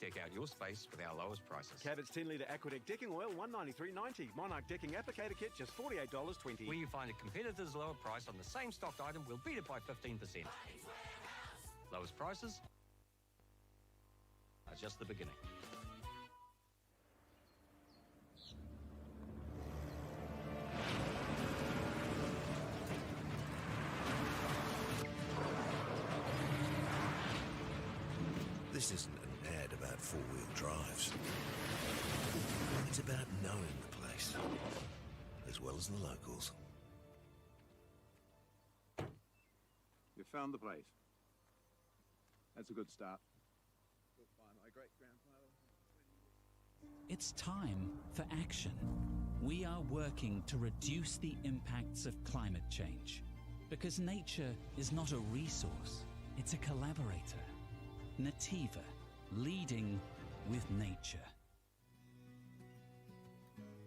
Deck out your space with our lowest prices. Cabot's 10 litre Aquadec decking oil, $193.90. Monarch decking applicator kit, just $48.20. Where you find a competitor's lower price on the same stocked item, we'll beat it by 15%. Lowest prices are just the beginning. This isn't an ad about four-wheel drives. It's about knowing the place, as well as the locals. You found the place. That's a good start. It's time for action. We are working to reduce the impacts of climate change because nature is not a resource, it's a collaborator. Nativa, leading with nature.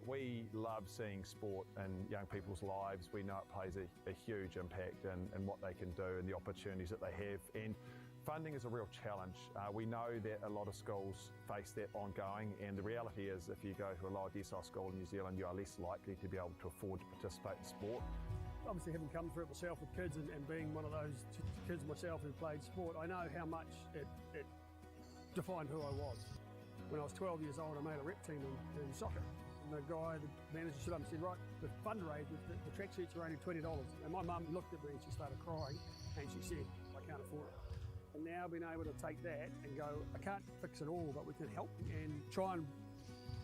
We love seeing sport in young people's lives. We know it plays a, a huge impact in, in what they can do and the opportunities that they have. And funding is a real challenge. Uh, we know that a lot of schools face that ongoing, and the reality is if you go to a lower decile school in New Zealand, you are less likely to be able to afford to participate in sport. Obviously, having come through it myself with kids and, and being one of those kids myself who played sport, I know how much it, it defined who I was. When I was 12 years old, I made a rep team in, in soccer. And the guy, the manager stood up and said, right, the fundraiser, the, the tracksuits are only $20. And my mum looked at me and she started crying and she said, I can't afford it. And now being able to take that and go, I can't fix it all, but we can help and try and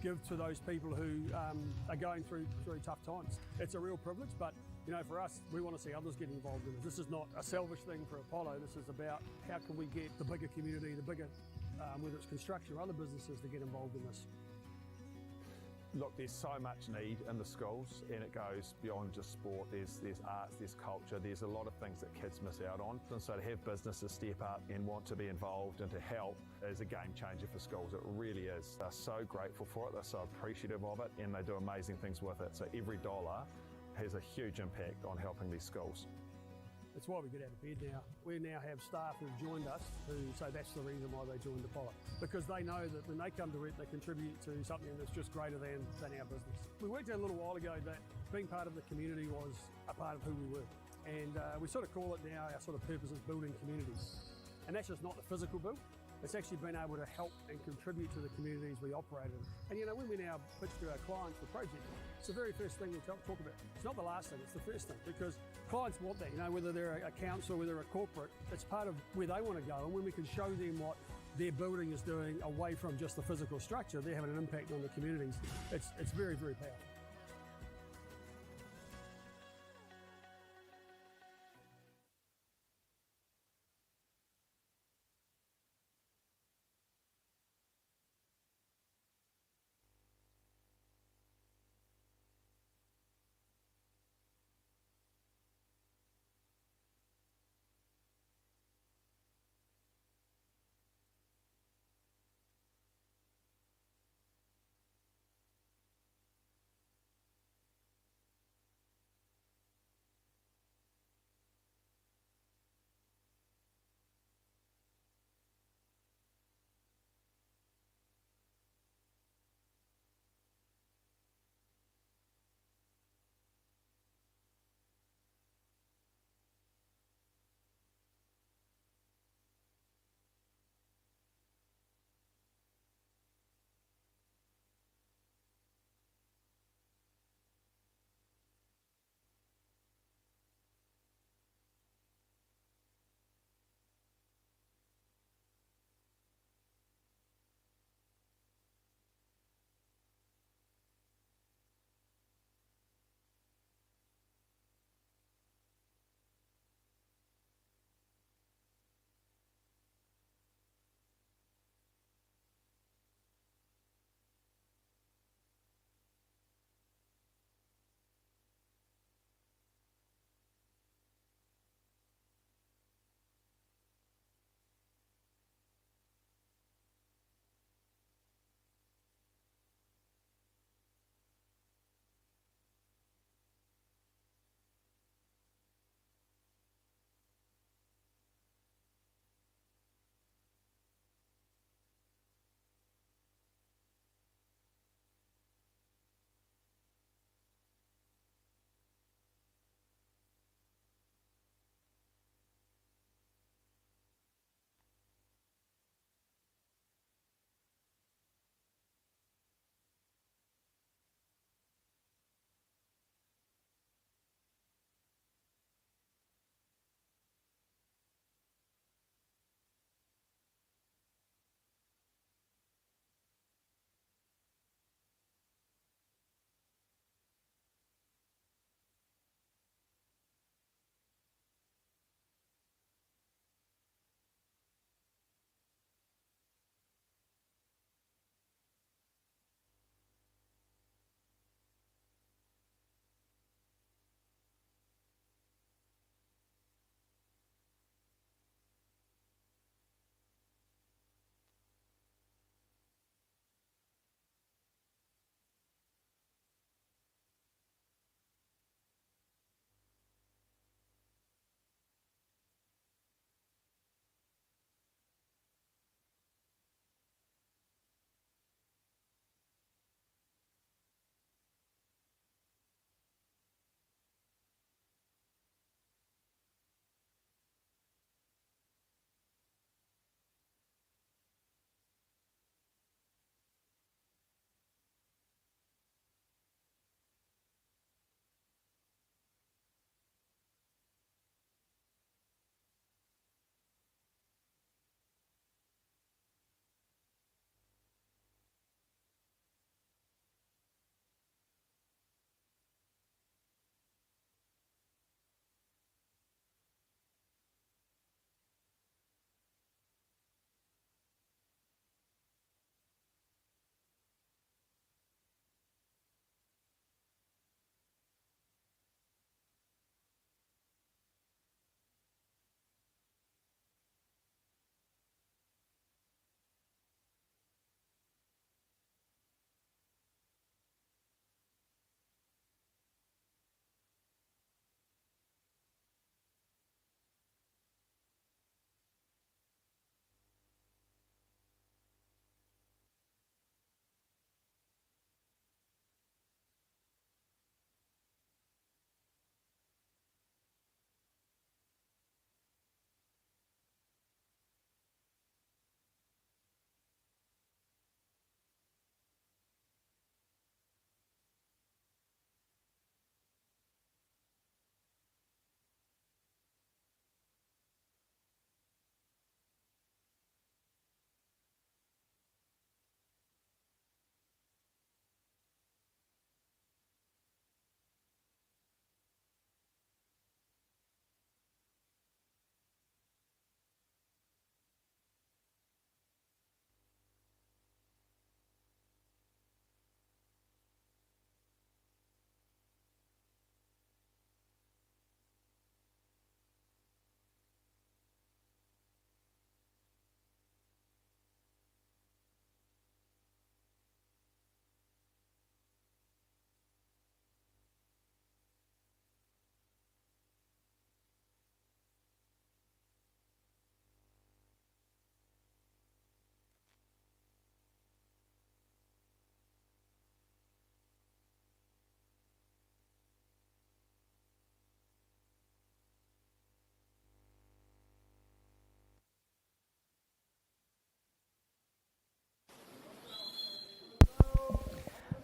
give to those people who um, are going through, through tough times. It's a real privilege, but you know, for us, we want to see others get involved in it. This is not a selfish thing for Apollo. This is about how can we get the bigger community, the bigger, um, whether it's construction or other businesses, to get involved in this. Look, there's so much need in the schools, and it goes beyond just sport. There's, there's arts, there's culture, there's a lot of things that kids miss out on. And so to have businesses step up and want to be involved and to help is a game changer for schools. It really is. They're so grateful for it, they're so appreciative of it, and they do amazing things with it. So every dollar has a huge impact on helping these schools. It's why we get out of bed now. We now have staff who've joined us who say that's the reason why they joined Apollo. Because they know that when they come to work, they contribute to something that's just greater than, than our business. We worked out a little while ago that being part of the community was a part of who we were. And uh, we sort of call it now our sort of purpose is building communities. And that's just not the physical build, it's actually been able to help and contribute to the communities we operate in. And you know, when we now pitch to our clients the project, it's the very first thing we talk, talk about. It's not the last thing, it's the first thing because clients want that, you know, whether they're a council, whether they're a corporate, it's part of where they want to go. And when we can show them what their building is doing away from just the physical structure, they're having an impact on the communities. It's, it's very, very powerful.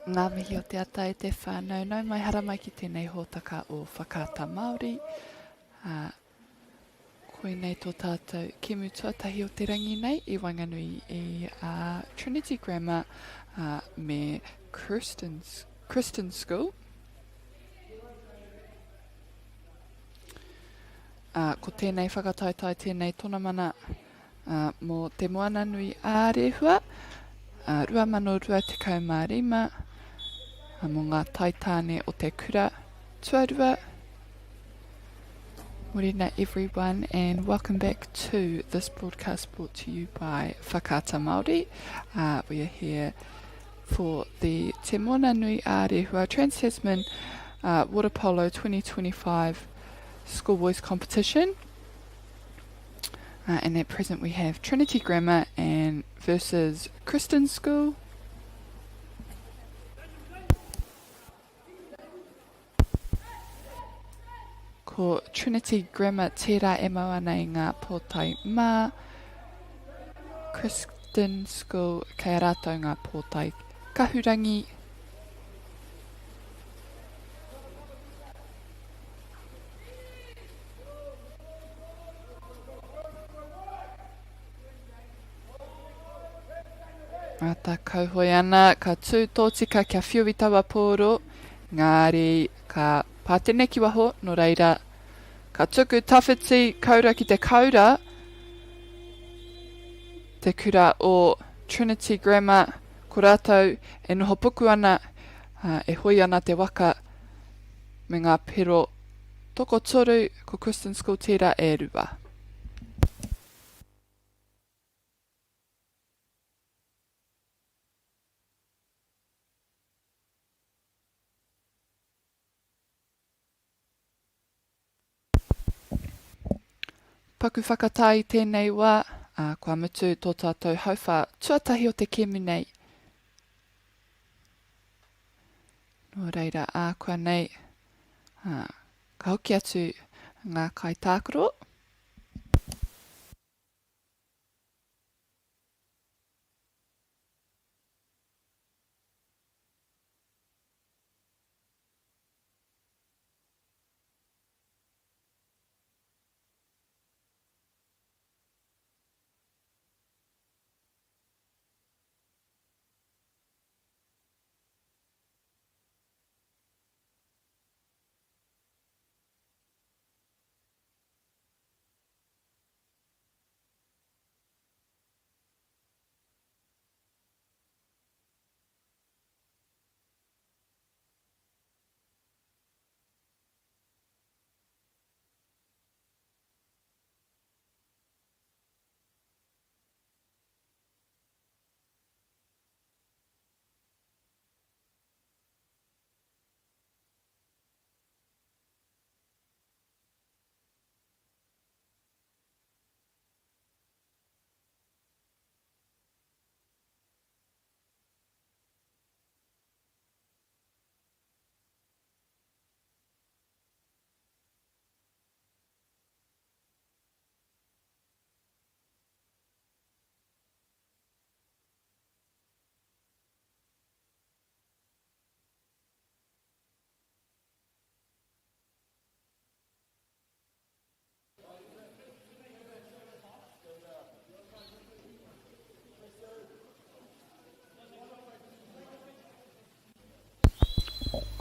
Ngā mihi o te ata e te whānau, nau mai haramai ki tēnei hōtaka o Whakaata Māori. Ā, koinei tō tātou kemu tuatahi o te rangi nei i waenganui i a Trinity Grammar ā, me Kirsten's, Kristen School. Ā, ko tēnei whakataetae tēnei tonamana ā, mō Te Moananui ā-Rehua, ā, 2025, ā, mō ngā taitāne o te kura tuarua. Morena everyone and welcome back to this broadcast brought to you by Whakaata Māori. Uh, we are here for the Te Moananui ā-Rehua Trans-Tasman uh, Water Polo 2025 Schoolboys Competition. Uh, and at present we have Trinity Grammar and versus Kristin School. Ko Trinity Grammar tērā e mau ana i ngā pōtae mā. Kristin School kei a rātou ngā pōtae kahurangi. Āta kauhoe ana, ka tū tōtika kia whiu i taua pōro, engari ka pātene ki waho, nō reira, ka tuku tawhiti kaura ki te kaura, te kura o Trinity Grammar, ko rātou e noho puku ana, e hoi ana te waka me ngā pero tokotoru, ko Christian School tērā e rua. Paku whakatā i tēnei wā, ā, kua mutu tō tātou hauwhā tuatahi o te kēmu nei. Nō reira, ākuanei, ā, ka hoki atu ngā kaitākaro.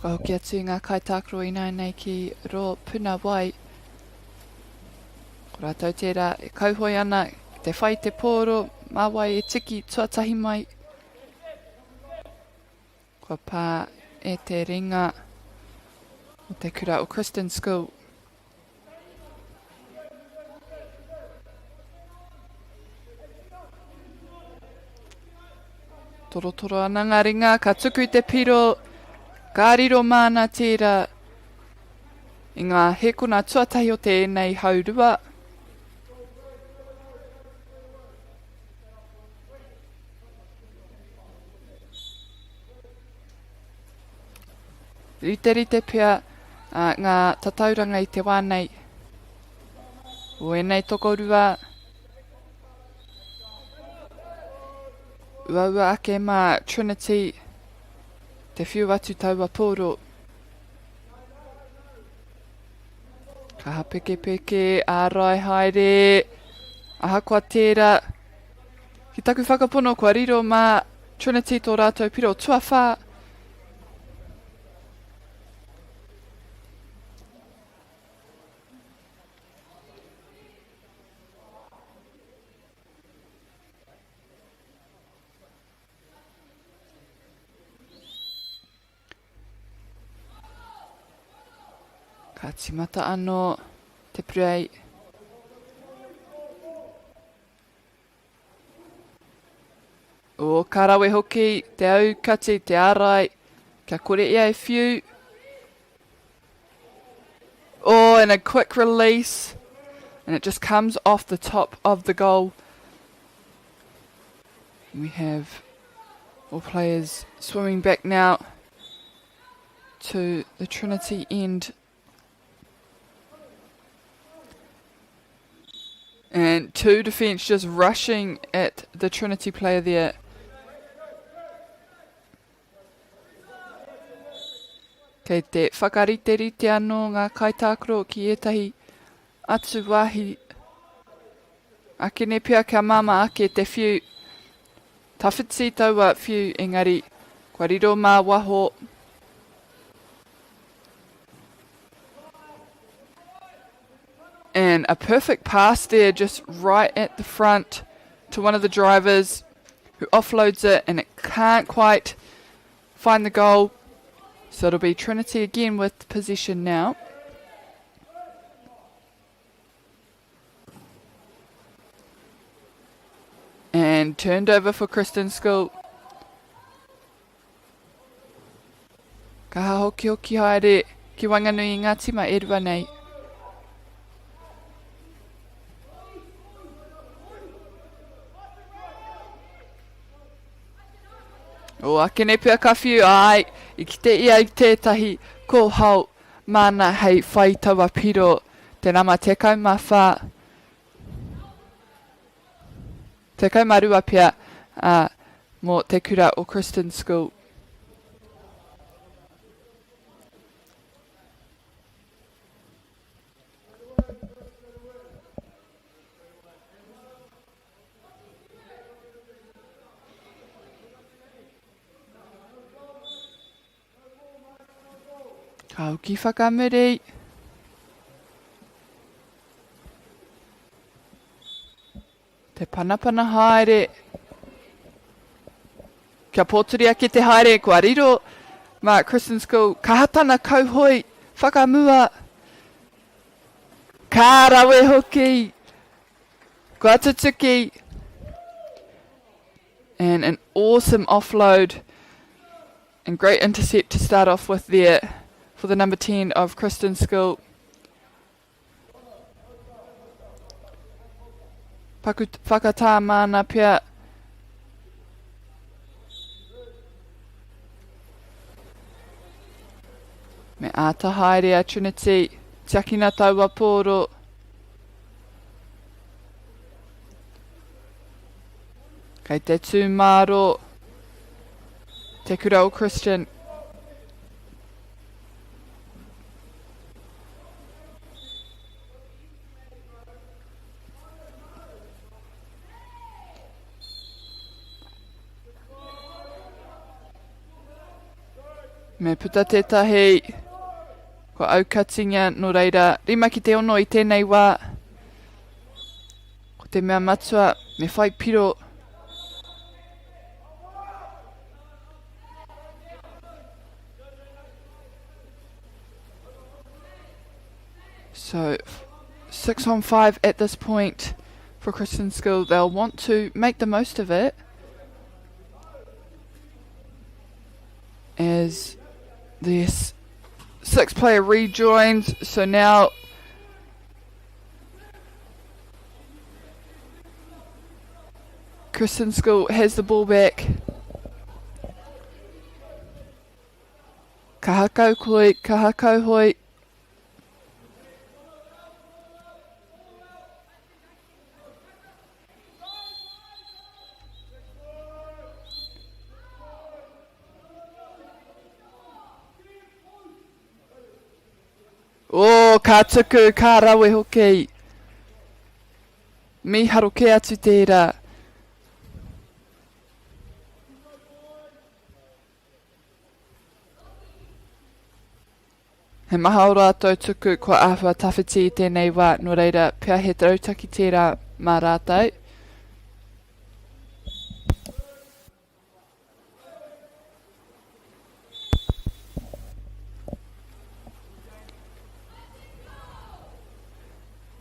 Kua hoki atu ngā kaitākaro ināianei ki rō puna wai. Ko rātou tērā e kauhoe ana ki te whai te pōro, mā wai e tiki tuatahi mai. Kua pā e te ringa o te kura o Christian School. Torotoro ana ngā ringa, ka tuku te piro, ka riro māna tērā i ngā hēkona tuatahi o tēnei haurua. Riterite pea ngā tatauranga i te wā nei. O ēnei tokorua, uaua ake mā Trinity. Te whiu atu taua pōro. Kaha pekepeke, ārai haere. Ahakoa tērā, ki taku whakapono kua riro mā Trinity tō rātou piro tuawhā. Ka tīmata anō te purei. O, ka rawe hoki te aukati, te ārai, kia kore ia e whiu. Oh, and a quick release. And it just comes off the top of the goal. We have all players swimming back now to the Trinity end. And two defence just rushing at the Trinity player there. Kei te whakariterite anō ngā kaitākaro ki ētahi atu wāhi. Akene pea kia māmā ake te whiu. Tawhiti taua whiu engari kua riro mā waho. And a perfect pass there just right at the front to one of the drivers who offloads it and it can't quite find the goal. So it'll be Trinity again with possession now. And turned over for Kristen School. Kaha hokihoki haere ki waenganui i ngā tima e rua nei. O, akene pea ka whiu, ai, i kite ia i tētahi kōhao māna hei whai taua piro, te nama 14. 12 pea, ā, mō te kura o Christian School. Ka hoki whakamuri. Te panapana haere. Kia pōturi ake te haere, kua riro mā Christian School. Kaha tana kauhoi, whakamua. Ka rawe hoki. Kua tutuki. And an awesome offload and great intercept to start off with there for the number 10 of Christian School. Paku whakatā māna pea. Me āta haere a Trinity. Tiakina taua pōro. Kei te tū māro te kura o Christian. Me puta tētahi, kua aukatingia, nō reira, rima ki te ono i tēnei wā. Ko te mea matua, me whai piro. So, 6 on 5 at this point for Christian School. They'll want to make the most of it as this six player rejoins. So now Christian School has the ball back. Kaha kau koi, kaha kauhoi. Oh, ka tuku, ka rawe hoki. Mīharo kē atu tērā. He maha o rātou tuku kua āhua tawhiti i tēnei wā, nō reira, pea he rautaki tērā mā rātou.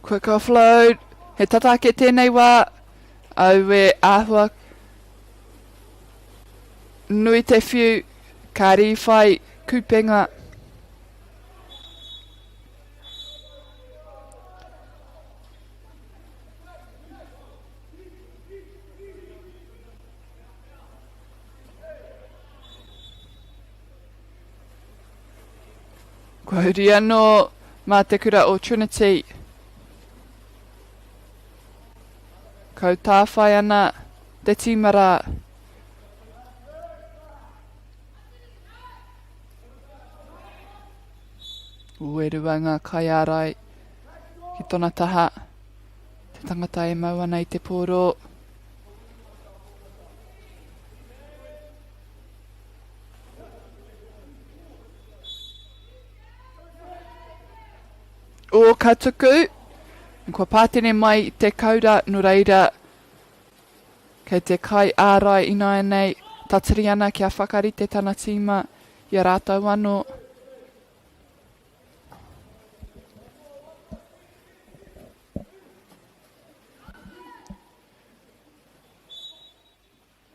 Quick offload. He tata ake tēnei wā. Aue, āhua nui te whiu. Ka rīwhai kupenga. Kua huri anō mā te kura o Trinity. Kau tāwhai ana te tīma rā. E rua ngā kaiārai ki tona taha. Te tangata e mau ana i te pōro. O ka tuku, kua pātene mai te kaura, no reira, kei te kai ārai ināianei, tatari ana kia whakarite tana tīma i a rātou anō.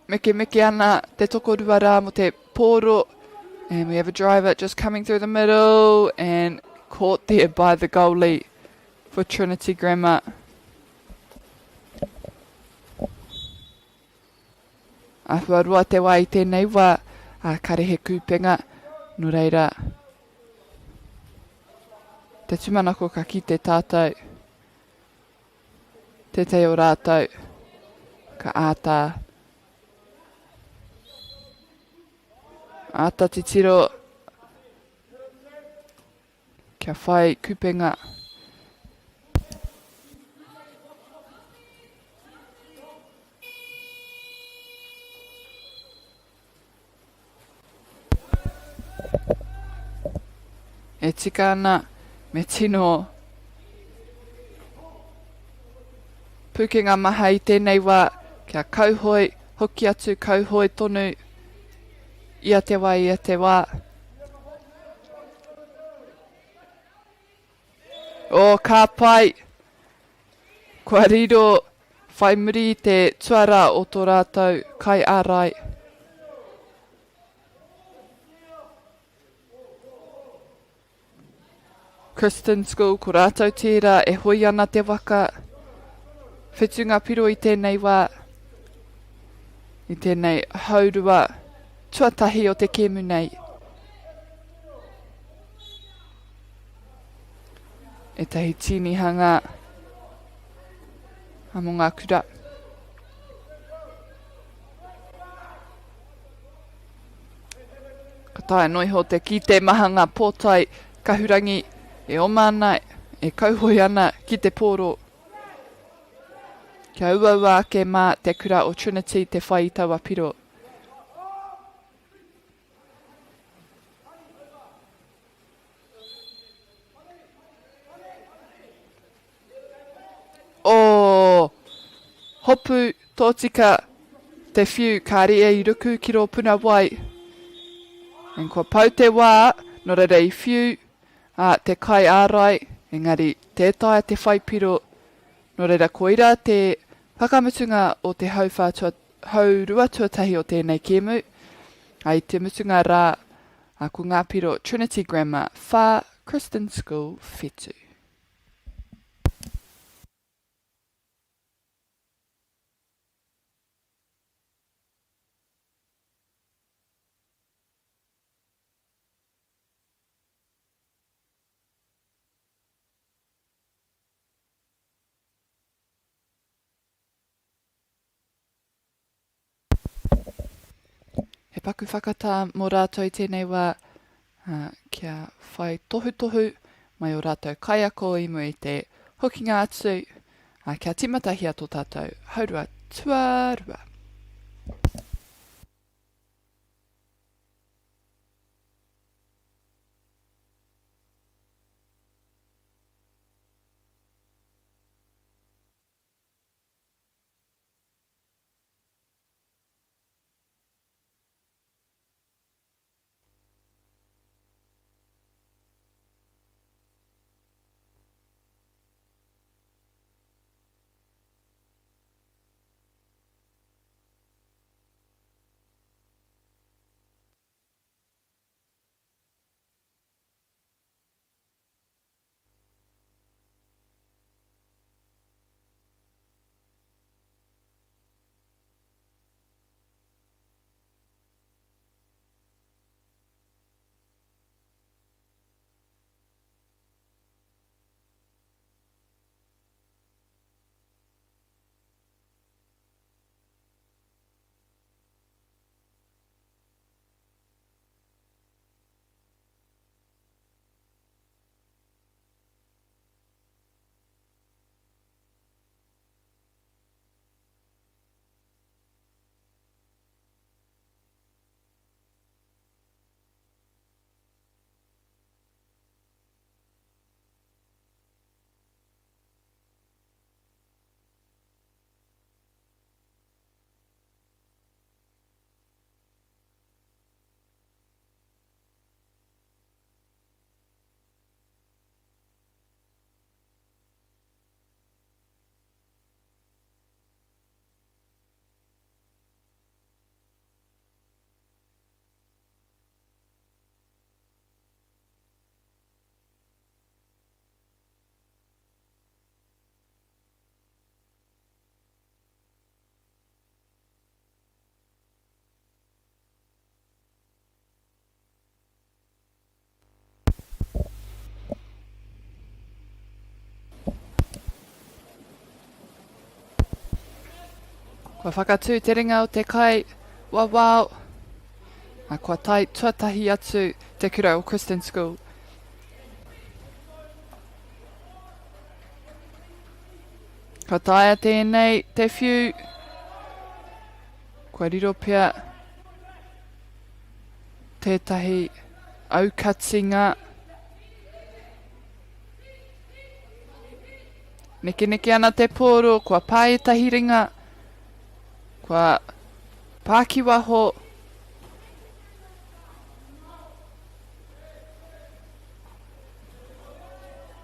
Mekemeke ana te tokorua rā mo te pōro. And we have a driver just coming through the middle and caught there by the goalie for Trinity Grammar. Āhua roa te wā i tēnei wā, ā, kare he kūpenga, nō reira, te tūmanako ka kite tātou, tētahi o rātou ka āta, āta titiro Kia whai kupenga. E tika ana me tino pukenga maha i tēnei wā kia kauhoe, hoki atu kauhoe tonu ia te wā ia te wā. Oh, ka pai! Kua riro whai muri i te tuarā o tō rātou kaiārai. Christian School, ko rātou tērā e hoi ana te waka. Whetu ngā piro i tēnei wā, i tēnei haurua tuatahi o te kēmu nei. Ētahi tīnihanga mō ngā kura. Ka taea noa iho te kite maha ngā pōtae kahurangi e oma ana, e kauhoe ana ki te pōro. Kia uaua ake mā te kura o Trinity te whai i taua piro. Oh! Hopu tōtika te whiu ka ria i ruku ki rō puna wai. And kua pau te wā, nō reira i whiu a te kai ārai, engari tē taea te whai piro. Nō reira koira te whakamutunga o te hauwhā tua, haurua tuatahi o tēnei kēmu. A i te mutunga rā, a ko ngā piro Trinity Grammar whā, Christian School whetu. He paku whakatā mō rātou i tēnei wā, ā, kia whai tohutohu mai o rātou kaiako i mua i te hokinga atu, ā, kia tīmatahia tō tātou haurua tuarua. Kua whakatū te ringa o te kai wawao, a kua tae tuatahi atu te kura o Christian School. Ka taea tēnei te whiu, kua riro pea tētahi aukatinga. Nekeneke ana te pōro, kua pā ētahi ringa, kua pā ki waho.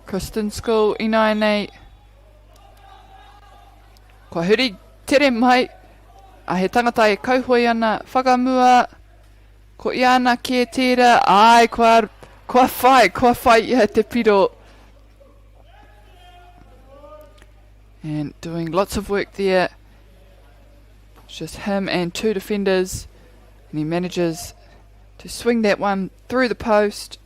Kristen School ināianei. Kua huri tere mai, a he tangata e kauhoe ana, whakamua, ko ia ana kē tērā, āe, kua, kua whai, kua whai ia te piro. And doing lots of work there. It's just him and two defenders. And he manages to swing that one through the post.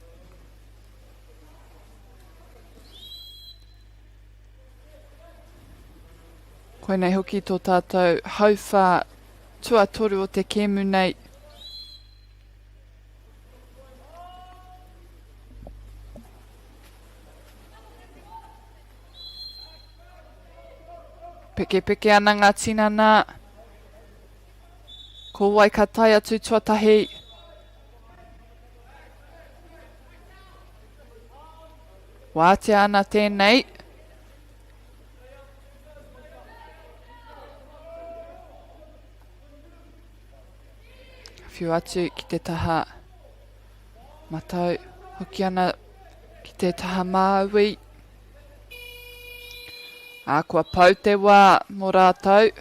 Koinei hoki tō tātou hauwhā tuatoru o te kēmu nei. Pekepeke ana ngā tinana. Ko wai ka tae atu tuatahi? Wātea ana tēnei. Whiu atu ki te taha matau, hoki ana ki te taha māui. Ā, kua pau te wā mō rātou,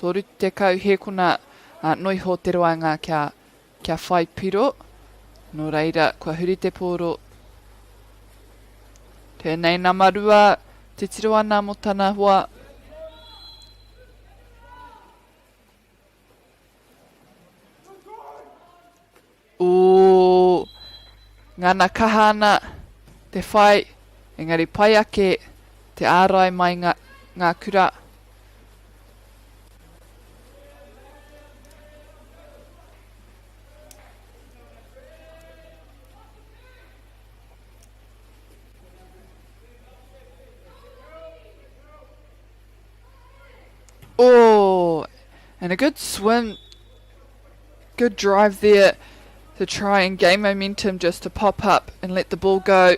30 hēkona noiho te roanga kia, kia whai piro. Nō reira, kua huri te pōro. Tēnei nama rua, titiro ana mō tana hoa. Ooh, ngana kaha ana te whai, engari pai ake te ārai mai nga, ngā kura. And a good swim, good drive there to try and gain momentum just to pop up and let the ball go.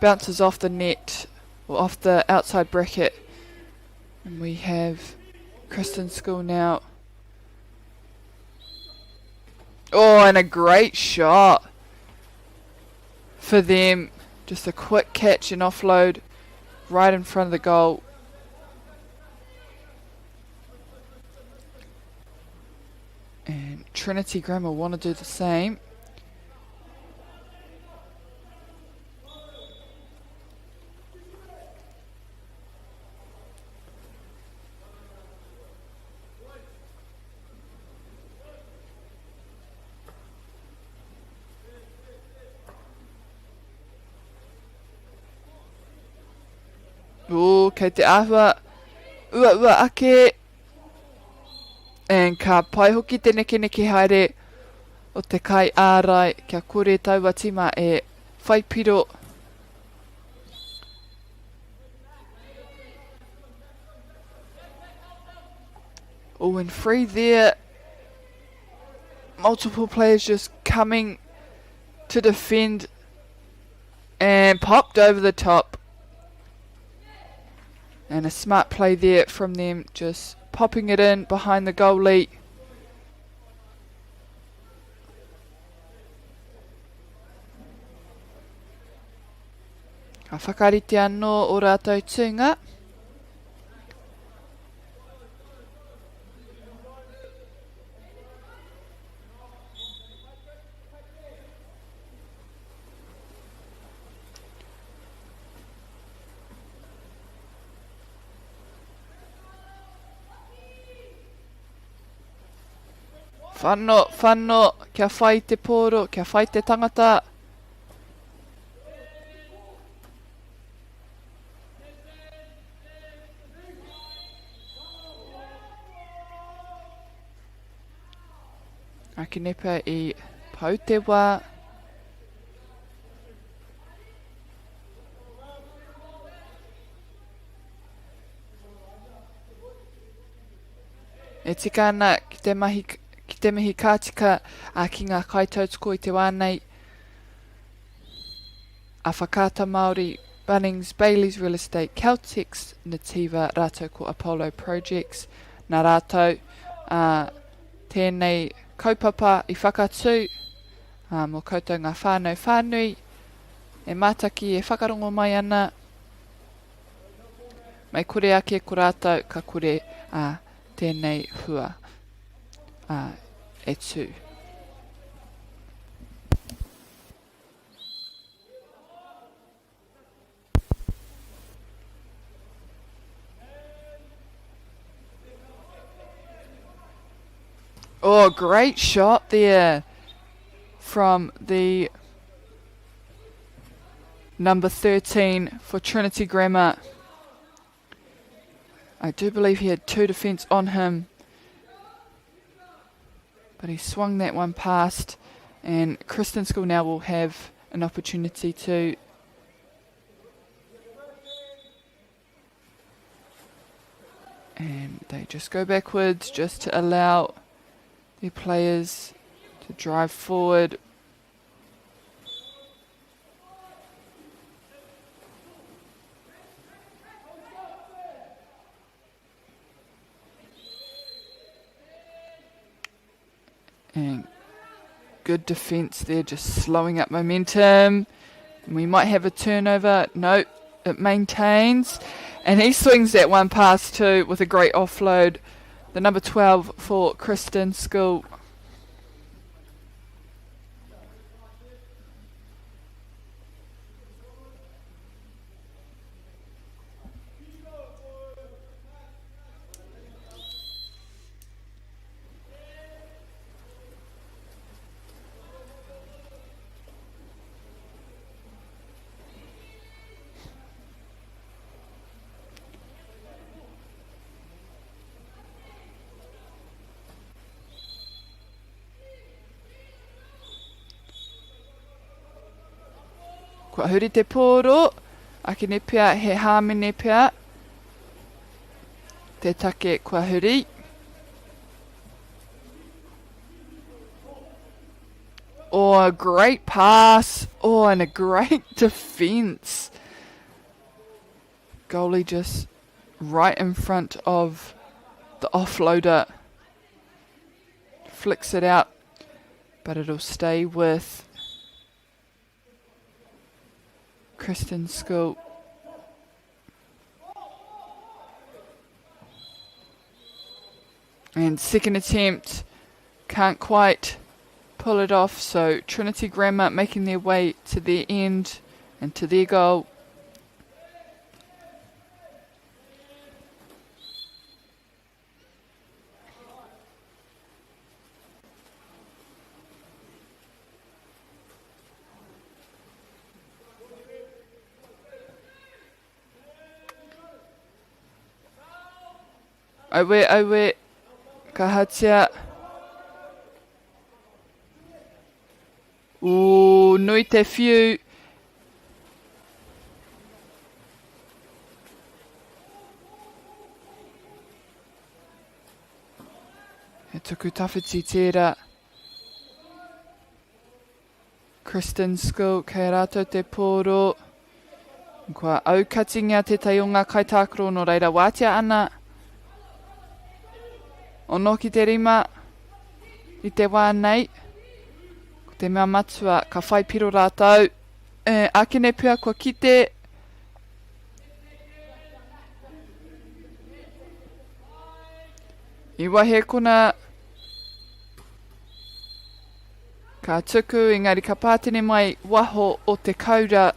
Bounces off the net or off the outside bracket. And we have Christern School now. Oh, and a great shot for them. Just a quick catch and offload right in front of the goal. And Trinity Grammar want to do the same. Ooh, kei te āhua uaua ake. And ka pai hoki te nekeneke haere o te kai ārai kia kore taua tima e whai piro. Oh, and free there. Multiple players just coming to defend and popped over the top. And a smart play there from them, just popping it in behind the goalie. Ka whakarite anō o rātou tūnga. Whano, whano, kia whai te pōro, kia whai te tangata. Akinepa i pau te wā. E tika ana ki te mahi, ki te mihi ka tika a ki ngā kaitautoko i te wā nei a Whakaata Māori, Bunnings, Bayleys Real Estate, Caltex, Nativa rātou ko Apollo Projects. Nā rātou ā, tēnei kaupapa i whakatū ā, mō koutou ngā whānau whānui e mātaki e whakarongo mai ana. Mei kore ake ko rātou ka kore ā, tēnei hua ā, e tū. Oh, great shot there from the number 13 for Trinity Grammar. I do believe he had two defence on him, but he swung that one past, and Christern School now will have an opportunity to And they just go backwards just to allow their players to drive forward. And good defense there, just slowing up momentum. We might have a turnover. No, it maintains. And he swings that one past two with a great offload. The number 12 for Christern School. Kua huri te pōro, akene pea he hāmene pea te take kua huri. Oh, a great pass. Oh, and a great defence. Goalie just right in front of the offloader. Flicks it out, but it'll stay with Kristen School. And second attempt, can't quite pull it off. So Trinity Grammar making their way to their end and to their goal. Aue, aue, ka hatia. Ooh, nui te whiu. He tuku tawhiti tērā. Kristen School, kei a rātou te pōro. Kua aukatingia tētahi o ngā kaitākaro nō reira wātea ana. Ono ki te rima i te wā nei. Ko te mea matua, ka whai piro rātou. E, ākene pea kua kite. I wahe kona Ka tuku, engari ka pātene mai waho o te kaura.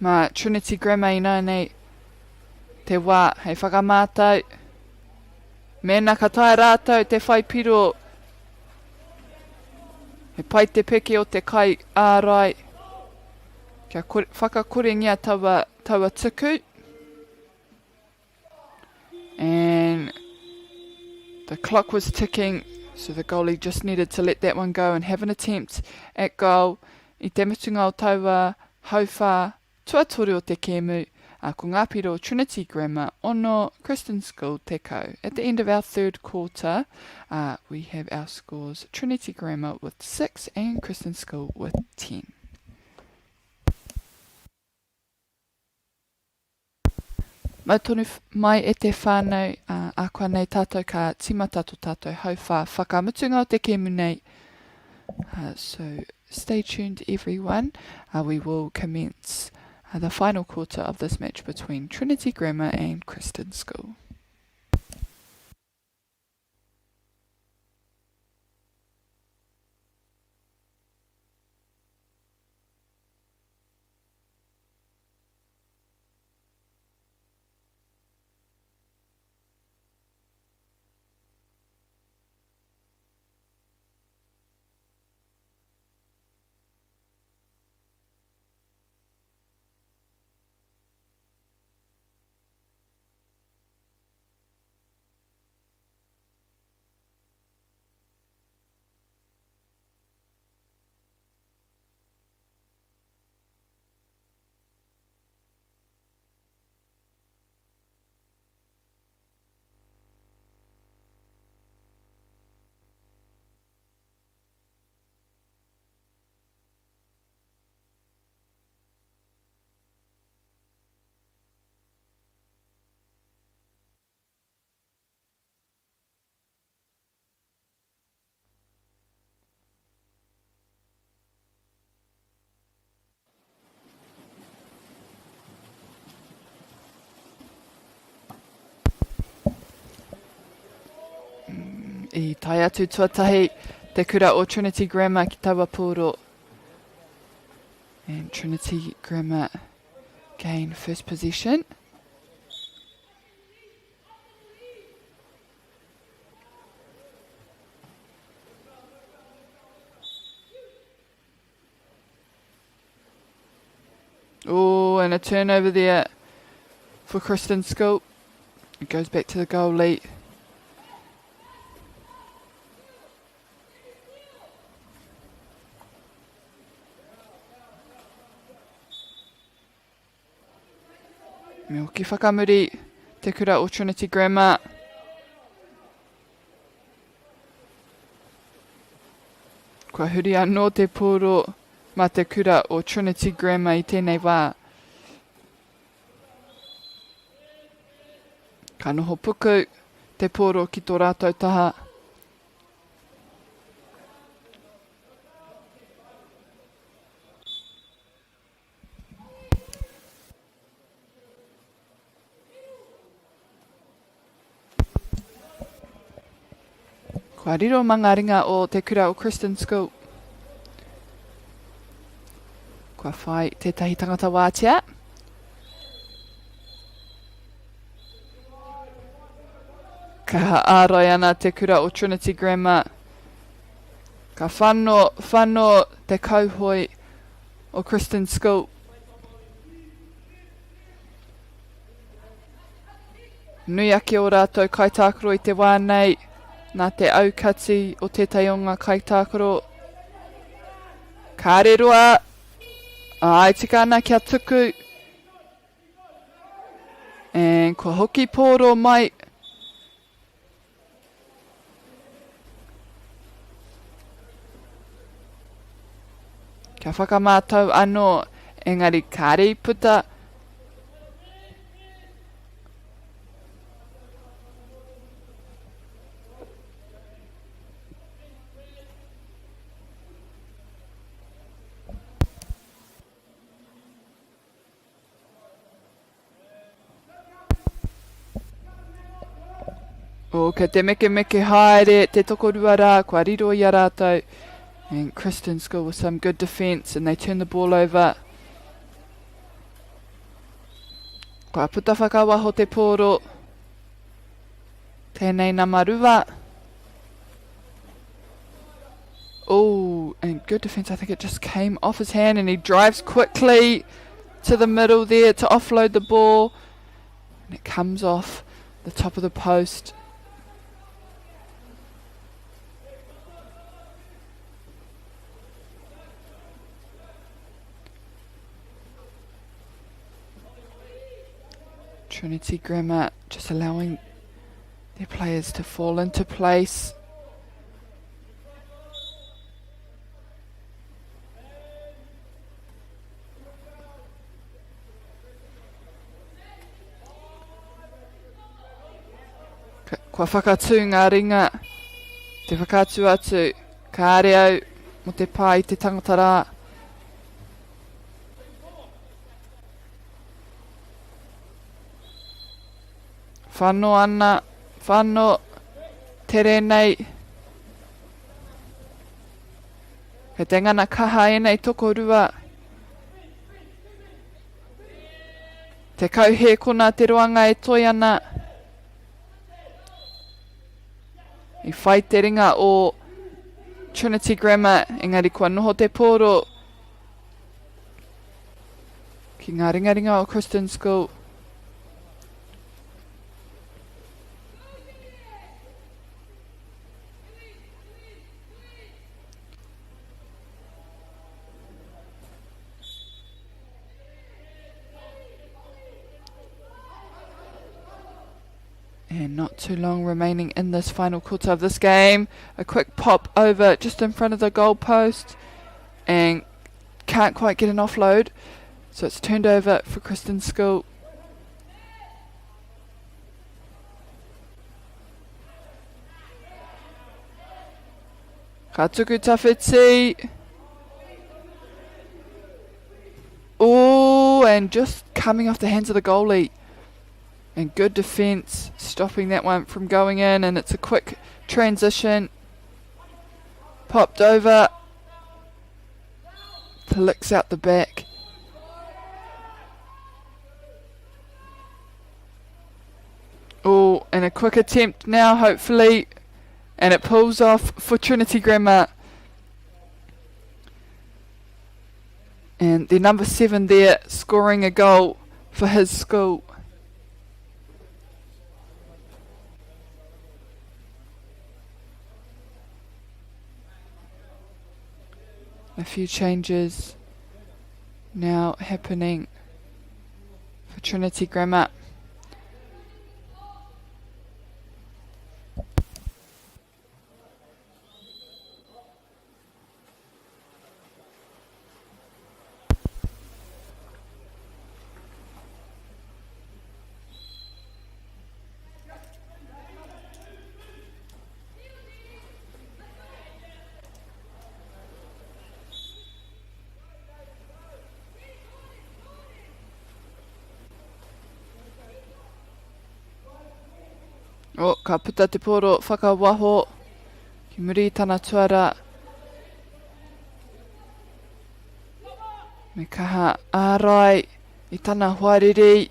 Mā Trinity Grammar ināianei te wā hei whakamātau. Mēnā ka taea rātou te whai piro, he pai te peke o te kai ārai, kia kore, whakakorengia taua, taua tuku. And the clock was ticking, so the goalie just needed to let that one go and have an attempt at goal. I te mutunga o taua hauwhā Tuatoru o te kēmu, ā, ko ngā piro Trinity Grammar, ono, Christian School, tekau. At the end of our third quarter, uh, we have our scores Trinity Grammar with 6 and Christian School with 10. Mau tonu mai e te whānau, ā, ākua nei tātou ka tīmata tō tātou hauwhā whakamutunga o te kēmu nei. Uh, so stay tuned everyone. Uh, we will commence uh, the final quarter of this match between Trinity Grammar and Christian School. I tae atu tuatahi te kura o Trinity Grammar ki taua pūro. And Trinity Grammar gain first possession. Oh, and a turnover there for Kristen School. It goes back to the goalie. Me hoki whakamuri te kura o Trinity Grammar. Kua huri anō te pōro mā te kura o Trinity Grammar i tēnei wā. Ka noho puku te pōro ki tō rātou taha. Kua riro ma ngā ringa o te kura o Christian School. Kua whai tētahi tangata wātea. Kaha ārai ana te kura o Trinity Grammar. Ka whano, whano te kauhoi o Christian School. Nui ake ō rātou kaitākaro i te wā nei, nā te aukati o tētahi o ngā kaitākaro. Kāre roa, āe tika ana kia tuku. And kua hoki pōro mai. Kia whakamātau anō, engari kāre i puta. Oh, kei te mekemeke haere te tokorua rā, kua riro i a rātou. And Christian School with some good defence and they turn the ball over. Kua puta whakawaho te pōro. Tēnei nama rua. Oh, and good defence. I think it just came off his hand and he drives quickly to the middle there to offload the ball. And it comes off the top of the post. Trinity Grammar just allowing their players to fall into place. Kua whakatū ngā ringa te whakaatu atu kāre au mo te pā i te tangata rā. Whano ana, whano, tere nei. Kei te ngana kaha ēnei tokorua. 10 hēkona te roanga e toi ana. I whai te ringa o Trinity Grammar, engari kua noho te pōro ki ngā ringaringa o Christian School. And not too long remaining in this final quarter of this game. A quick pop over just in front of the goal post and can't quite get an offload. So it's turned over for Kristen School. Ka tuku tawhiti. Oh, and just coming off the hands of the goalie. And good defence, stopping that one from going in. And it's a quick transition. Popped over. Flicks out the back. Oh, and a quick attempt now, hopefully. And it pulls off for Trinity Grammar. And the number 7 there scoring a goal for his school. A few changes now happening for Trinity Grammar. Oh, ka puta te pōro whakawaho ki muri i tana tuara. Me kaha ārai i tana hoariri,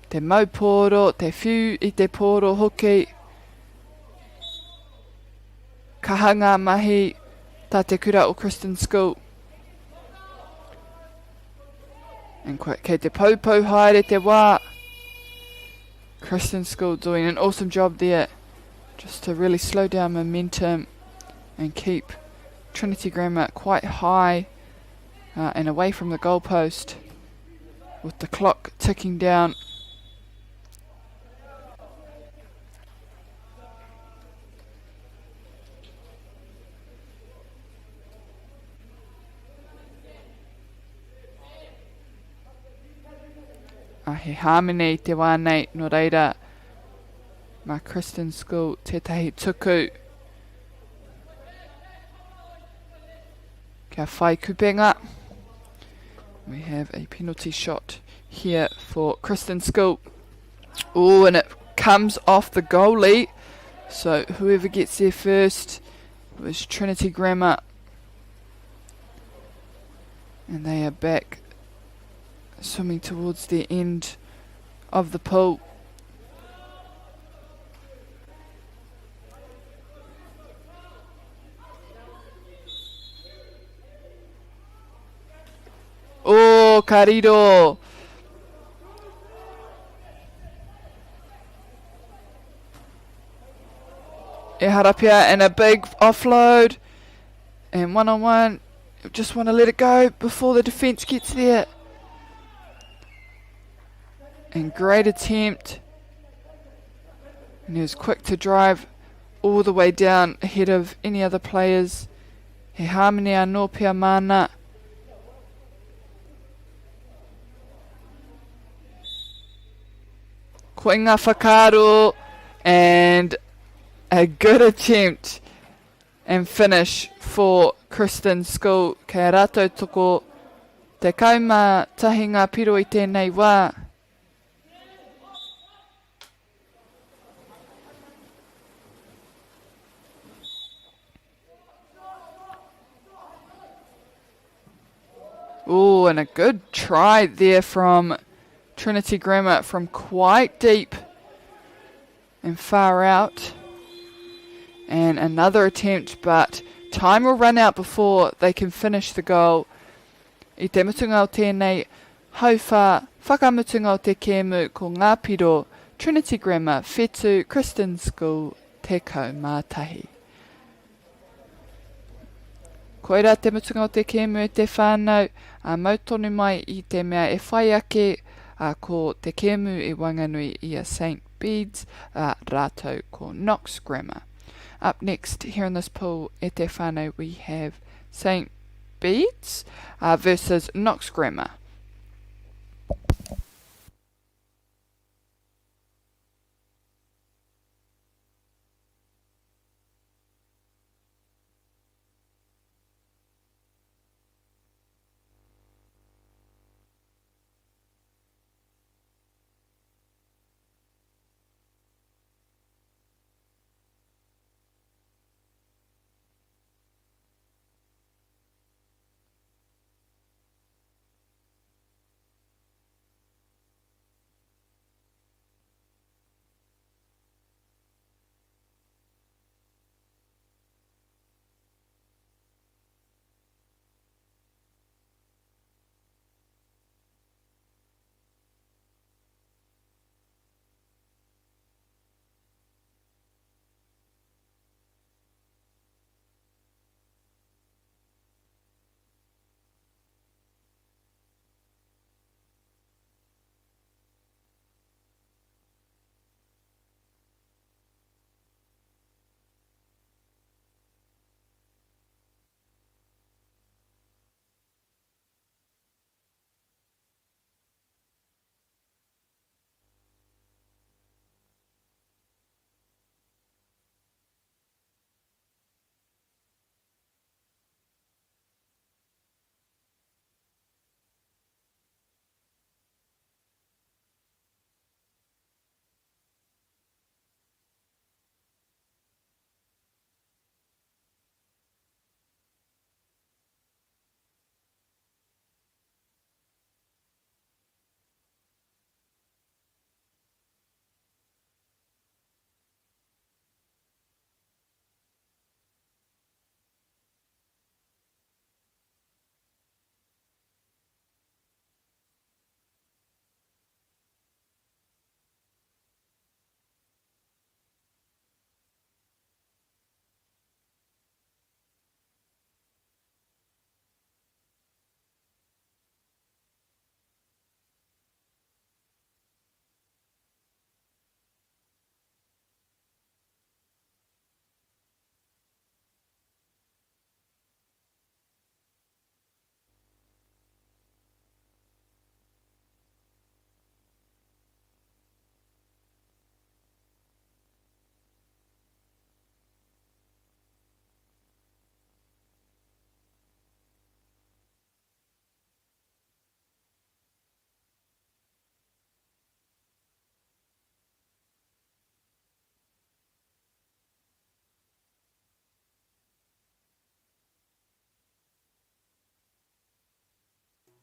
te mau pōro, te whiu i te pōro hoki. Kaha ngā mahi tā te kura o Christian School. And kei te poupou haere te wā. Christian School doing an awesome job there just to really slow down momentum and keep Trinity Grammar quite high uh, and away from the goalpost with the clock ticking down. A he hāmene i te wā nei, nō reira, mā Christian School tētahi tuku kia whai kupenga. We have a penalty shot here for Christian School. Oh, and it comes off the goalie. So whoever gets there first was Trinity Grammar. And they are back swimming towards the end of the pool. Oh, Carito. Eharapia and a big offload. And one on one. Just want to let it go before the defence gets there. And great attempt. And he was quick to drive all the way down ahead of any other players. He hāmene anō pea māna. Ko ngā whakaaro and a good attempt and finish for Kristen School. Kei a rātou toko 11 ngā piro i tēnei wā. Oh, and a good try there from Trinity Grammar from quite deep and far out. And another attempt, but time will run out before they can finish the goal. I te mutunga o tēnei hauwhā, whakamutunga o te kēmu ko Ngā Piro, Trinity Grammar, Whetu, Christian School, 11. Koirā te mutunga o te kēmu e te whānau, ā, mau tonu mai i te mea e whai ake, ā, ko te kēmu i waenganui i a St Bede's, ā, rātou ko Knox Grammar. Up next here in this pool e te whānau we have St Bede's versus Knox Grammar.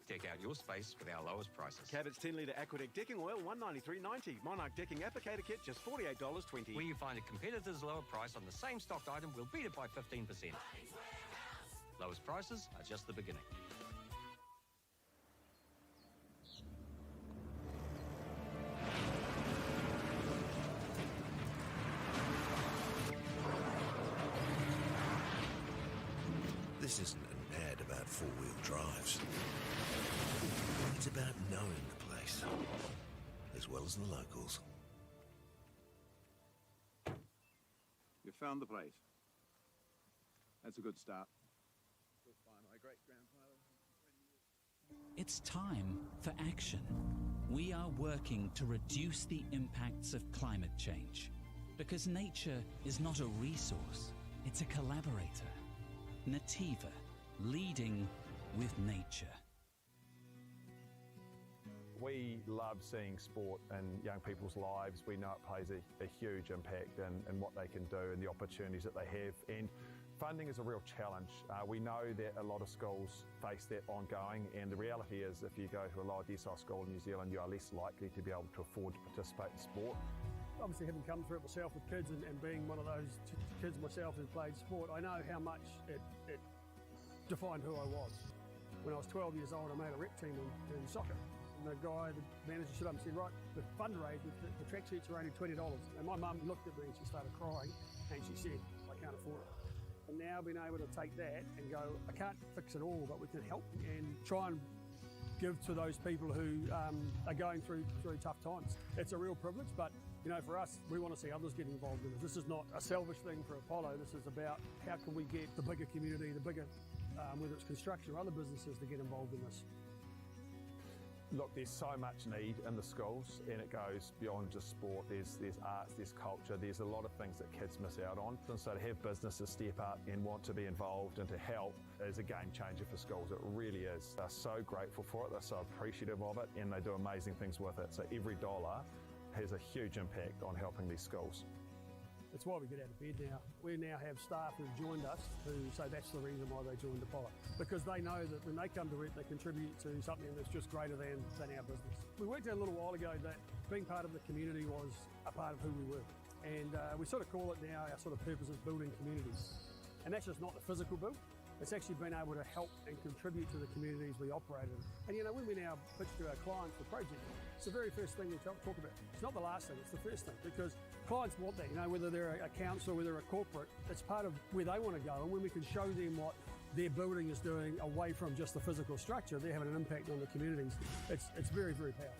Deck out your space with our lowest prices. Cabot's 10 litre Aquadec decking oil, $193.90. Monarch decking applicator kit, just $48.20. Where you find a competitor's lower price on the same stocked item, we'll beat it by 15%. Lowest prices are just the beginning. This isn't an ad about four-wheel drives. It's about knowing the place, as well as the locals. You found the place. That's a good start. It's time for action. We are working to reduce the impacts of climate change. Because nature is not a resource, it's a collaborator. Nativa, leading with nature. We love seeing sport in young people's lives. We know it plays a, a huge impact in, in what they can do and the opportunities that they have. And funding is a real challenge. Uh, we know that a lot of schools face that ongoing, and the reality is if you go to a lower decile school in New Zealand, you are less likely to be able to afford to participate in sport. Obviously, having come through it myself with kids and, and being one of those kids myself who played sport, I know how much it, it defined who I was. When I was 12 years old, I made a rep team in, in soccer. And the guy, the manager stood up and said, right, the fundraiser, the, the tracksuits are only $20. And my mum looked at me and she started crying and she said, I can't afford it. And now being able to take that and go, I can't fix it all, but we can help and try and give to those people who um, are going through through tough times. It's a real privilege, but you know, for us, we want to see others get involved in this. This is not a selfish thing for Apollo. This is about how can we get the bigger community, the bigger, um, whether it's construction or other businesses, to get involved in this. Look, there's so much need in the schools, and it goes beyond just sport. There's, there's arts, there's culture, there's a lot of things that kids miss out on. And so to have businesses step up and want to be involved and to help is a game changer for schools. It really is. They're so grateful for it, they're so appreciative of it, and they do amazing things with it. So every dollar has a huge impact on helping these schools. It's why we get out of bed now. We now have staff who've joined us who say that's the reason why they joined Apollo. Because they know that when they come to work, they contribute to something that's just greater than, than our business. We worked out a little while ago that being part of the community was a part of who we were. And uh, we sort of call it now our sort of purpose is building communities. And that's just not the physical build. It's actually being able to help and contribute to the communities we operate in. And you know, when we now pitch to our clients the project, it's the very first thing we talk, talk about. It's not the last thing, it's the first thing because clients want that, you know, whether they're a, a council, whether a corporate, it's part of where they want to go. And when we can show them what their building is doing away from just the physical structure, they're having an impact on the communities. It's, it's very, very powerful.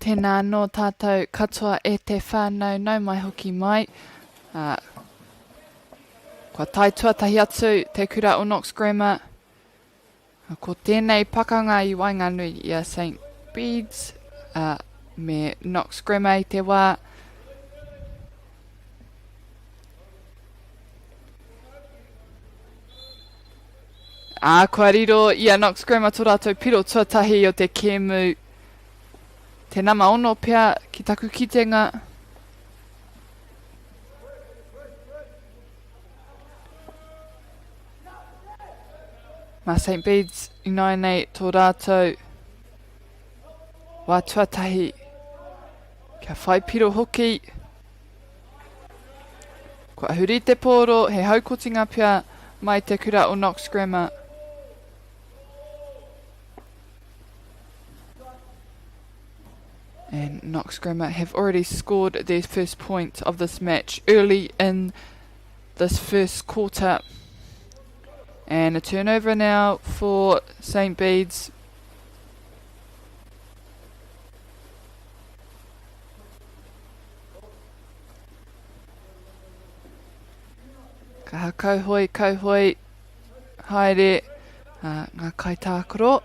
Tēnā anō tātou katoa e te whānau, nau mai hoki mai. Uh, kua tae tuatahi atu te kura o Knox Grammar. Ko tēnei pakanga i waenganui i a St Bede's uh, me Knox Grammar i te wā. Ā, kua riro i a Knox Grammar tō rātou piro tuatahi o te kēmu. Te nama ono pea ki taku kitenga. Mā St Bede's ināianei tō rātou wā tuatahi kia whai piro hoki. Kua huri te pōro, he haukotinga pea mai te kura o Knox Grammar. And Knox Grammar have already scored their first point of this match early in this first quarter. And a turnover now for St. Bede's. Kaha kauhoi, kauhoi, haere uh, ngā kaitākaro.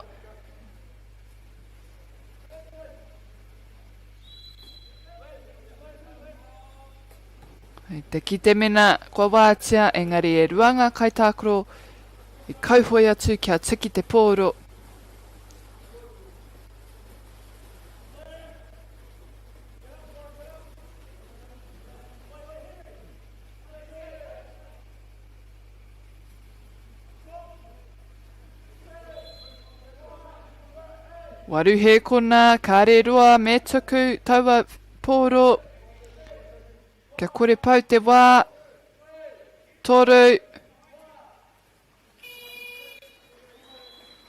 Hei te kite mena kua wātea, engari e rua ngā kaitākaro i kauhoi atu kia tiki te pōro. Waru hēkona, kāre roa, me tuku taua pōro. Kia kore pau te wā. Toru.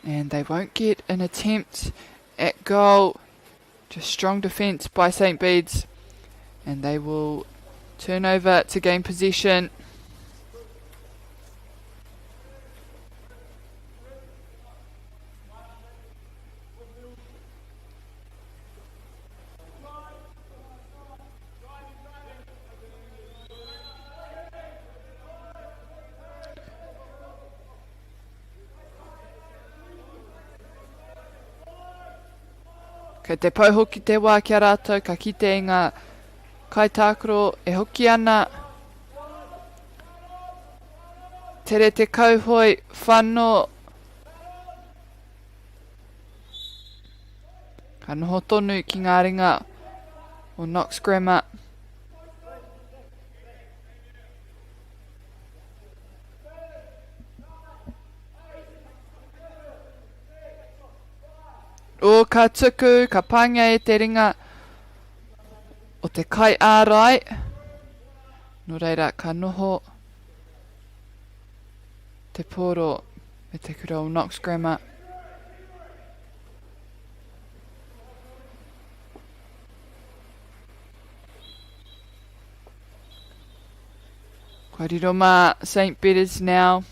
And they won't get an attempt at goal. Just strong defence by St. Bede's. And they will turn over to gain possession. Kei te pau hoki te wā ki a rātou, ka kite i ngā kaitākaro e hoki ana. Tere te kauhoi, whano. Ka noho tonu ki ngā ringa o Knox Grammar. O, ka tuku, ka pāngia e te ringa o te kaiārai. Nō reira, ka noho te pōro me te kura o Knox Grammar. Kua riro mā St. Betters now.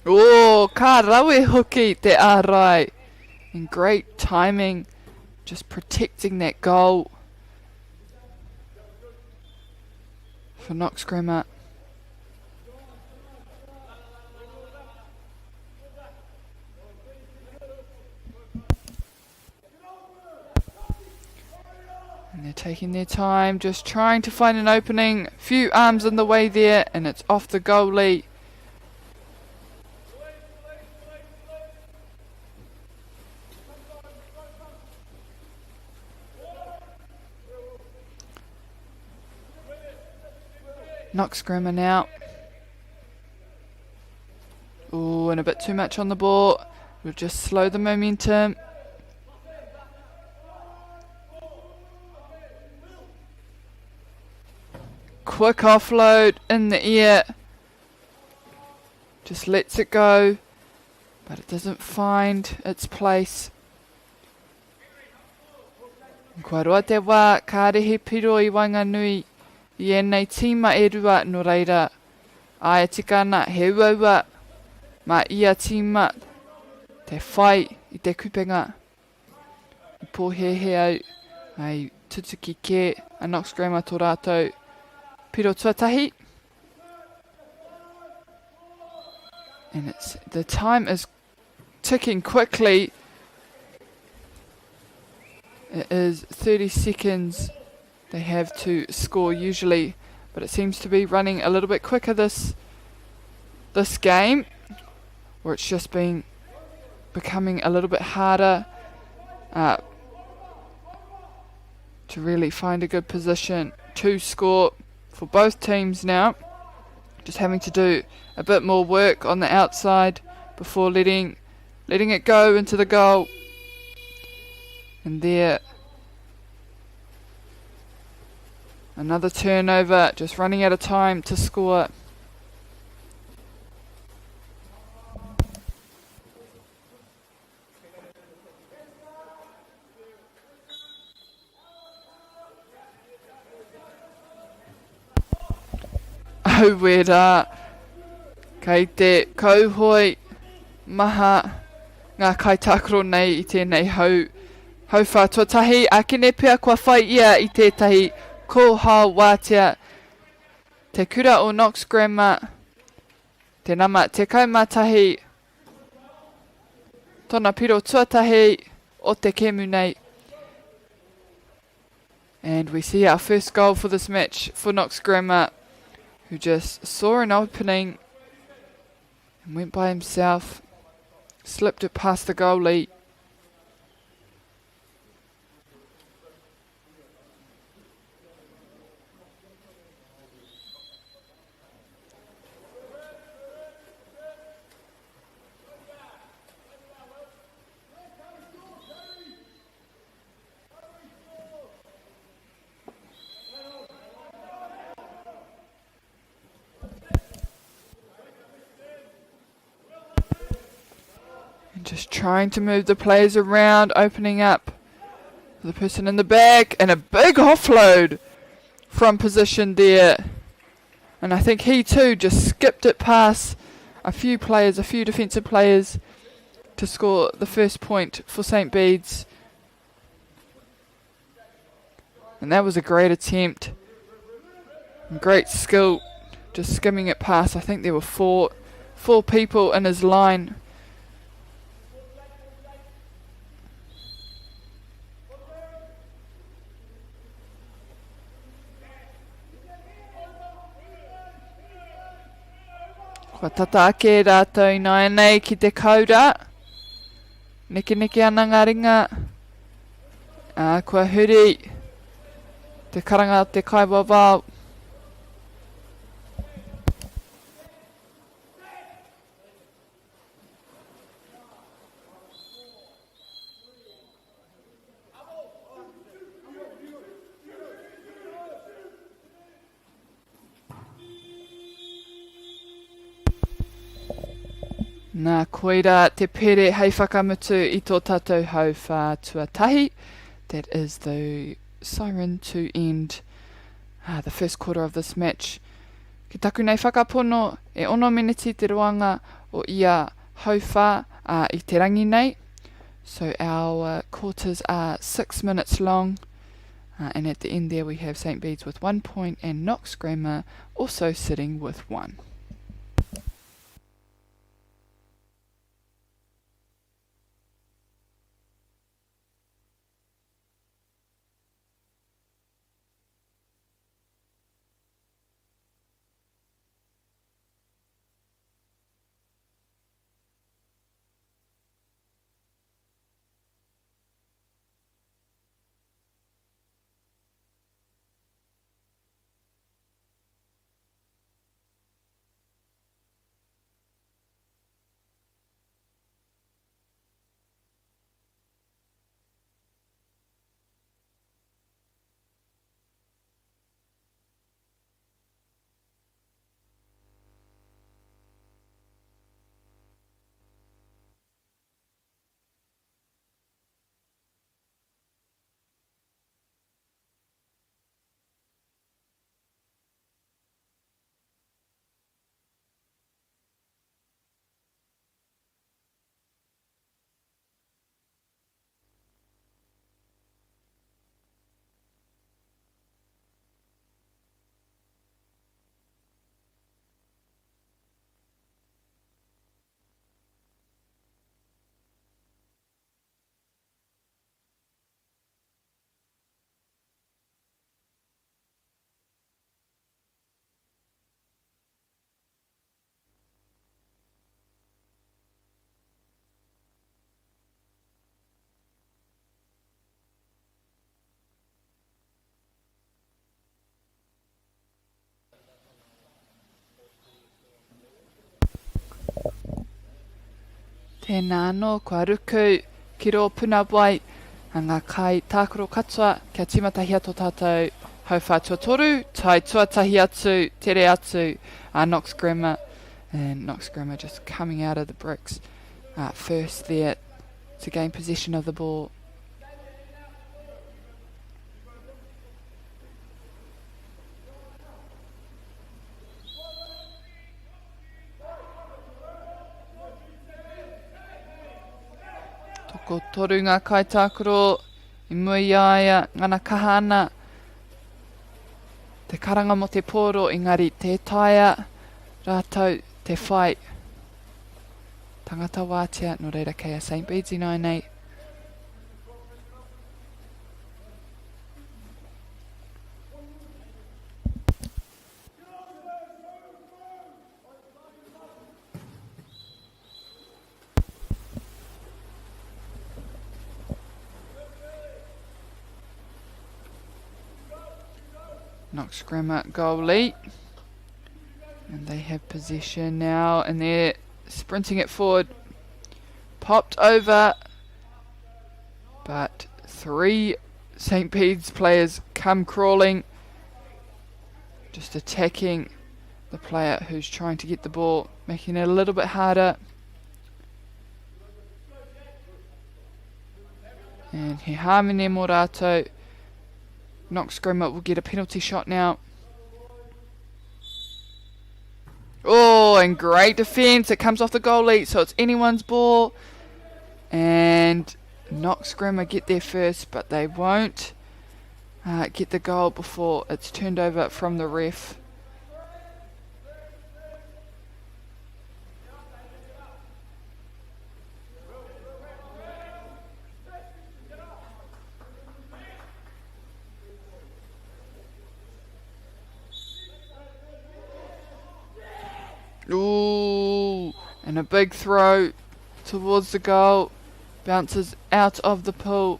Oh, ka rawe hoki te ārai. And great timing, just protecting that goal for Knox Grammar. And they're taking their time, just trying to find an opening. Few arms in the way there, and it's off the goalie. Knox Grammar now. Ooh, and a bit too much on the ball. We'll just slow the momentum. Quick offload in the air. Just lets it go, but it doesn't find its place. Kua roa te wā, kāre he piro i waenganui i ēnei tīma e rua, nō reira, āe tika ana, he uaua mā ia tīma te whai i te kupenga. I pōhēhē au, i tutuki kē a Knox Grammar tō rātou piro tuatahi. And it's, the time is ticking quickly. It is 30 seconds they have to score usually, but it seems to be running a little bit quicker this this game, or it's just been becoming a little bit harder to really find a good position to score for both teams now. Just having to do a bit more work on the outside before letting letting it go into the goal. And there, another turnover, just running out of time to score. Aue rā, kei te kauhoe maha ngā kaitākaro nei i tēnei hau hauwhā tuatahi, ākene pea kua whai ia i tētahi kōhao wātea. Te Kura o Knox Grammar, te nama 11, Tona piro tuatahi o te kēmu nei. And we see our first goal for this match for Knox Grammar, who just saw an opening and went by himself, slipped it past the goalie. And just trying to move the players around, opening up the person in the back, and a big offload from position there. And I think he too just skipped it past a few players, a few defensive players, to score the first point for St. Bede's. And that was a great attempt. Great skill, just skimming it past. I think there were four, four people in his line. Kua tata ake rātou ināianei ki te kaura. Nekeneke ana ngā ringa. Ā, kua huri te karanga o te kaiwawao. Nā, koirā te pere hei whakamutu i tō tātou hauwhā tuatahi. That is the siren to end uh, the first quarter of this match. Ki taku nei whakapono, e ono meneti te roanga o ia hauwhā uh, i te rangi nei. So our quarters are six minutes long. Uh, and at the end there we have St Bede's with one point and Knox Grammar also sitting with one. Tēnā anō, kua ruku ki rō puna wai a ngā kai tākaro katoa kia tīmatahia tō tātou hauwhā tuatoru, tae tuatahi atu, tere atu a Knox Grammar, and Knox Grammar just coming out of the bricks first there to gain possession of the ball. Tokotoru ngā kaitākaro i mua i a ia, ngana kaha ana te karanga mō te pōro, engari tē taea rātou te whai tangata wātea, nō reira kei a St Bedes ināianei. Knox Grammar goalie. And they have possession now, and they're sprinting it forward. Popped over, but 3 St. Bede's players come crawling, just attacking the player who's trying to get the ball, making it a little bit harder. And he hāmene mō rātou. Knox Grammar will get a penalty shot now. Oh, and great defense. It comes off the goalie, so it's anyone's ball. And Knox Grammar get there first, but they won't get the goal before it's turned over from the ref. Ooh, and a big throw towards the goal. Bounces out of the pool.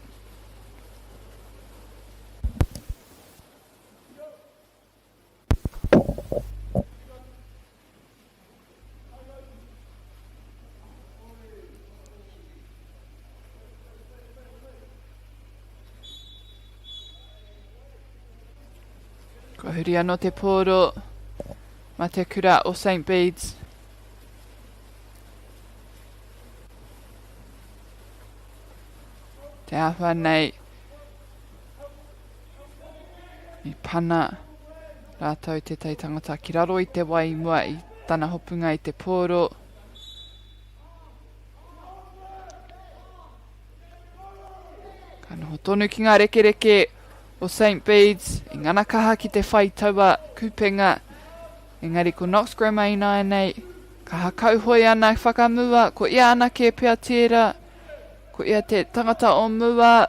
Kua huri anō te pōro mā te kura o St Bedes. Te āhua nei i pana rātou tētahi tangata ki raro i te wai i mua i tana hopunga i te pōro. Ka noho tonu ki ngā rekereke o St Bedes i ngana kaha ki te whai taua kupenga. Engari ko Knox Grammar ināianei, kaha kauhoe ana whakamua, ko ia anake pea tērā, ko ia te tangata o mua.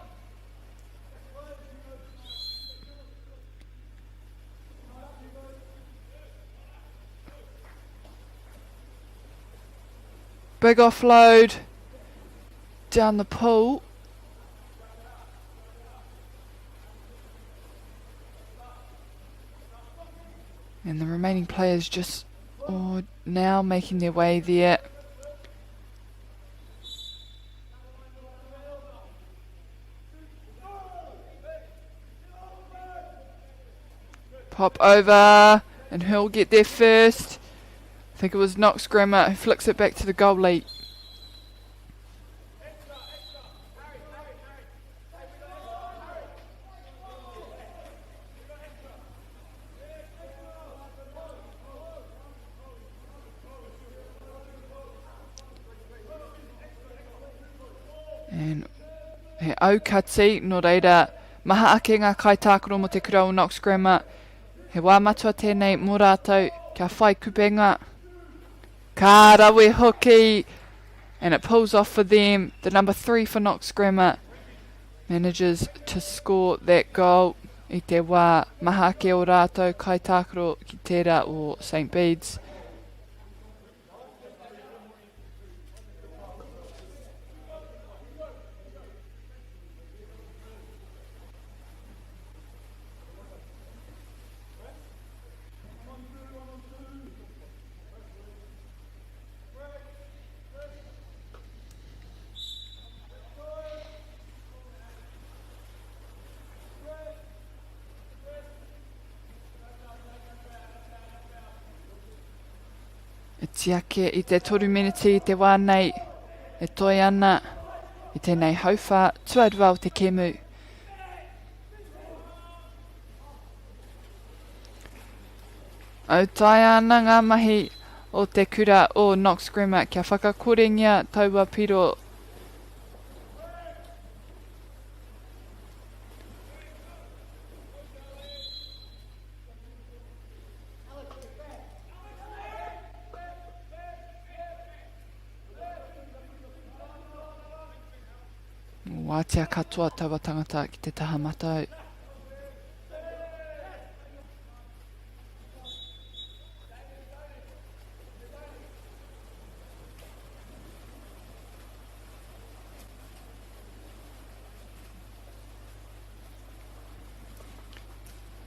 Big offload down the pool. And the remaining players just now making their way there. Pop over, and who'll get there first? I think it was Knox Grammar who flicks it back to the goalie. And he aukati, nō reira, maha ake ngā kaitākaro mō te kura o Knox Grammar. He wā matua tēnei mō rātou kia whai kupenga. Ka rawe hoki! And it pulls off for them. The number 3 for Knox Grammar manages to score that goal i te wā maha ake o rātou kaitākaro ki tērā o St Bedes. Iti ake i te toru meneti i te wā nei e toe ana i tēnei hauwhā tuarua o te kēmu. Autaia ana ngā mahi o te kura o Knox Grammar kia whakakorengia taua piro. Wātea katoa taua tangata ki te taha matau.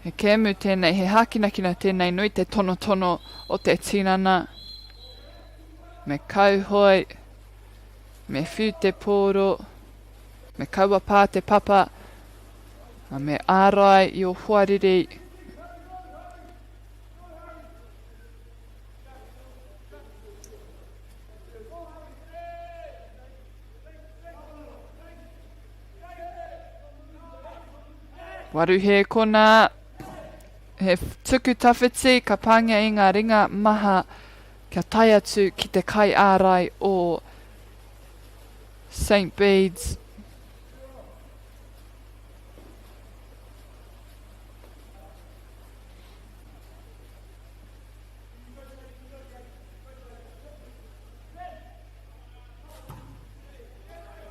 He kēmu tēnei, he hākinakina tēnei nui te tonotono o te tinana. Me kauhoe, me whiu te pōro, me kaua pā te papa, me ārai i o hoariri. Waru he kona, he tuku tawhiti ka pāngia i ngā ringa maha kia tae atu ki te kaiārai o St Bede's.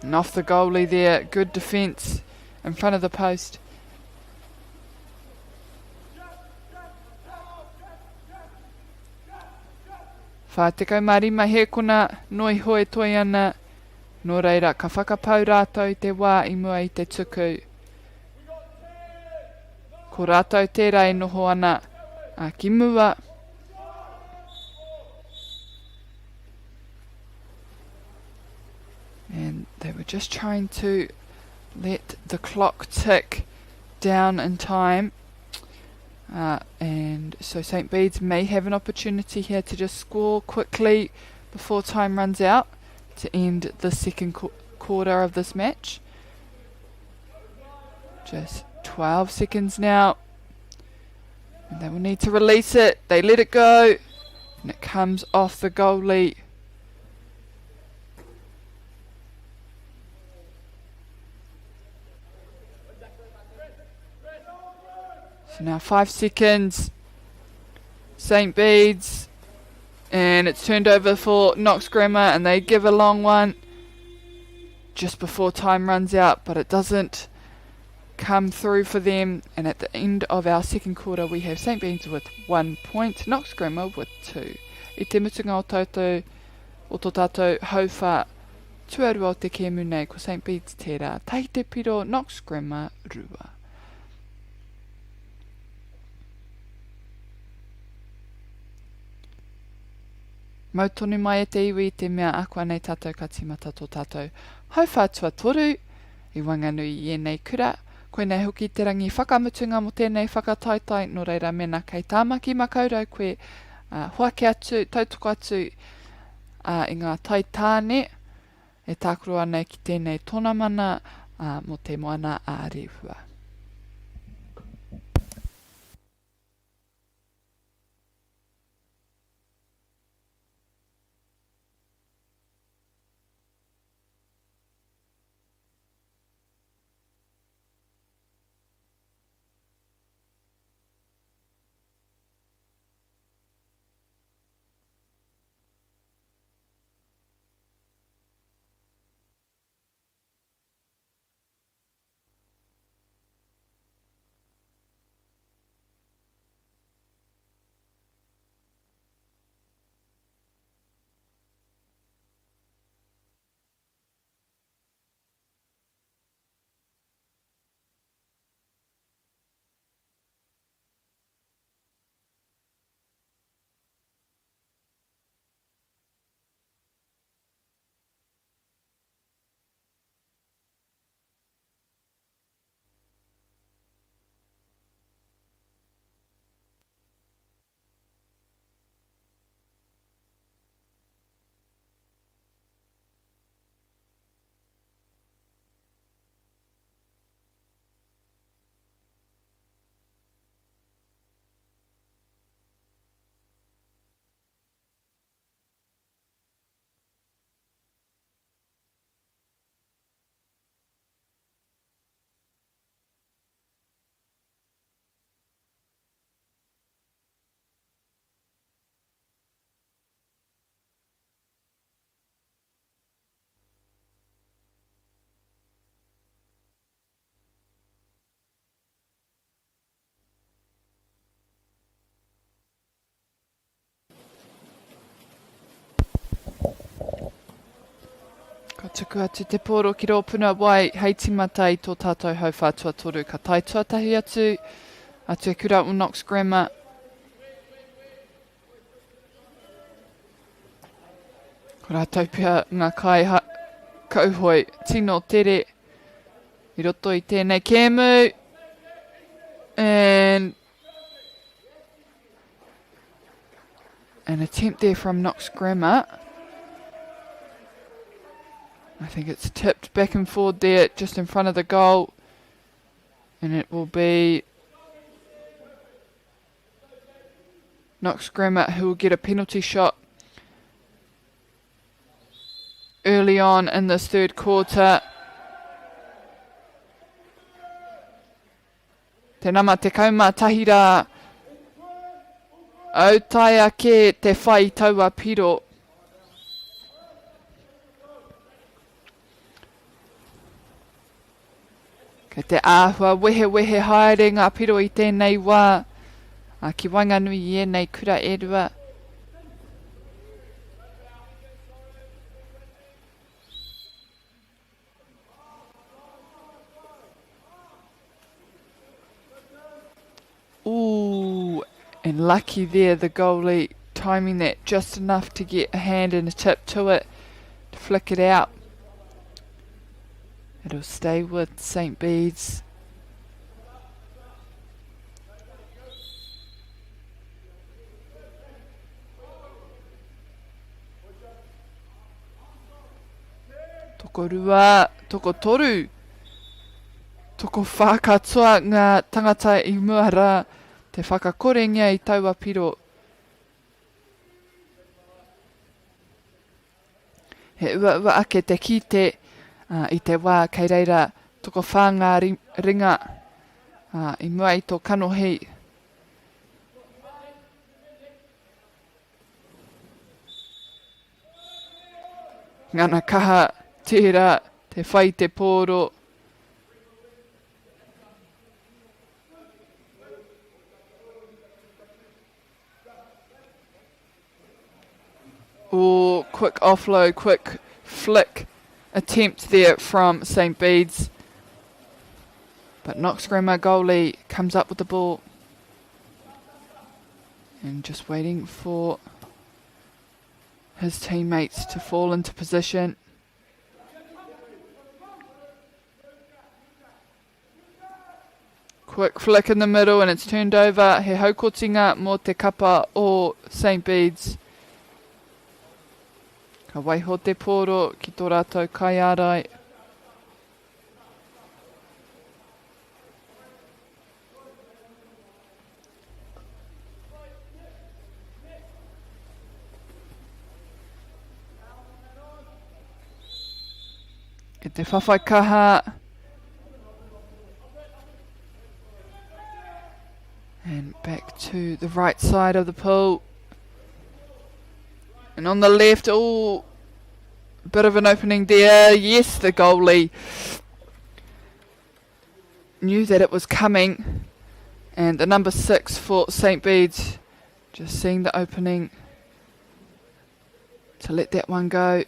And off the goalie there, good defence in front of the post. 45 hēkona noi hoe toi ana, nō reira ka whakapau rātou i te wā i mua i te tuku. Ko rātou tērā e noho ana a, ki mua. And they were just trying to let the clock tick down in time. Uh, and so St. Bede's may have an opportunity here to just score quickly before time runs out to end the second qu quarter of this match. Just 12 seconds now. And they will need to release it. They let it go. And it comes off the goalie. So now 5 seconds. St. Bede's. And it's turned over for Knox Grammar and they give a long one just before time runs out, but it doesn't come through for them. And at the end of our second quarter, we have St. Bede's with 1 point, Knox Grammar with 2. I te mutunga o tātou, o tō tātou hauwhā tuarua o te kēmu nei, ko St. Bede's tērā. Tahi te piro, Knox Grammar 2. Mau tonu mai e te iwi i te mea akuanei tātou ka tīmata tō tātou hauwhā tuatoru i waenganui i ēnei kura. Koinei hoki te rangi whakamutunga mō tēnei whakataetae, nō reira mēnā kei Tāmaki Makaurau koe, ā, hoake atu, tautoko atu, ā, i ngā tai tāne e tākaro ana ki tēnei tonamana, ā, mō te Moana ā Rehua. tuku atu te pōro ki rō puna wai hei tīmata i tō tātou hauwhā tuatoru. Ka tae tuatahi atu a Te Kura o Knox Grammar. Ko rātou pea ngā kai kauhoe tino tere i roto i tēnei kēmu. And an attempt there from Knox Grammar. I think it's tipped back and forward there just in front of the goal. And it will be Knox Grammar who will get a penalty shot early on in this third quarter. Te nama 11 rā. Autaia kē te whai i taua piro. Kei te āhua wehewehe haere ngā piro i tēnei wā, ā, ki waenganui i ēnei kura e rua. Ooh, and lucky there, the goalie timing that just enough to get a hand and a tip to it to flick it out. It'll stay with St. Bede's. Tokorua, tokotoru, tokowhā katoa ngā tangata i mua rā te whakakorengia i taua piro. He uaua ake te kite i te wā kei reira tokowhā ngā ringa i mua i tō kanohi. Ngana kaha tērā te whai te pōro. Oh, quick offload, quick flick attempt there from St. Bede's. But Knox Grammar goalie comes up with the ball. And just waiting for his teammates to fall into position. Quick flick in the middle and it's turned over. He haukotinga mō te kapa o St Bede's. Ka waiho te pōro ki tō rātou kaiārai. Ki te whawhai kaha. And back to the right side of the pool. And on the left, oh, bit of an opening there. Yes, the goalie knew that it was coming. And the number 6 for St. Bede's just seeing the opening to let that one go.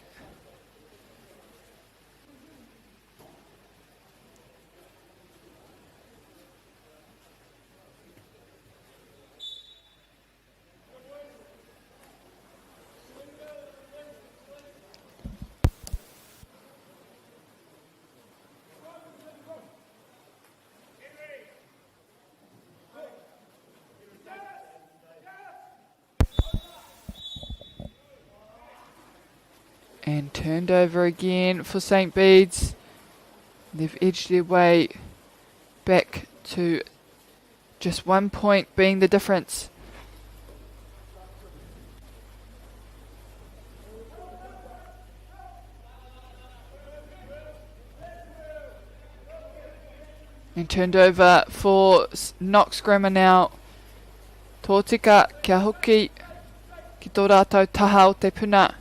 And turned over again for St. Bede's. They've edged their way back to just 1 point being the difference. And turned over for Knox Grammar now. Tōtika kia hoki ki tō rātou taha o te puna.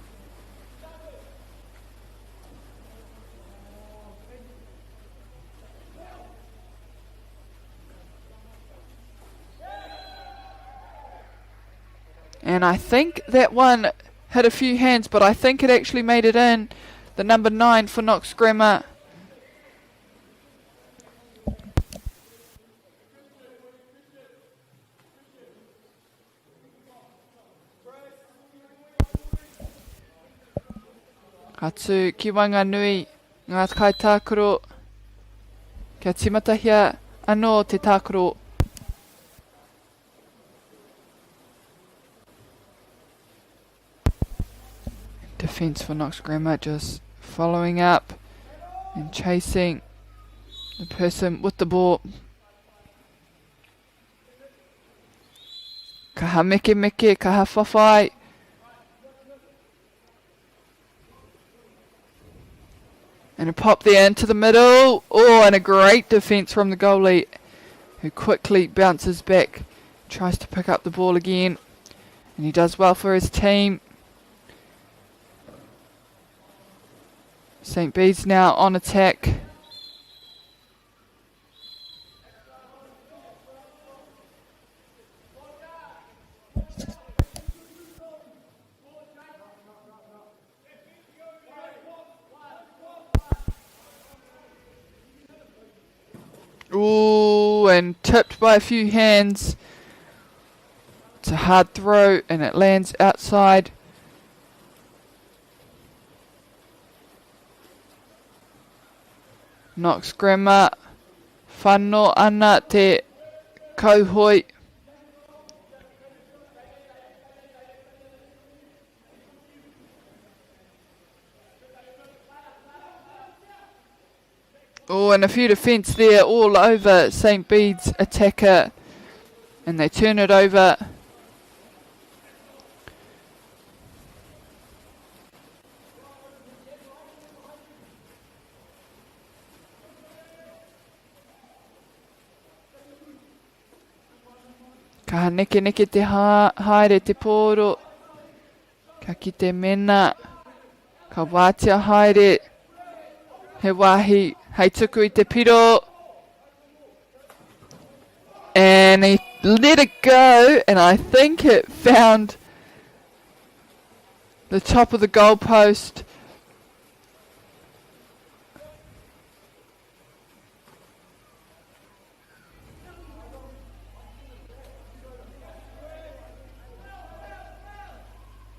And I think that one hit a few hands, but I think it actually made it in. The number 9 for Knox Grammar. Ka tū ki waenganui ngā kaitākaro kia tīmatahia anō te tākaro. Defence for Knox Grammar just following up and chasing the person with the ball. Kaha mekemeke, kaha whawhai. And a pop there into the middle. Oh, and a great defence from the goalie, who quickly bounces back, tries to pick up the ball again. And he does well for his team. St. Bede's now on attack. Ooh, and tipped by a few hands. It's a hard throw and it lands outside. Knox Grammar. Whano ana te kauhoi. Oh, and a few defence there all over St. Bede's attacker. And they turn it over. Ka nekeneke te haere te pōro. Ka kite mena. Ka wātea haere he wāhi hei tuku i te piro. And he let it go, and I think it found the top of the goalpost.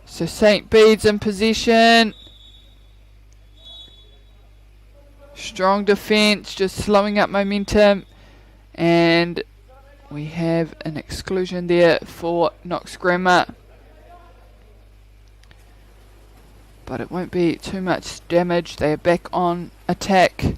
So St. Bede's in possession. Strong defence, just slowing up momentum. And we have an exclusion there for Knox Grammar. But it won't be too much damage. They are back on attack.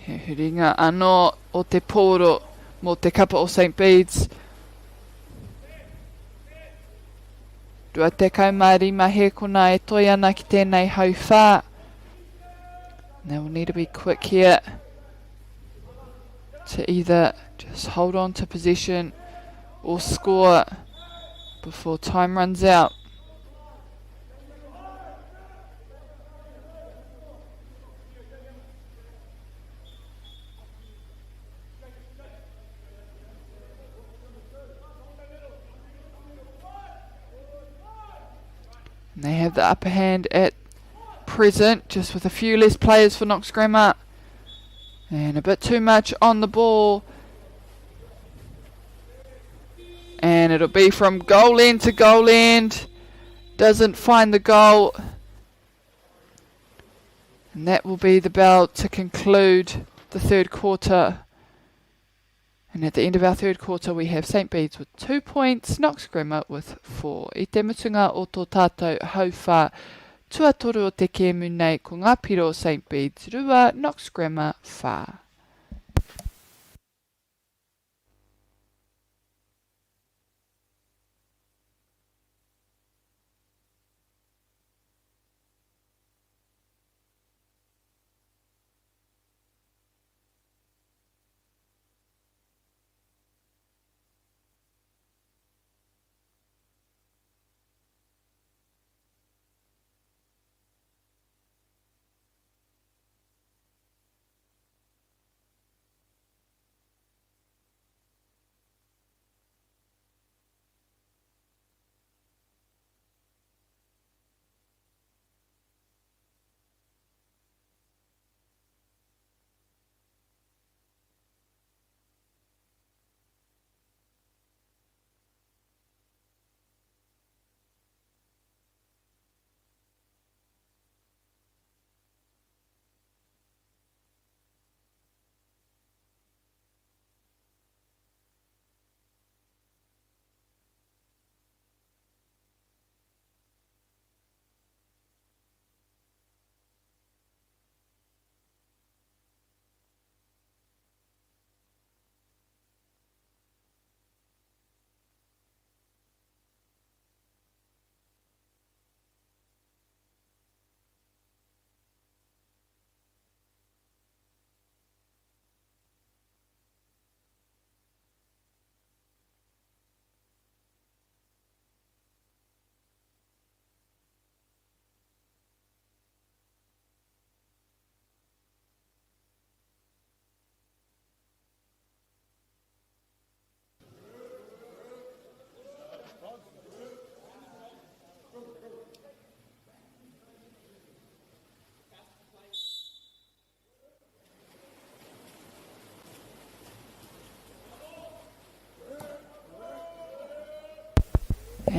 He huringa anō o te pōro mō te kapa o St Bede's. 25 hēkona e toi ana ki tēnei hauwhā. They will need to be quick here to either just hold on to possession or score before time runs out. And they have the upper hand at present, just with a few less players for Knox Grammar. And a bit too much on the ball. And it'll be from goal end to goal end. Doesn't find the goal. And that will be the bell to conclude the third quarter. And at the end of our third quarter, we have St Bede's with 2 points, Knox Grammar with 4. I te mutunga o tō tātou hauwhā tuatoru o te kēmu nei, ko ngā piro St Bede's 2, Knox Grammar 4.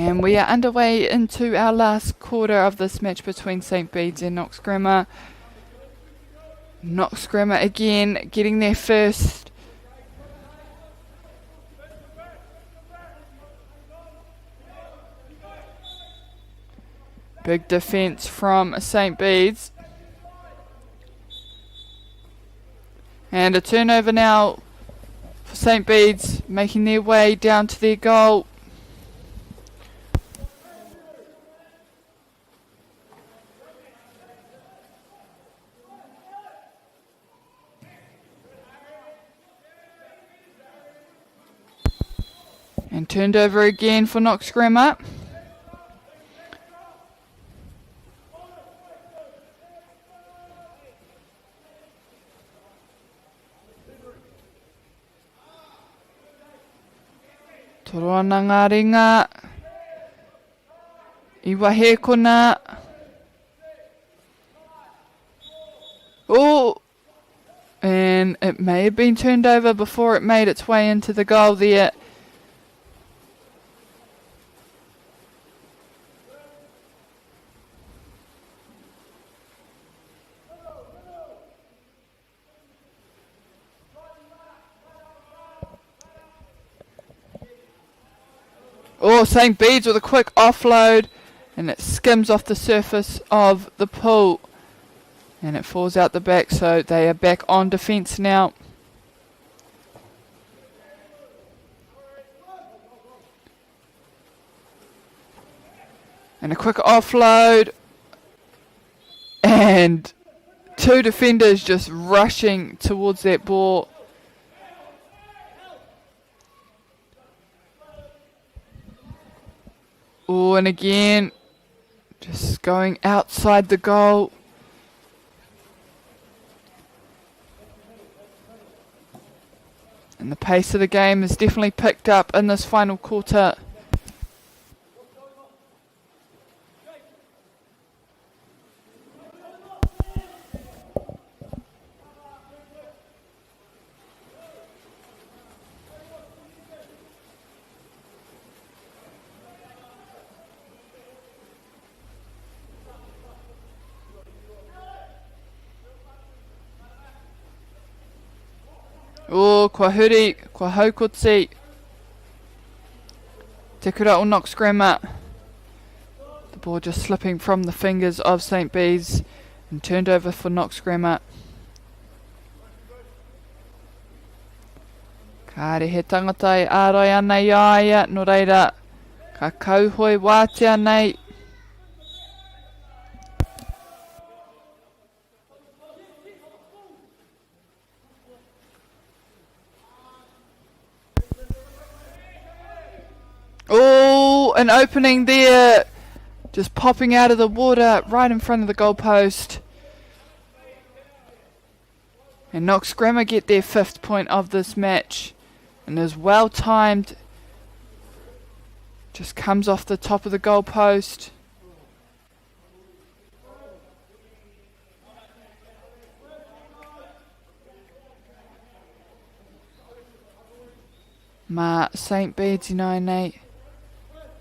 And we are underway into our last quarter of this match between St. Bede's and Knox Grammar. Knox Grammar again getting there first. Big defence from St. Bede's. And a turnover now for St. Bede's, making their way down to their goal. And turned over again for Knox Grammar. Toro ana ngā ringa. I wahe kona. Oh! And it may have been turned over before it made its way into the goal there. Oh, St. Bede's with a quick offload, and it skims off the surface of the pool. And it falls out the back, so they are back on defence now. And a quick offload. And two defenders just rushing towards that ball. Oh, and again, just going outside the goal. And the pace of the game has definitely picked up in this final quarter. Oh, kua huri, kua haukoti. Te kura o Knox Grammar. The ball just slipping from the fingers of St. Bees and turned over for Knox Grammar. Kāre he tangata e ārai ana i a ia, nō reira, ka kauhoe wātea nei. Oh, an opening there. Just popping out of the water right in front of the goalpost. And Knox Grammar get their 5th point of this match. And is well timed. Just comes off the top of the goalpost. Mā St Bede's ināianei,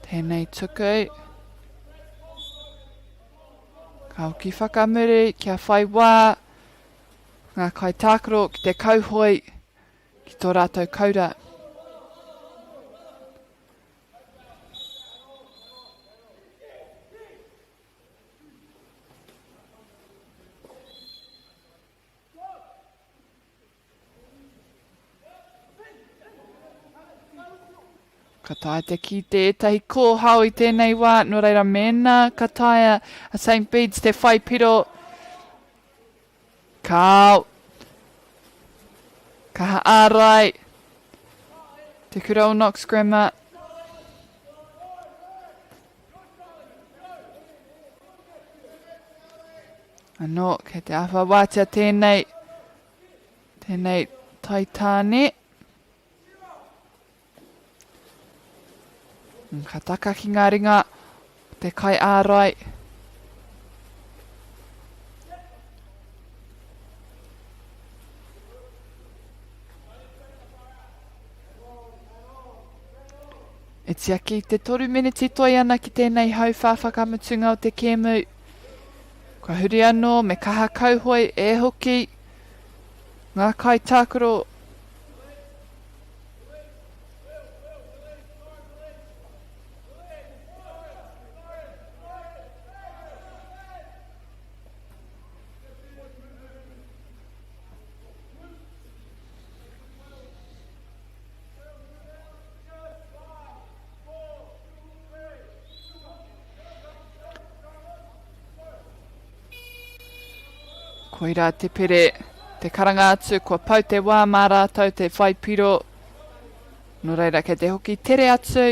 tēnei tuku. Ka hoki whakamuri kia whai wā ngā kaitākaro ki te kauhoe ki tō rātou koura. Ka taea te kite ētahi kōhao i tēnei wā, nō reira mēnā ka taea a St Bede's te whai piro, kāo, kaha ārai, te kura o Knox Grammar. Anō, kei te āwha wātea tēnei, tēnei taitāne. Ka taka ki ngā ringa o te kaiārai. E tiaki te toru meneti toi ana ki tēnei hauwhā whakamutunga o te kēmu. Kua huri anō me kaha kauhoe e hoki ngā kaitākaro. Koirā te pere, te karanga atu, kua pau te wā mā rātou te whai piro. Nō reira, kei te hoki tere atu.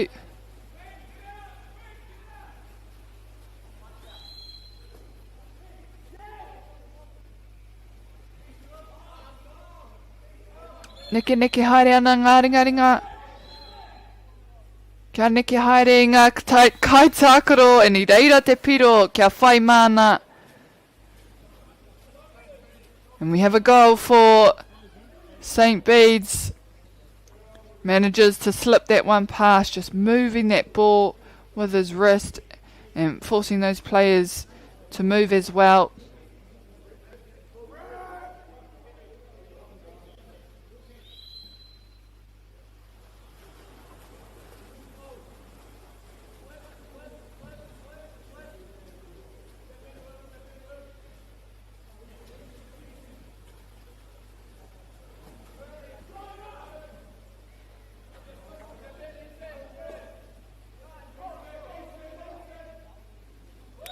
Nekeneke haere ana ngā ringaringa. Kia neke haere i ngā kaitākaro and i reira te piro kia whai māna. And we have a goal for St. Bede's. Manages to slip that one past, just moving that ball with his wrist and forcing those players to move as well.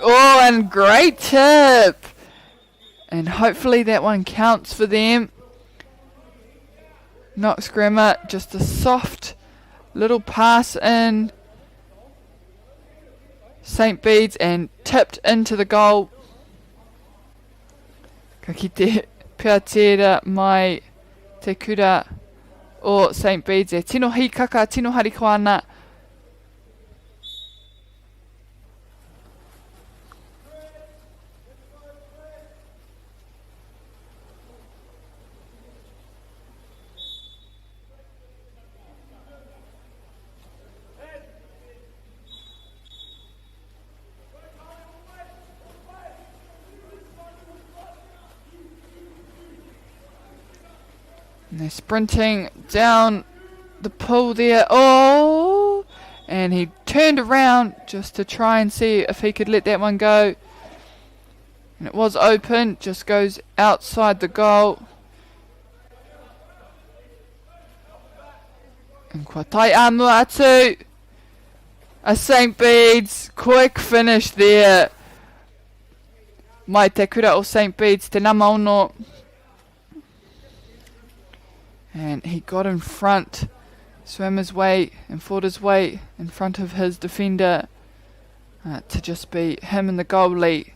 Oh, and great tip! And hopefully that one counts for them. Knox Grammar, just a soft little pass in. St. Bede's and tipped into the goal. Ka kite pea tērā mai te kura o St. Bede's e tino hīkaka, tino harikoa ana. And they're sprinting down the pool there. Oh! And he turned around just to try and see if he could let that one go. And it was open, just goes outside the goal. And kua tae āmua atu. A St. Bede's quick finish there. Mai te kura o St. Bede's, te nama ono. And he got in front, swam his way and fought his way in front of his defender uh, to just be him and the goalie.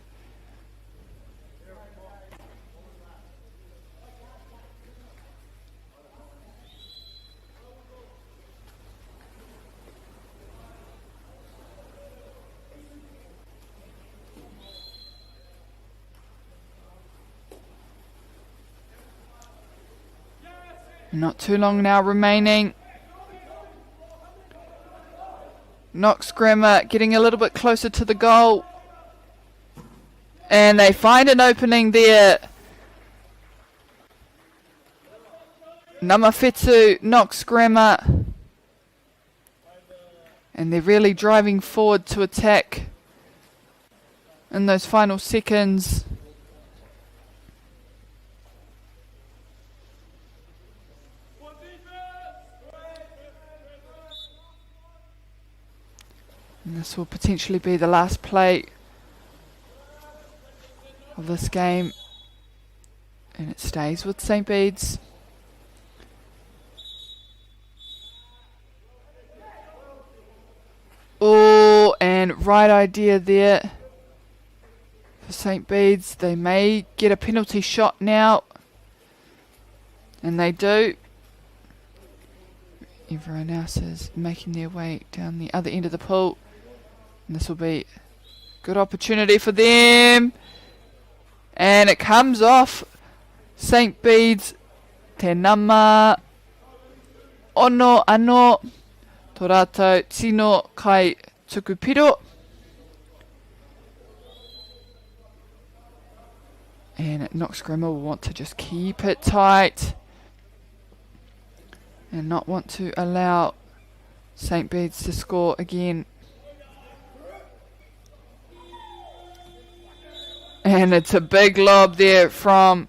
Not too long now remaining. Knox Grammar getting a little bit closer to the goal. And they find an opening there. Nama Whetu, Knox Grammar. And they're really driving forward to attack in those final seconds. And this will potentially be the last play of this game. And it stays with St. Bede's. Oh, and right idea there for St. Bede's. They may get a penalty shot now. And they do. Everyone else is making their way down the other end of the pool. And this will be a good opportunity for them. And it comes off St. Bede's. Te nama ono ano. Tō rātou tino kai tuku piro. And Knox Grammar will want to just keep it tight and not want to allow St. Bede's to score again. And it's a big lob there from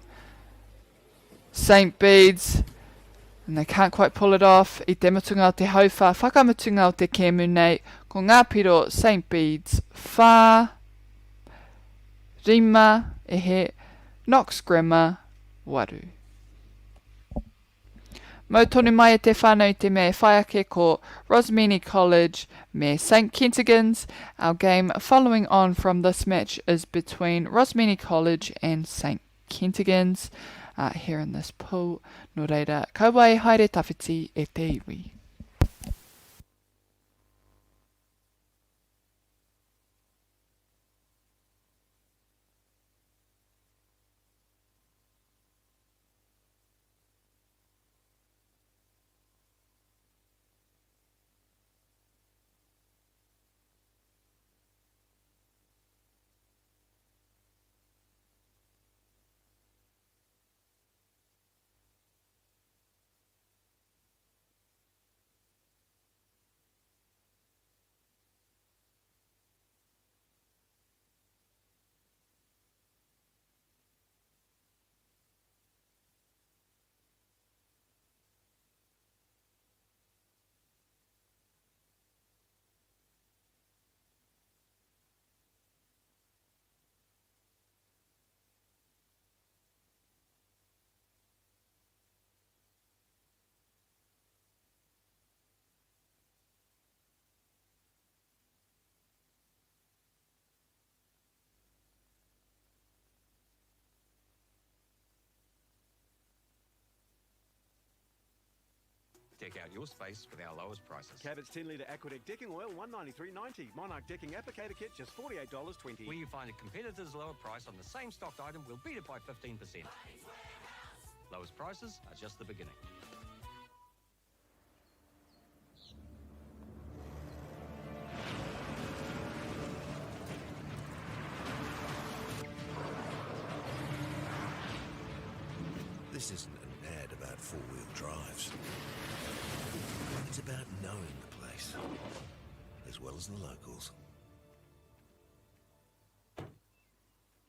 St. Bede's. And they can't quite pull it off. I te mutunga o te hauwhā, whakamutunga o te kēmu nei, ko ngā piro St. Bede's 4, 5, ehe, Knox Grammar 8. Mau tonu mai e te whānau i te mea e whai ake ko Rosmini College me St Kentigern's. Our game following on from this match is between Rosmini College and St Kentigern's uh, here in this pool. Nō reira, kaua e haere tawhiti e te iwi. Deck out your space with our lowest prices. Cabot's 10 litre Aquadec decking oil, $193.90. Monarch decking applicator kit, just $48.20. Where you find a competitor's lower price on the same stocked item, we'll beat it by 15%. Lowest prices are just the beginning. This isn't an ad about four-wheel drives. It's about knowing the place, as well as the locals.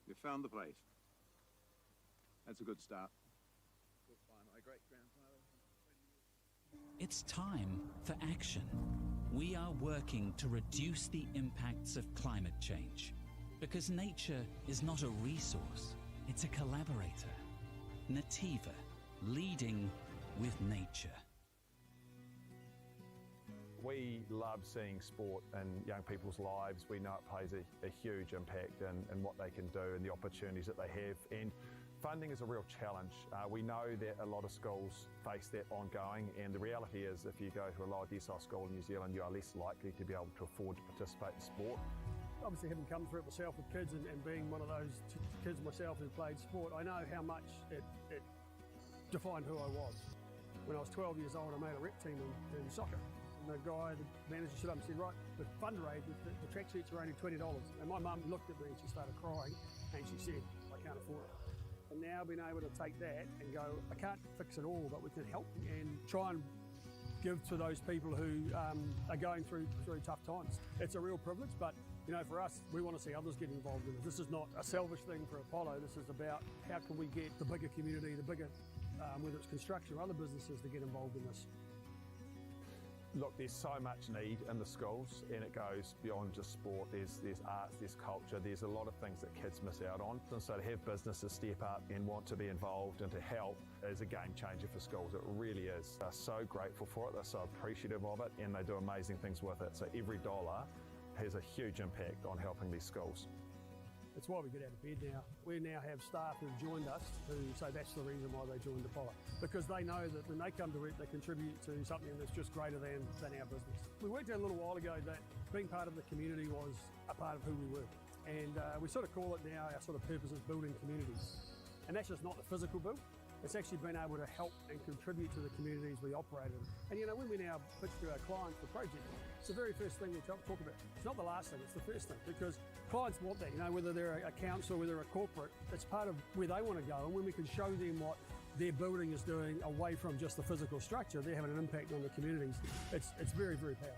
You found the place. That's a good start. It's time for action. We are working to reduce the impacts of climate change. Because nature is not a resource, it's a collaborator. Nativa, leading with nature. We love seeing sport in young people's lives. We know it plays a, a huge impact in, in what they can do and the opportunities that they have. And funding is a real challenge. Uh, we know that a lot of schools face that ongoing, and the reality is if you go to a lower decile school in New Zealand, you are less likely to be able to afford to participate in sport. Obviously, having come through it myself with kids and, and being one of those kids myself who played sport, I know how much it, it defined who I was. When I was 12 years old, I made a rep team in, in soccer. And the guy, the manager stood up and said, right, the fundraiser, the, the tracksuits are only $20. And my mum looked at me and she started crying and she said, I can't afford it. And now being able to take that and go, I can't fix it all, but we can help and try and give to those people who um, are going through through tough times. It's a real privilege, but you know, for us, we want to see others get involved in it. This is not a selfish thing for Apollo. This is about how can we get the bigger community, the bigger, um, whether it's construction or other businesses, to get involved in this. Look, there's so much need in the schools, and it goes beyond just sport. There's, there's arts, there's culture, there's a lot of things that kids miss out on. And so to have businesses step up and want to be involved and to help is a game changer for schools. It really is. They're so grateful for it, they're so appreciative of it, and they do amazing things with it. So every dollar has a huge impact on helping these schools. It's why we get out of bed now. We now have staff who've joined us who say that's the reason why they joined Apollo. Because they know that when they come to work, they contribute to something that's just greater than, than our business. We worked out a little while ago that being part of the community was a part of who we were. And uh, we sort of call it now our sort of purpose is building communities. And that's just not the physical build. It's actually been able to help and contribute to the communities we operate in. And you know, when we now pitch to our clients the project, it's the very first thing we talk, talk about. It's not the last thing, it's the first thing because clients want that, you know, whether they're a council, whether a corporate, it's part of where they want to go. And when we can show them what their building is doing away from just the physical structure, they're having an impact on the communities. It's, it's very, very powerful.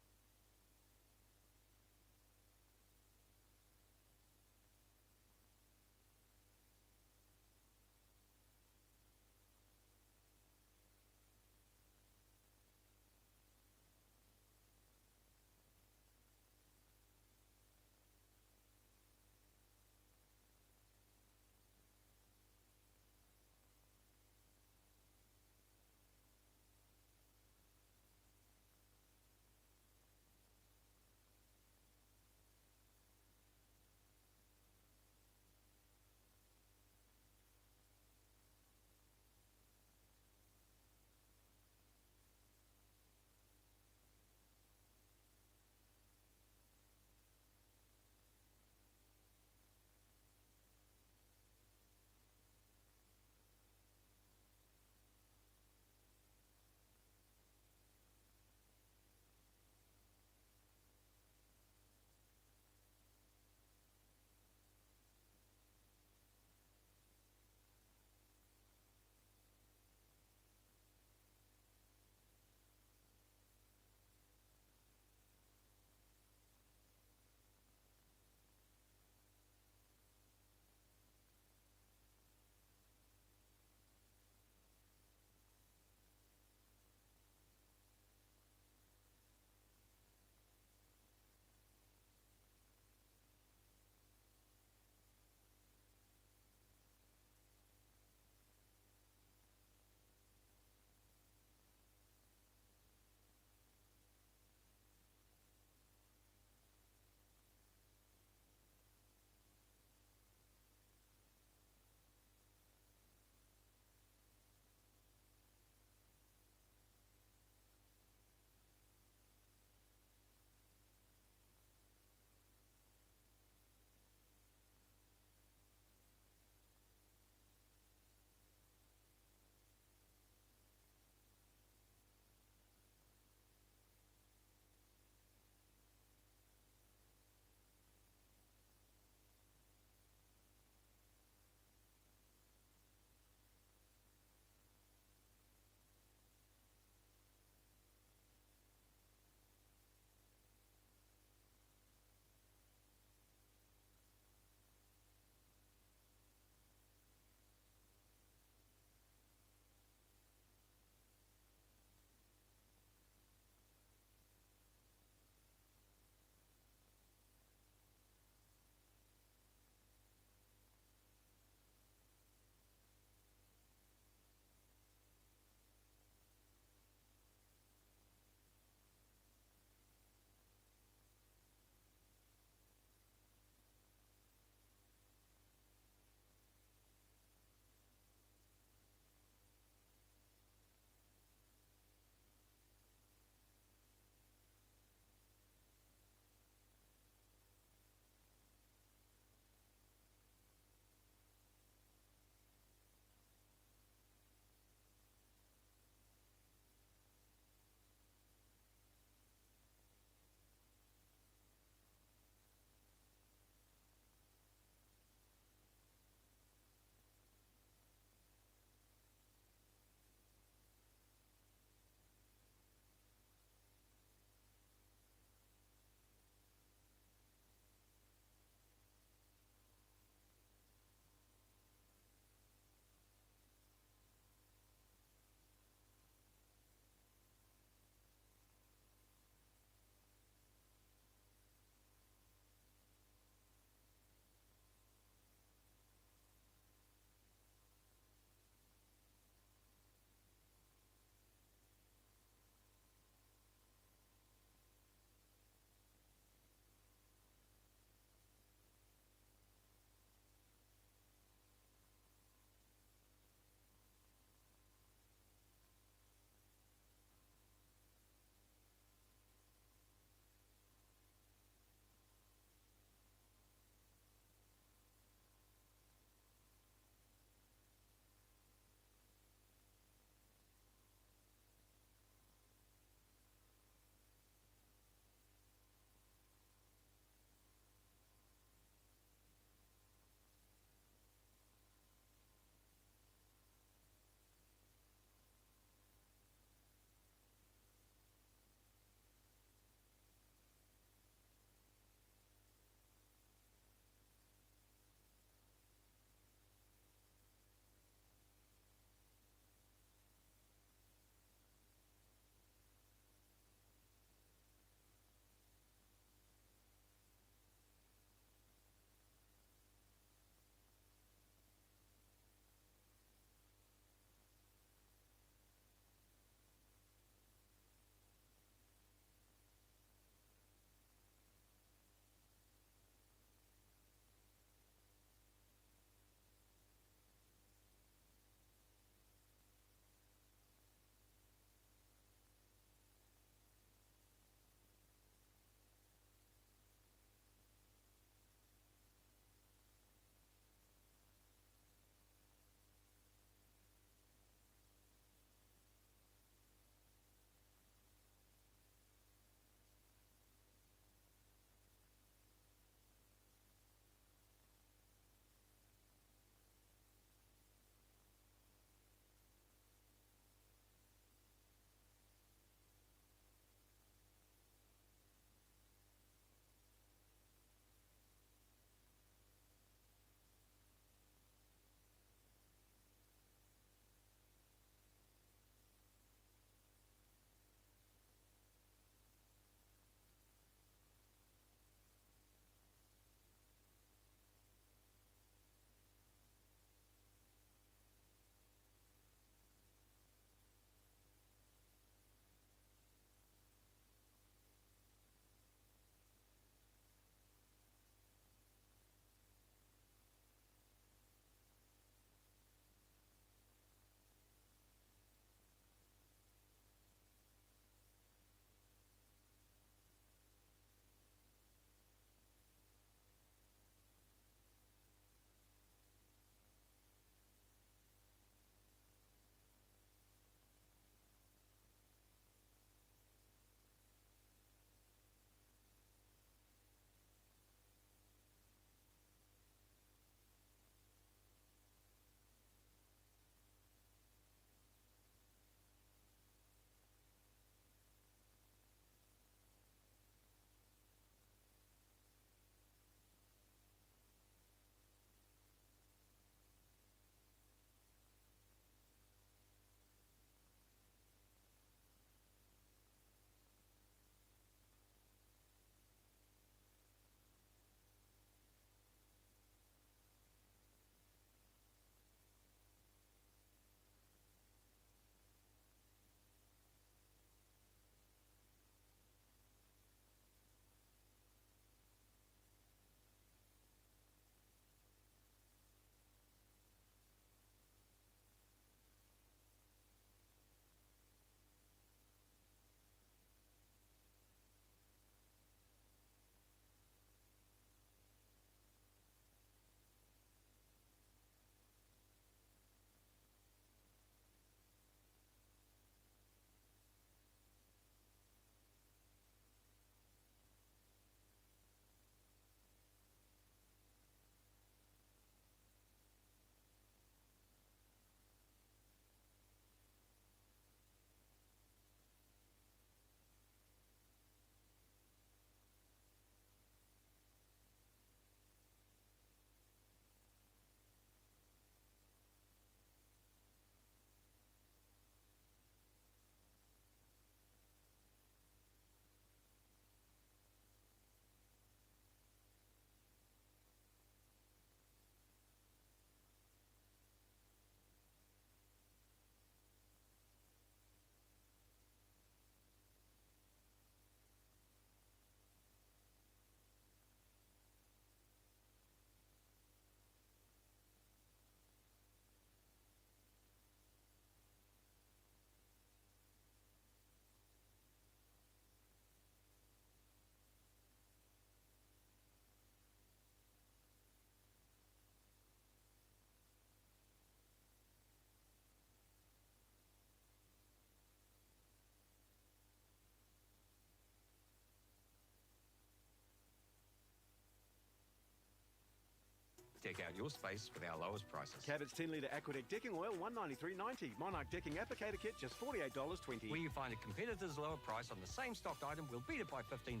Deck out your space with our lowest prices. Cabot's 10 litre Aquadec decking oil, $193.90. Monarch decking applicator kit, just $48.20. Where you find a competitor's lower price on the same stocked item, we'll beat it by 15%.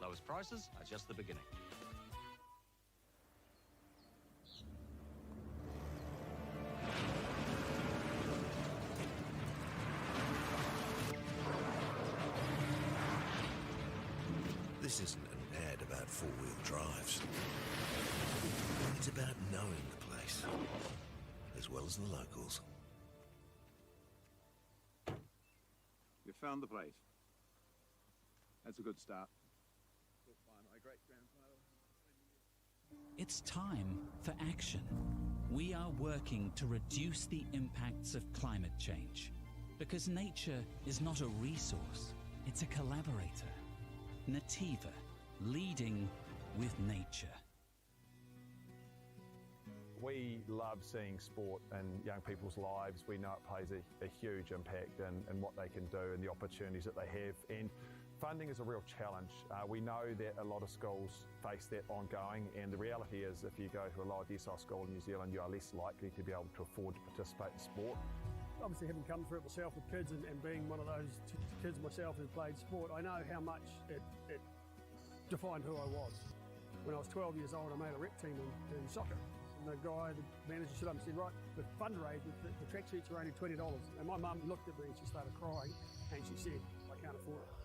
Lowest prices are just the beginning. This isn't an ad about four-wheel drives. It's about knowing the place, as well as the locals. You found the place. That's a good start. It's time for action. We are working to reduce the impacts of climate change. Because nature is not a resource, it's a collaborator. Nativa, leading with nature. We love seeing sport in young people's lives. We know it plays a, a huge impact in, in what they can do and the opportunities that they have. And funding is a real challenge. Uh, we know that a lot of schools face that ongoing, and the reality is if you go to a lower decile school in New Zealand, you are less likely to be able to afford to participate in sport. Obviously, having come through it myself with kids and, and being one of those kids myself who played sport, I know how much it, it defined who I was. When I was 12 years old, I made a rep team in, in soccer. And the guy, the manager stood up and said, right, the fundraiser, the, the tracksuits are only $20. And my mum looked at me and she started crying and she said, I can't afford it.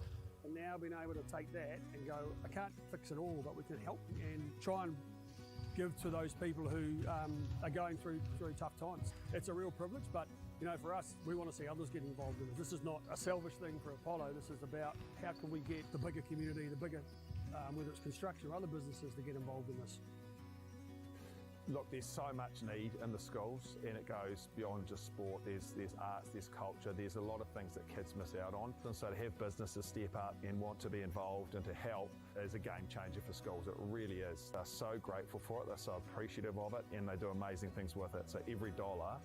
And now being able to take that and go, I can't fix it all, but we can help and try and give to those people who um, are going through through tough times. It's a real privilege, but you know, for us, we want to see others get involved in it. This is not a selfish thing for Apollo. This is about how can we get the bigger community, the bigger, um, whether it's construction or other businesses, to get involved in this. Look, there's so much need in the schools, and it goes beyond just sport. There's, there's arts, there's culture, there's a lot of things that kids miss out on. And so to have businesses step up and want to be involved and to help is a game changer for schools. It really is. They're so grateful for it, they're so appreciative of it, and they do amazing things with it. So every dollar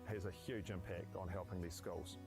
has a huge impact on helping these schools.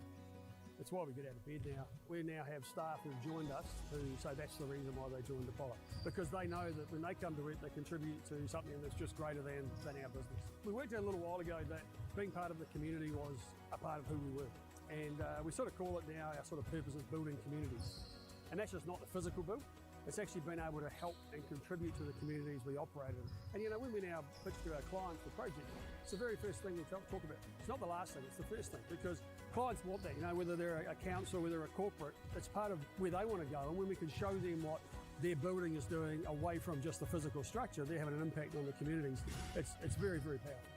It's why we get out of bed now. We now have staff who've joined us who say that's the reason why they joined Apollo. Because they know that when they come to work, they contribute to something that's just greater than, than our business. We worked out a little while ago that being part of the community was a part of who we were. And uh, we sort of call it now our sort of purpose is building communities. And that's just not the physical build, it's actually been able to help and contribute to the communities we operate in. And you know, when we now pitch to our clients for projects, it's the very first thing we talk, talk about. It's not the last thing, it's the first thing because clients want that, you know, whether they're a council, whether they're a corporate, it's part of where they want to go. And when we can show them what their building is doing away from just the physical structure, they're having an impact on the communities. It's, it's very, very powerful.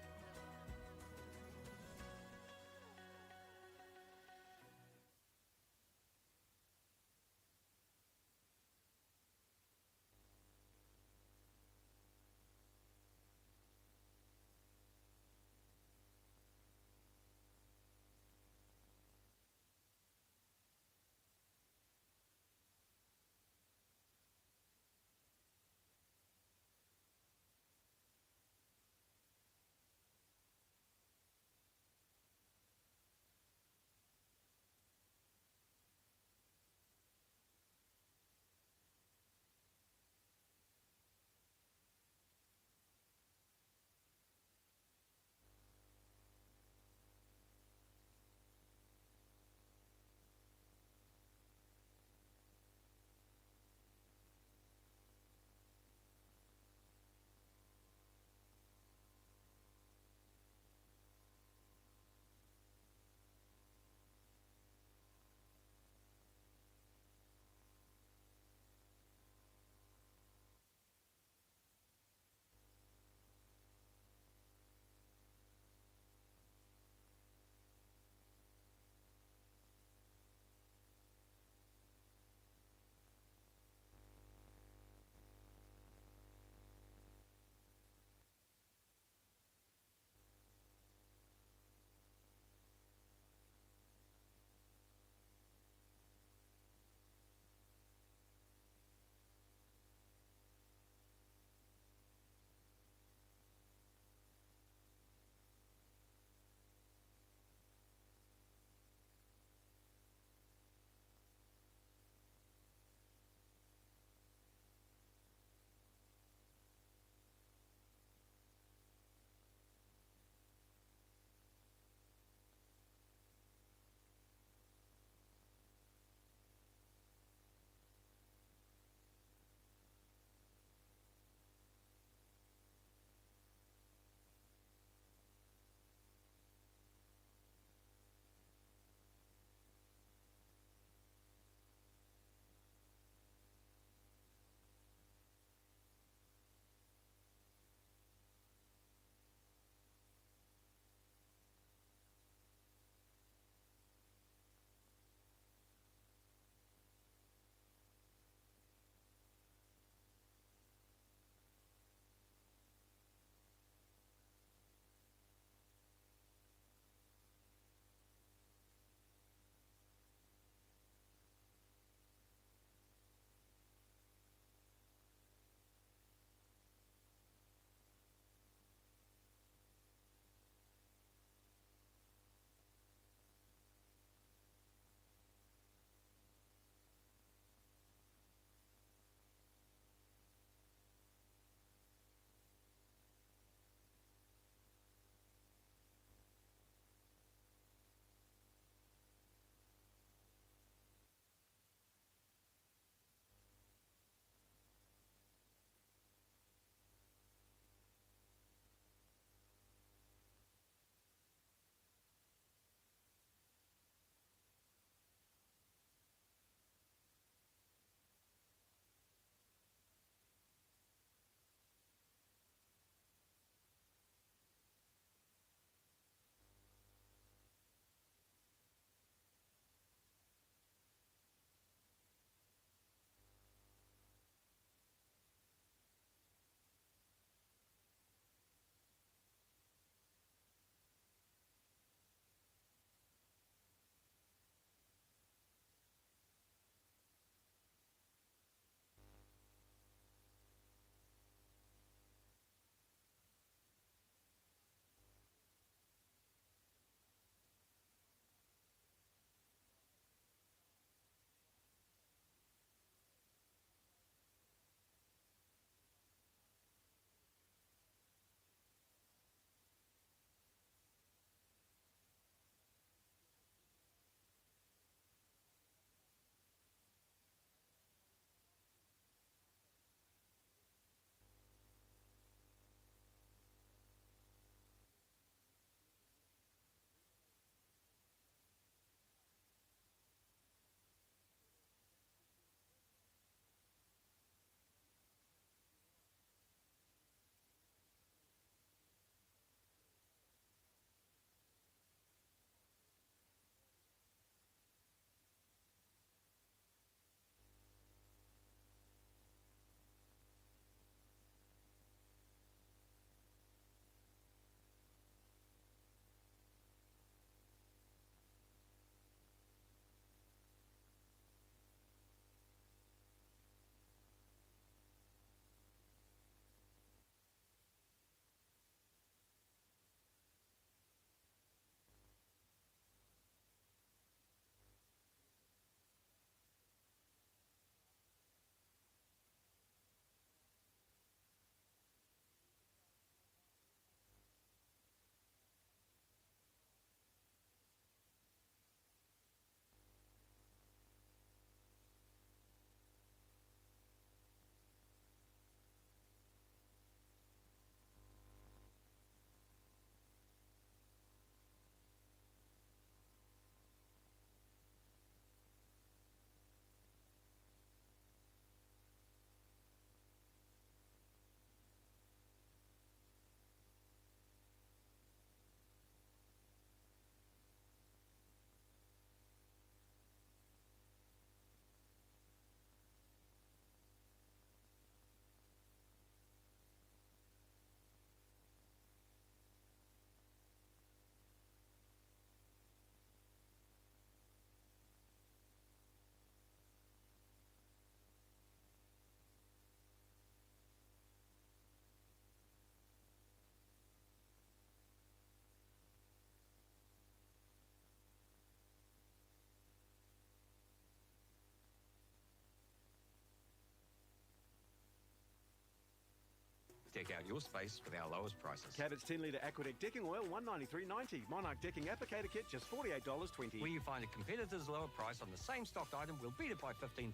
Deck out your space with our lowest prices. Cabot's 10 litre Aquadec decking oil, 193.90. Monarch decking applicator kit, just $48.20. Where you find a competitor's lower price on the same stocked item, we'll beat it by 15%.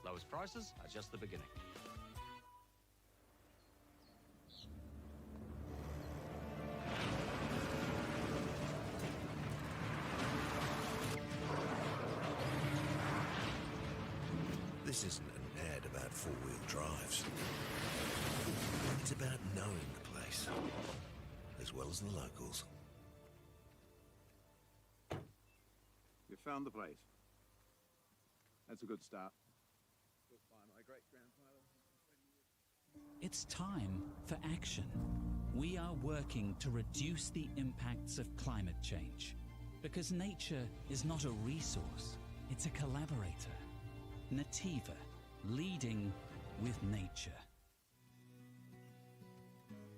Lowest prices are just the beginning. This isn't an ad about four-wheel drives. It's about knowing the place, as well as the locals. You found the place. That's a good start. It's time for action. We are working to reduce the impacts of climate change. Because nature is not a resource, it's a collaborator. Nativa, leading with nature.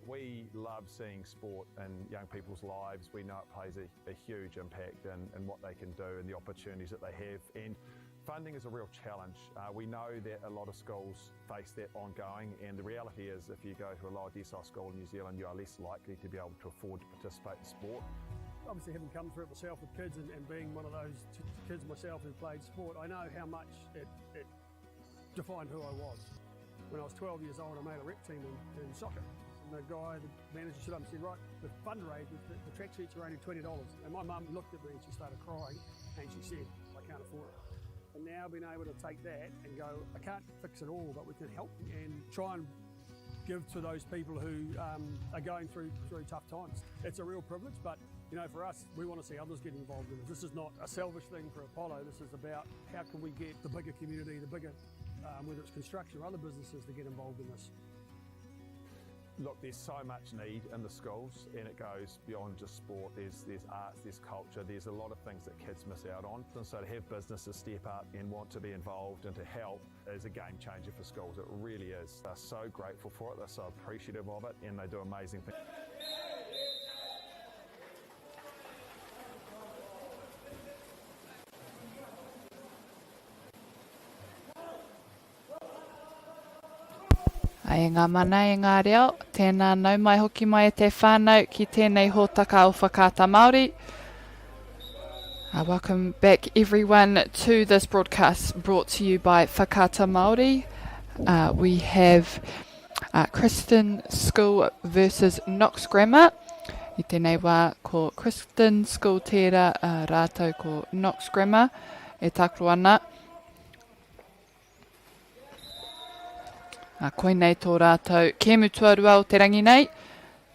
We love seeing sport in young people's lives. We know it plays a, a huge impact in, in what they can do and the opportunities that they have. And funding is a real challenge. Uh, we know that a lot of schools face that ongoing, and the reality is if you go to a lower decile school in New Zealand, you are less likely to be able to afford to participate in sport. Obviously, having come through it myself with kids and, and being one of those kids myself who played sport, I know how much it, it defined who I was. When I was 12 years old, I made a rep team in, in soccer. And the guy, the manager stood up and said, right, the fundraiser, the, the tracksuits are only $20. And my mum looked at me and she started crying and she said, I can't afford it. And now being able to take that and go, I can't fix it all, but we can help and try and give to those people who um, are going through through tough times. It's a real privilege, but you know, for us, we want to see others get involved in this. This is not a selfish thing for Apollo. This is about how can we get the bigger community, the bigger, um, whether it's construction or other businesses, to get involved in this. Look, there's so much need in the schools, and it goes beyond just sport. There's, there's arts, there's culture, there's a lot of things that kids miss out on. And so to have businesses step up and want to be involved and to help is a game changer for schools. It really is. They're so grateful for it, they're so appreciative of it, and they do amazing things. E ngā mana, e ngā reo, tēnā nau mai hoki mai e te whānau ki tēnei hōtaka o Whakaata Māori. Uh, welcome back everyone to this broadcast brought to you by Whakaata Māori. Uh, we have uh, Kristen School versus Knox Grammar. I tēnei wā ko Kristen School tērā uh, rātou ko Knox Grammar e tākaro ana. Uh, koinei tō rātou kēmu tuarua o te rangi nei.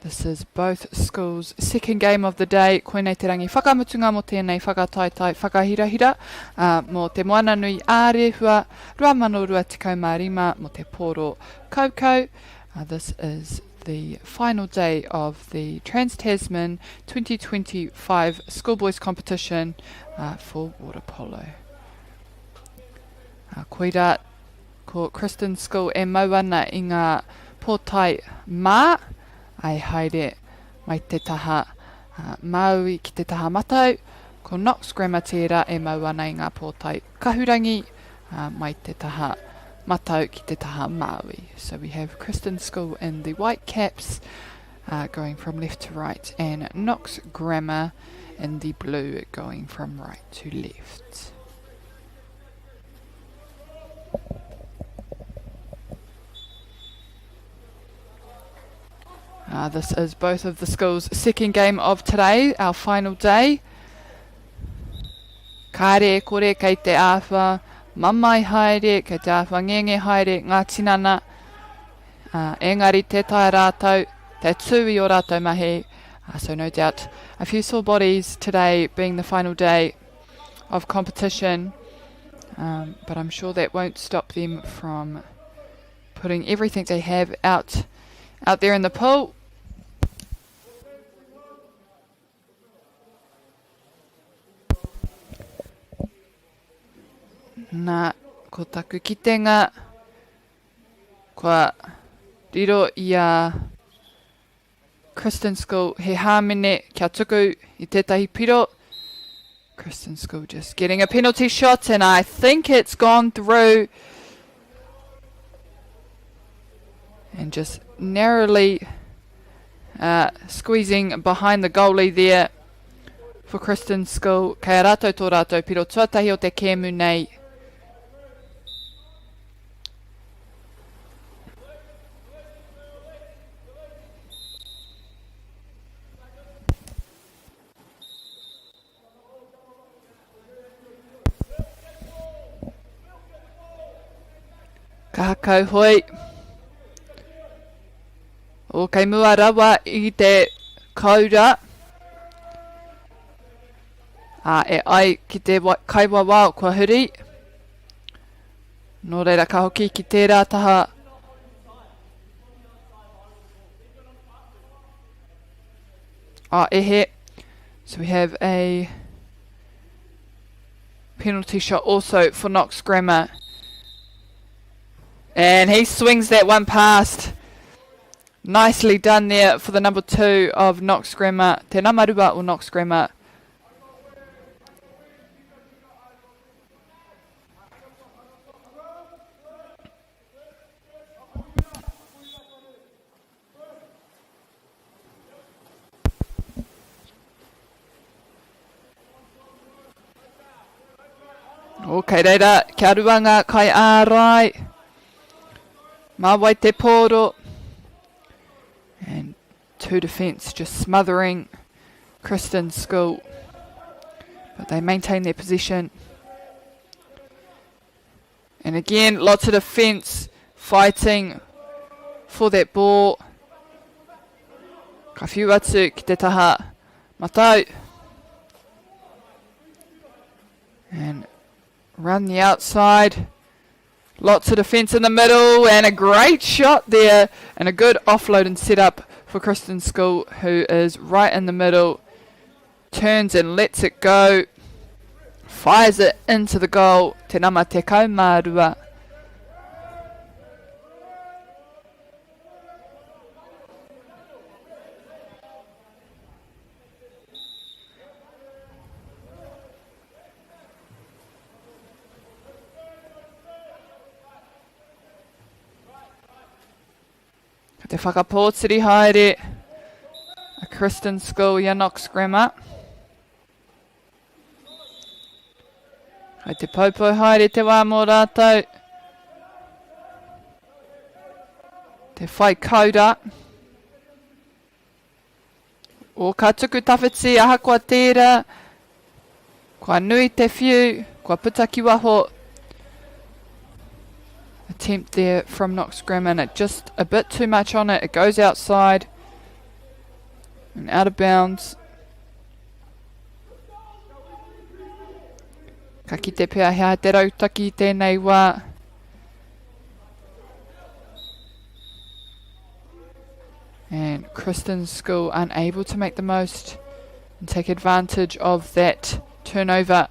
This is both schools' second game of the day. Koinei te rangi whakamutunga mō tēnei whakataetae whakahirahira uh, mō te Moana Nui ā-Rehua 2025 mō te pōro kaukau. Uh, this is the final day of the Trans-Tasman 2025 Schoolboys Competition uh, for water polo. Uh, koira ko Kristen School e mau ana i ngā pōtae mā, ai haere mai te taha uh, Māui ki te taha matau, ko Knox Grammar tērā e mau ana i ngā pōtae kahurangi uh, mai te taha matau ki te taha Māui. So we have Kristen School in the white caps uh, going from left to right and Knox Grammar in the blue going from right to left. Uh, this is both of the school's second game of today, our final day. Kāre e kore kei te āwha mamae haere, kei te āwha ngenge haere ngā tinana, uh, engari te tae rātou, te tū i o rātou mahi. Uh, so no doubt a few sore bodies today being the final day of competition, um, but I'm sure that won't stop them from putting everything they have out out there in the pool. Nā, ko taku kitenga, kua riro i a Kristen School he hāmene kia tuku i tētahi piro. Kristen School just getting a penalty shot and I think it's gone through. And just narrowly uh, squeezing behind the goalie there for Kristen School. Kei a rātou tō rātou piro tuatahi o te kēmu nei. Kaha kauhoi. O, kei mua rawa i te koura. A, e ai ki te kaiwawao kua huri. Nō reira ka hoki ki tērā taha. A, e he. So we have a penalty shot also for Knox Grammar. And he swings that one past. Nicely done there for the number two of Knox Grammar. Te nama rua o Knox Grammar. O, kei reira, kia rua ngā kai ārai. Mā wai te pōro. And two defence just smothering Kristen School. But they maintain their position. And again, lots of defence fighting for that ball. Ka whiu atu ki te taha matau. And run the outside. Lots of defence in the middle and a great shot there and a good offload and setup for Kristen School who is right in the middle. Turns and lets it go. Fires it into the goal. Te nama tekau mā rua. Ko te whakapōtiri haere a Kristen School i a Knox Grammar. Hai te poupou haere te wā mō rātou. Te whai kaura. O ka tuku tawhiti ahakoa tērā, kua nui te whiu, kua puta ki waho. Attempt there from Knox Grammar and it just a bit too much on it. It goes outside and out of bounds. Ka kite pea he aha te rautaki i tēnei wā. And Kristen School unable to make the most and take advantage of that turnover.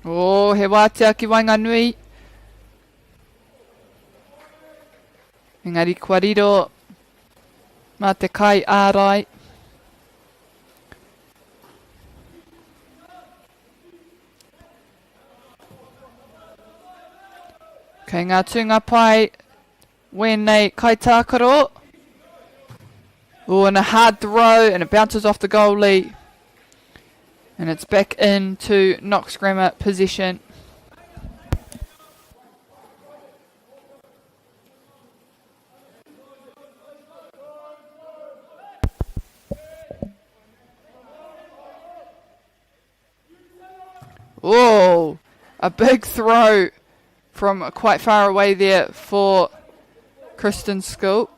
Oh, he wātea ki waenganui. Engari kua riro mā te kai ārai. Kei ngā tūnga pai wēnei kaitākaro. Oh, and a hard throw, and it bounces off the goalie. And it's back into Knox Grammar possession. Oh, a big throw from quite far away there for Kristen School.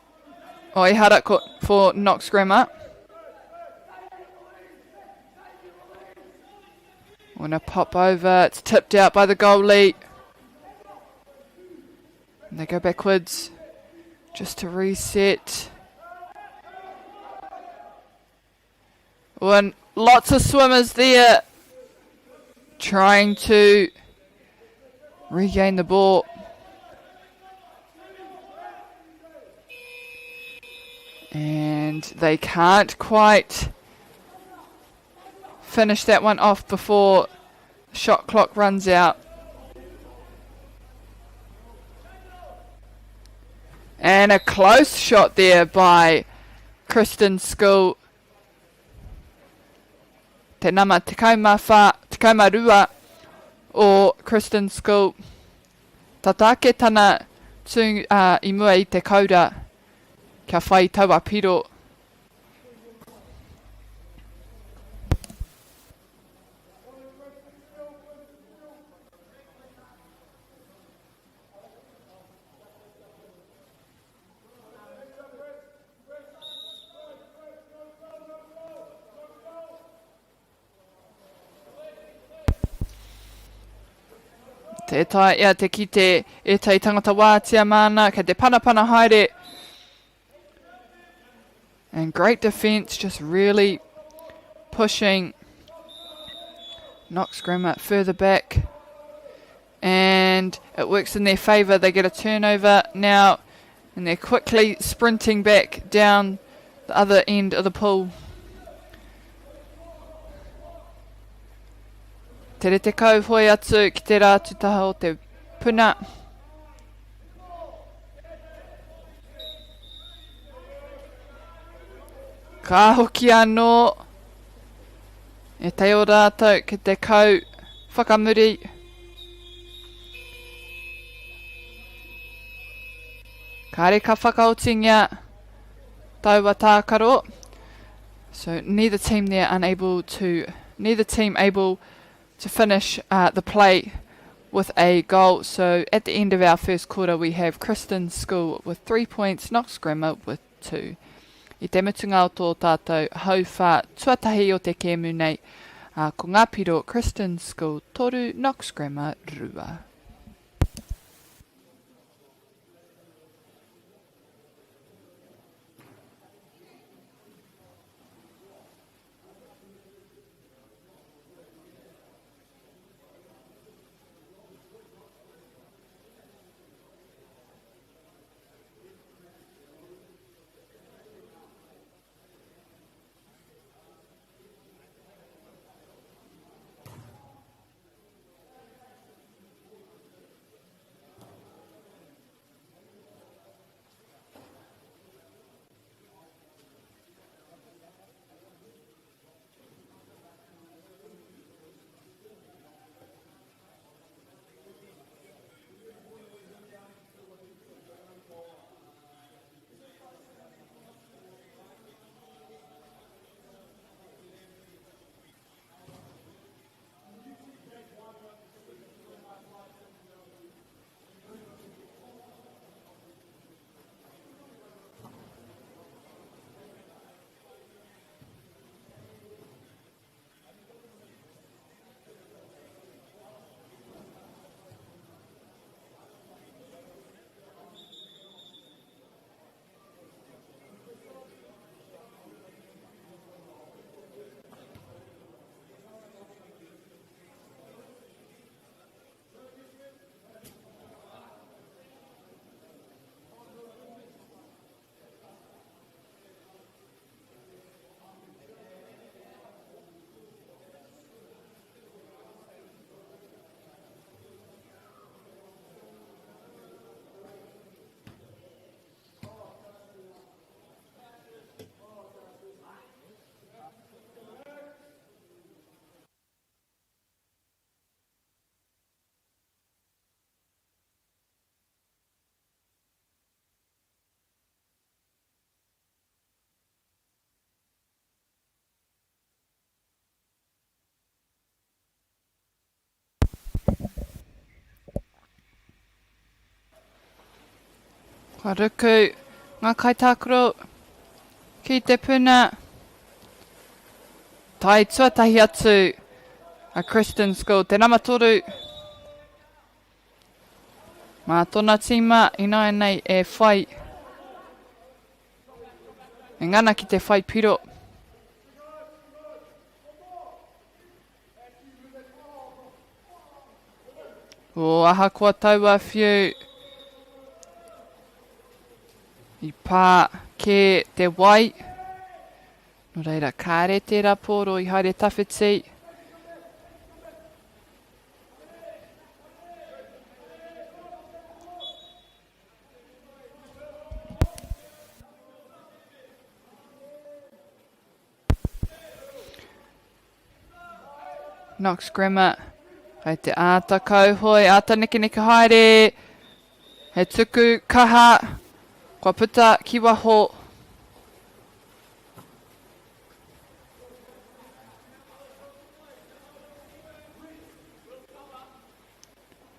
Oh, he had it for Knox Grammar. Want to pop over. It's tipped out by the goalie. And they go backwards just to reset. Oh, and lots of swimmers there trying to regain the ball. And they can't quite finish that one off before the shot clock runs out. And a close shot there by Kristen School. Te nama 14, 12 o Kristen School. Tata ake tana tū uh, i mua i te kaura kia whai taua piro. Tē taea te kite ētahi tangata wātea māna, kei te panapana haere. And great defence, just really pushing Knox Grammar further back. And it works in their favour. They get a turnover now, and they're quickly sprinting back down the other end of the pool. Tere te kauhoe atu ki te rā tutaha o te puna. Ka hoki anō e tei o rātou ki te kau whakamuri. Kāre ka whakaotingia taua tākaro. So neither team there unable to, neither team able to finish uh, the play with a goal. So at the end of our first quarter, we have Kristen School with three points, Knox Grammar with two. I te mutunga o tō tātou hauwhā tuatahi o te kēmu nei, uh, ko ngā piro Kristen School toru, Knox Grammar rua. Kua ruku ngā kaitākaro ki te puna. Tae tuatahi atu a Kristen School, te nama toru. Mā tōna tīma ināianei e whai. E ngana ki te whai piro. O ahakoa taua whiu i pā kē te wai. Nō reira, kāre tērā pōro i haere tawhiti. Knox Grimmer. Kei te āta kauhoe, āta nekeneke haere. He tuku kaha. Kua puta ki waho.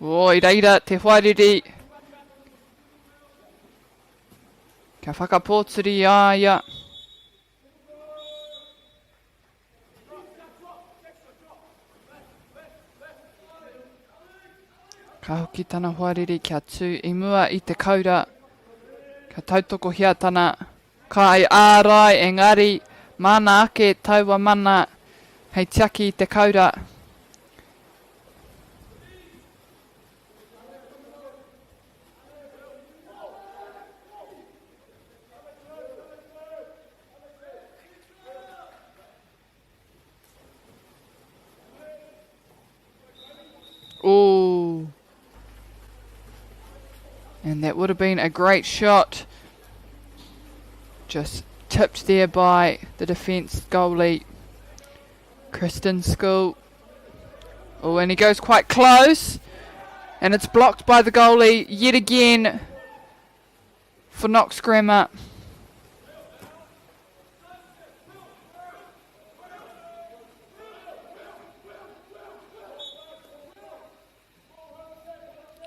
O, i reira te hoariri. Kia whakapōturi i a ia. Ka hoki tana hoariri kia tū i mua i te kaura, kia tautokohia tana kai ārai engari māna ake taua mana hei tiaki i te kaura. Ooh. And that would have been a great shot. Just tipped there by the defence goalie, Kristen School. Oh, and he goes quite close. And it's blocked by the goalie yet again for Knox Grammar.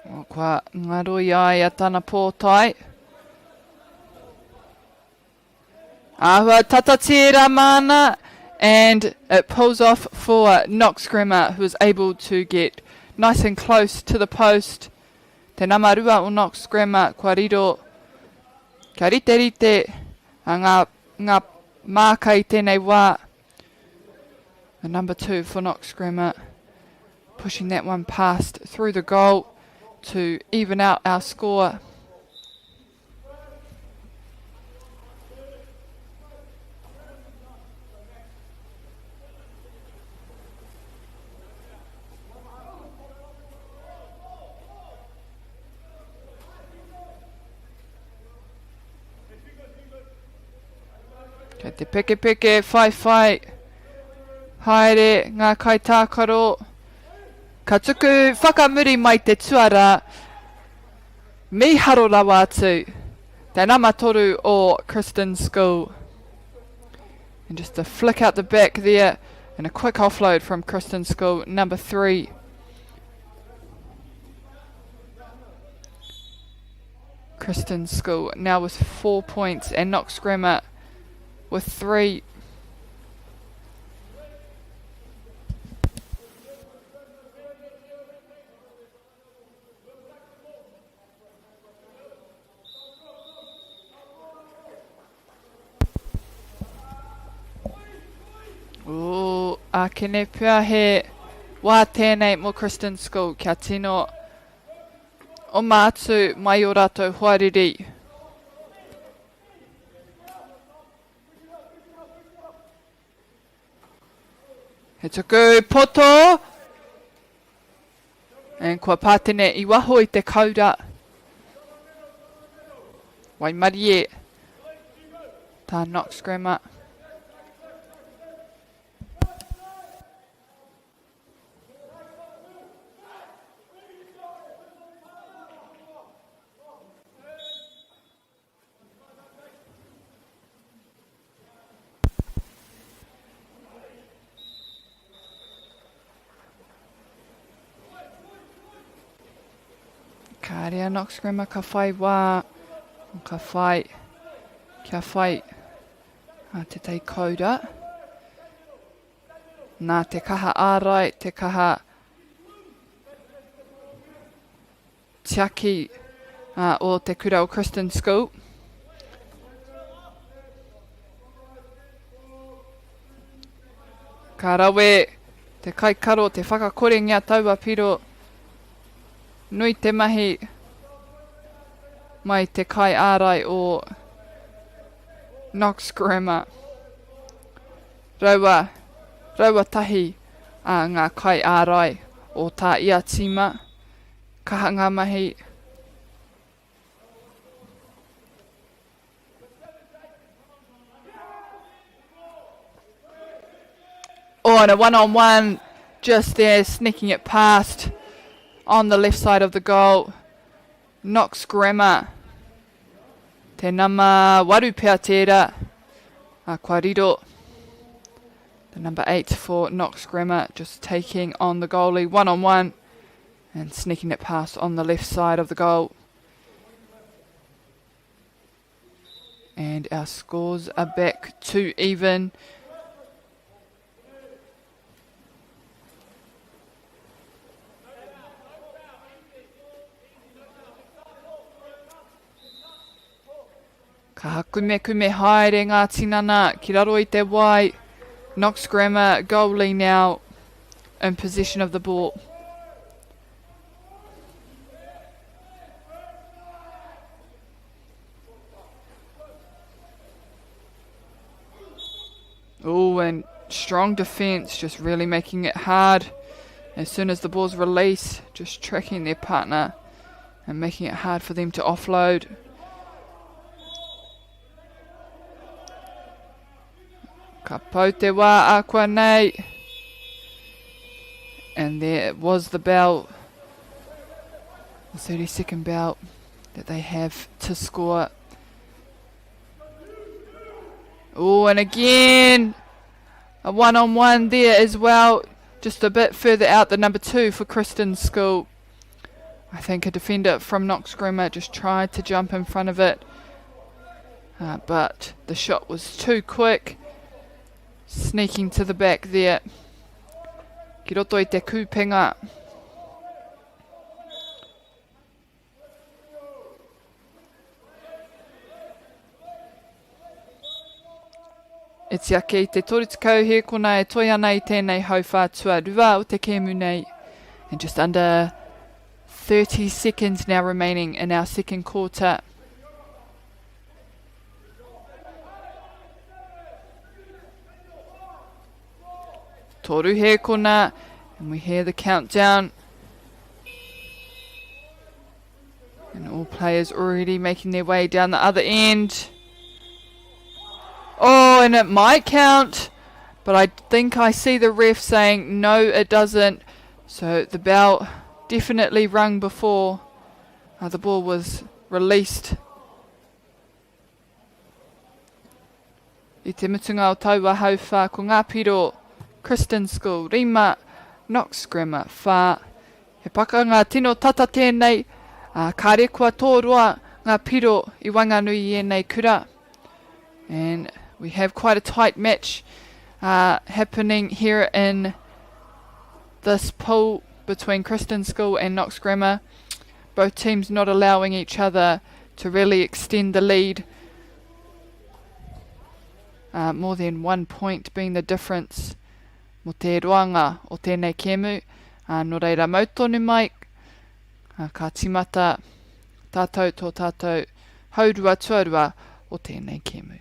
Oh, kua ngaro i a ia tana pōtae. Āhua tata tērā māna, and it pulls off for Knox Grammar, who is able to get nice and close to the post. Te nama rua o Knox Grammar kua riro kia riterite a ngā, ngā māka i tēnei wā. The number two for Knox Grammar pushing that one past through the goal to even out our score. Kei te pekepeke, whaiwhai, haere ngā kaitākaro. Ka tuku whakamuri mai te tuarā. Mīharo rawa atu te nama toru o Kristin School. And just a flick out the back there and a quick offload from Kristin School, number three. Kristin School now with four points and Knox Grammar with three. Ooh, ākene pea he wā tēnei mō Christian School kia tino oma atu mai o rātou hoariri. He tuku poto. And kua pātene i waho i te kaura. Waimarie. Tā Knox Grammar. Kāre a Knox Grammar ka whai wā, ka whai, kia whai a te tei koura. Nā te kaha ārai, te kaha tiaki o te kura o Christian School. Ka rawe te kaikaro te whakakorengia taua piro. Nui te mahi mai te kaiārai o Knox Grammar. Raua, raua tahi a ngā kaiārai o tā ia tīma. Kaha ngā mahi. Oh, and a one-on-one just there, sneaking it past on the left side of the goal. Knox Grammar. Te nama waru pea tērā. A kua riro. The number 8 for Knox Grammar just taking on the goalie one-on-one and sneaking it past on the left side of the goal. And our scores are back to even. Ka kumekume haere ngā tinana ki raro i te wai. Knox Grammar goalie now in possession of the ball. Oh, and strong defence, just really making it hard. As soon as the ball's released, just tracking their partner and making it hard for them to offload. Ka pau te wā a kua nei. And there it was the bell, the 30-second bell that they have to score. Oh, and again, a one-on-one there as well. Just a bit further out, the number 2 for Kristin School. I think a defender from Knox Grammar just tried to jump in front of it. But the shot was too quick. Sneaking to the back there. Ki roto i te kūpenga. E tiaki i te 30 hēkona e toi ana i tēnei hauwhā tuarua o te kēmu nei. And just under 30 seconds now remaining in our second quarter. Toru hēkona, and we hear the countdown. And all players already making their way down the other end. Oh, and it might count, but I think I see the ref saying no, it doesn't. So the bell definitely rung before the ball was released. I te mutunga o taua hauwhā ko ngā piro Kristin School 5, Knox Grammar 4. He pakanga tino tata tēnei, ā, kāre kua tōroa ngā piro i waenganui i ēnei kura. And we have quite a tight match happening here in this pool between Kristin School and Knox Grammar. Both teams not allowing each other to really extend the lead. More than 1 point being the difference mō te roanga o tēnei kēmu. Nō reira mau tonu mai, ka tīmata tātou tō tātou haurua tuarua o tēnei kēmu.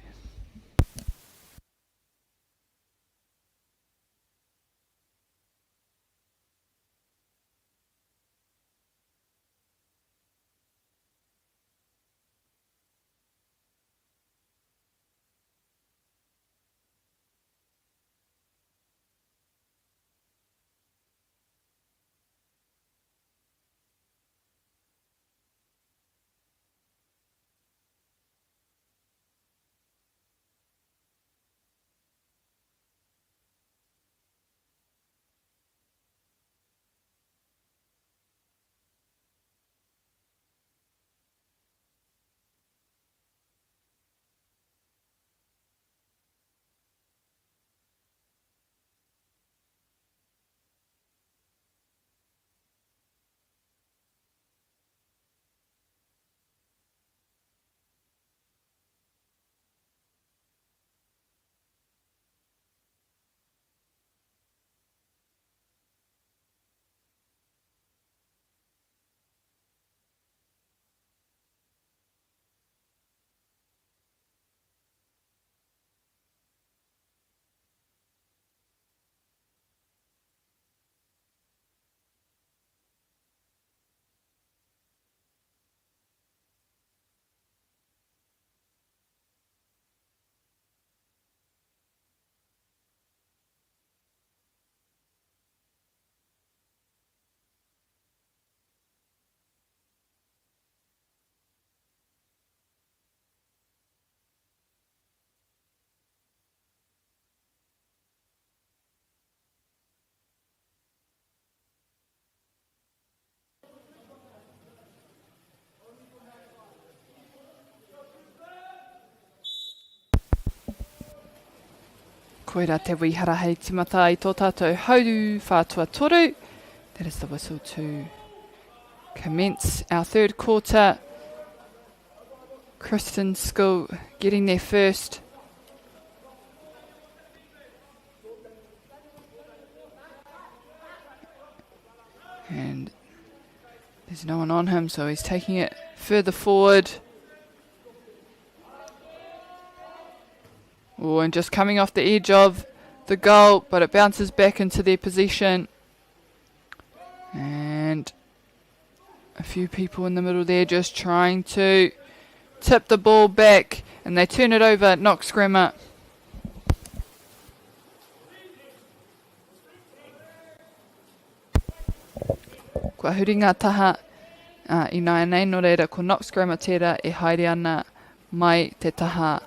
Koira te wīhara hei timata i tō tātou hauwhā tuatoru. That is the whistle to commence our third quarter. Christian School getting there first. And there's no one on him, so he's taking it further forward. Oh, and just coming off the edge of the goal, but it bounces back into their possession. And a few people in the middle there just trying to tip the ball back, and they turn it over. Knox Grammar. Kua huri ngā taha uh, i nāianei, nō reira ko Knox Grammar tērā e haere ana mai te taha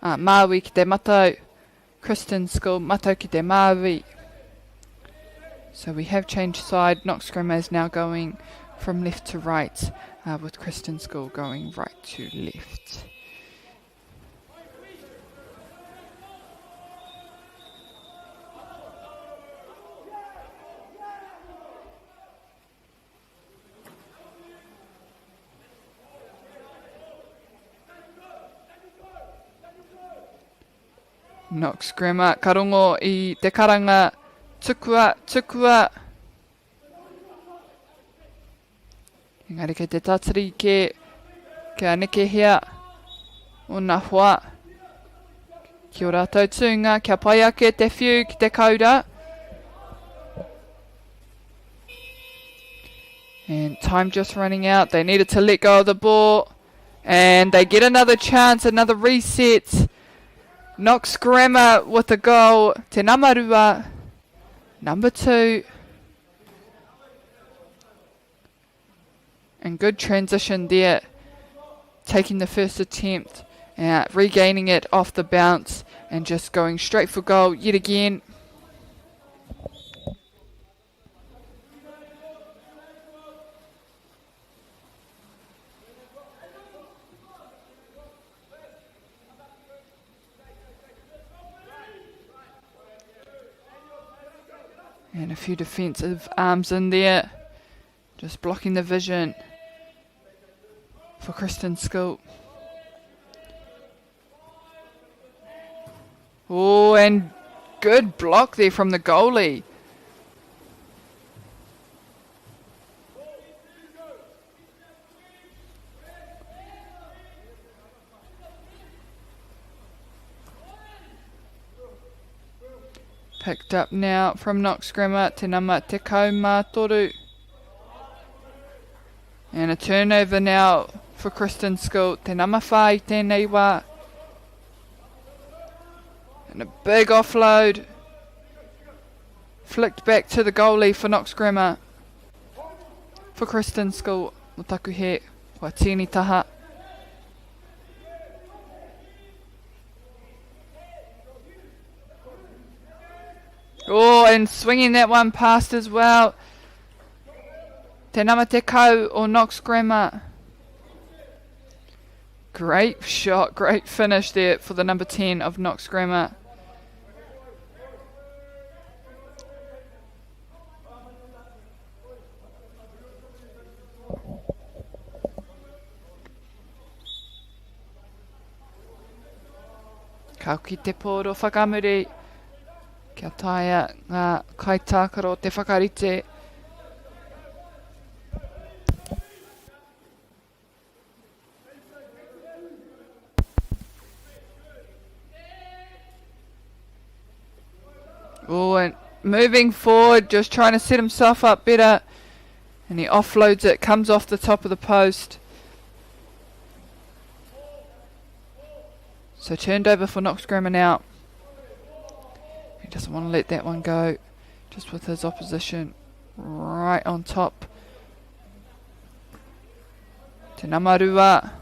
uh, Māui ki te matau, Christian School, matau ki te Māui. So we have changed side. Knox Grammar is now going from left to right, uh, with Christian School going right to left. Knox Grammar, ka rongo i te karanga, tukua, tukua. Engari kei te tatari kē kia nekehia ōna hoa ki ō rātou tūnga kia pai ake te whiu ki te kaura. And time just running out. They needed to let go of the ball. And they get another chance, another reset. Knox Grammar with a goal. Te Namarua, number 2. And good transition there. Taking the first attempt, regaining it off the bounce and just going straight for goal yet again. And a few defensive arms in there. Just blocking the vision for Kristen School. Oh, and good block there from the goalie. Picked up now from Knox Grammar, te nama te kauma toru. And a turnover now for Kristen School, te nama whā i tēnei wā. And a big offload. Flicked back to the goalie for Knox Grammar. For Kristen School, o taku he, kua tīni taha. Oh, and swinging that one past as well. Te nama te kau o Knox Grammar. Great shot, great finish there for the number 10 of Knox Grammar. Ka ki te pōro whakamuri kia taea ngā kaitākaro te whakarite. Oh, and moving forward, just trying to set himself up better. And he offloads it, comes off the top of the post. So turned over for Knox Grammar now. He doesn't want to let that one go. Just with his opposition right on top. Te Namarua.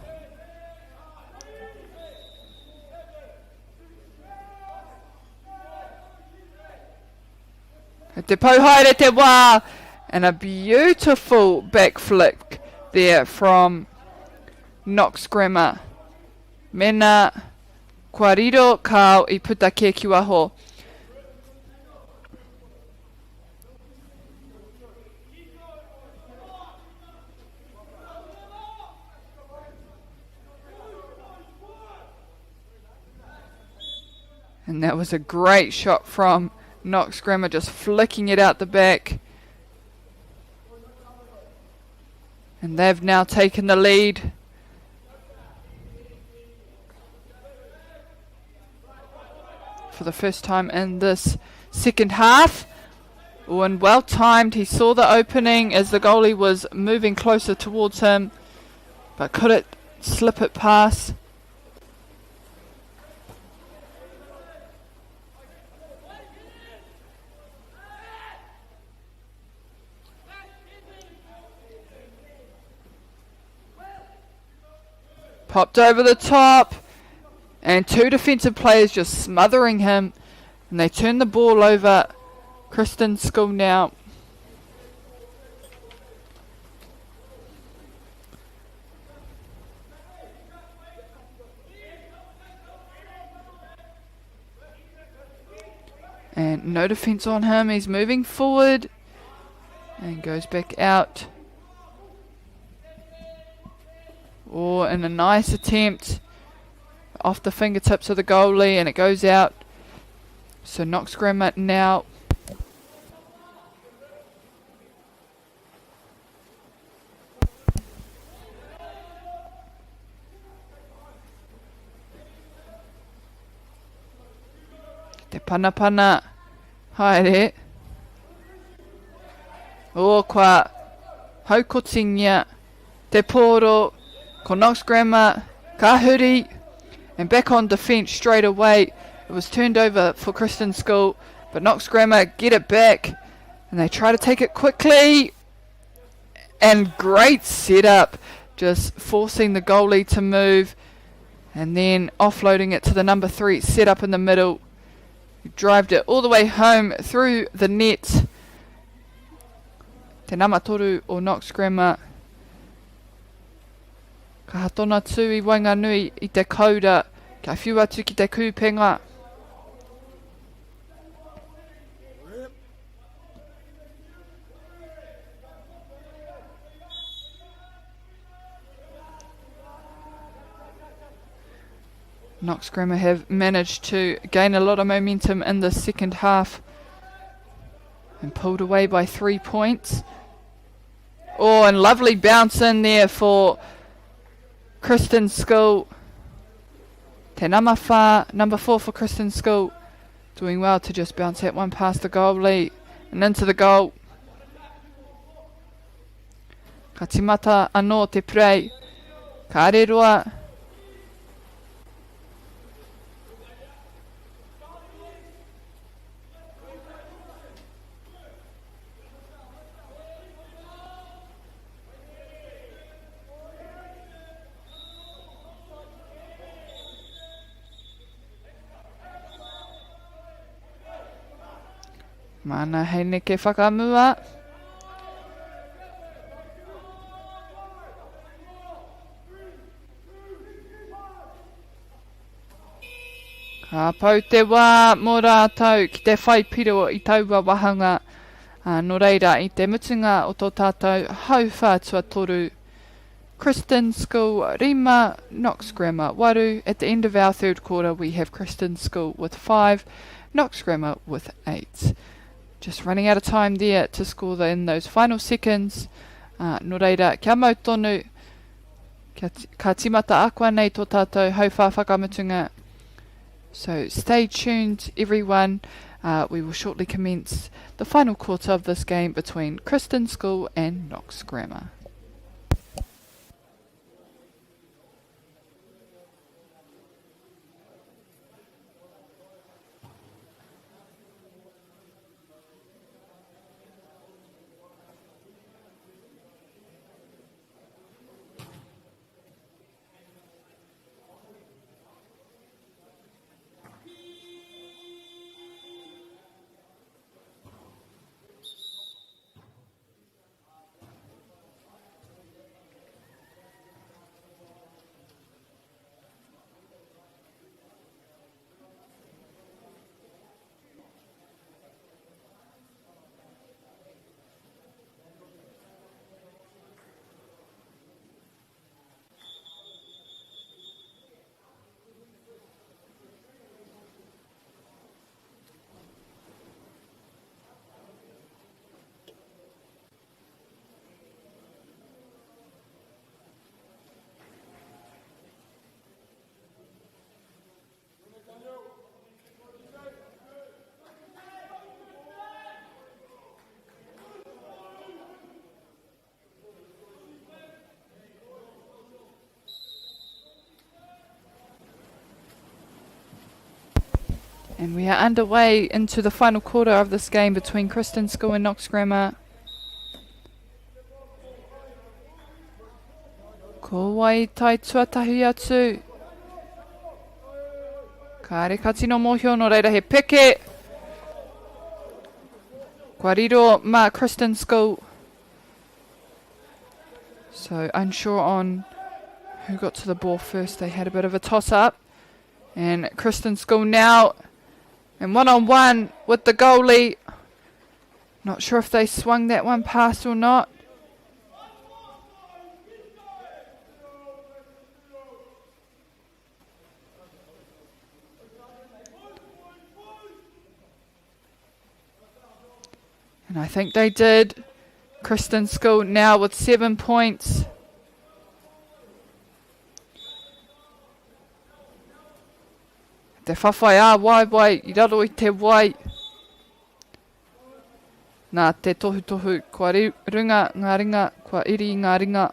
Te pau haere te wā. And a beautiful back flick there from Knox Grammar. Mena kua riro kāo i puta kē ki waho. And that was a great shot from Knox Grammar, just flicking it out the back. And they've now taken the lead. For the first time in this second half. Oh, and well timed. He saw the opening as the goalie was moving closer towards him. But could it slip it past? Popped over the top. And two defensive players just smothering him. And they turn the ball over. Christian School now. And no defense on him. He's moving forward. And goes back out. Oh, and a nice attempt off the fingertips of the goalie, and it goes out. So Knox Grammar now. Te panapana. Haere. Oh, kua haukotingia te pōro. Ko Knox Grammar, ka huri, and back on defence straight away. It was turned over for Christian School, but Knox Grammar get it back, and they try to take it quickly. And great setup, just forcing the goalie to move, and then offloading it to the number 3 set up in the middle. He drived it all the way home through the net. Te nama toru o Knox Grammar. Ka hatona tū i waenganui i te koura, kia whiu atu ki te kūpenga. Knox Grammar have managed to gain a lot of momentum in the second half and pulled away by 3 points. Oh, and lovely bounce in there for Christian School. Te nama whā, number 4 for Christian School. Doing well to just bounce that one past the goalie and into the goal. Ka timata anō te prei. Ka areroa. Māna hei neke whakamua. Ka pau te wā mō rātou ki te whai piro i taua wahanga. Nō reira, i te mutunga o tō tātou hauwhā tuatoru, Christian School 5, Knox Grammar 8. At the end of our third quarter, we have Christian School with 5, Knox Grammar with 8. Just running out of time there to score in those final seconds. Nō reira, kia mau tonu, kia, ka timata akua nei tō tātou hauwhā whakamutunga. So stay tuned, everyone. We will shortly commence the final quarter of this game between Christian School and Knox Grammar. And we are underway into the final quarter of this game between Kristin School and Knox Grammar. Ko wai tai tuatahi atu? Kāre ka tino mōhio nō reira he peke. Kua riro mā Kristin School. So unsure on who got to the ball first. They had a bit of a toss up. And Kristin School now and one on one with the goalie. Not sure if they swung that one past or not. And I think they did. Kristin School now with 7 points. Te whawhai ā waewae i raro i te wai. Nā te tohutohu kua runga ngā ringa, kua iri ngā ringa.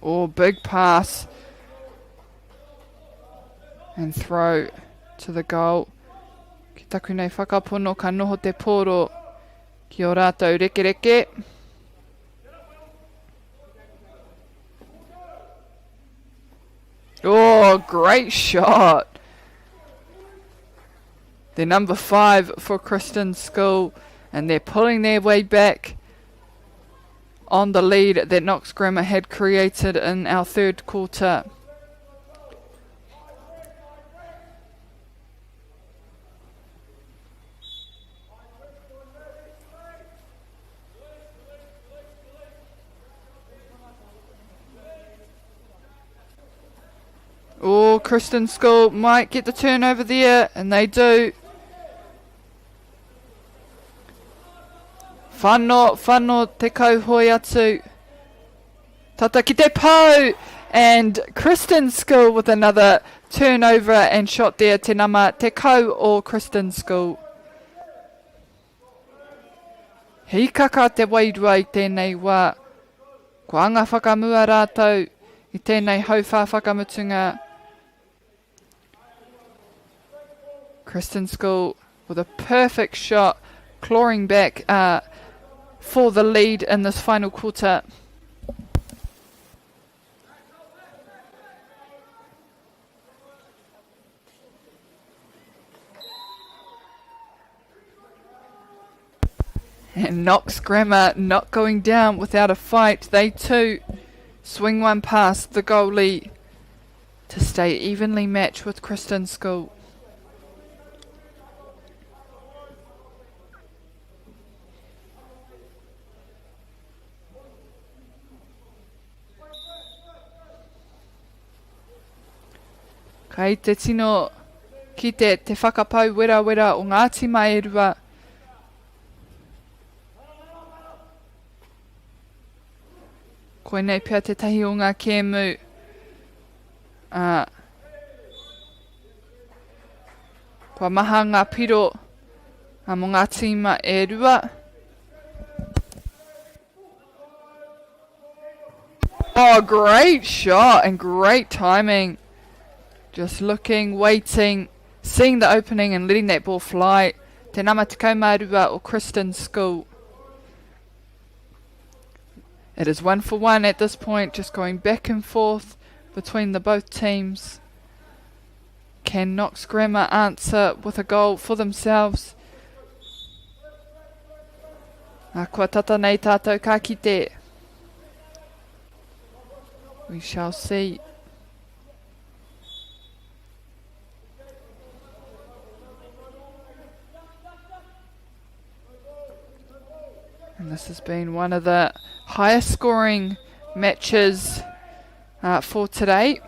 Oh, big pass. And throw to the goal. Ki taku nei whakapono ka noho te pōro ki o rātou rekereke. Oh, great shot. They're number 5 for Kristin School, and they're pulling their way back on the lead that Knox Grammar had created in our third quarter. Oh, Kristin School might get the turnover there, and they do. Whano, whano te kauhoi atu. Tata ki te pau! And Kristin School with another turnover and shot there. Te nama te kau o Kristin School. Hīkaka te wairua i tēnei wā. Kua anga whakamua rātou i tēnei hauwhā whakamutunga. Kristin School with a perfect shot, clawing back uh, for the lead in this final quarter. And Knox Grammar not going down without a fight. They too swing one past the goalie to stay evenly matched with Kristin School. Kei te tino kite te whakapau werawera o ngā tīma e rua. Koinei pea tētahi o ngā kēmu ā, kua maha ngā piro mō ngā tīma e rua. Oh, great shot and great timing. Just looking, waiting, seeing the opening and letting that ball fly. Te nama 12 o Kristin School. It is 1 for 1 at this point, just going back and forth between the both teams. Can Knox Grammar answer with a goal for themselves? Nā, kua tata nei tātou ka kite. We shall see. And this has been one of the highest scoring matches for today.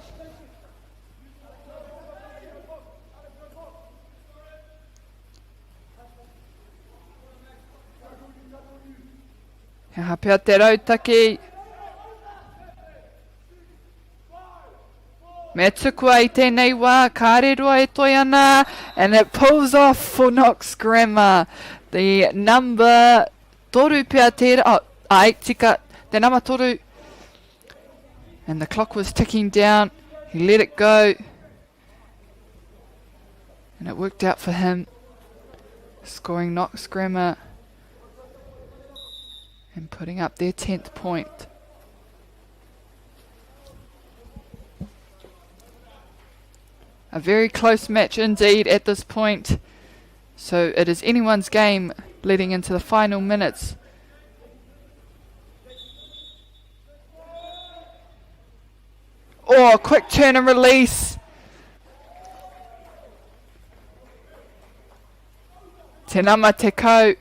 He aha pea te rautaki? Me tukua i tēnei wā, kāre roa e toi ana, and it pulls off for Knox Grammar. The number toru pea tērā, oh, ai, tika, te nama toru. And the clock was ticking down, he let it go. And it worked out for him, scoring Knox Grammar and putting up their 10th point. A very close match indeed at this point. So it is anyone's game leading into the final minutes. Oh, quick turn and release. Te nama te kau.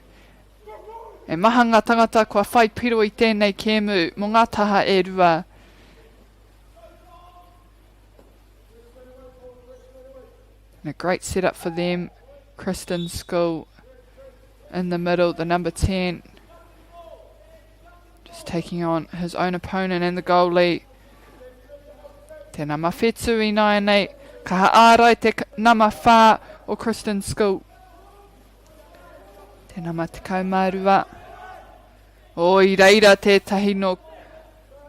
E maha ngā tangata kua whai piro i tēnei kēmu mō ngā taha e rua. And a great setup for them. Kristen School in the middle, the number 10. Just taking on his own opponent and the goalie. Te nama whetu i nāianei. Kaha ārai te nama whā o Kristen School. Te nama 12. O, i reira tētahi no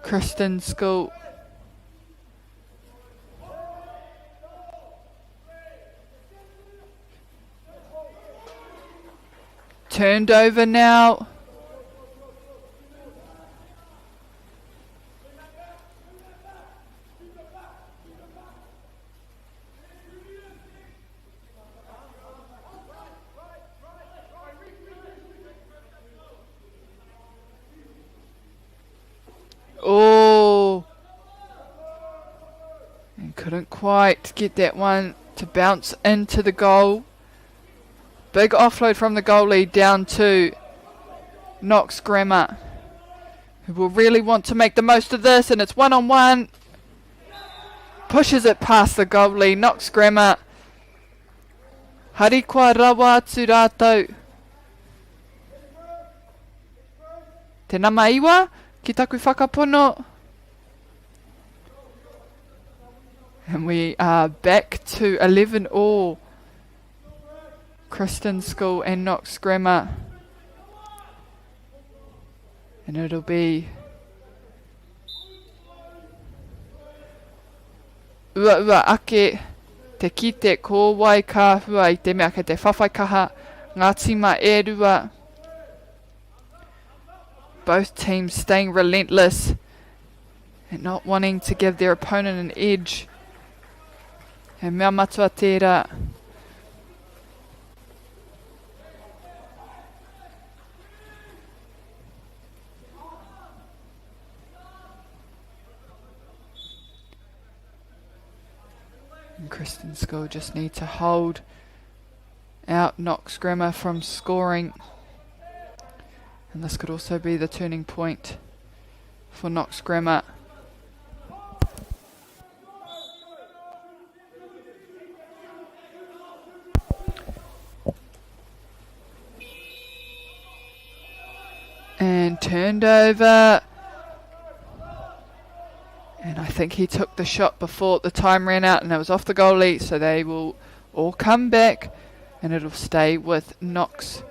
Kristen School. Turned over now. Oh. And couldn't quite get that one to bounce into the goal. Big offload from the goalie down to Knox Grammar, who will really want to make the most of this, and it's one-on-one. Pushes it past the goalie, Knox Grammar. Harikoa rawa atu rātou. Te nama iwa, ki taku whakapono. And we are back to 11 all. Kristen School and Knox Grammar. And it'll be uaua ake te kite ko wai ka hua i te mea kei te whawhai kaha ngā tīma e rua. Both teams staying relentless and not wanting to give their opponent an edge. He mea matua tērā. And Kristen School just need to hold out Knox Grammar from scoring. And this could also be the turning point for Knox Grammar. And turned over. And I think he took the shot before the time ran out and it was off the goalie, so they will all come back and it'll stay with Knox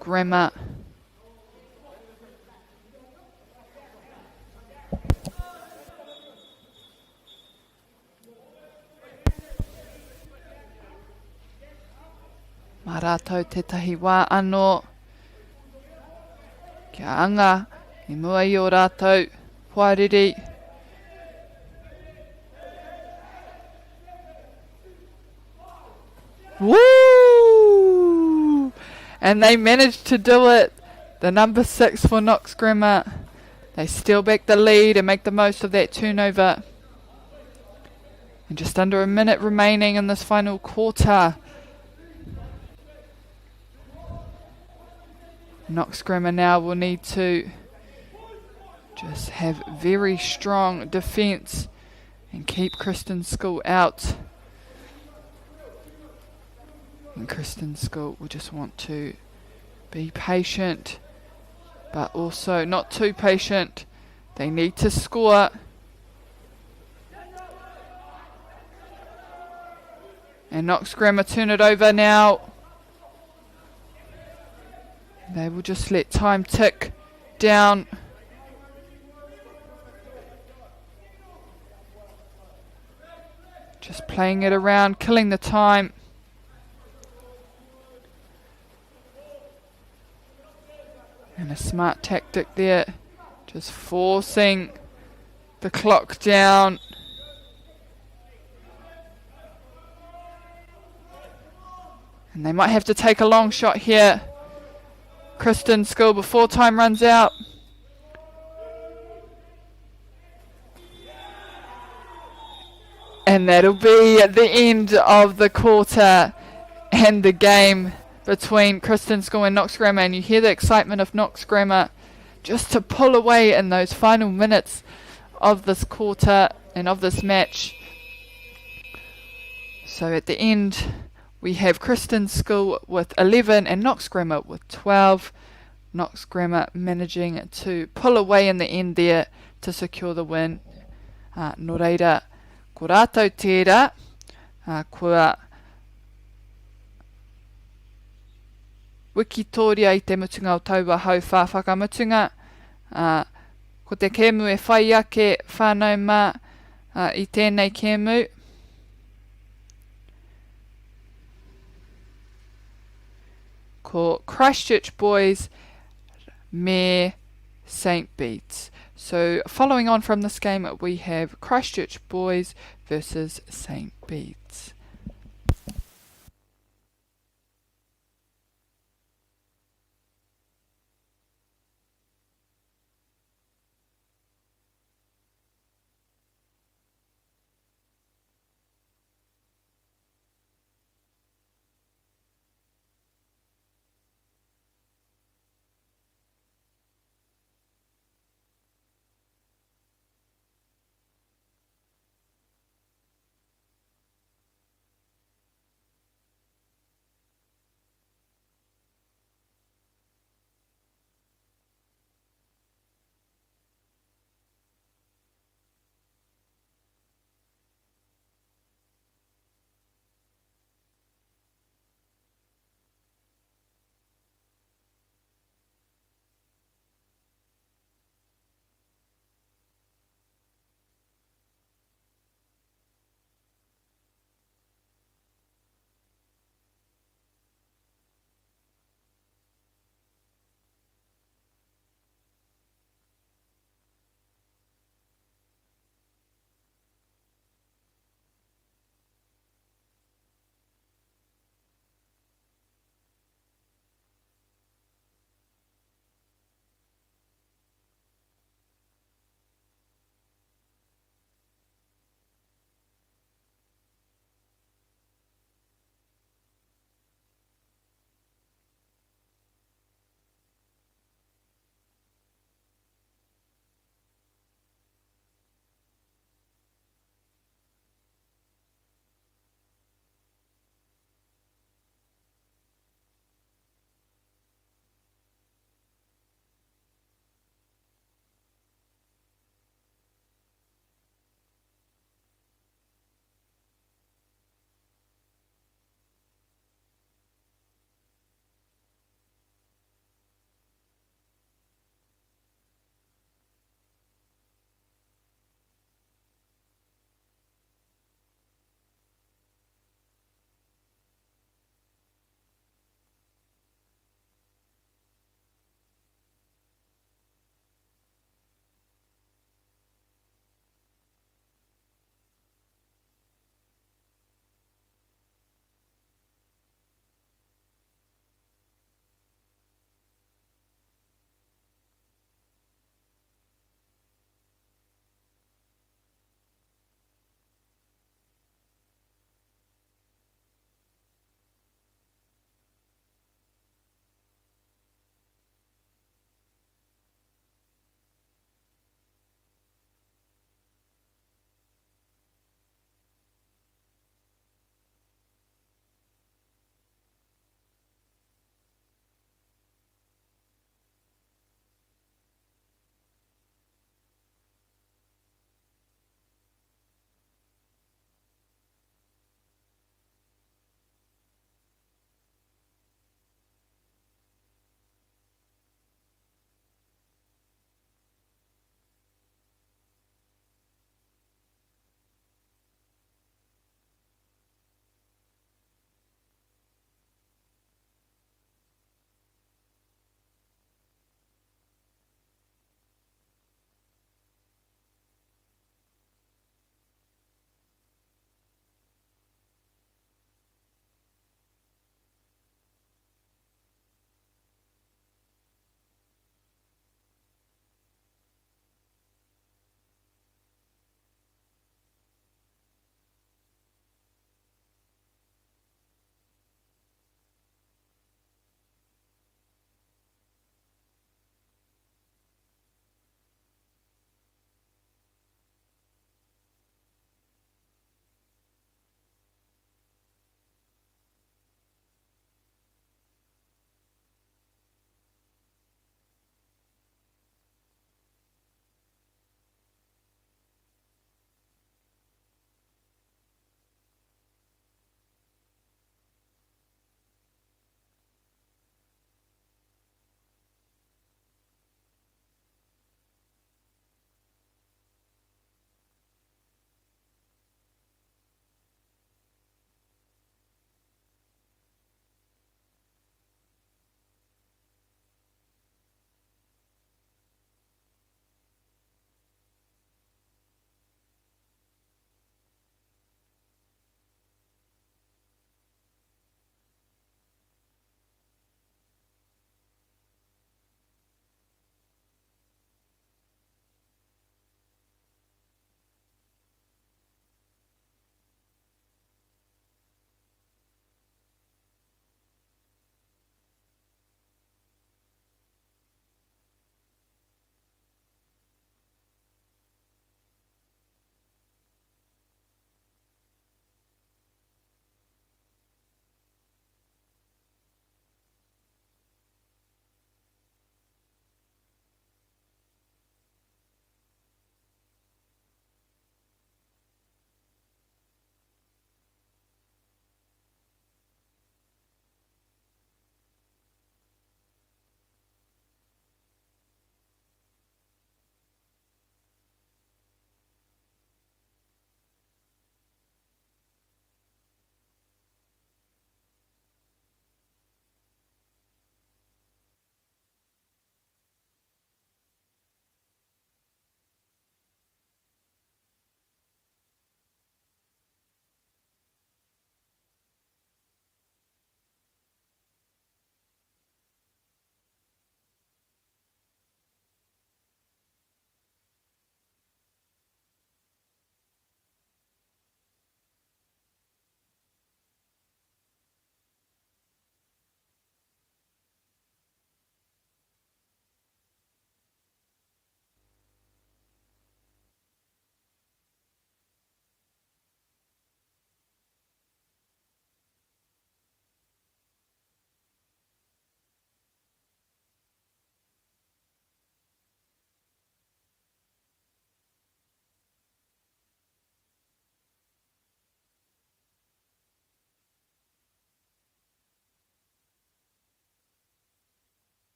Grammar. Mā rātou tētahi wā anō kia anga i mua i ō rātou hoariri. Woo! And they managed to do it. The number 6 for Knox Grammar. They steal back the lead and make the most of that turnover. And just under a minute remaining in this final quarter. Knox Grammar now will need to just have very strong defence and keep Kristen School out. And Kristen School will just want to be patient. But also not too patient. They need to score. And Knox Grammar turn it over now. They will just let time tick down. Just playing it around, killing the time. And a smart tactic there. Just forcing the clock down. And they might have to take a long shot here. Kristen School before time runs out. And that'll be the end of the quarter and the game between Kristen School and Knox Grammar. And you hear the excitement of Knox Grammar just to pull away in those final minutes of this quarter and of this match. So at the end, we have Kristen School with 11 and Knox Grammar with 12. Knox Grammar managing to pull away in the end there to secure the win. Nō reira, ko rātou tērā, kua wikitoria i te mutunga o taua hauwhā whakamutunga, ā, ko te kēmu e whai ake whānau mā i tēnei kēmu. Ko Christchurch Boys me St Bede's. So following on from this game, we have Christchurch Boys versus St Bede's.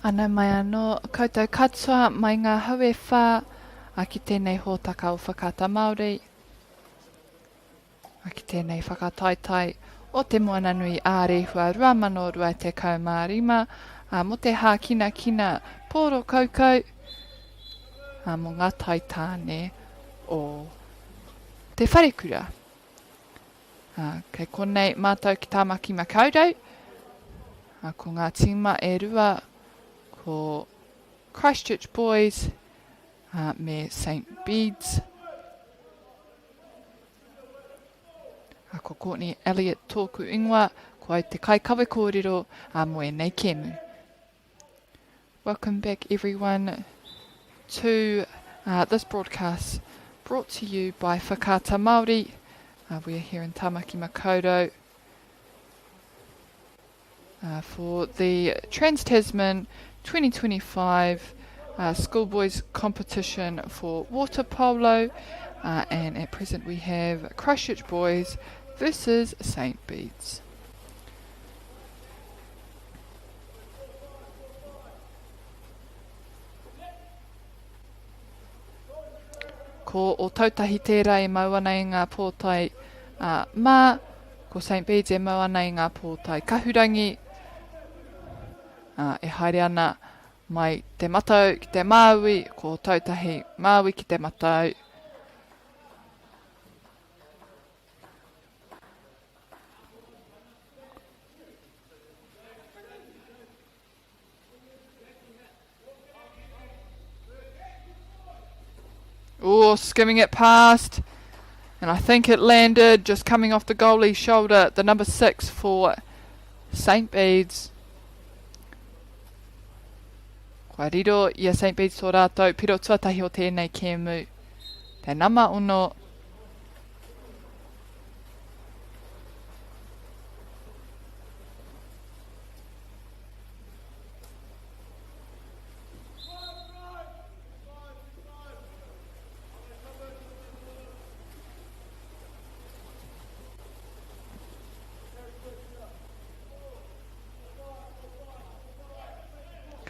Anau mai anō koutou katoa mai ngā hau e whā a ki tēnei hōtaka o Whakaata Māori, a ki tēnei whakataetae o Te Moananui ā-Rehua 2025 a mō te hākinakina pōro kaukau a mō ngā taitāne o Te Wharekura. Ā, kei konei mātou ki Tāmaki Makaurau. Ā, ko ngā tīma e rua, ko Christchurch Boys ā, me St Bedes. Ā, ko Courtney Elliott tōku ingoa, ko au te kaikawe kōrero ā, mō ēnei kēmu. Welcome back everyone to uh, this broadcast brought to you by Whakaata Māori. Uh, we are here in Tamaki Makaurau uh, for the Trans-Tasman 2025 uh, Schoolboys competition for water polo. Uh, and at present we have Christchurch Boys versus St. Bedes. Ko Ōtautahi tērā e mau ana i ngā pōtae mā, ko St Bedes e mau ana i ngā pōtae kahurangi, e haere ana mai te matau ki te māui, ko Ōtautahi māui ki te matau. Oh, skimming it past. And I think it landed just coming off the goalie's shoulder. The number 6 for St. Bedes. Kua riro i a St. Bedes tō rātou piro tuatahi o tēnei kēmu. Te nama ono.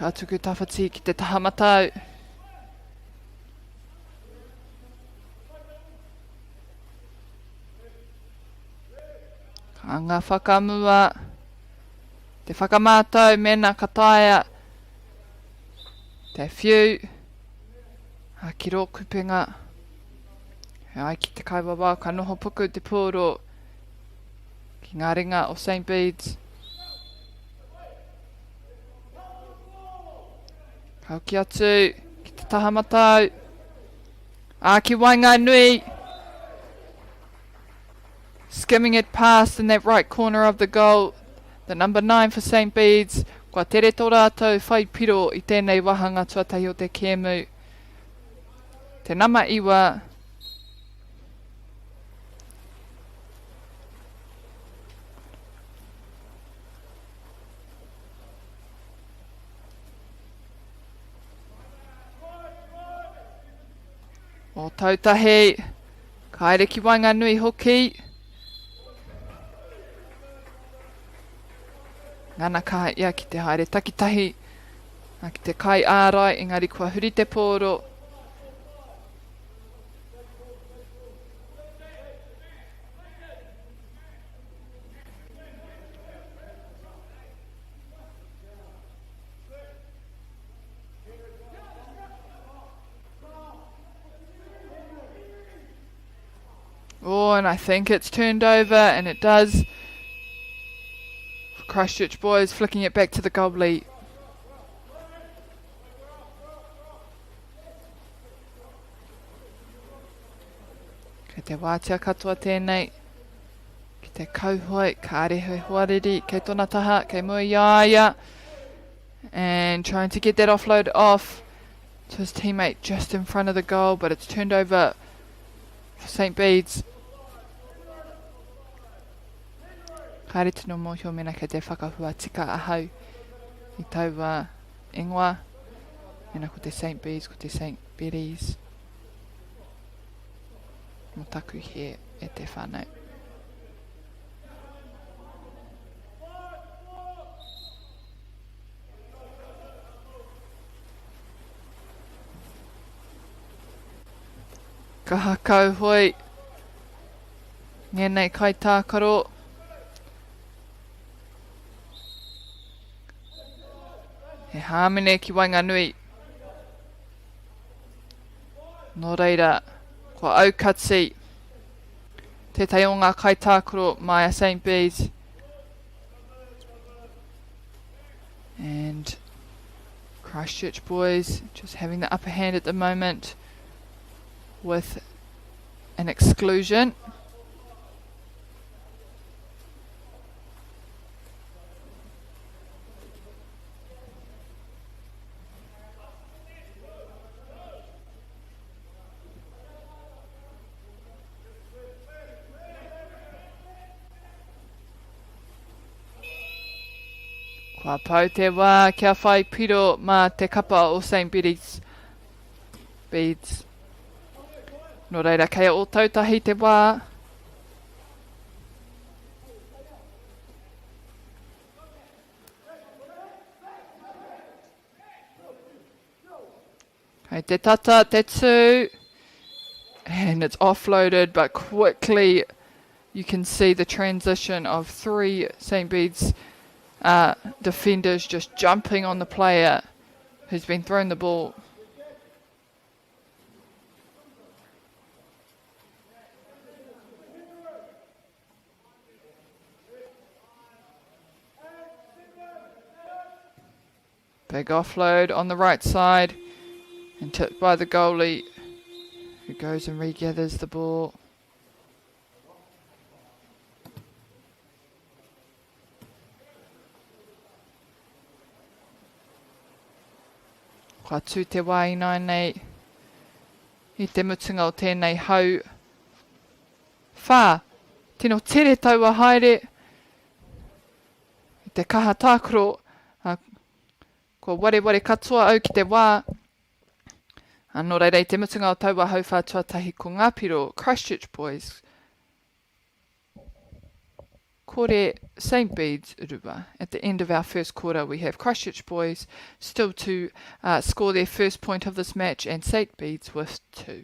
Ka tuku tawhiti ki te taha matau. Ka anga whakamua. Te whakamātau mēnā ka taea te whiu a ki rō kupenga. He ai ki te kaiwawao ka noho puku te pūro ki ngā ringa o St Bedes. Ka hoki atu ki te taha matau. Ā, ki waenganui. Skimming it past in that right corner of the goal. The number 9 for St Bedes. Kua tere tō rātou whai piro i tēnei wāhanga tuatahi o te kēmu. Te nama 9. Ōtautahi, ka haere ki waenganui hoki. Ngana kaha ia ki te haere takitahi, ki te kai ārai, engari kua huri te pōro. Oh, and I think it's turned over, and it does. Christchurch boys flicking it back to the goalie. Kei te wātea katoa tēnei. Ki te kauhoe, kāre he hoariri, kei tōna taha, kei mua i a ia. And trying to get that offload off to his teammate just in front of the goal, but it's turned over for St. Bede's. Kāre tino mōhio mena kei te whakahua tika ahau i taua ingoa. Mena ko te St. Bede's, ko te St. Bedes. Mō taku he e te whānau. Kaha kauhoi ngēnei kaitākaro. He hāmene ki waenganui. Nō reira, kua aukati tētahi o ngā kaitākaro mai a St Bees. And Christchurch boys just having the upper hand at the moment with an exclusion. Kua pau te wā kia whai piro mā te kapa o St Bedes. Beads. Nō reira, kei a Ōtautahi te wā. Kei te tata te tū. And it's offloaded, but quickly you can see the transition of three St. Bede's uh, defenders just jumping on the player who's been thrown the ball. Big offload on the right side and tipped by the goalie who goes and regathers the ball. Kua tū te wā ināianei i te mutunga o tēnei hau. Whā, tino tere taua haere i te kaha tākaro, ā, kua wareware katoa au ki te wā. Ā, nō reira, i te mutunga o taua hauwhā tuatahi ko ngā piro Christchurch Boys, kore St Bede's rua. At the end of our first quarter, we have Christchurch Boys still to uh, score their first point of this match and St Bede's with two.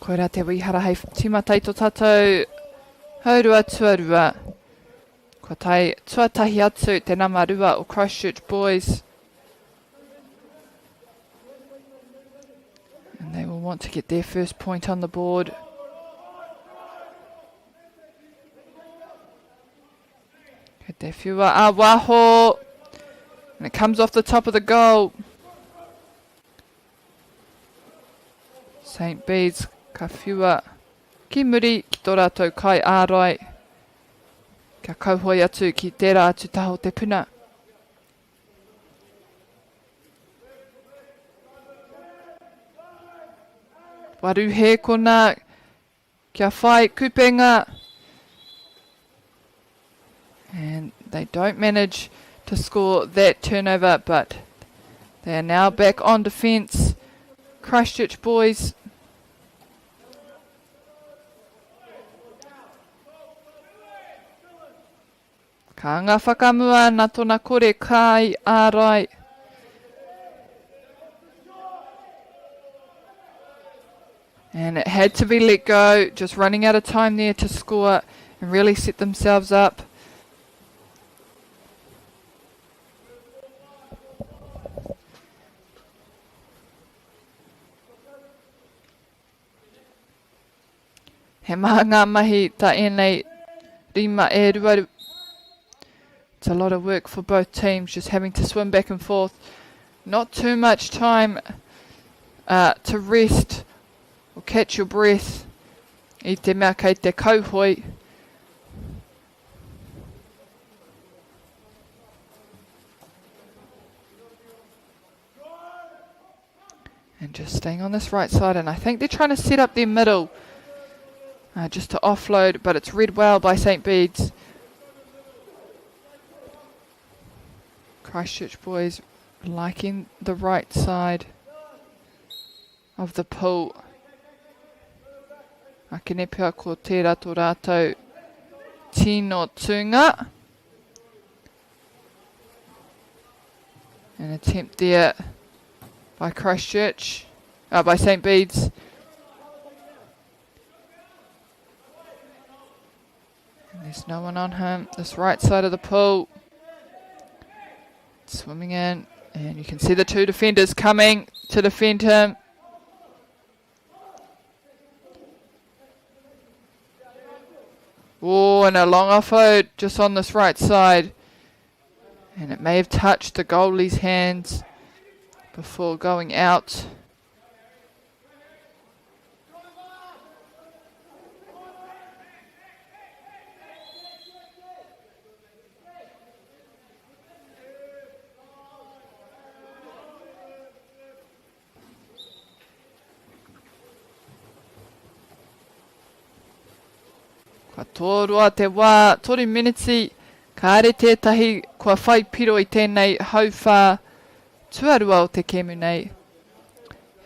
Koirā te wīhara hei tīmata i tō tātou haurua tuarua. Kua tae tuatahi atu te nama rua o Christchurch Boys. And they will want to get their first point on the board. Kei te whiua a waho. And it comes off the top of the goal. St. Bede's ka whiua ki muri ki tō rātou kai ārai. Kia kauhoi atu ki tērā atu taha o te puna. Waru hēkona Kia whai kupenga. And they don't manage to score that turnover, but they are now back on defence. Christchurch boys. Ka anga whakamua na tona kore kai ārai. And it had to be let go, just running out of time there to score and really set themselves up. He maha ngā mahi tā ēnei rima e rua. It's a lot of work for both teams, just having to swim back and forth. Not too much time uh, to rest or catch your breath i te mea kei te kauhoi. And just staying on this right side, and I think they're trying to set up their middle uh, just to offload, but it's read well by St. Bede's. Christchurch boys liking the right side of the pool. Akene pea ko tērā tō rātou tino tūnga. An attempt there by Christchurch, uh, by St. Bede's. And there's no one on him. This right side of the pool. Swimming in. And you can see the two defenders coming to defend him. Oh, and a long offload just on this right side. And it may have touched the goalie's hands before going out. Kua tōroa te wā, toru meneti, kāre tētahi kua whai piro i tēnei hauwhā tuarua o te kēmu nei.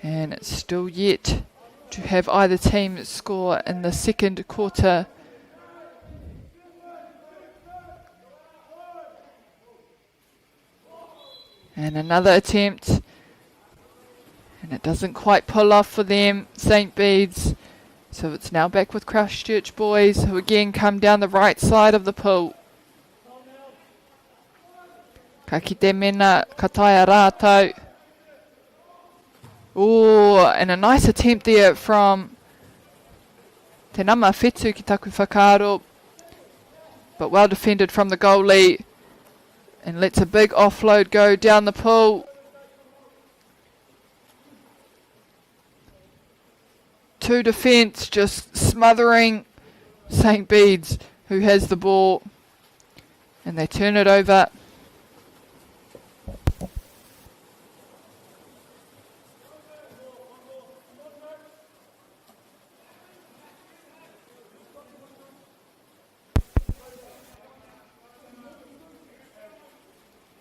And it's still yet to have either team score in the second quarter. And another attempt. And it doesn't quite pull off for them, St. Bede's. So it's now back with Christchurch boys, who again come down the right side of the pool. Ka kite mena, ka taea rātou. Oh, and a nice attempt there from te nama whetu ki taku whakaaro. But well defended from the goalie. And lets a big offload go down the pool. Two defence just smothering St. Bede's, who has the ball. And they turn it over.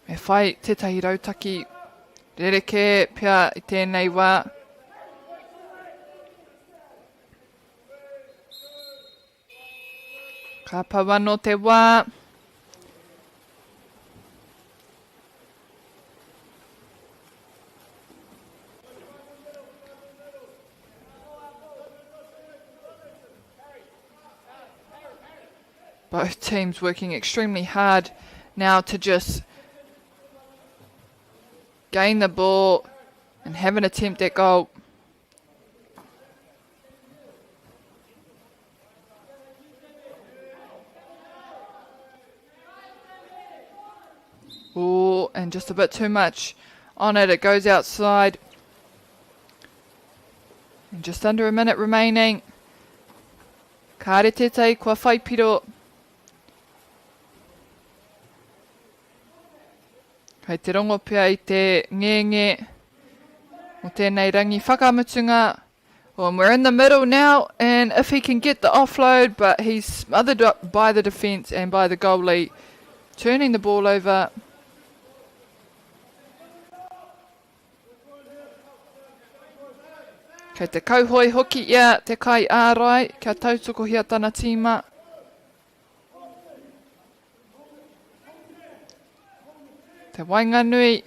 Me whai tētahi rautaki rerekē pea i tēnei wā. Ka pau anō te wā. Both teams working extremely hard now to just gain the ball and have an attempt at goal. Oh, and just a bit too much on it. It goes outside. And just under a minute remaining. Kāre tētahi kua whai piro. Kei te rongo pea i te ngenge o tēnei rangi whakamutunga. Well, and we're in the middle now, and if he can get the offload, but he's smothered up by the defence and by the goalie, turning the ball over. Kei te kauhoi hoki ia te kai ārai kia tautokohia tana tīma. Te waenganui.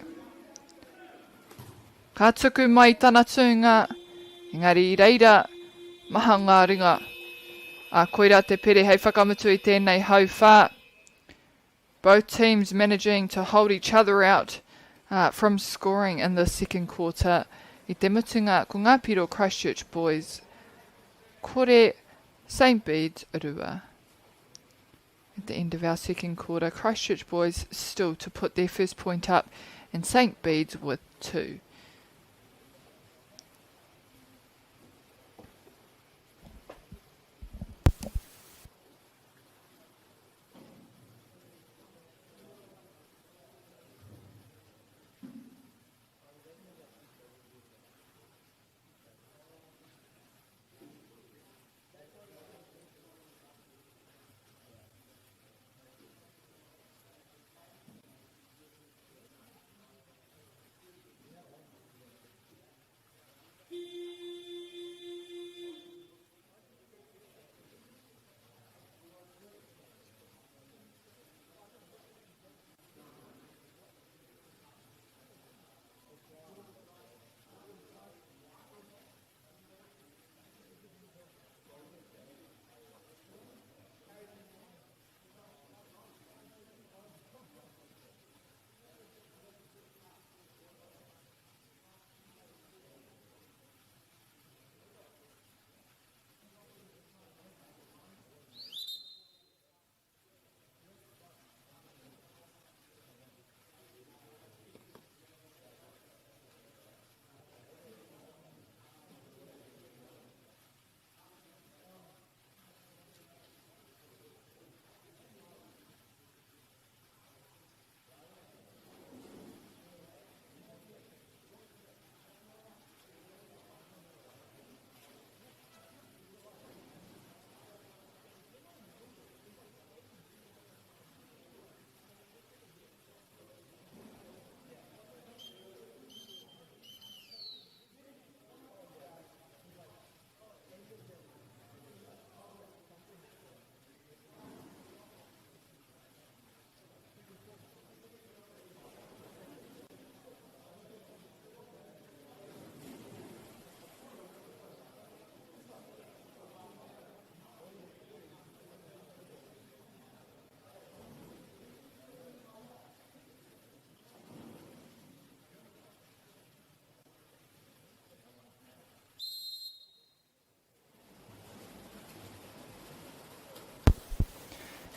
Ka tuku mai tana tūnga, engari i reira, maha ngā ringa. Ā, koirā te pere hei whakamutu i tēnei hauwhā. Both teams managing to hold each other out uh, from scoring in the second quarter. I te mutunga, ko ngā piro Christchurch Boys, kore St Bede's rua. At the end of our second quarter, Christchurch Boys still to put their first point up and St Bede's with two.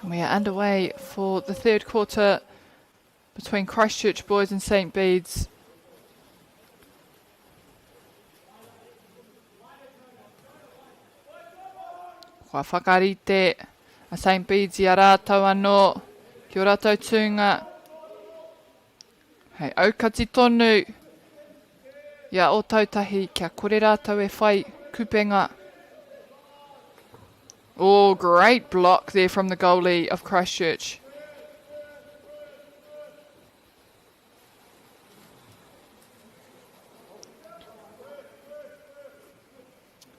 And we are underway for the third quarter between Christchurch Boys and St Bede's. Kua whakarite a St Bede's i a rātou anō ki o rātou tūnga. Hei aukati tonu i a Ōtautahi kia kore rātou e whai kupenga. Oh, great block there from the goalie of Christchurch.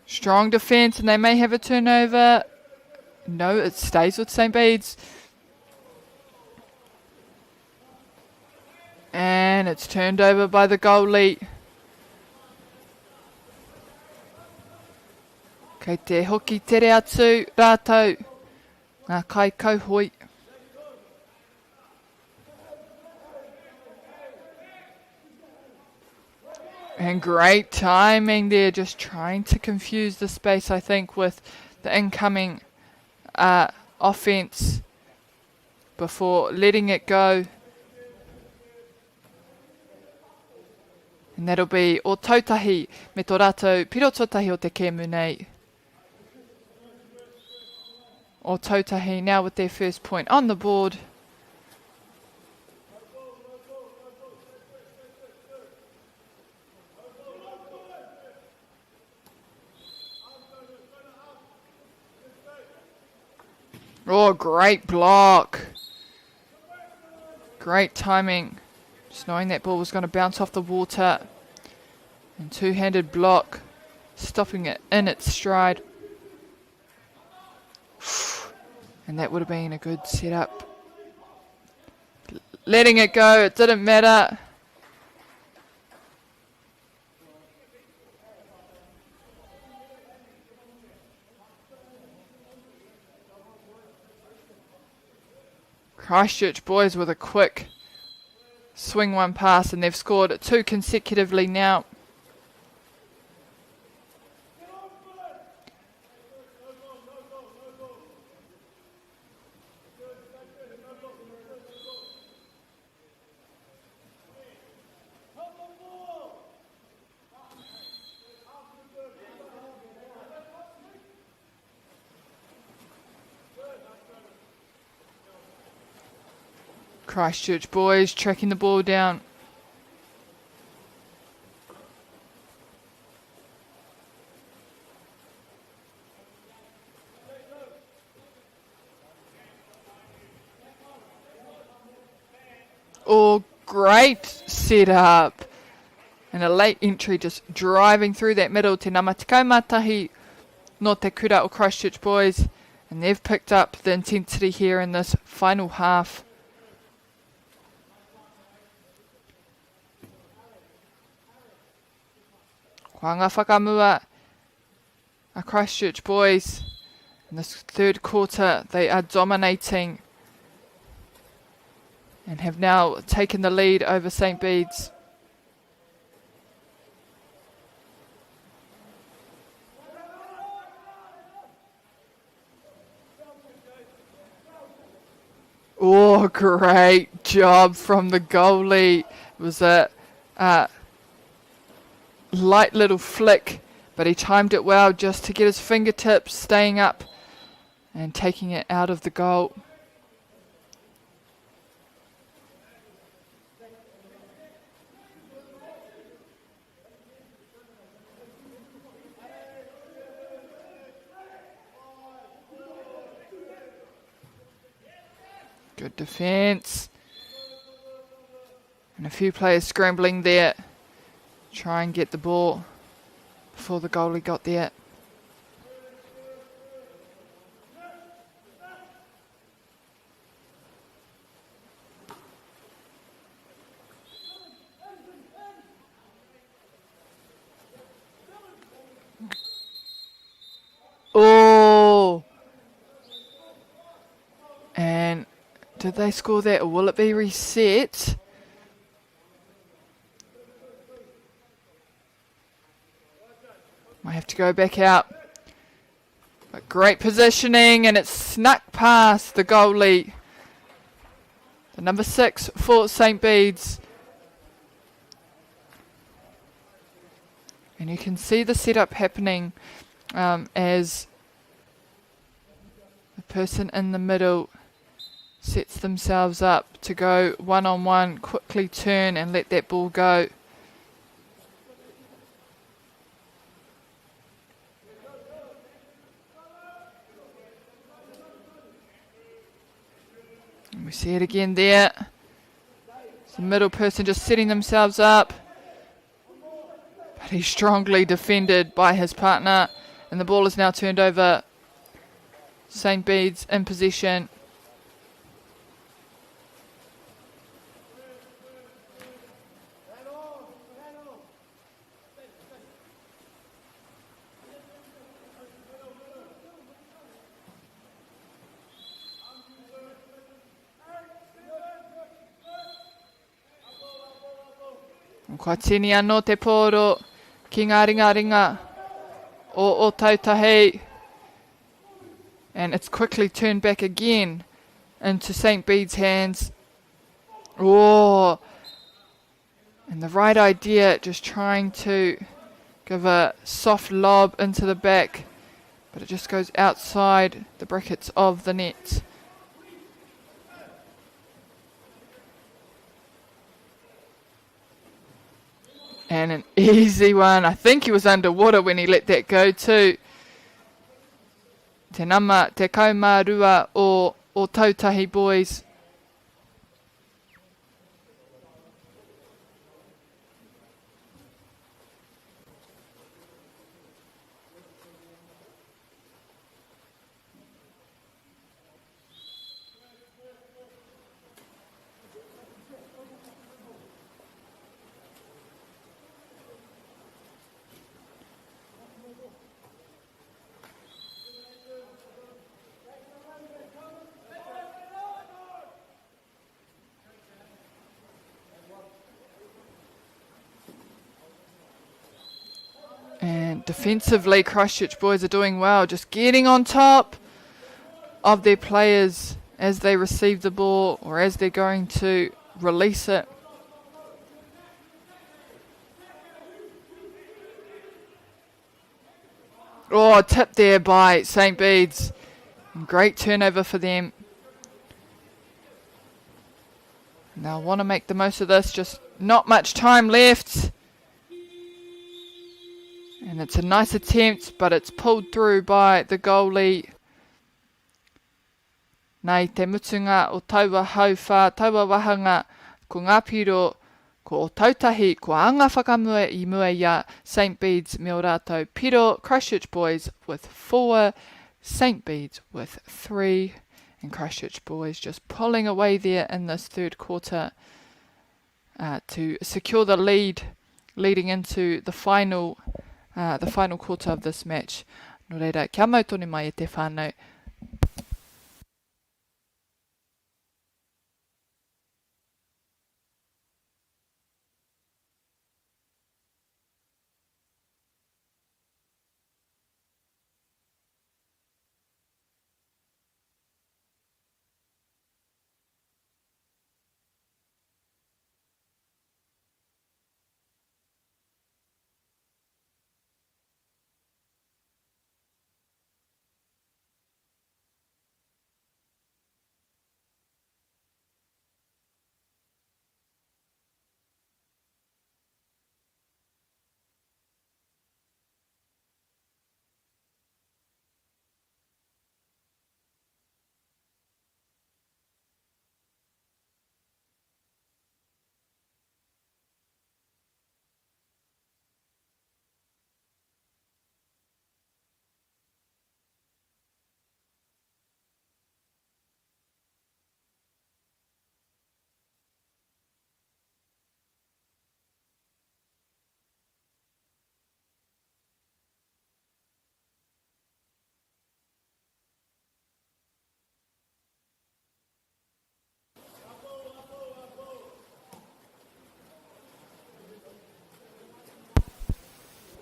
Strong defence, and they may have a turnover. No, it stays with St. Bede's. And it's turned over by the goalie. Kei te hoki tere atu rātou ngā kai kauhoi. And great timing there, just trying to confuse the space, I think, with the incoming uh, offense before letting it go. And that'll be Ōtautahi me tō rātou piro tuatahi o te kēmu nei. Ōtautahi now with their first point on the board. Oh, great block. Great timing. Just knowing that ball was going to bounce off the water. And two-handed block, stopping it in its stride. And that would have been a good setup. Letting it go, it didn't matter. Christchurch boys with a quick swing one pass, and they've scored 2 consecutively now. Christchurch boys tracking the ball down. Oh, great setup. And a late entry just driving through that middle. Te nama tekau mā tahi no te kura o Christchurch boys. And they've picked up the intensity here in this final half. Kua ngā whakamua a Christchurch boys. In this third quarter, they are dominating and have now taken the lead over St. Bede's. Oh, great job from the goalie. It was a light little flick, but he timed it well just to get his fingertips staying up and taking it out of the goal. Good defence. And a few players scrambling there. Try and get the ball before the goalie got there. Oh! And did they score that, or will it be reset? Might have to go back out. But great positioning, and it's snuck past the goalie. The number 6 for St. Bede's. And you can see the setup happening as the person in the middle sets themselves up to go one-on-one, quickly turn and let that ball go. And we see it again there. It's the middle person just setting themselves up. But he's strongly defended by his partner. And the ball is now turned over. St. Bede's in possession. Kua tini anō te pōro ki ngā ringaringa o Ōtautahi. And it's quickly turned back again into St. Bede's hands. Oh, and the right idea, just trying to give a soft lob into the back, but it just goes outside the brackets of the net. And an easy one. I think he was underwater when he let that go too. Te nama, te kaumārua o Ōtautahi boys. Defensively, Christchurch boys are doing well, just getting on top of their players as they receive the ball or as they're going to release it. Oh, tip there by St. Bede's. Great turnover for them. Now want to make the most of this, just not much time left. And it's a nice attempt, but it's pulled through by the goalie. Nā i te mutunga o taua hauwhā, taua wahanga, ko ngā piro, ko Ōtautahi, kua anga whakamua i mua i a St Bede's me ō rātou piro, Christchurch Boys with four, St Bede's with three, and Christchurch Boys just pulling away there in this third quarter uh, to secure the lead leading into the final uh, the final quarter of this match. Nō reira, kia mau tonu mai e te whānau.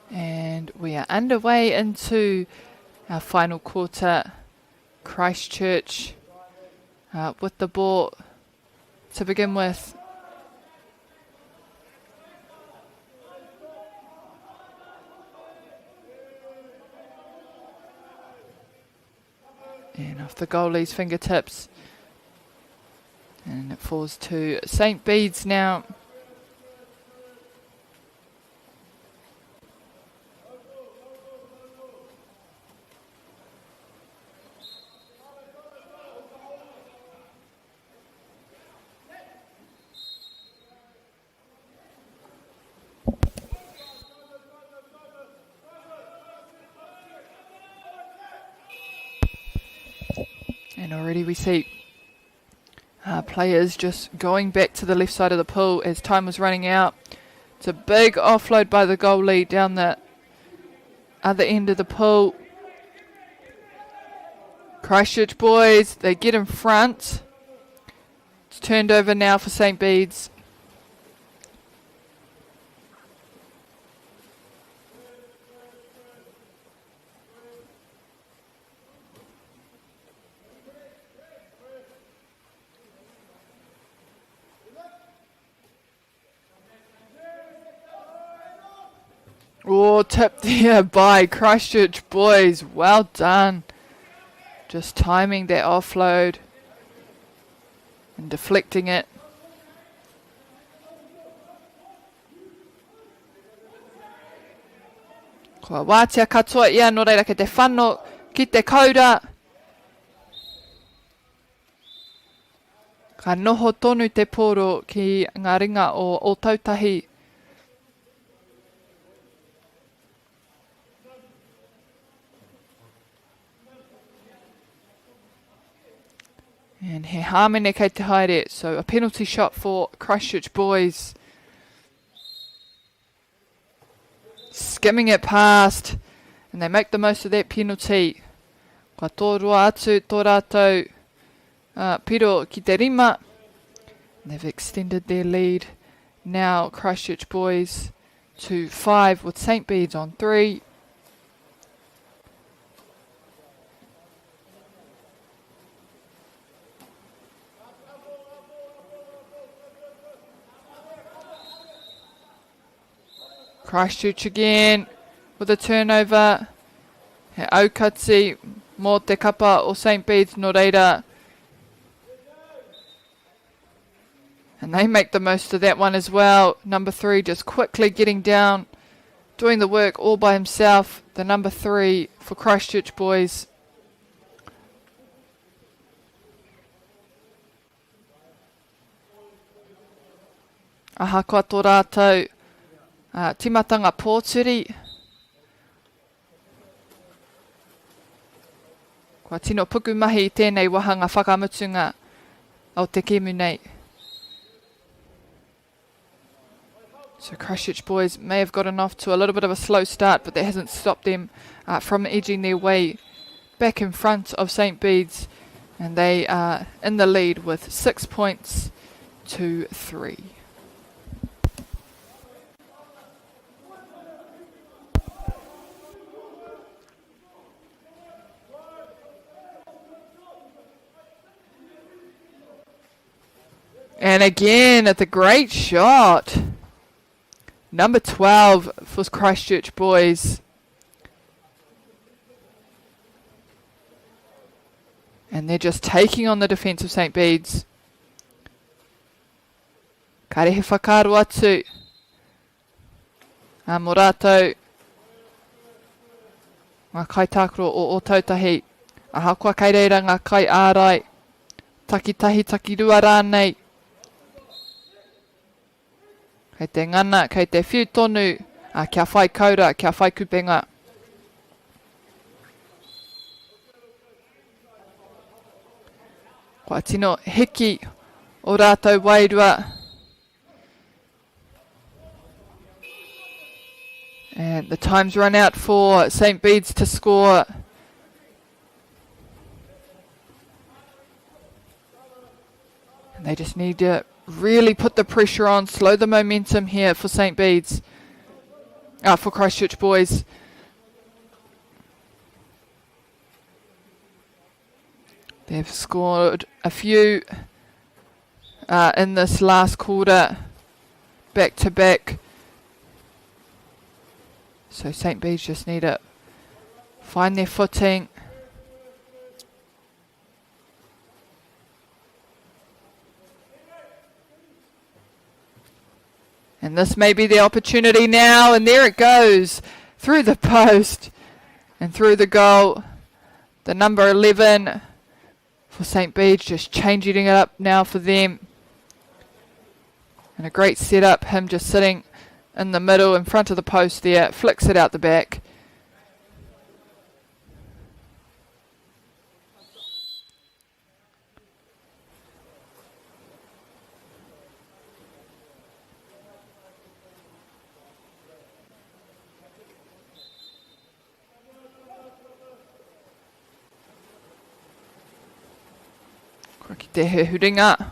And we are underway into our final quarter. Christchurch uh, with the ball to begin with. And off the goalie's fingertips. And it falls to St. Bede's now. And already we see uh, players just going back to the left side of the pool as time was running out. It's a big offload by the goalie down the other end of the pool. Christchurch boys, they get in front. It's turned over now for St. Bede's. Oh, tipped there by Christchurch boys. Well done. Just timing that offload and deflecting it. Kua wātea katoa ia, nō reira kei te whano ki te koura. Ka noho tonu te pōro ki ngā ringa o Ōtautahi. And he hāmene kei te haere, so a penalty shot for Christchurch Boys. Skimming it past, and they make the most of that penalty. Kua tōroa atu tō rātou uh, piro ki te rima. And they've extended their lead. Now Christchurch Boys to 5 with St Bede's on 3. Christchurch again with a turnover. He aukati mō te kapa o St Bede's nō reira. And they make the most of that one as well. Number three just quickly getting down, doing the work all by himself. The number three for Christchurch boys. Ahakoa tō rātou uh, timatanga pōturi, kua tino puku mahi i tēnei wahanga whakamutunga o te kēmu nei. So Christchurch boys may have gotten off to a little bit of a slow start, but that hasn't stopped them uh, from edging their way back in front of St Bede's. And they are in the lead with 6 points to 3. And again, at the great shot. Number 12 for Christchurch boys. And they're just taking on the defence of St Bede's. Kare he whakaaro atu. A mō rātou ngā kaitākaro o Ōtautahi. Ahakoa kei reira ngā kai ārai, takitahi, takirua rānei. Kei te ngana, kei te whiu tonu, a, kia whai kaura, kia whai kupenga. Kua tino hiki o rātou wairua. And the time's run out for St. Bede's to score. And they just need to really put the pressure on, slow the momentum here for St. Bede's, for Christchurch boys. They've scored a few uh, in this last quarter, back to back. So St. Bede's just need to find their footing. And this may be the opportunity now, and there it goes through the post and through the goal. The number 11 for St. Bede's just changing it up now for them. And a great setup, him just sitting in the middle in front of the post there, flicks it out the back. Kua kite he huringa.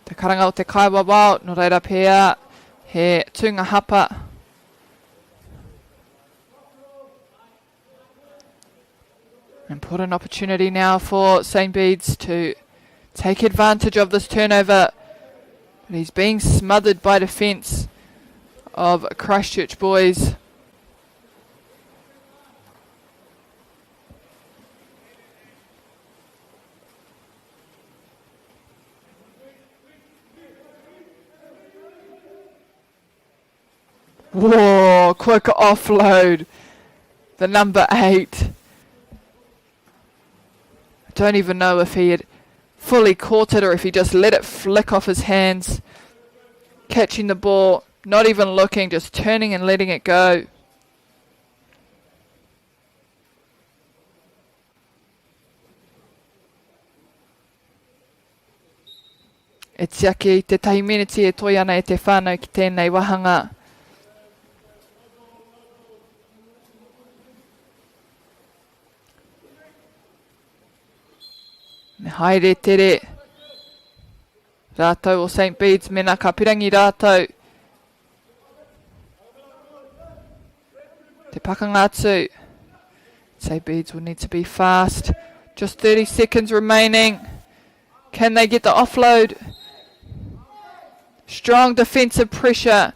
Te karanga o te kaiwawao, nō reira pea he tūnga hapa. Important opportunity now for St. Bede's to take advantage of this turnover. But he's being smothered by defence of Christchurch boys. Whoa, quick offload. The number 8. I don't even know if he had fully caught it or if he just let it flick off his hands. Catching the ball, not even looking, just turning and letting it go. E tiaki i te tahi meneti e toi ana e te whānau ki tēnei wāhanga. Me haere tere rātou o St Bede's mena ka pirangi rātou te pakanga atu. St Bede's will need to be fast. Just 30 seconds remaining. Can they get the offload? Strong defensive pressure.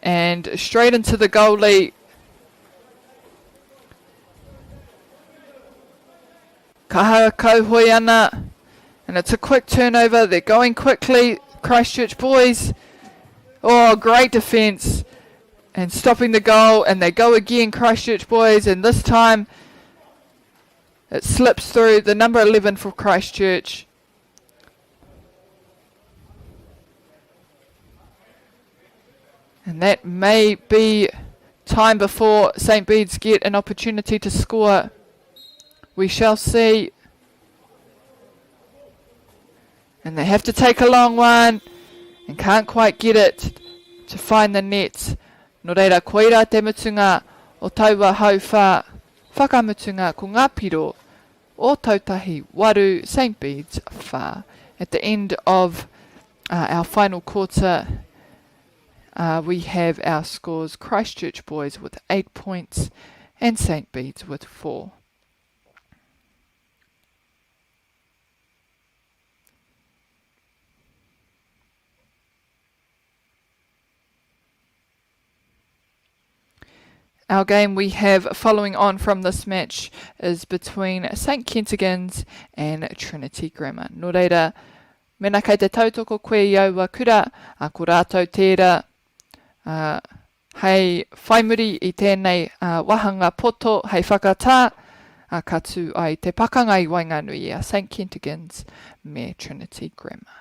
And straight into the goalie. Kaha kauhoi ana. And it's a quick turnover. They're going quickly. Christchurch boys. Oh, great defence. And stopping the goal. And they go again, Christchurch boys. And this time it slips through the number 11 for Christchurch. And that may be time before St. Bede's get an opportunity to score. We shall see. And they have to take a long one and can't quite get it to find the net. Nō reira, koirā te mutunga o taua hauwhā whakamutunga ko ngā piro Ōtautahi 8, St Bede's 4. At the end of uh, our final quarter, uh, we have our scores Christchurch Boys with 8 points and St Bede's with 4. Our game we have following on from this match is between St Kentigans and Trinity Grammar. Nō reira, mena kei te tautoko koe i aua kura, a ko rātou tērā uh, hei whai muri i tēnei uh, wāhanga poto hei whakatā, uh, ka tū ai te pakanga i waenganui i a St Kentigans me Trinity Grammar.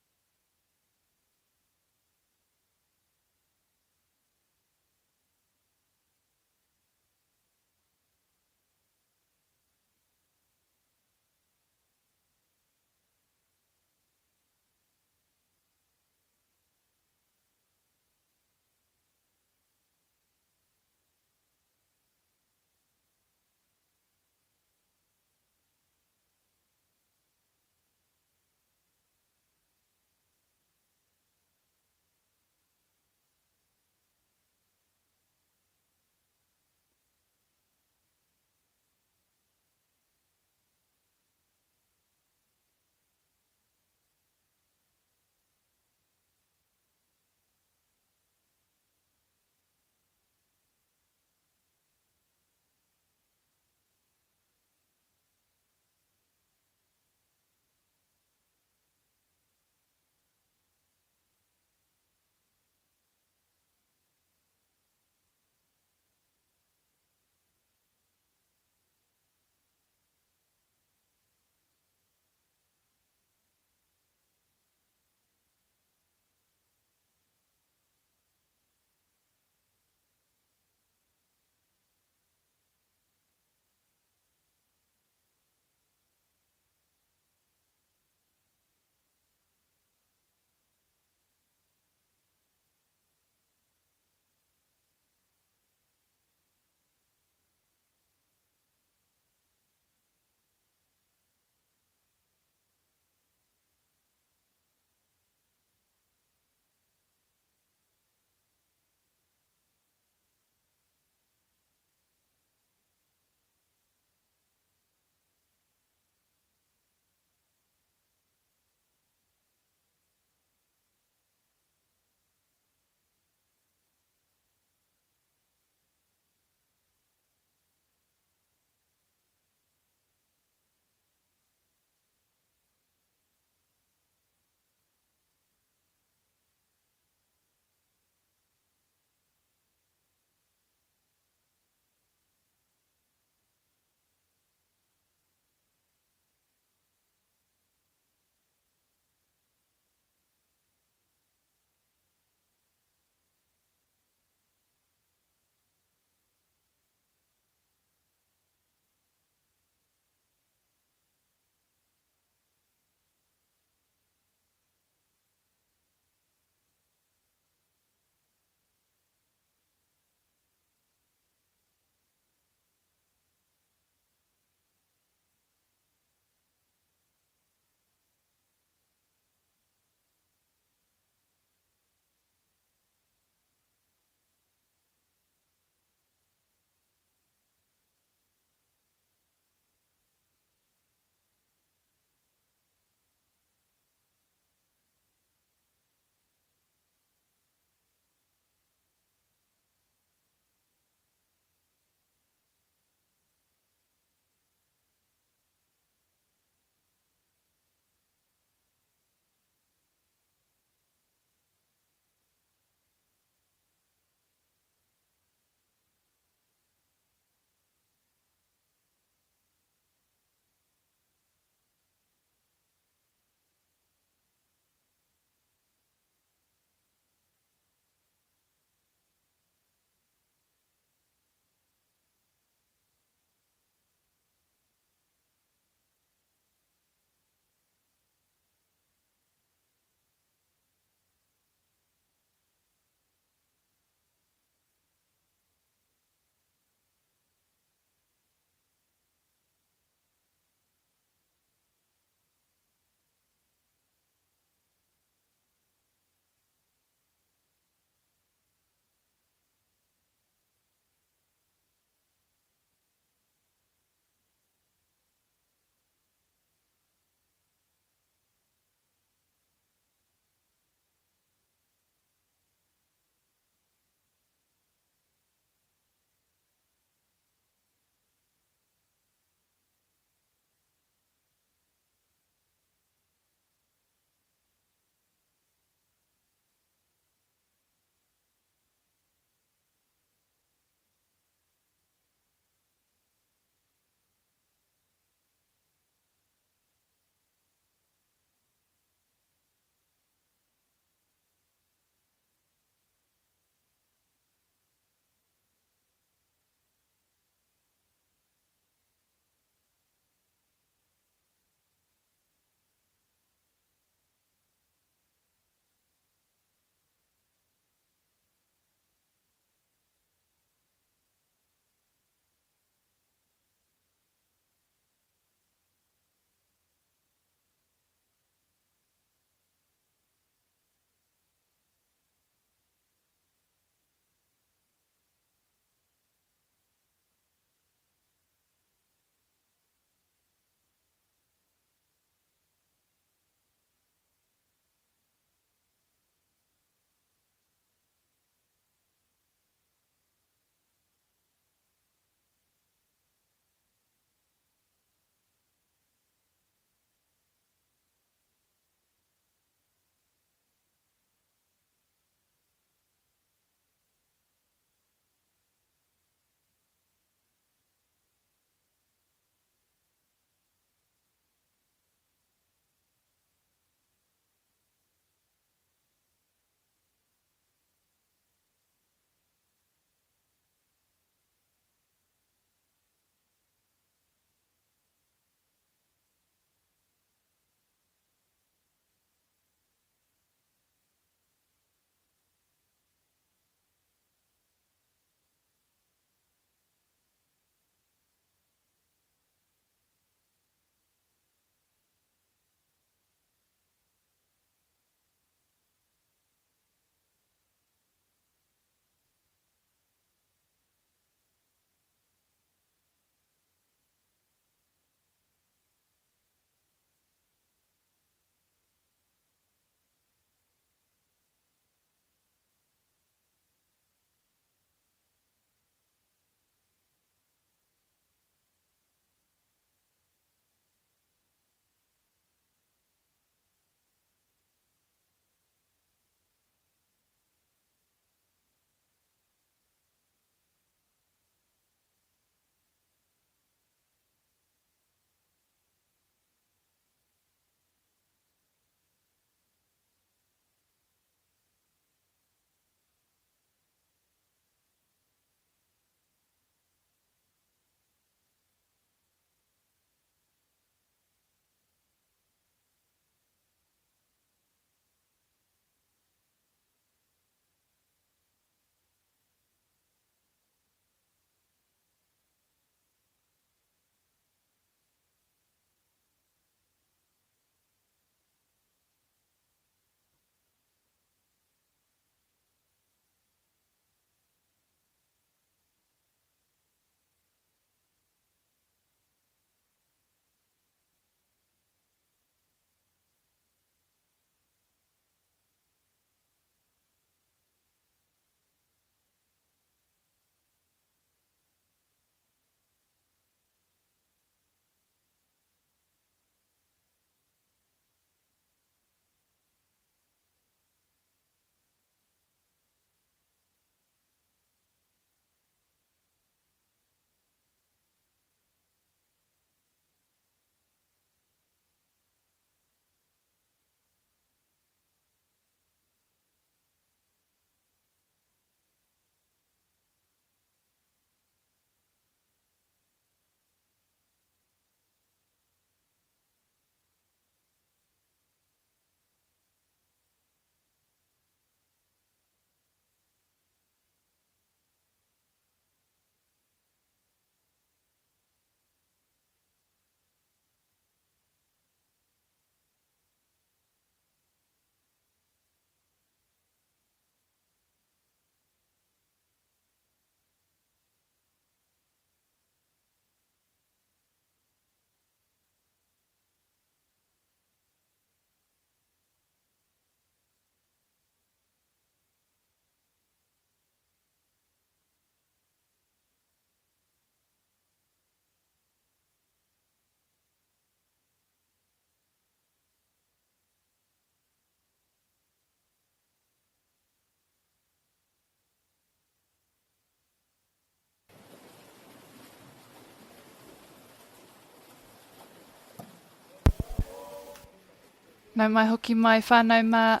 Nau mai hoki mai whānau mā.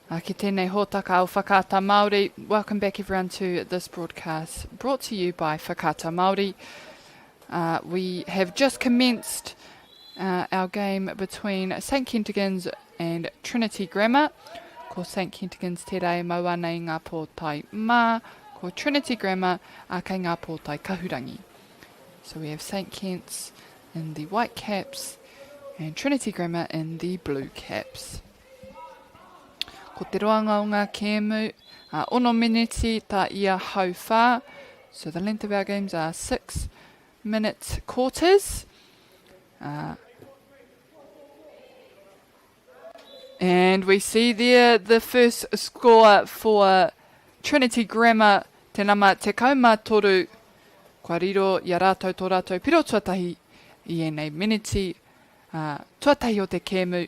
A ki tēnei hōtaka o Whakaata Māori. Welcome back everyone to this broadcast brought to you by Whakaata Māori. Uh, we have just commenced uh, our game between St Kentigans and Trinity Grammar. Ko St Kentigans tērā e mau ana i ngā pōtae mā, ko Trinity Grammar a kei ngā pōtae kahurangi. So we have St Kent's in the white caps and Trinity Grammar in the blue caps. Ko te roanga o ngā kēmu, uh, ono miniti tā ia hauwhā. So the length of our games are 6 minute quarters. Uh, and we see there the first score for Trinity Grammar, te nama 13, kua riro i a rātou tō rātou piro tuatahi i ēnei miniti uh, tuatahi o te kēmu.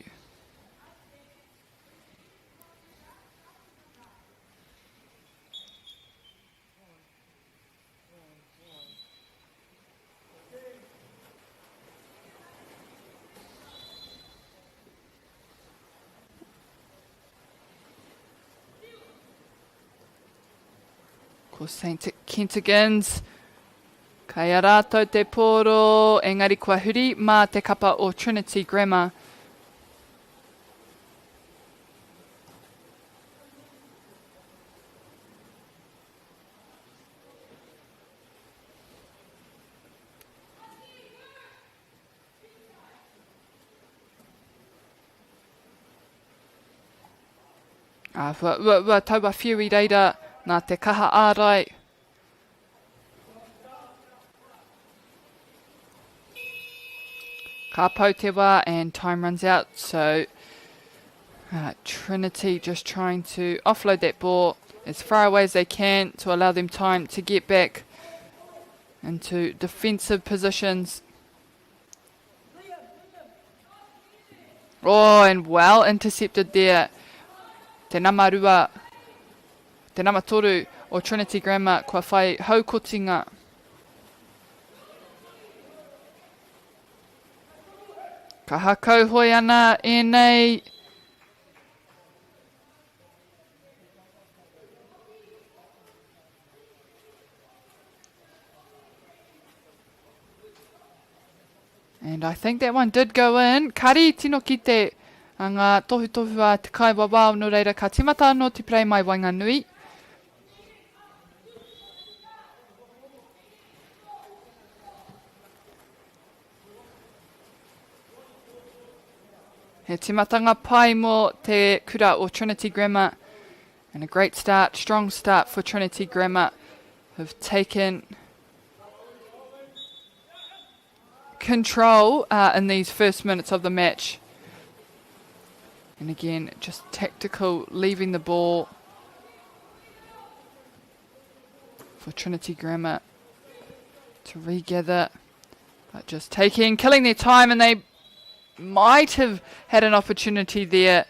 Ko St Kentigans, kei a rātou te pōro, engari kua huri mā te kapa o Trinity Grammar. Āhua uaua taua whiu i reira nā te kaha ārai. Ka pau te wā and time runs out, so uh, Trinity just trying to offload that ball as far away as they can to allow them time to get back into defensive positions. Oh, and well intercepted there. Te nama rua, te nama toru o Trinity Grammar kua whai haukotinga. Kaha kauhoe ana ēnei. And I think that one did go in. Kari tino kite a ngā tohutohu a te kaiwawao, nō reira ka timata anō te parei mai waenganui. He timatanga pai mō te kura o Trinity Grammar. And a great start, strong start for Trinity Grammar, who've taken control uh, in these first minutes of the match. And again, just tactical, leaving the ball for Trinity Grammar to regather. But just taking, killing their time, and they might have had an opportunity there.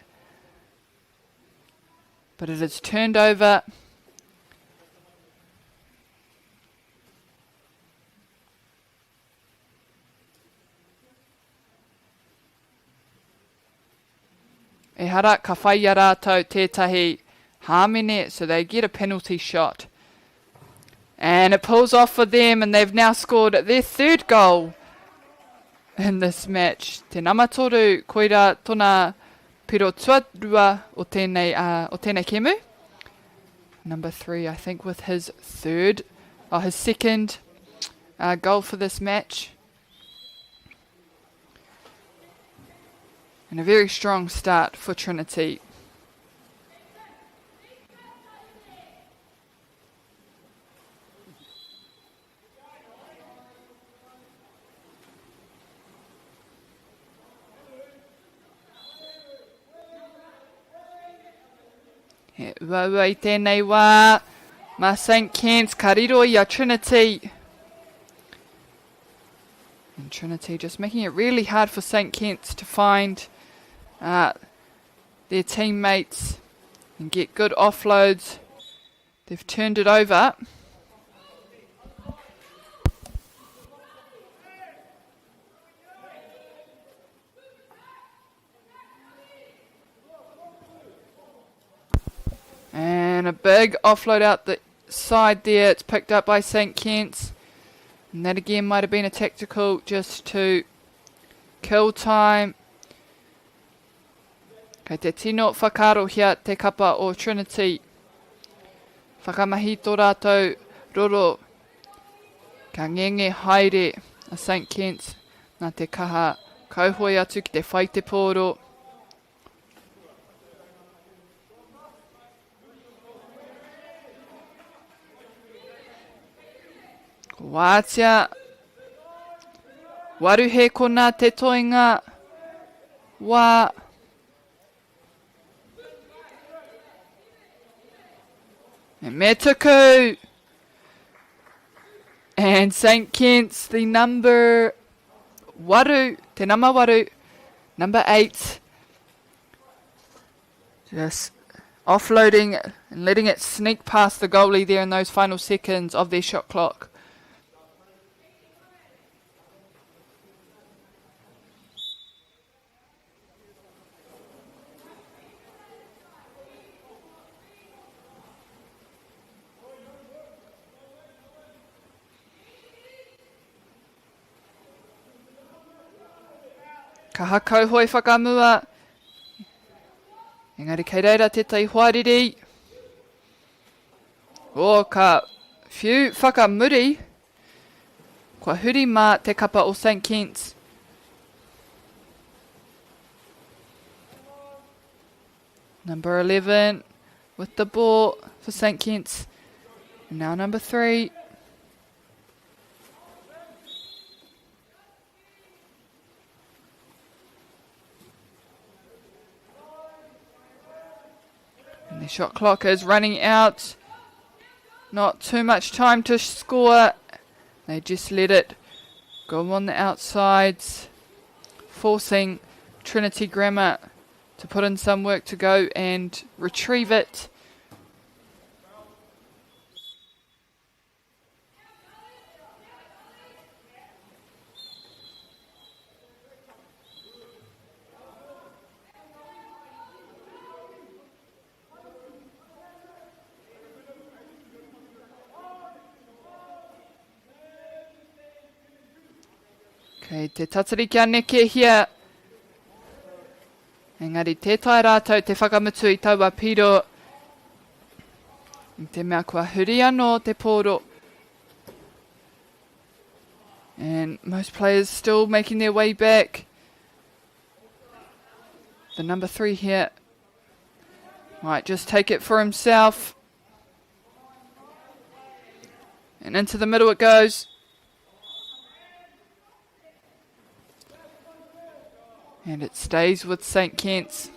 But it is turned over. Ehara, ka whai i a rātou tētahi hāmene, so they get a penalty shot. And it pulls off for them, and they've now scored their third goal in this match. Te nama toru, koira tona piro tuarua o tēnei, uh, o tēnei kemu. Number three, I think, with his third, or his second uh, goal for this match. And a very strong start for Trinity. He uaua i tēnei wā. Mā St. Kents ka riro i a Trinity. And Trinity just making it really hard for St. Kents to find uh, their teammates and get good offloads. They've turned it over. And a big offload out the side there. It's picked up by St. Kent's. And that again might have been a tactical just to kill time. Kei te tino whakaarohia te kapa o Trinity. Whakamahi tō rātou roro. Ka ngenge haere a St Kent's nā te kaha kauhoe atu ki te whai te pōro. Ko wātea. Waruhe kona te toenga. Wā. And me tuku. And St. Kent's the number waru, te nama waru, number 8. Just offloading and letting it sneak past the goalie there in those final seconds of their shot clock. Kaha kauhoe whakamua. Engari kei reira tētahi hoariri. O, ka whiu whakamuri. Kua huri mā te kapa o St Kents. Number 11 with the ball for St Kents. And now number 3. And the shot clock is running out. Not too much time to score. They just let it go on the outsides, forcing Trinity Grammar to put in some work to go and retrieve it. Kei te tatari kia nekehia. Engari tē taea rātou te whakamutu i taua piro i te mea kua huri anō te pōro. And most players still making their way back. The number 3 here might just take it for himself. And into the middle it goes. And it stays with St. Kent's.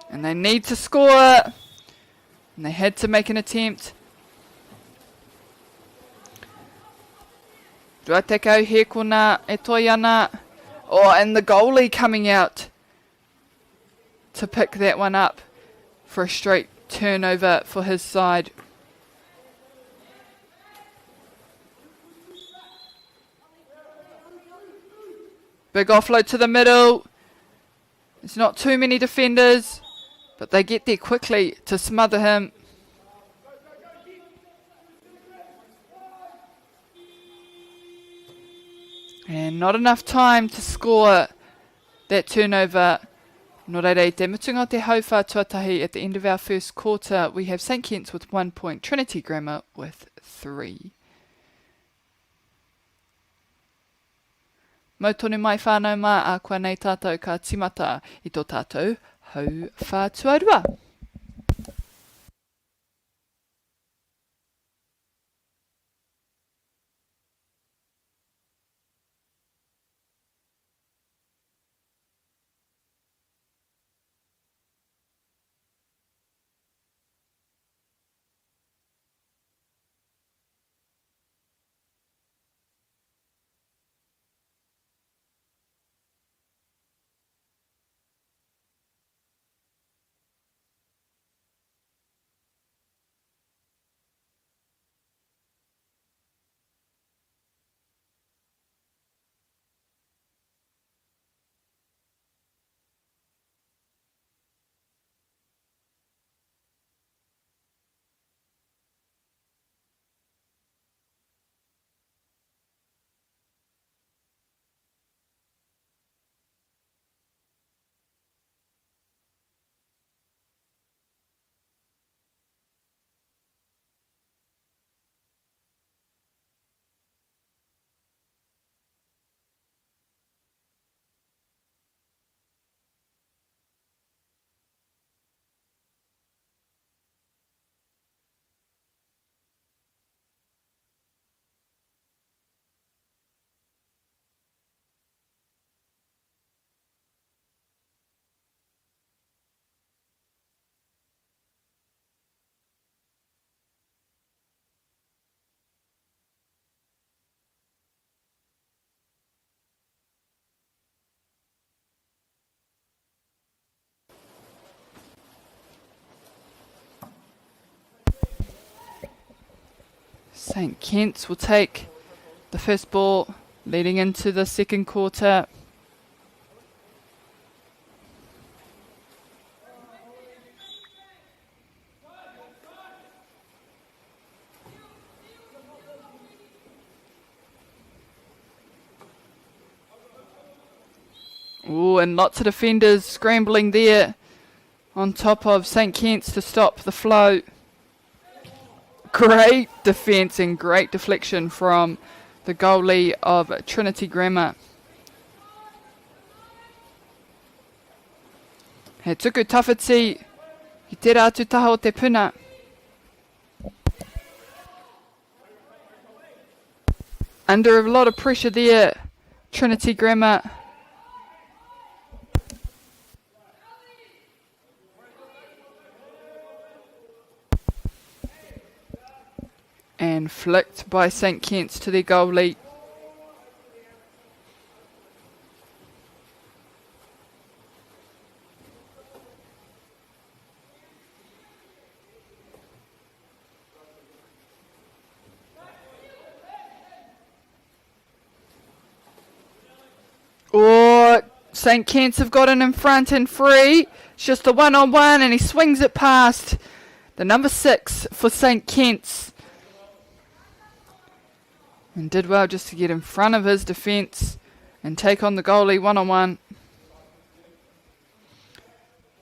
And they need to score. And they had to make an attempt. 20 hēkona e toi ana. Oh, and the goalie coming out to pick that one up for a straight turnover for his side. Big offload to the middle. There's not too many defenders, but they get there quickly to smother him. And not enough time to score that turnover. Nō reira, i te mutunga o te hauwhā tuatahi at the end of our first quarter, we have St Kent's with 1 point, Trinity Grammar with 3. Mau tonu mai whānau mā, ā kua nei tātou ka timata i tō tātou hauwhā tuarua. St. Kent's will take the first ball leading into the second quarter. Ooh, and lots of defenders scrambling there on top of St. Kent's to stop the flow. Great defence and great deflection from the goalie of Trinity Grammar. He tuku tawhiti ki tērā atu taha o te puna. Under a lot of pressure there, Trinity Grammar. And flicked by St. Kent's to their goalie. Oh, St. Kent's have got it in front and free. It's just a one-on-one, and he swings it past the number 6 for St. Kent's. And did well just to get in front of his defence and take on the goalie one-on-one.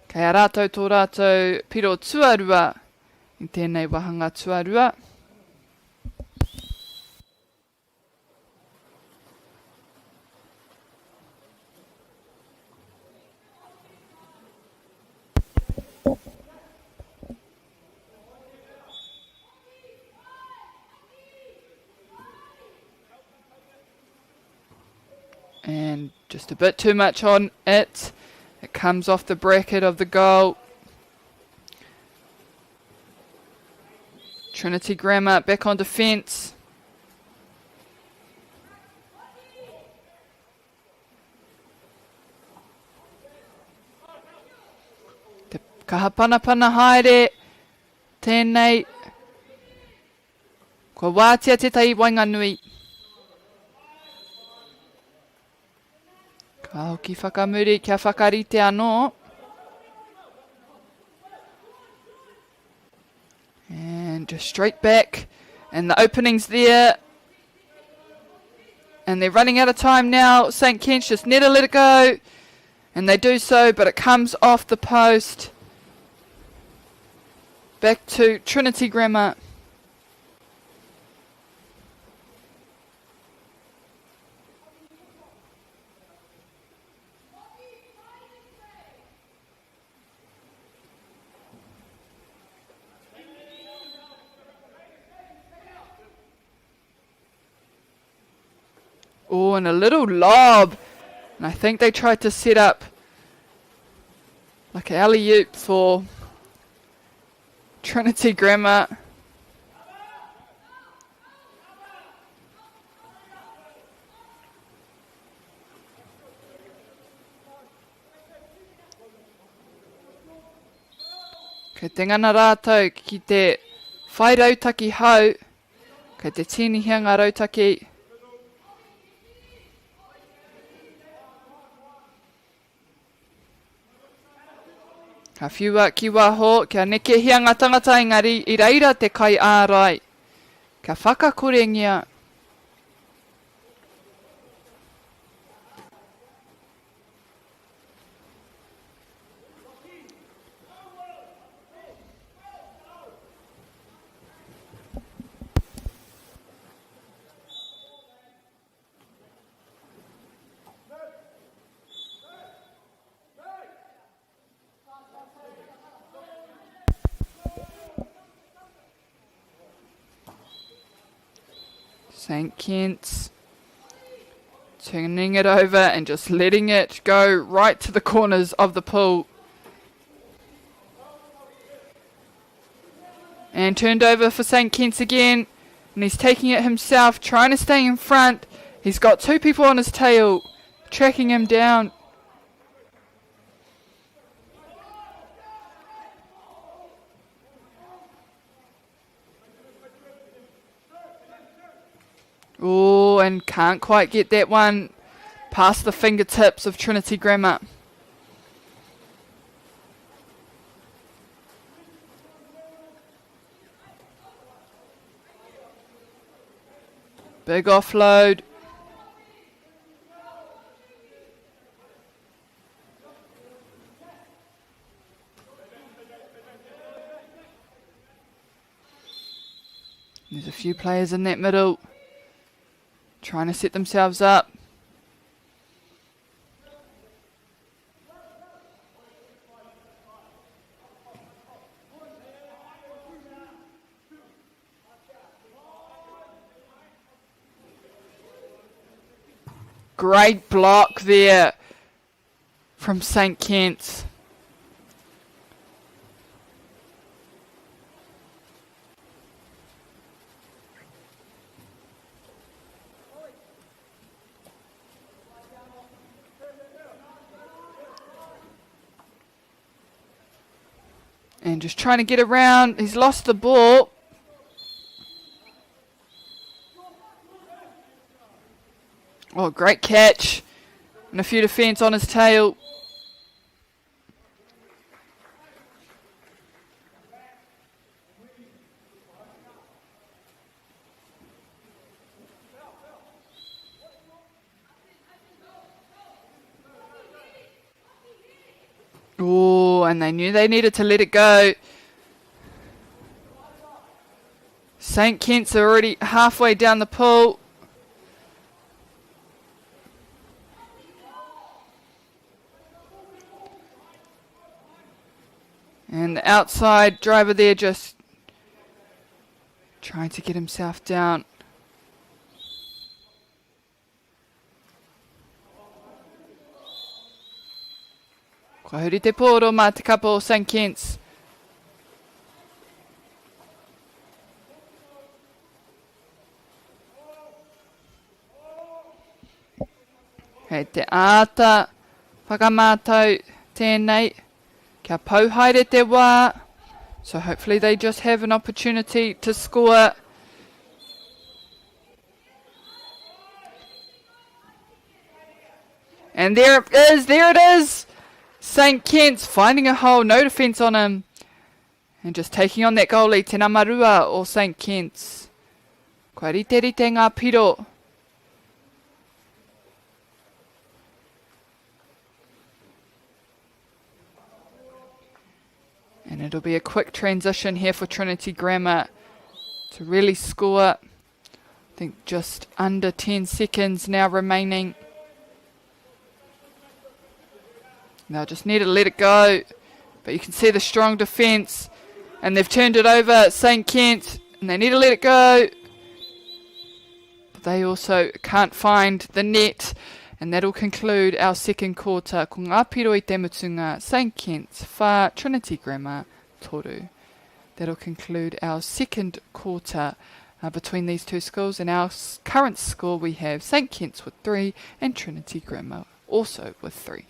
Kei a rātou tō rātou piro tuarua i tēnei wāhanga tuarua. And just a bit too much on it. It comes off the bracket of the goal. Trinity Grammar back on defence. Te kaha panapana haere tēnei. Kua wātea tētahi waenganui. Ka hoki whakamuri kia whakarite anō. And just straight back. And the opening's there. And they're running out of time now. St. Kent's just need to let it go. And they do so, but it comes off the post. Back to Trinity Grammar. Oh, and a little lob. And I think they tried to set up like an alley-oop for Trinity Grammar. Kei te ngana rātou ki te whai rautaki hou, kei te tīnihia ngā rautaki. Ka whiua ki waho, kia nekehia ngā tangata engari i reira te kaiārai. Kia whakakorengia. St. Kent's turning it over and just letting it go right to the corners of the pool. And turned over for St. Kent's again. And he's taking it himself, trying to stay in front. He's got two people on his tail, tracking him down. Oh, and can't quite get that one past the fingertips of Trinity Grammar. Big offload. There's a few players in that middle trying to set themselves up. Great block there from St. Kent's. And just trying to get around. He's lost the ball. Oh, great catch. And a few defence on his tail. Oh, and they knew they needed to let it go. St. Kent's are already halfway down the pool. And the outside driver there just trying to get himself down. Kua huri te pōro mā te kapa o St Kents. Hei te āta whakamātau tēnei. Kia pau haere te wā. So hopefully they just have an opportunity to score. And there it is, there it is! St. Kent's finding a hole, no defence on him. And just taking on that goalie, Te Namarua or St. Kent's. Kua rite rite ngā piro. And it'll be a quick transition here for Trinity Grammar to really score. I think just under 10 seconds now remaining. Now just need to let it go. But you can see the strong defence. And they've turned it over, St. Kent. And they need to let it go. But they also can't find the net. And that'll conclude our second quarter. Ko ngā piro i te mutunga, St. Kent's, whā, Trinity Grammar, toru. That'll conclude our second quarter between these two schools. And our current score, we have St. Kent's with 3 and Trinity Grammar also with 3.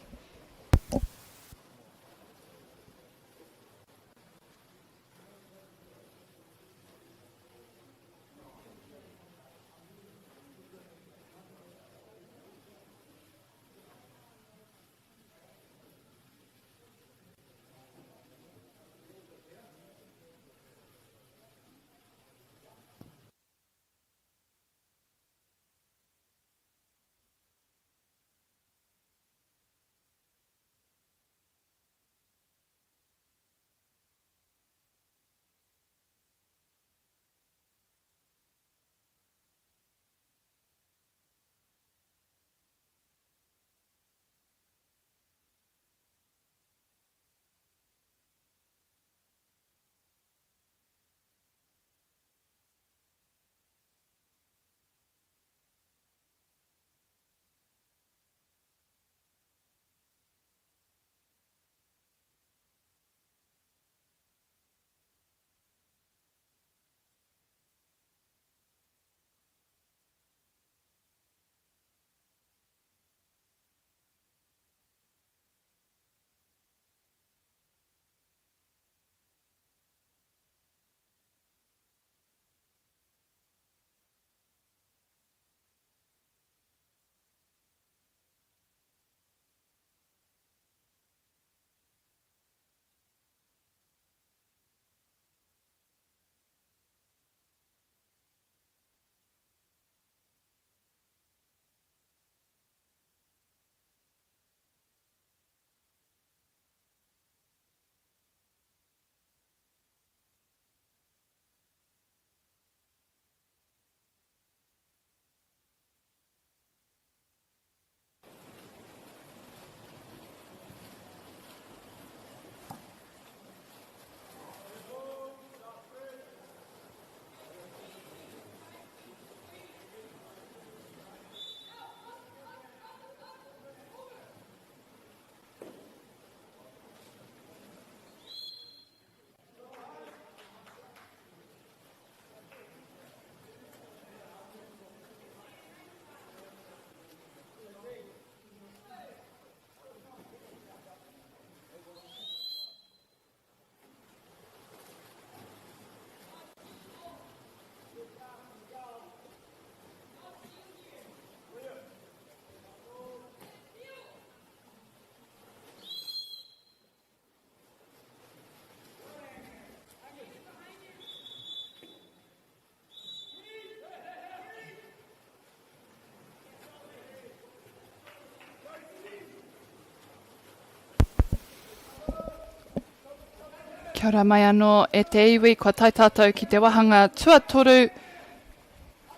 Kia ora mai anō e te iwi, kua tae tātou ki te wāhanga tuatoru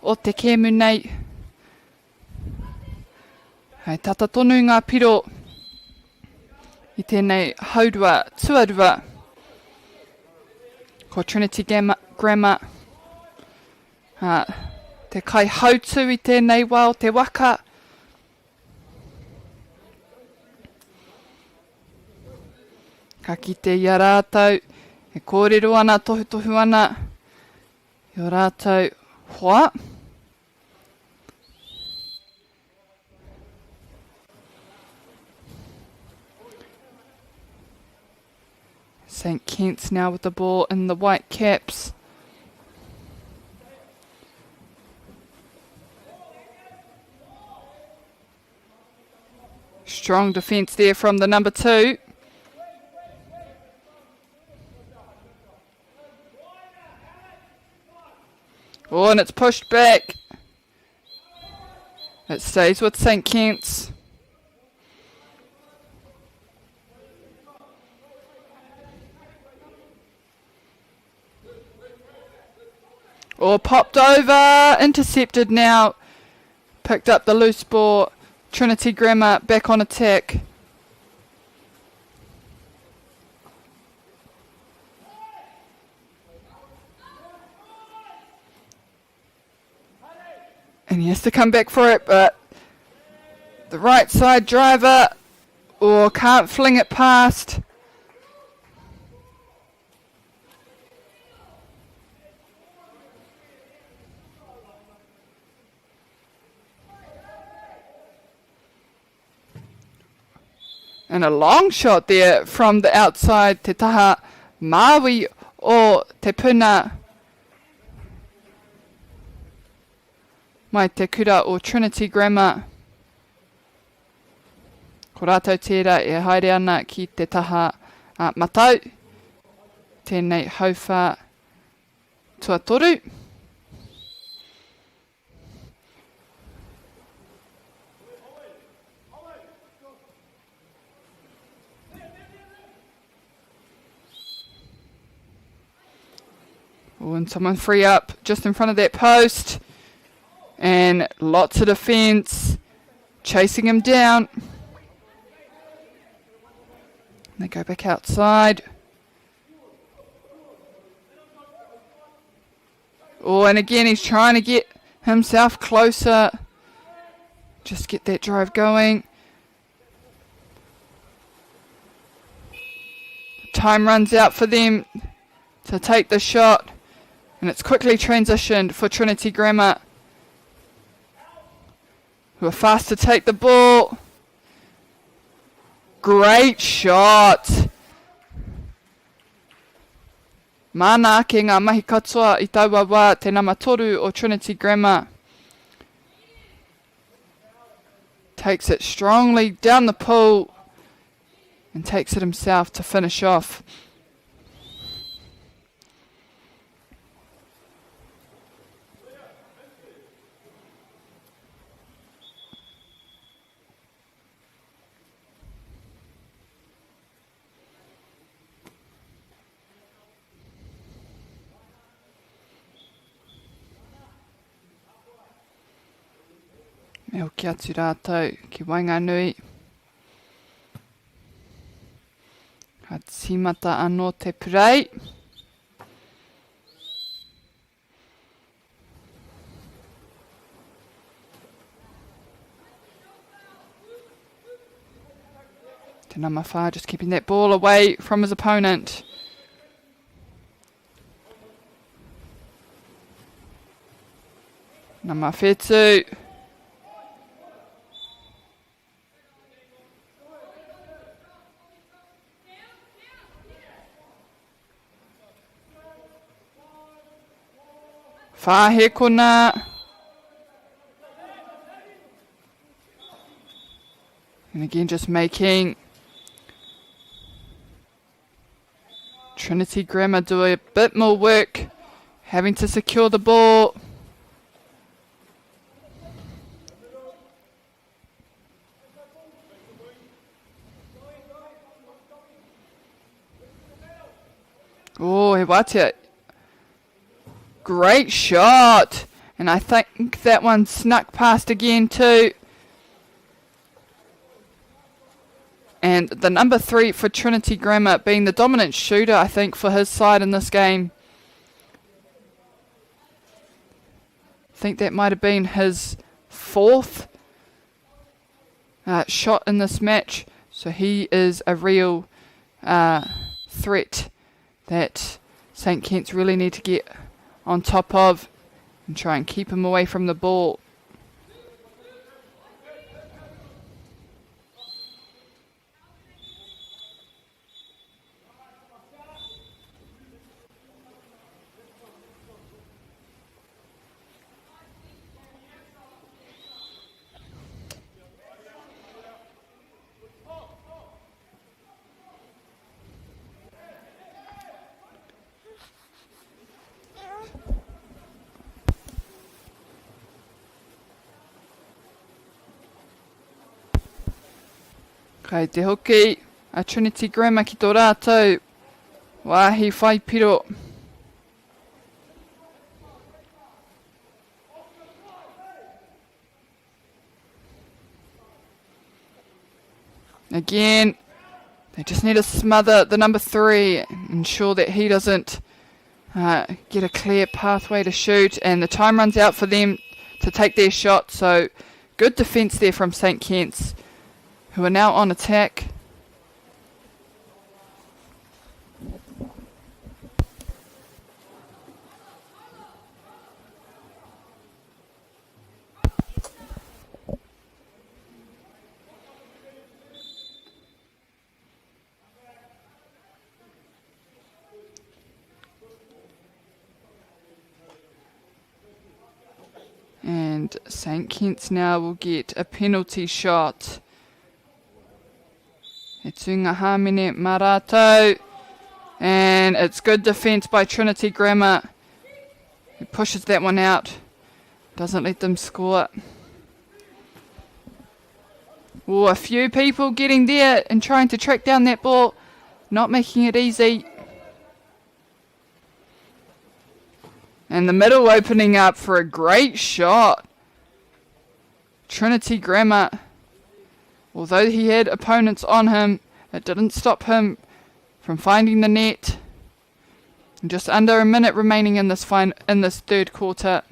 o te kēmu nei. Hei tata tonu ngā piro i tēnei haurua tuarua. Ko Trinity Grammar te kaihautū i tēnei wā o te waka. Ka kite i a rātou e kōrero ana, tohutohu ana i o rātou hoa. St. Kent's now with the ball in the white caps. Strong defence there from the number two. Oh, and it's pushed back. It stays with St. Kent's. Oh, popped over, intercepted now. Picked up the loose ball. Trinity Grammar back on attack. And he has to come back for it, but the right side driver or can't fling it past. And a long shot there from the outside, Te Taha Maui o Te Puna mai te kura o Trinity Grammar. Ko rātou tērā e haere ana ki te taha matau, tēnei hauwhā tuatoru. Oh, and someone free up just in front of that post. And lots of defense chasing him down. They go back outside. Oh, and again, he's trying to get himself closer. Just get that drive going. Time runs out for them to take the shot. And it's quickly transitioned for Trinity Grammar, who are fast to take the ball. Great shot. Māna ake ngā mahi katoa i taua wā te nama toru o Trinity Grammar. Takes it strongly down the pool and takes it himself to finish off. Me hoki atu rātou ki waenganui. Ka tīmata anō te purei. Te nama whā, just keeping that ball away from his opponent. Nama whetū. Whāhekona. And again, just making Trinity Grammar do a bit more work, having to secure the ball. Oh, he wātea. Great shot! And I think that one snuck past again too. And the number 3 for Trinity Grammar being the dominant shooter, I think, for his side in this game. I think that might have been his 4th shot in this match. So he is a real threat that St. Kent's really need to get on top of and try and keep him away from the ball. Kei te hoki a Trinity Grammar ki tō rātou wāhi whai piro. Again, they just need to smother the number 3, ensure that he doesn't get a clear pathway to shoot, and the time runs out for them to take their shot. So good defence there from St. Kent's, who are now on attack. And St. Kent's now will get a penalty shot. He tūnga hāmene mā rātou. And it's good defence by Trinity Grammar. He pushes that one out. Doesn't let them score. Oh, a few people getting there and trying to track down that ball. Not making it easy. And the middle opening up for a great shot. Trinity Grammar. Although he had opponents on him, it didn't stop him from finding the net. And just under a minute remaining in this third quarter.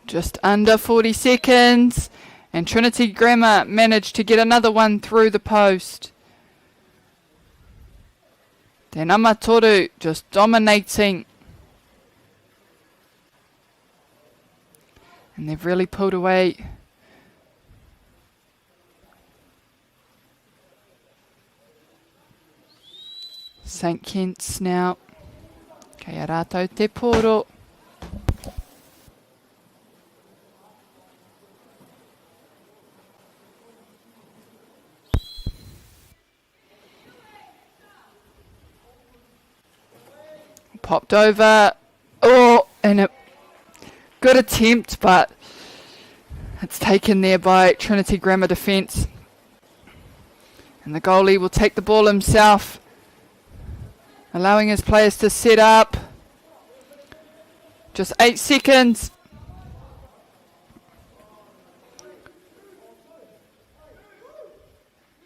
Just under 40 seconds, and Trinity Grammar managed to get another one through the post. Te nama toru just dominating. And they've really pulled away. St. Kent's now. Kei a rātou te pōro. Popped over. Oh, and a good attempt, but it's taken there by Trinity Grammar defence. And the goalie will take the ball himself, allowing his players to set up. Just 8 seconds.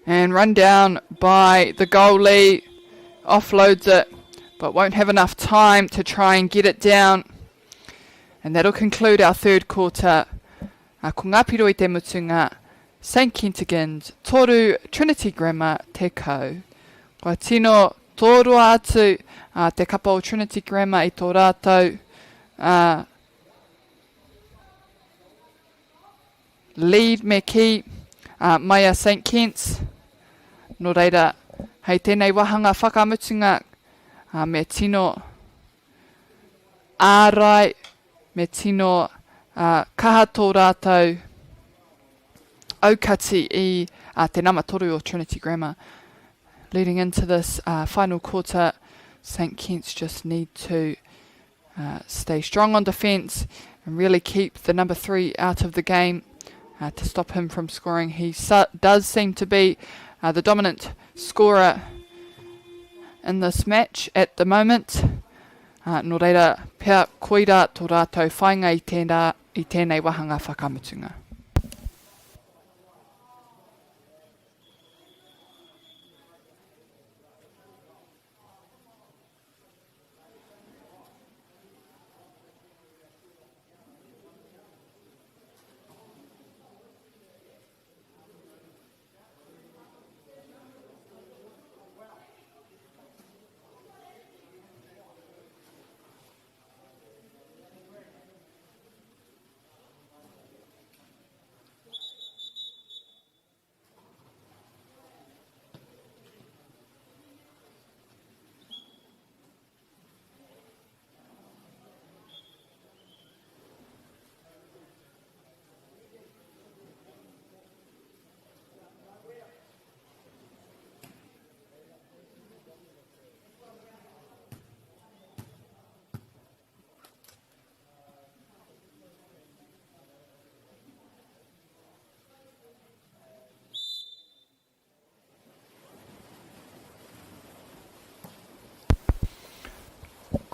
And run down by the goalie. Offloads it, but won't have enough time to try and get it down. And that'll conclude our third quarter. Ko ngā piro i te mutunga, St Kentigans, toru, Trinity Grammar, te kau. Kua tino tōroa atu te kapa o Trinity Grammar i tō rātou lead me kī uh, mai a St Kents. Nō reira, hei tēnei wāhanga whakamutunga, uh, me tino ārai, me tino uh, kaha tō rātou aukati i uh, te nama toru o Trinity Grammar. Leading into this uh, final quarter, St Kents just need to uh, stay strong on defence and really keep the number three out of the game uh, to stop him from scoring. He su- does seem to be uh, the dominant scorer in this match at the moment. Uh, nō reira, pea koira tō rātou whainga i, tēnā, i tēnei wahanga whakamutunga.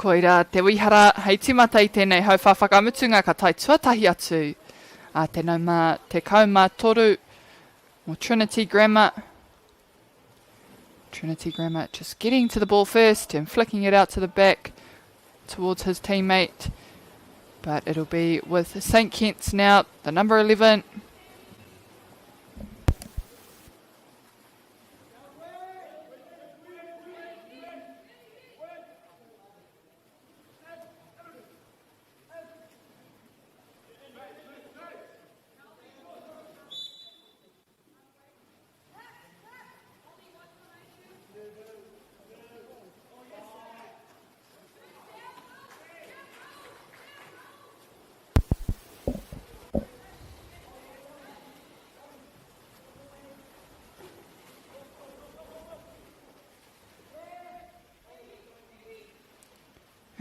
Koirā te wihara hei tīmata i tēnei hauwhā whakamutunga ka tae tuatahi atu a te nauma 13 mō Trinity Grammar. Trinity Grammar just getting to the ball first and flicking it out to the back towards his teammate. But it'll be with St. Kent's now, the number 11.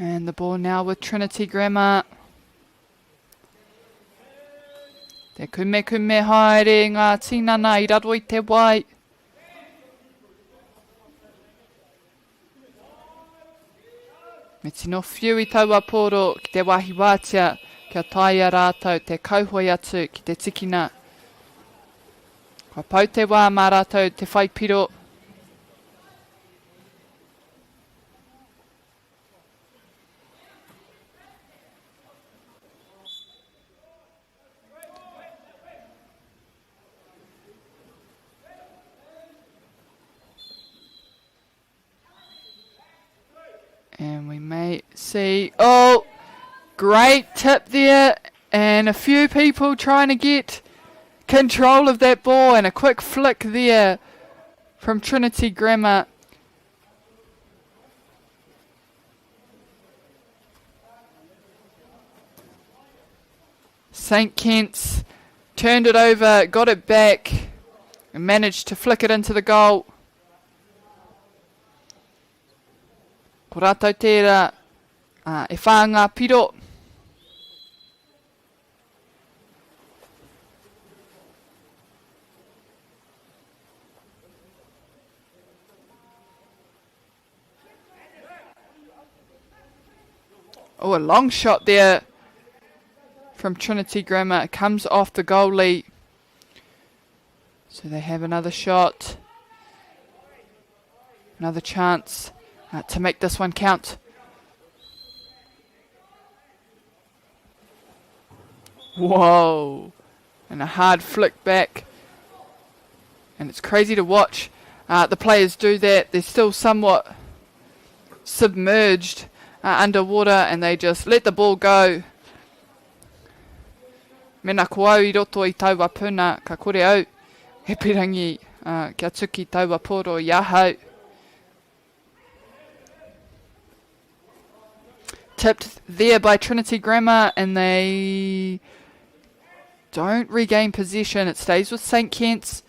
And the ball now with Trinity Grammar. Te kumekume haere ngā tinana i raro i te wai. Me tino whiu i taua pōro ki te wāhi wātea kia taea rātou te kauhoe atu ki te tikina. Kua pau te wā mā rātou te whai piro. And we may see, oh, great tip there. And a few people trying to get control of that ball and a quick flick there from Trinity Grammar. St. Kent's turned it over, got it back, and managed to flick it into the goal. Ko rātou tērā uh, e whā ngā piro. Oh, a long shot there from Trinity Grammar. It comes off the goalie. So they have another shot. Another chance uh, to make this one count. Whoa. And a hard flick back. And it's crazy to watch uh, the players do that. They're still somewhat submerged uh, underwater and they just let the ball go. Mena ko au i roto i taua puna, ka kore au e pirangi uh, kia tuki taua pōro i ahau. Tipped there by Trinity Grammar and they don't regain possession. It stays with St. Kent's.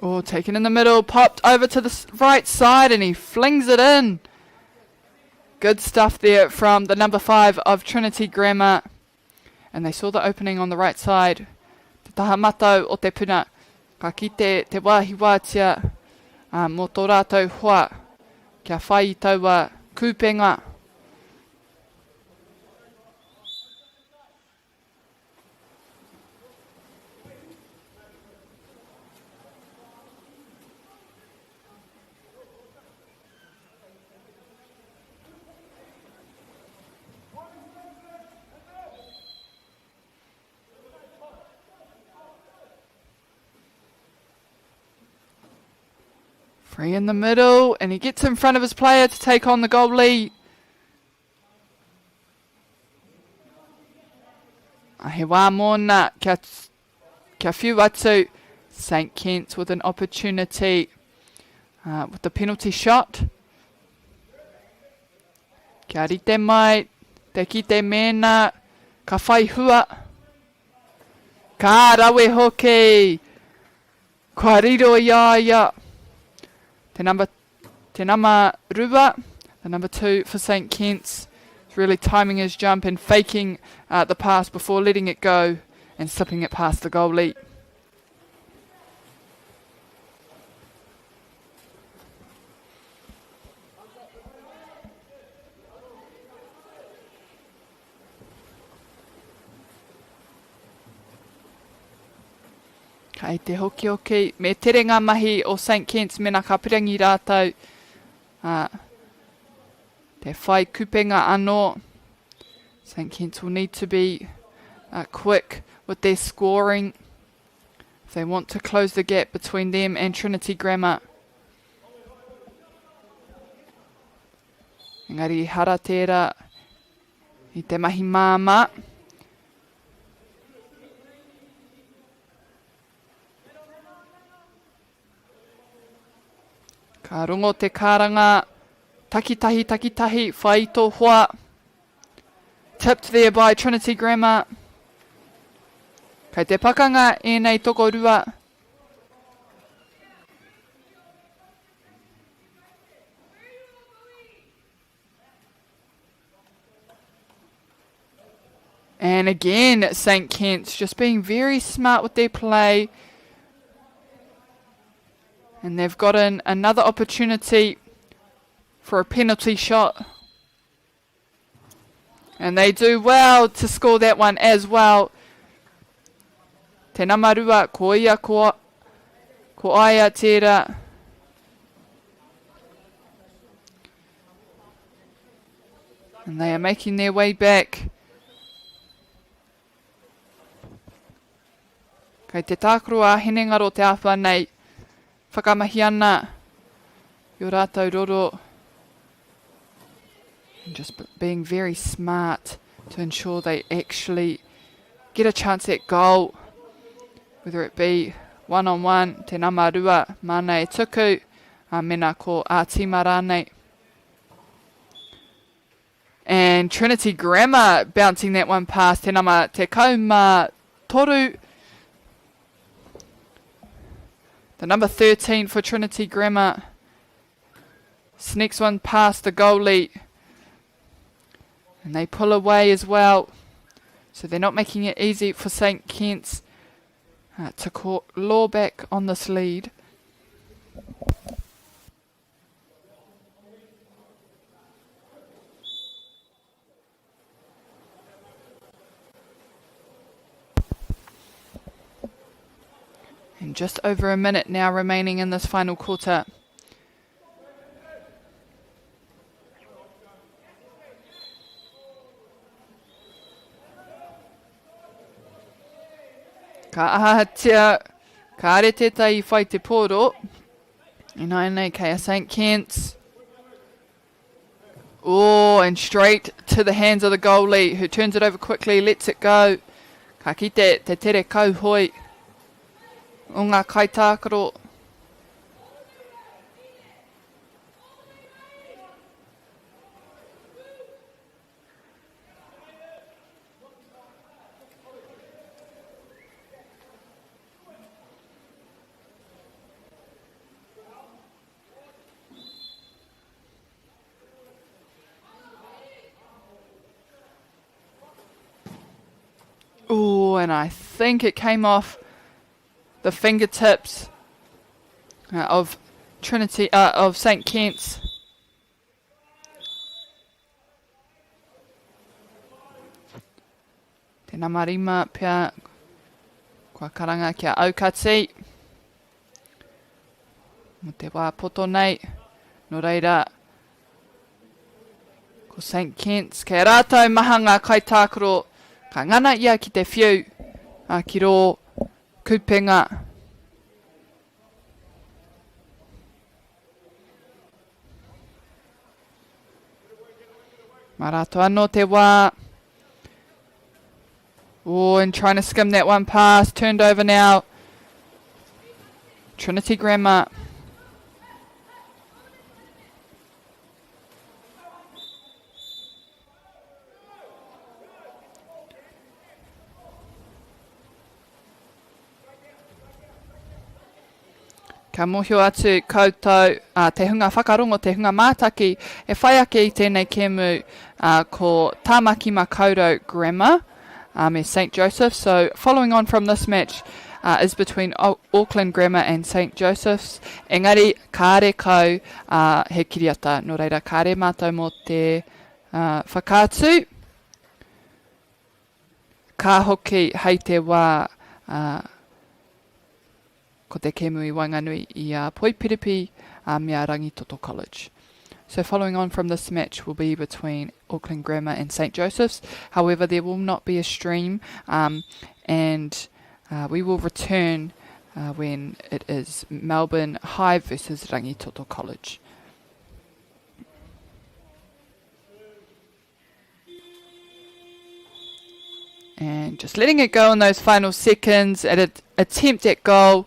Oh, taken in the middle, popped over to the right side, and he flings it in. Good stuff there from the number 5 of Trinity Grammar. And they saw the opening on the right side. Te taha matau o te puna. Ka kite te wāhi wātea mō tō rātou hoa kia whai i taua kūpenga. Free in the middle, and he gets in front of his player to take on the goalie. He wā mōna kia, kia whiu atu St Kent's with an opportunity with the penalty shot. Kia rite mai, te kite mēnā, ka whai hua. Ka rawe hoki! Kua riro i a ia te number, te nama rua, the number 2 for St Kent's. It's really timing his jump and faking the pass before letting it go and slipping it past the goalie. Kei te hokihoki, me tere ngā mahi o St Kent's mena ka pirangi rātou ā, te whai kupenga anō. St Kent's will need to be quick with their scoring if they want to close the gap between them and Trinity Grammar. Engari hara tērā i te mahi māmā. Ka rongo te karanga, takitahi, takitahi, whai i tō hoa. Tipped there by Trinity Grammar. Kei te pakanga ēnei tokorua. And again, St. Kent's just being very smart with their play. And they've gotten another opportunity for a penalty shot. And they do well to score that one as well. Te namarua, ko ia, ko, ko aia tērā. And they are making their way back. Kei te tākaro a Hinengaro te āwha nei. Whakamahi ana i o rātou roro. And just being very smart to ensure they actually get a chance at goal. Whether it be one-on-one, te nama rua, māna e tuku, a mena ko ā-tīma rānei. And Trinity Grammar bouncing that one past te nama te kauma toru. The number 13 for Trinity Grammar sneaks one past the goalie. And they pull away as well. So they're not making it easy for St. Kent's to claw back on this lead. And And just over a minute now remaining in this final quarter. Ka ahatia, kāre tētahi i whai te pōro. Ināianei kei a St. Kents. Oh, and straight to the hands of the goalie, who turns it over quickly, lets it go. Ka kite te tere kauhoi o ngā kaitākaro. Oh, and I think it came off the fingertips of Trinity of St. Kent's. Te nama rima pea kua karanga kia aukati. Mo te wā poto nei. Nō reira, ko St. Kents, kei rātou maha ngā kaitākaro ka ngana ia ki te whiu ki rō kupenga. Mā rātou anō te wā. Oh, and trying to skim that one past. Turned over now. Trinity Grammar. Ka mōhio atu koutou, ā, te hunga whakarongo, te hunga mātaki, e whai ake i tēnei kēmu, ā, ko Tāmaki Makaurau Grammar, ā, me St Joseph's. So, following on from this match, is between Auckland Grammar and St Joseph's. Engari, kāre kau, ā, he kiriata, nō reira, kāre mātou mō te, ā, whakaatu. Ka hoki hei te wā, ā, ko te kēmu i waenganui i a Poipiripi, ā, me a Rangitoto College. So following on from this match will be between Auckland Grammar and St Joseph's. However, there will not be a stream, and we will return when it is Melbourne High versus Rangitoto College. And just letting it go in those final seconds at an attempt at goal.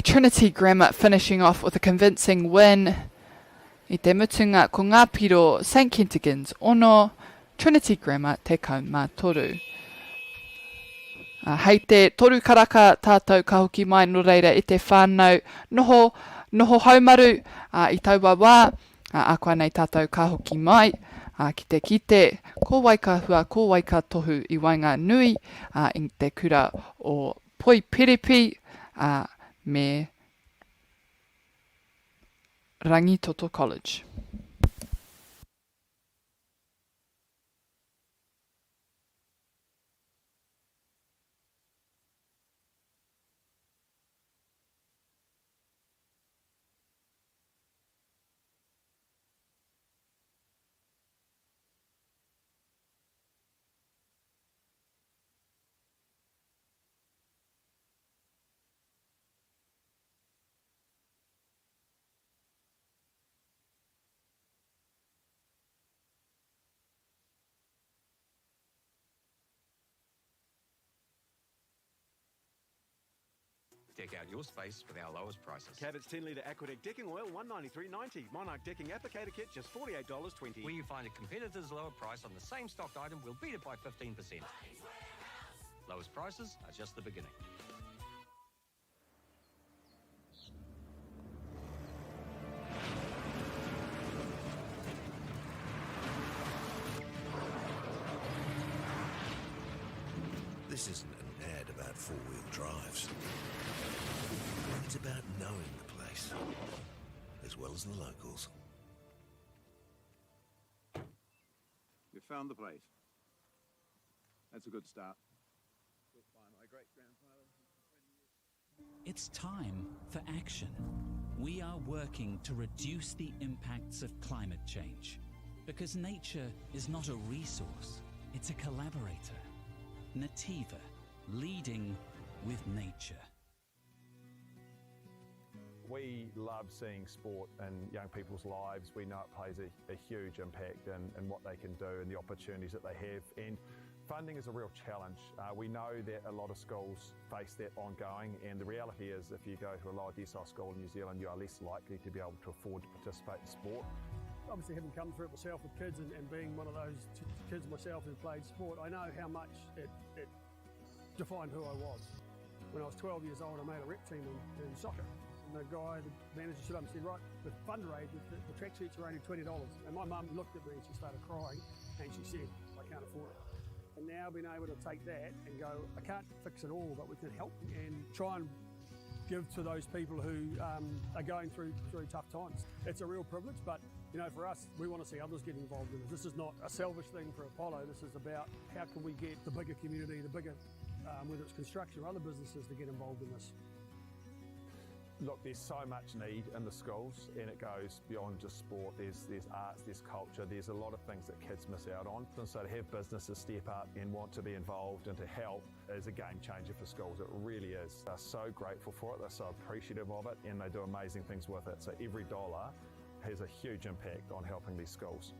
Trinity Grammar finishing off with a convincing win. I te mutunga ko ngā piro St Kentigans ono, Trinity Grammar 13. Hei te toru karaka tātou ka hoki mai nō reira e te whānau noho, noho haumaru i taua wā. Ā, ākuanei tātou ka hoki mai, ā, ki te kite ko wai ka hua, ko wai ka tohu i waenganui, ā, i te kura o Poipiripi, ā, me Rangitoto College. Deck out your space with our lowest prices. Cabot's 10 litre Aquadec decking oil, $193.90. Monarch decking applicator kit, just $48.20. Where you find a competitor's lower price on the same stocked item, we'll beat it by 15%. Lowest prices are just the beginning. This isn't an ad about four-wheel drives. It's about knowing the place, as well as the locals. You found the place. That's a good start. It's time for action. We are working to reduce the impacts of climate change. Because nature is not a resource, it's a collaborator. Nativa, leading with nature. We love seeing sport in young people's lives. We know it plays a, a huge impact in, in what they can do and the opportunities that they have. And funding is a real challenge. Uh, we know that a lot of schools face that ongoing, and the reality is if you go to a lower decile school in New Zealand, you are less likely to be able to afford to participate in sport. Obviously, having come through it myself with kids and, and being one of those kids myself who played sport, I know how much it, it defined who I was. When I was 12 years old, I made a rep team in, in soccer. And the guy, the manager stood up and said, right, the fundraiser, the, the tracksuits are only $20. And my mum looked at me and she started crying and she said, I can't afford it. And now being able to take that and go, I can't fix it all, but we can help and try and give to those people who um, are going through through tough times. It's a real privilege, but you know, for us, we want to see others get involved in this. This is not a selfish thing for Apollo. This is about how can we get the bigger community, the bigger, um, whether it's construction or other businesses, to get involved in this. Look, there's so much need in the schools, and it goes beyond just sport. There's, there's arts, there's culture, there's a lot of things that kids miss out on. And so to have businesses step up and want to be involved and to help is a game changer for schools. It really is. They're so grateful for it, they're so appreciative of it, and they do amazing things with it. So every dollar has a huge impact on helping these schools.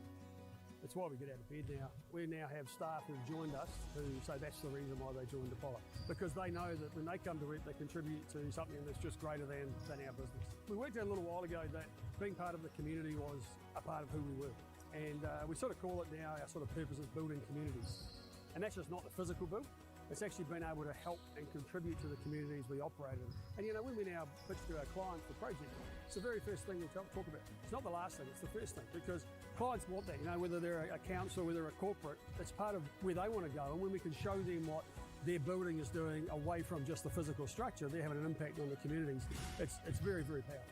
It's why we get out of bed now. We now have staff who've joined us who say that's the reason why they joined Apollo. Because they know that when they come to work, they contribute to something that's just greater than, than our business. We worked out a little while ago that being part of the community was a part of who we were. And uh, we sort of call it now our sort of purpose is building communities. And that's just not the physical build, it's actually been able to help and contribute to the communities we operate in. And you know, when we now pitch to our clients the project, it's the very first thing we talk, talk about. It's not the last thing, it's the first thing because clients want that, you know, whether they're a council, whether a corporate, it's part of where they want to go. And when we can show them what their building is doing away from just the physical structure, they're having an impact on the communities. It's, it's very, very powerful.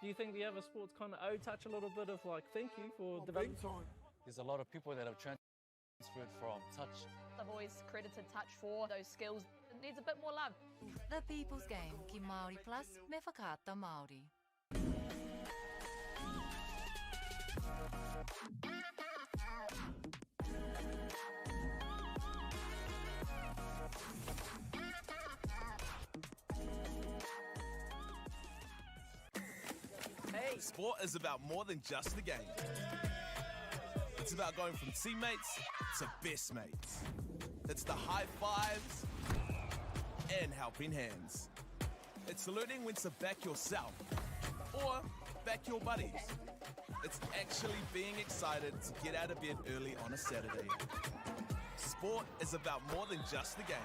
Do you think the other sports kind of owe touch a little bit of like, thank you for Oh, developing? big time. There's a lot of people that have transferred from touch. I've always credited touch for those skills. It needs a bit more love. The People's Game ki Māori Plus me Whakaata Māori. Hey. Sport is about more than just the game. It's about going from teammates to best mates. It's the high fives and helping hands. It's learning when to back yourself or back your buddies. It's actually being excited to get out of bed early on a Saturday. Sport is about more than just the game.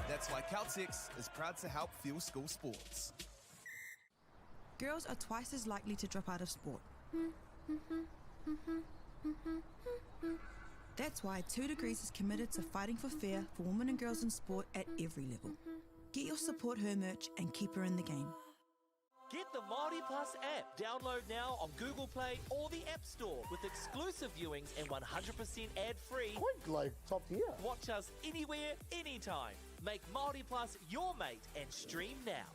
That's why Caltex is proud to help fuel school sports. Girls are twice as likely to drop out of sport. That's why 2 Degrees is committed to fighting for fair for women and girls in sport at every level. Get your support her merch and keep her in the game. Get the Māori Plus app. Download now on Google Play or the App Store with exclusive viewings and 100% ad-free. Quite like top tier. Watch us anywhere, anytime. Make Māori Plus your mate and stream now.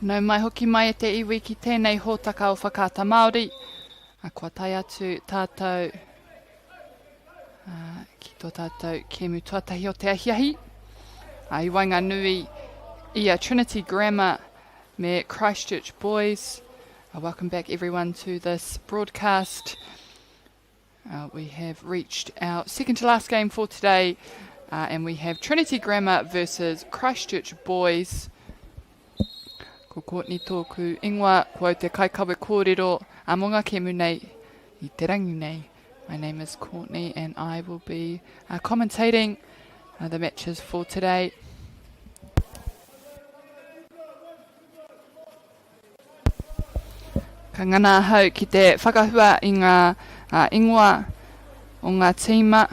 Nau mai hoki mai e te iwi ki tēnei hōtaka o Whakaata Māori. Kua tae atu tātou ki tō tātou kēmu tuatahi o te ahiahi. I waenganui i a Trinity Grammar me Christchurch Boys. Welcome back everyone to this broadcast. Uh, we have reached our second to last game for today, uh, and we have Trinity Grammar versus Christchurch Boys. Ko Courtney tōku ingoa, ko au te kaikawe kōrero a mō ngā kēmu nei i te rangi nei. My name is Courtney and I will be uh, commentating uh, the matches for today. Ka ngana ahau ki te whakahua i ngā ingoa o ngā tīma.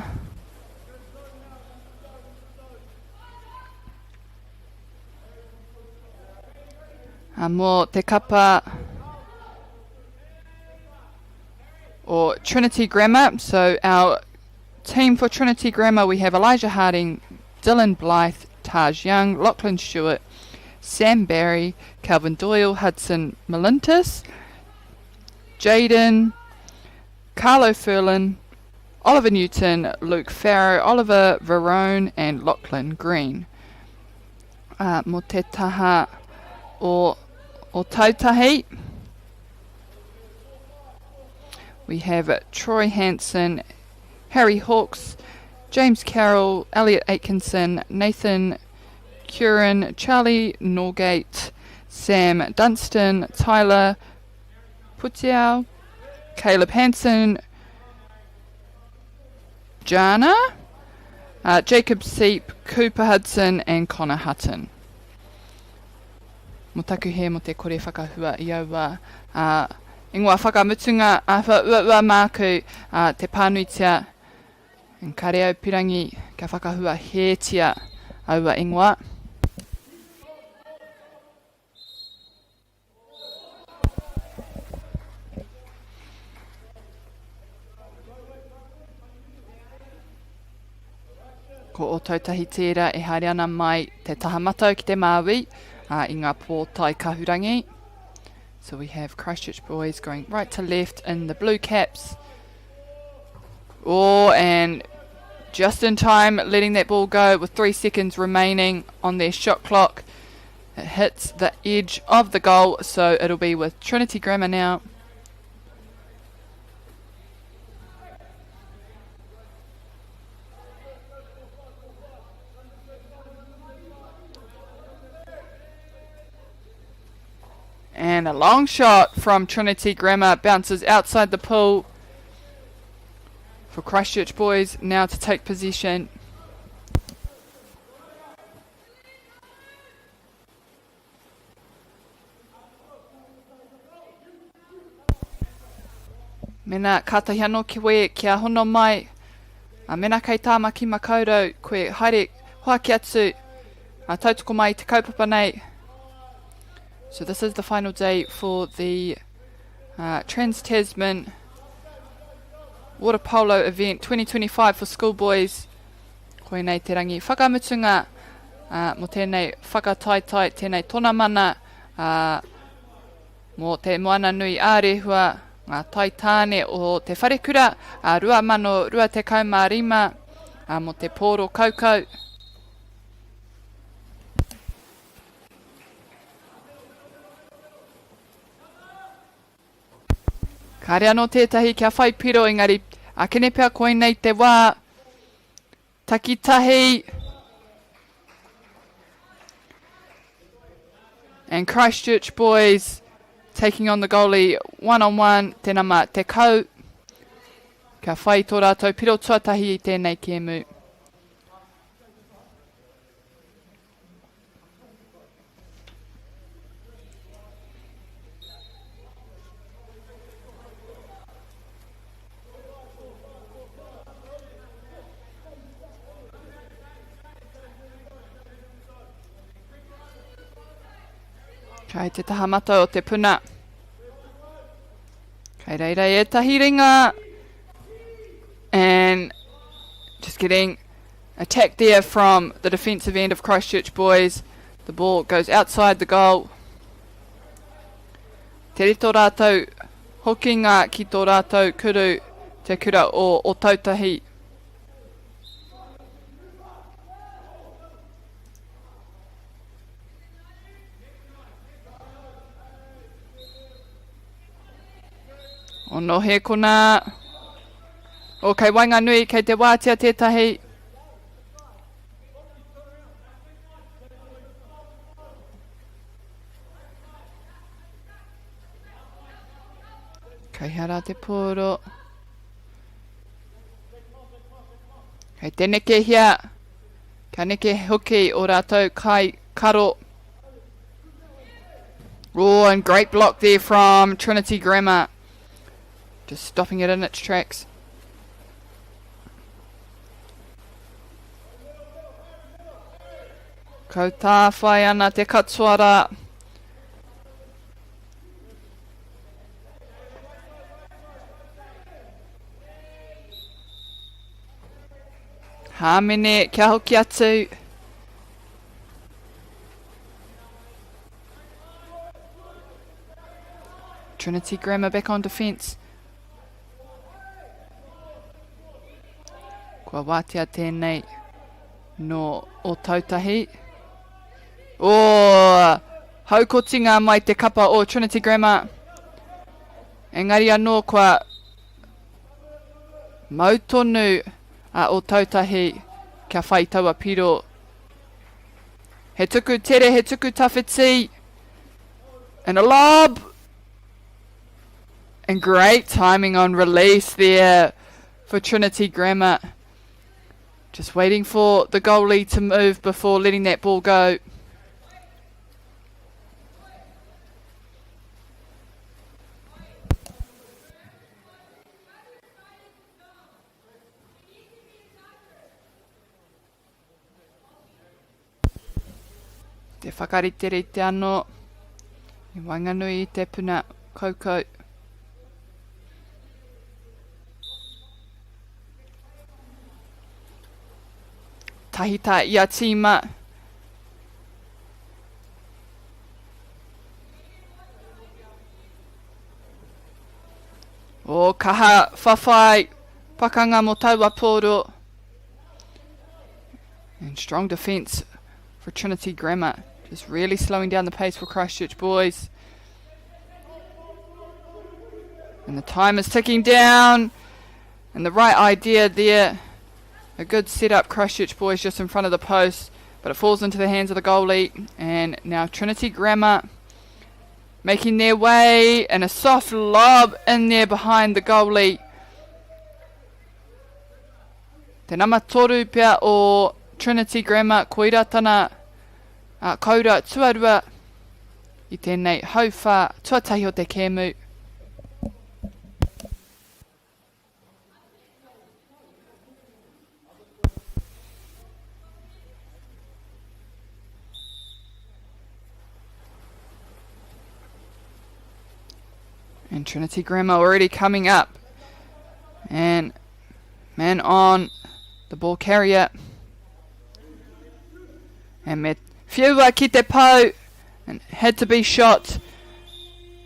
Mō te kapa o Trinity Grammar, so our team for Trinity Grammar we have Elijah Harding, Dylan Blythe, Taj Young, Lachlan Stewart, Sam Barry, Calvin Doyle, Hudson Melintus, Jaden, Carlo Furlan, Oliver Newton, Luke Farrow, Oliver Verone, and Lachlan Green. Uh, mō te taha o, o Tautahi, we have Troy Hanson, Harry Hawkes, James Carroll, Elliot Aitkinson, Nathan Curran, Charlie Norgate, Sam Dunstan, Tyler Putiao, Caleb Hanson, Jana, uh, Jacob Seep, Cooper Hudson, and Connor Hutton. Mo taku hē mo te kore whakahua i aua uh, ingoa whakamutunga āhua uaua māku uh, te pānuitia and kare au pirangi kia whakahua hētia aua ingoa. Ko Ōtautahi tērā e haere ana mai te taha matau ki te māui uh, i ngā pōtae kahurangi. So we have Christchurch boys going right to left in the blue caps. Oh, and just in time, letting that ball go with three seconds remaining on their shot clock. It hits the edge of the goal, so it'll be with Trinity Grammar now. And a long shot from Trinity Grammar bounces outside the pool for Christchurch boys now to take possession. Mena kātahi anō ki koe kia hono mai, a mena kei Tāmaki Makaurau koe haere hoaki atu a tautoko mai i te kaupapa nei. So this is the final day for the uh, Trans-Tasman Water Polo event 2025 for schoolboys. Koinei te rangi whakamutunga uh, mō tēnei whakataetae, tēnei tonamana uh, mō te Moana Nui ā-Rehua, ngā tai tāne o te wharekura a 2025 uh, mō te pōro kaukau. Kāre anō tētahi kia whai piro engari akene pea koinei te wā takitahi And Christchurch boys taking on the goalie one on one, te nama te kau. Kia whai tō rātou piro tuatahi i tēnei kēmu. Kai te taha matau o te puna. Kai reira ētahi ringa. And just getting attacked there from the defensive end of Christchurch boys. The ball goes outside the goal. Tere tō rātou hokinga ki tō rātou kuru, te kura o Ōtautahi. Ono he kona. O kei waenganui, kei te wātea tētahi. Kei hea rā te pōro? Kei te nekehia. Kia neke hoki o rātou kai karo. Oh, and great block there from Trinity Grammar. Just stopping it in its tracks. Kau tāwhai ana te katoa rā. Hāmene, kia hoki atu. Trinity Grammar back on defence. Kua wātea tēnei nō Ōtautahi. O, haukotinga mai te kapa o Trinity Grammar. Engari anō kua mau tonu a Ōtautahi kia whai taua piro. He tuku tere, he tuku tawhiti. And a lob! And great timing on release there for Trinity Grammar. Just waiting for the goalie to move before letting that ball go. Te whakariterite anō i waenganui i te puna kaukau. Tahi tā ia tīma. O kaha whawhai pakanga mō taua pōro. And strong defence for Trinity Grammar. Just really slowing down the pace for Christchurch boys. And the time is ticking down. And the right idea there. A good setup, Christchurch boys just in front of the post. But it falls into the hands of the goalie. And now Trinity Grammar making their way. And a soft lob in there behind the goalie. Te nama toru pea o Trinity Grammar, koira tana koura tuarua i tēnei hauwhā tuatahi o te kēmu. And Trinity Grammar already coming up. And man on the ball carrier. And me whiua ki te pau. And had to be shot.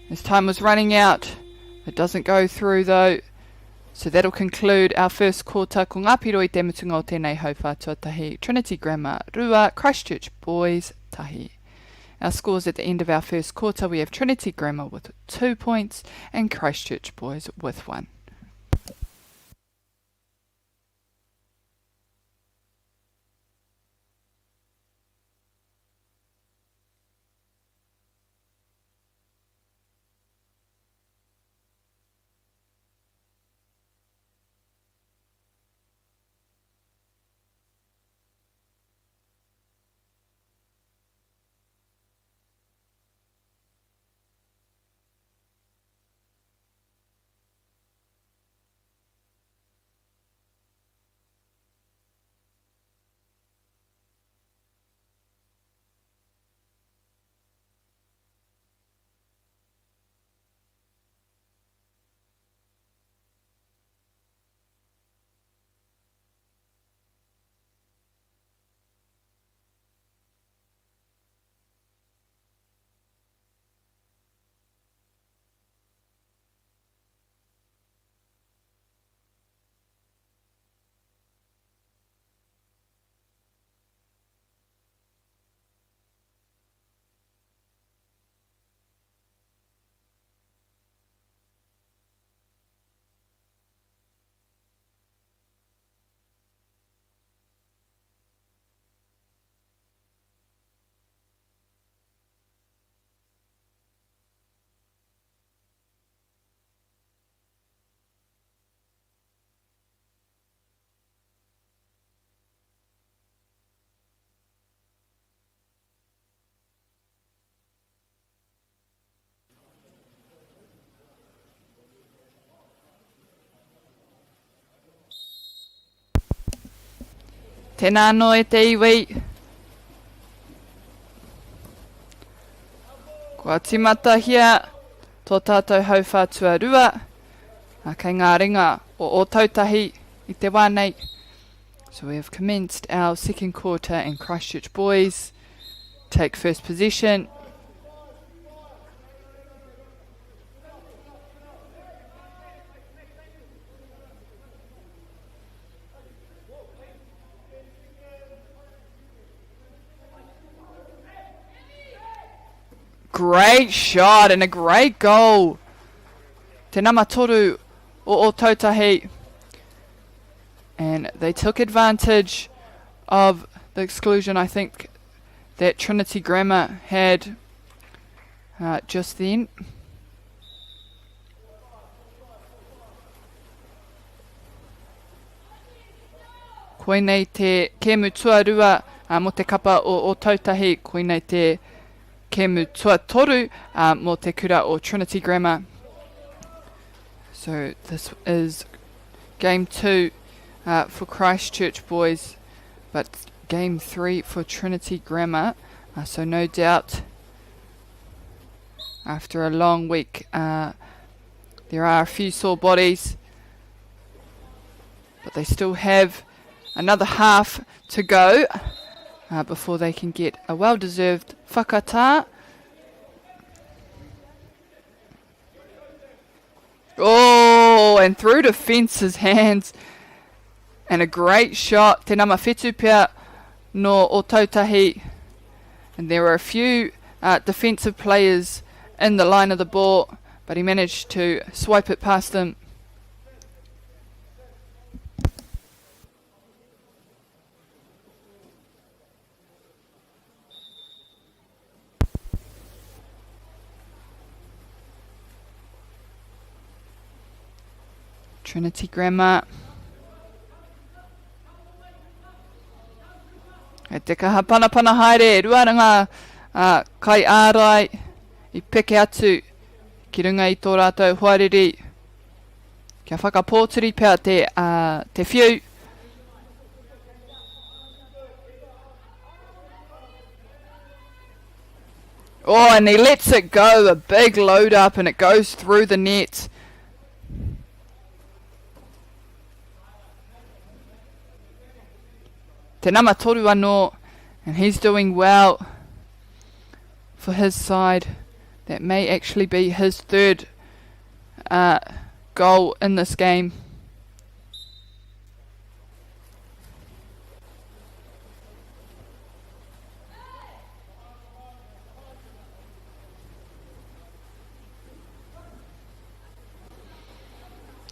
His time was running out. It doesn't go through though. So that'll conclude our first quarter. Ko ngā piro i te mutunga o tēnei hauwhā tuatahi. Trinity Grammar, rua, Christchurch Boys, tahi. Our scores at the end of our first quarter, we have Trinity Grammar with 2 points and Christchurch Boys with 1. Tēnā anō e te iwi. Kua tīmatahia tō tātou hauwhā tuarua, ā, kei ngā ringa o Ōtautahi i te wā nei. So we have commenced our second quarter and Christchurch boys take first possession. Great shot and a great goal. Te nama toru o Ōtautahi. And they took advantage of the exclusion, I think, that Trinity Grammar had uh, just then. Koinei te kēmu tuarua uh, mō te kapa o Ōtautahi, koinei te kēmu tuatoru uh, mō te kura o Trinity Grammar. So this is game 2 uh, for Christchurch boys, but game 3 for Trinity Grammar. Uh, so no doubt after a long week, uh, there are a few sore bodies, but they still have another half to go uh, before they can get a well-deserved whakatā. Oh, and through defence's hands. And a great shot. Te nama whetu pea no Ōtautahi. And there were a few uh, defensive players in the line of the ball, but he managed to swipe it past them. Trinity Grammar. E te kaha panapana haere, e rua ngā uh, kai ārai i peke atu ki runga i tō rātou hoariri. Kia whakapōturi pea te, uh, te whiu. Oh, and he lets it go. A big load up and it goes through the net. Te nama toru anō, and he's doing well for his side. That may actually be his third uh, goal in this game.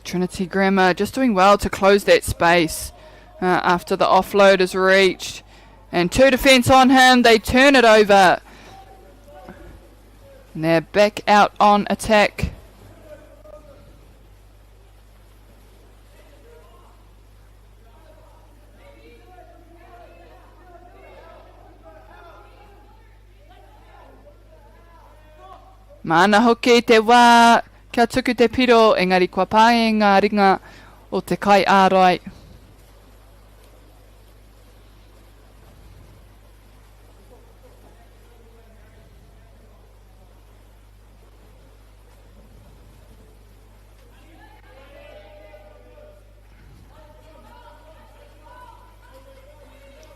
Trinity Grammar just doing well to close that space uh, after the offload is reached. And two defence on him. They turn it over. And they're back out on attack. Māna hoki te wā kia tuku te piro, engari kua pā e ngā ringa o te kaiārai.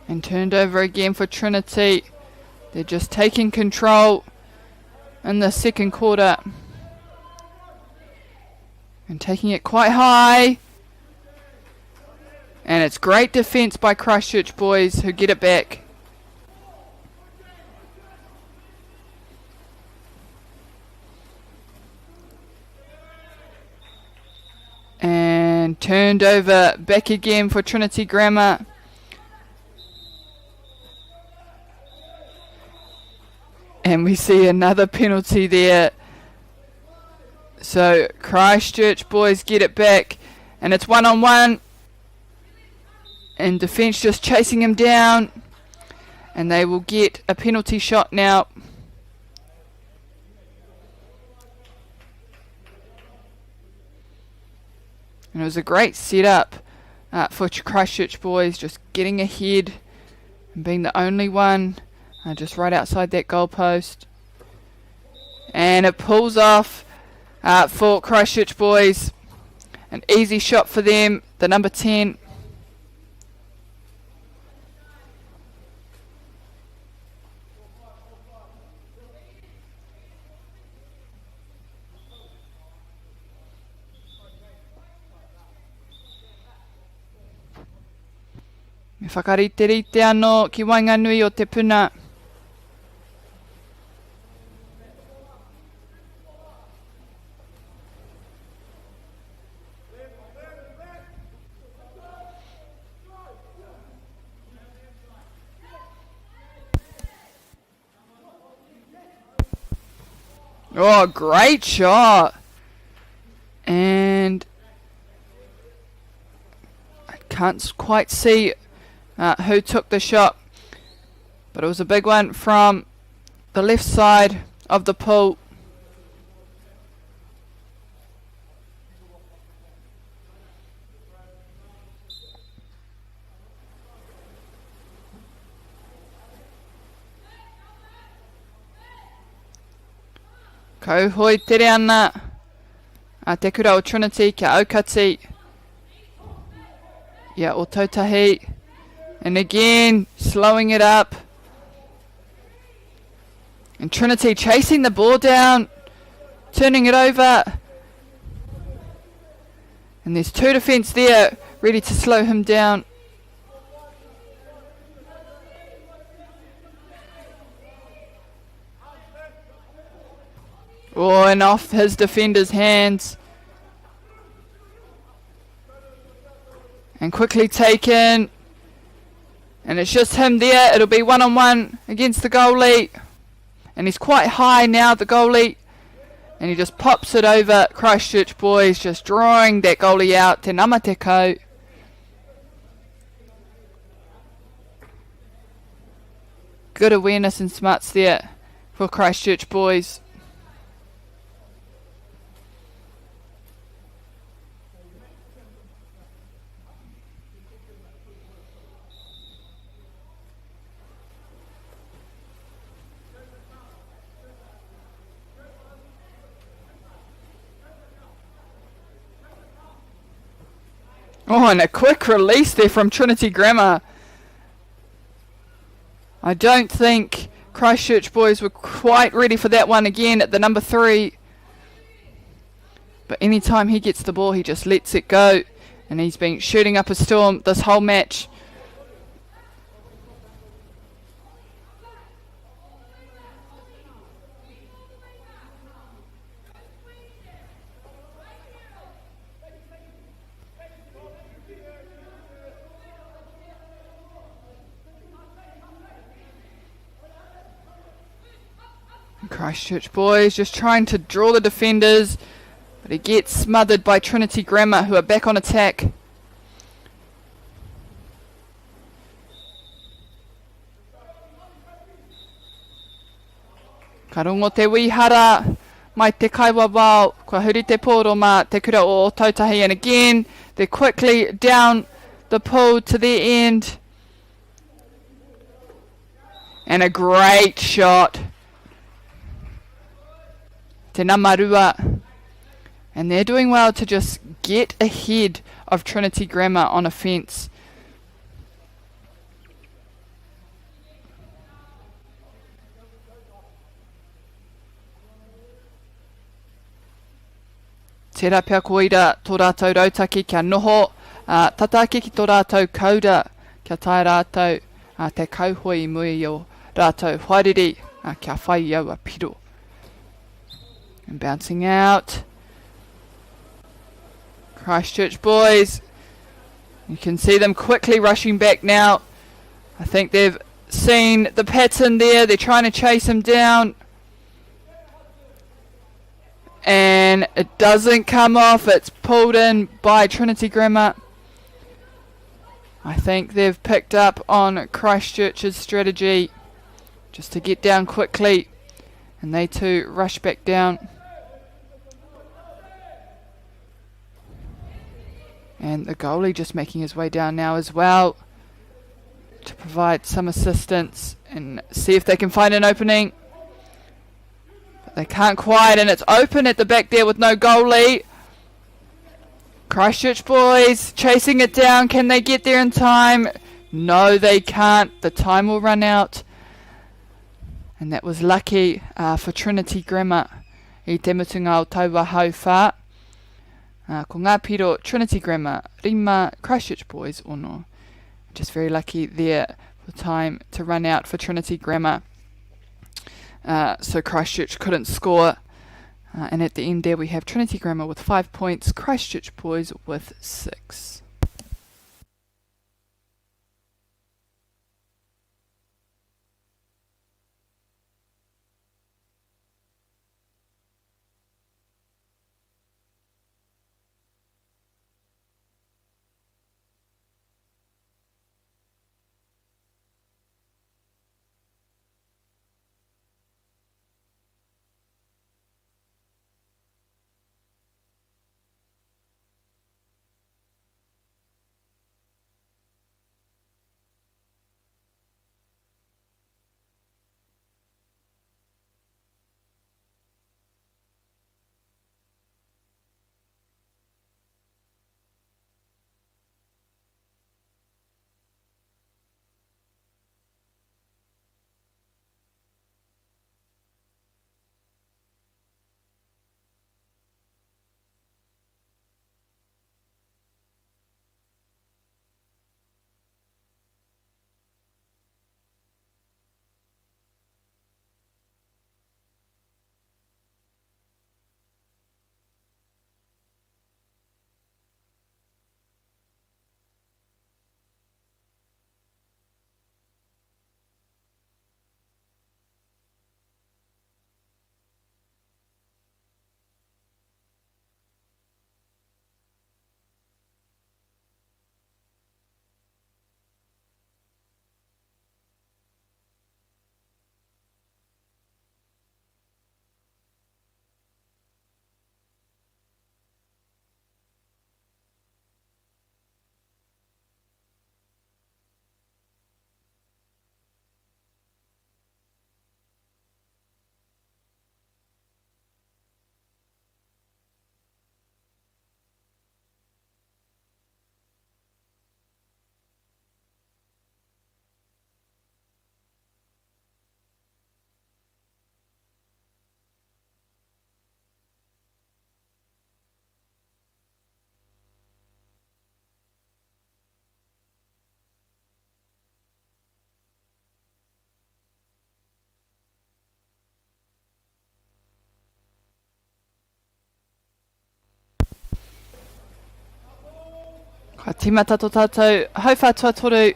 And turned over again for Trinity. They're just taking control in the second quarter. And taking it quite high. And it's great defence by Christchurch boys who get it back. And turned over back again for Trinity Grammar. And we see another penalty there. So Christchurch boys get it back. And it's one on one. And defence just chasing him down. And they will get a penalty shot now. And it was a great setup for Christchurch boys, just getting ahead and being the only one just right outside that goalpost. And it pulls off for Christchurch boys. An easy shot for them, the number 10. Me whakariterite anō ki waenganui o te puna. Oh, great shot. And I can't quite see who took the shot, but it was a big one from the left side of the pool. Kauhoi tere ana a Te Kura o Trinity kia aukati i a Ōtautahi. And again, slowing it up. And Trinity chasing the ball down, turning it over. And there's two defence there, ready to slow him down. Oh, and off his defender's hands. And quickly taken. And it's just him there. It'll be one-on-one against the goalie. And he's quite high now, the goalie. And he just pops it over. Christchurch boys just drawing that goalie out. Te nama te kau. Good awareness and smarts there for Christchurch boys. Oh, and a quick release there from Trinity Grammar. I don't think Christchurch boys were quite ready for that one again at the number 3. But anytime he gets the ball, he just lets it go. And he's been shooting up a storm this whole match. Christchurch boys just trying to draw the defenders, but he gets smothered by Trinity Grammar, who are back on attack. Ka rongo te wihara mai te kaiwawao, kua huri te pōro mā te kura o Ōtautahi, and again they're quickly down the pool to their end. And a great shot. Te Namarua. And they're doing well to just get ahead of Trinity Grammar on offence. Tērā pea ko ira tō rātou rautaki kia noho tata ake ki tō rātou kaura kia tae rātou te kauhoe i mua i ō rātou hoariri kia whai i aua piro. And bouncing out. Christchurch boys. You can see them quickly rushing back now. I think they've seen the pattern there. They're trying to chase him down. And it doesn't come off. It's pulled in by Trinity Grammar. I think they've picked up on Christchurch's strategy just to get down quickly. And they too rush back down. And the goalie just making his way down now as well to provide some assistance and see if they can find an opening. But they can't quite, and it's open at the back there with no goalie. Christchurch boys chasing it down. Can they get there in time? No, they can't. The time will run out. And that was lucky uh, for Trinity Grammar i te mutunga o taua hauwhā. Uh, ko ngā piro Trinity Grammar, rima, Christchurch Boys, ono. Just very lucky there for time to run out for Trinity Grammar. Uh, so Christchurch couldn't score. Uh, and at the end there we have Trinity Grammar with five points, Christchurch Boys with six. Ka tīmata tō tātou hauwhā tuatoru.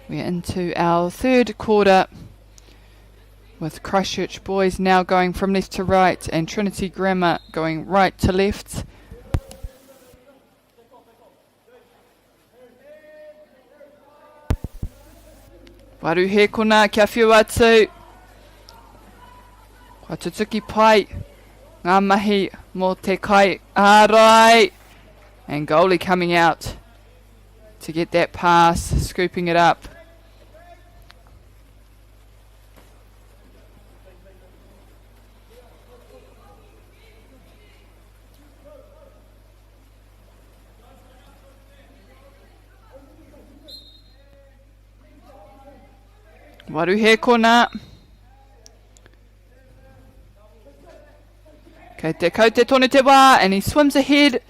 We're into our third quarter with Christchurch Boys now going from left to right and Trinity Grammar going right to left. Waru he kona kia whiu atu. Kua tutuki pai ngā mahi mō te kai ārai. And goalie coming out to get that pass, scooping it up. Waru he kona. Kei te kaute tonu te wā, and he swims ahead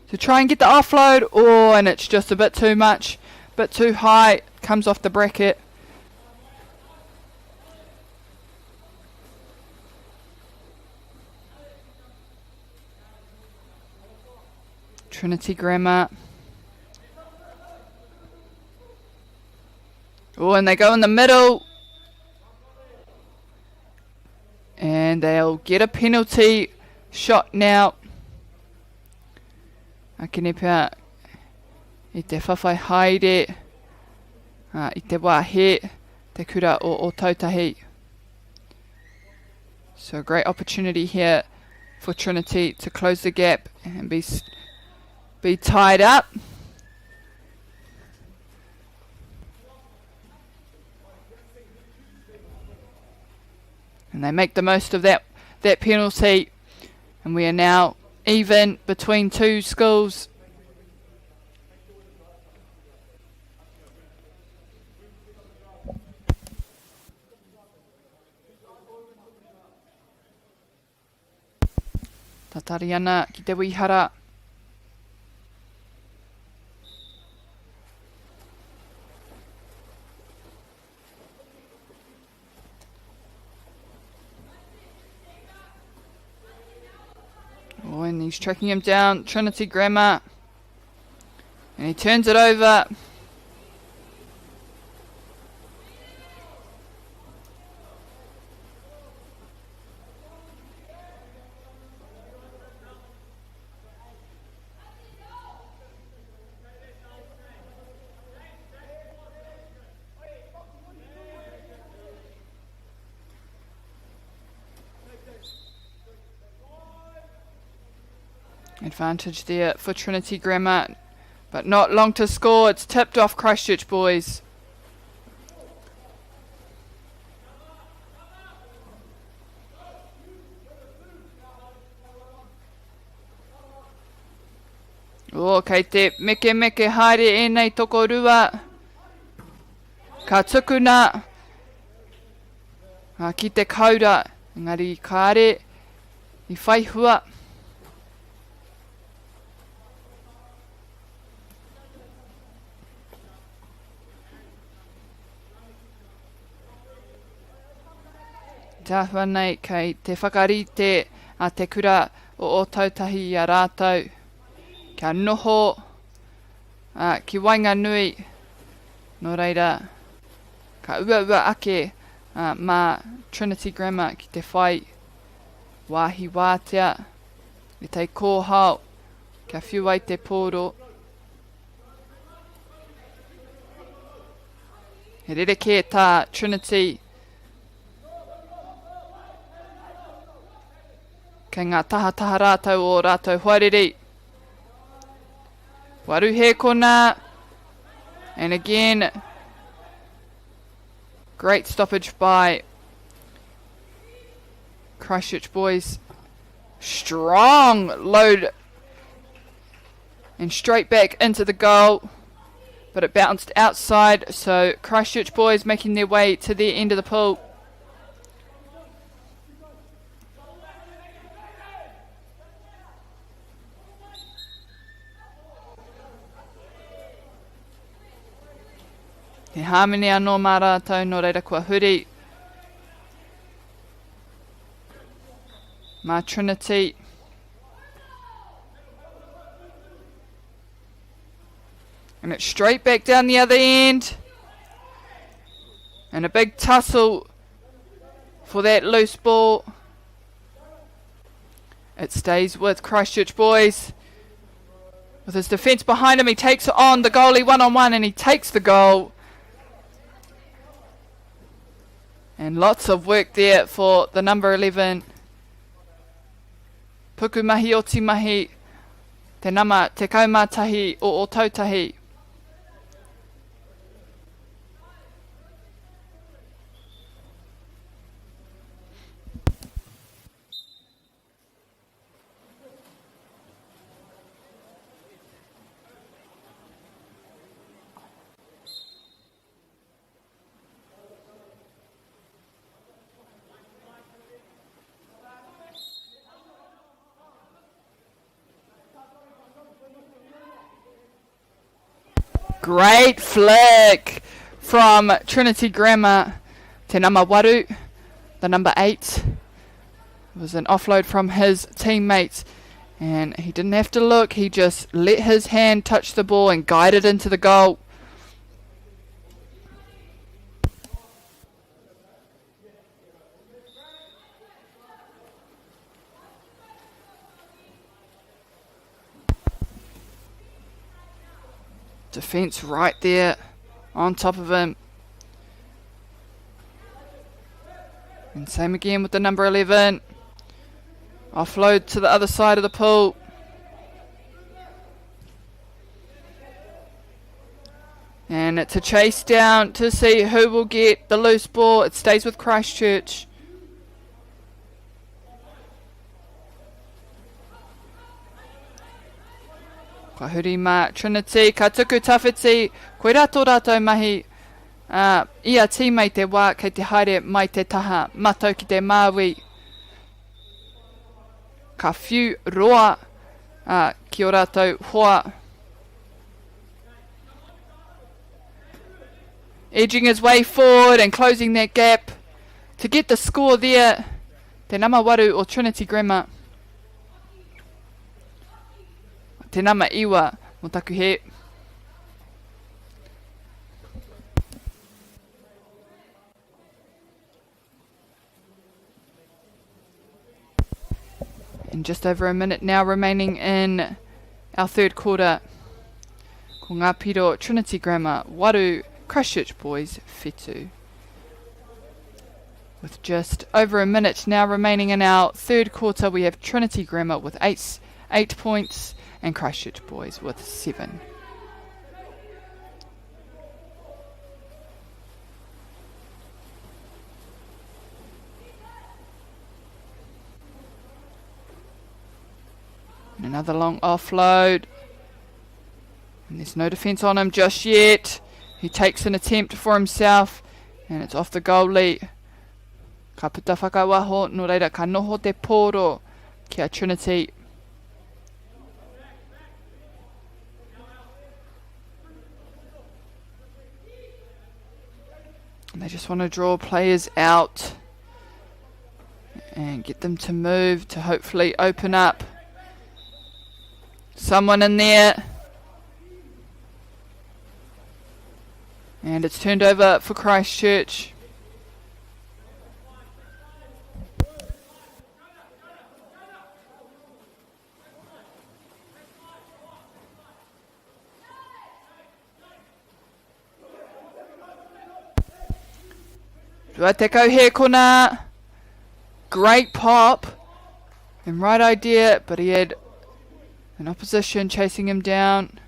to try and get the offload. Oh, and it's just a bit too much, bit too high, comes off the bracket. Trinity Grammar. Oh, and they go in the middle. And they'll get a penalty shot now. Akene pea i te whawhai haere uh, i te wā he te kura o Ōtautahi. So a great opportunity here. for Trinity to close the gap and be, be tied up. And they make the most of that, that penalty. And we are now even between two schools. Tatari ana ki te wihara. Oh, and he's tracking him down. Trinity Grammar. And he turns it over. Advantage there for Trinity Grammar, but not long to score. It's tipped off Christchurch boys. Oh, kei te meke meke haere ēnei tokorua. Ka tukuna ki te kaura, engari kāre i whai hua. Te āhua nei kei te whakarite a Te Kura o Ōtautahi i a rātou kia noho ki waenganui, nō reira ka uaua ake mā Trinity Grammar ki te whai wāhi wātea me te kōhao kia whiu ai te pōro. He rerekē tā Trinity Kei ngā tahataha rātou o rātou hoariri. Waruhe kona. And again, great stoppage by Christchurch boys. Strong load and straight back into the goal. But it bounced outside, so Christchurch boys making their way to their end of the pool. He hāmene anō mā rātou, nō reira kua huri. Mā Trinity. And it's straight back down the other end. And a big tussle for that loose ball. It stays with Christchurch boys. With his defence behind him, he takes on the goalie one-on-one and he takes the goal. And lots of work there for the number 11. Puku mahi oti mahi, te nama 11 o Ōtautahi. Great flick from Trinity Grammar te nama waru, the number 8. It was an offload from his teammates, and he didn't have to look. He just let his hand touch the ball and guide it into the goal. Defense right there on top of him. And same again with the number 11. Offload to the other side of the pool. And it's a chase down to see who will get the loose ball. It stays with Christchurch. Ka huri mā Trinity, ka tuku tawhiti, koirā tō rātou mahi, ā, ia tīma i te wā kei te haere mai te taha matau ki te māui. Ka whiu roa ā, ki ō rātou hoa. Edging his way forward and closing that gap to get the score there. Te nama waru o Trinity Grammar. Te nama iwa mo taku he. And just over a minute now remaining in our third quarter. Ko ngā piro Trinity Grammar, waru, Christchurch Boys, whitu. With just over a minute now remaining in our third quarter, we have Trinity Grammar with 8 points and Christchurch Boys with 7. Another long offload. And there's no defence on him just yet. He takes an attempt for himself. And it's off the goalie. Ka puta whakawaho, nō reira ka noho te pōro ki a Trinity. And they just want to draw players out and get them to move to hopefully open up someone in there. And it's turned over for Christchurch. 20 hēkona. Great pop. And right idea, but he had an opposition chasing him down.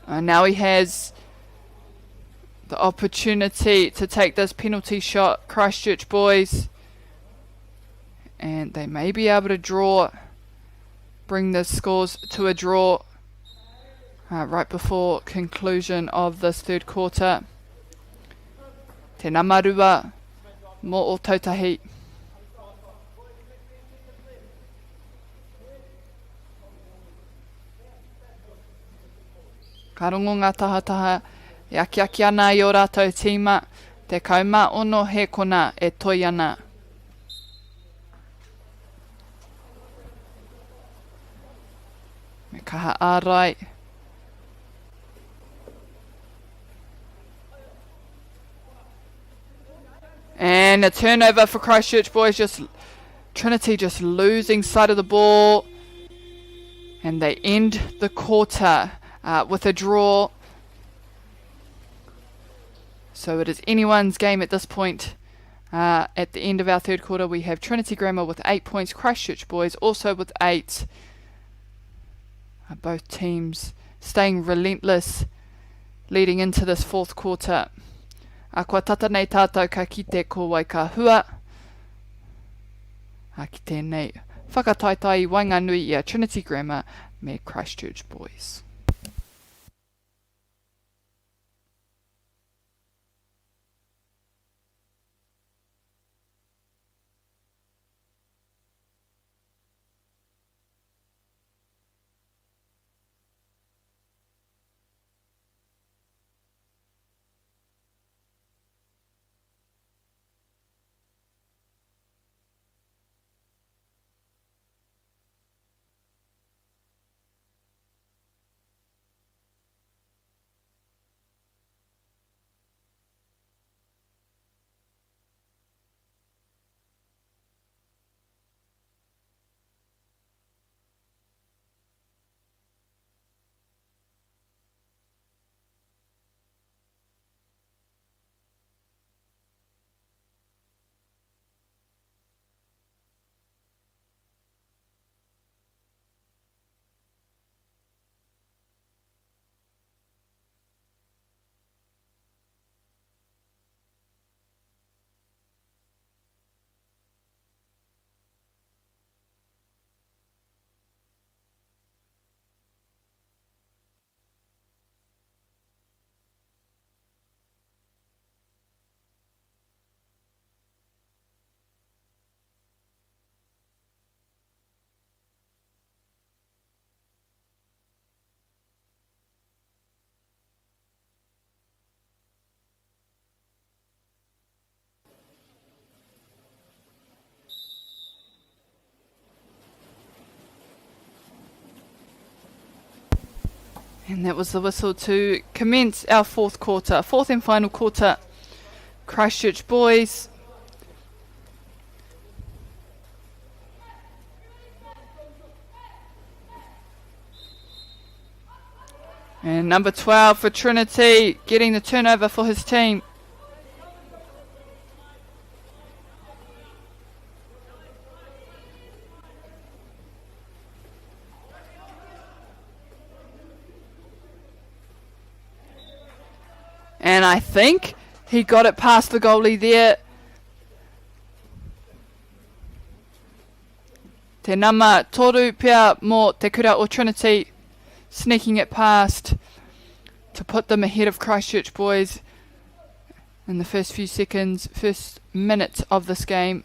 And now he has the opportunity to take this penalty shot, Christchurch boys. And they may be able to draw, bring the scores to a draw right before conclusion of this third quarter. Te namarua mō Ōtautahi. Ka rongo ngā tahataha e akiaki ana i ō rātou tīma, 16 hēkona e toi ana. Me kaha ārai. And a turnover for Christchurch boys. Just Trinity just losing sight of the ball. And they end the quarter with a draw. So it is anyone's game at this point. At the end of our third quarter, we have Trinity Grammar with 8 points, Christchurch Boys also with 8. Both teams staying relentless leading into this fourth quarter. A kua tata nei tātou ka kite ko wai ka hua. A ki tēnei whakataetae i waenganui i a Trinity Grammar me Christchurch Boys. And that was the whistle to commence our fourth quarter, fourth and final quarter. Christchurch boys. And number 12 for Trinity, getting the turnover for his team. And I think he got it past the goalie there. Te nama toru pea mō Te Kura o Trinity, sneaking it past to put them ahead of Christchurch Boys in the first few seconds, first minutes of this game,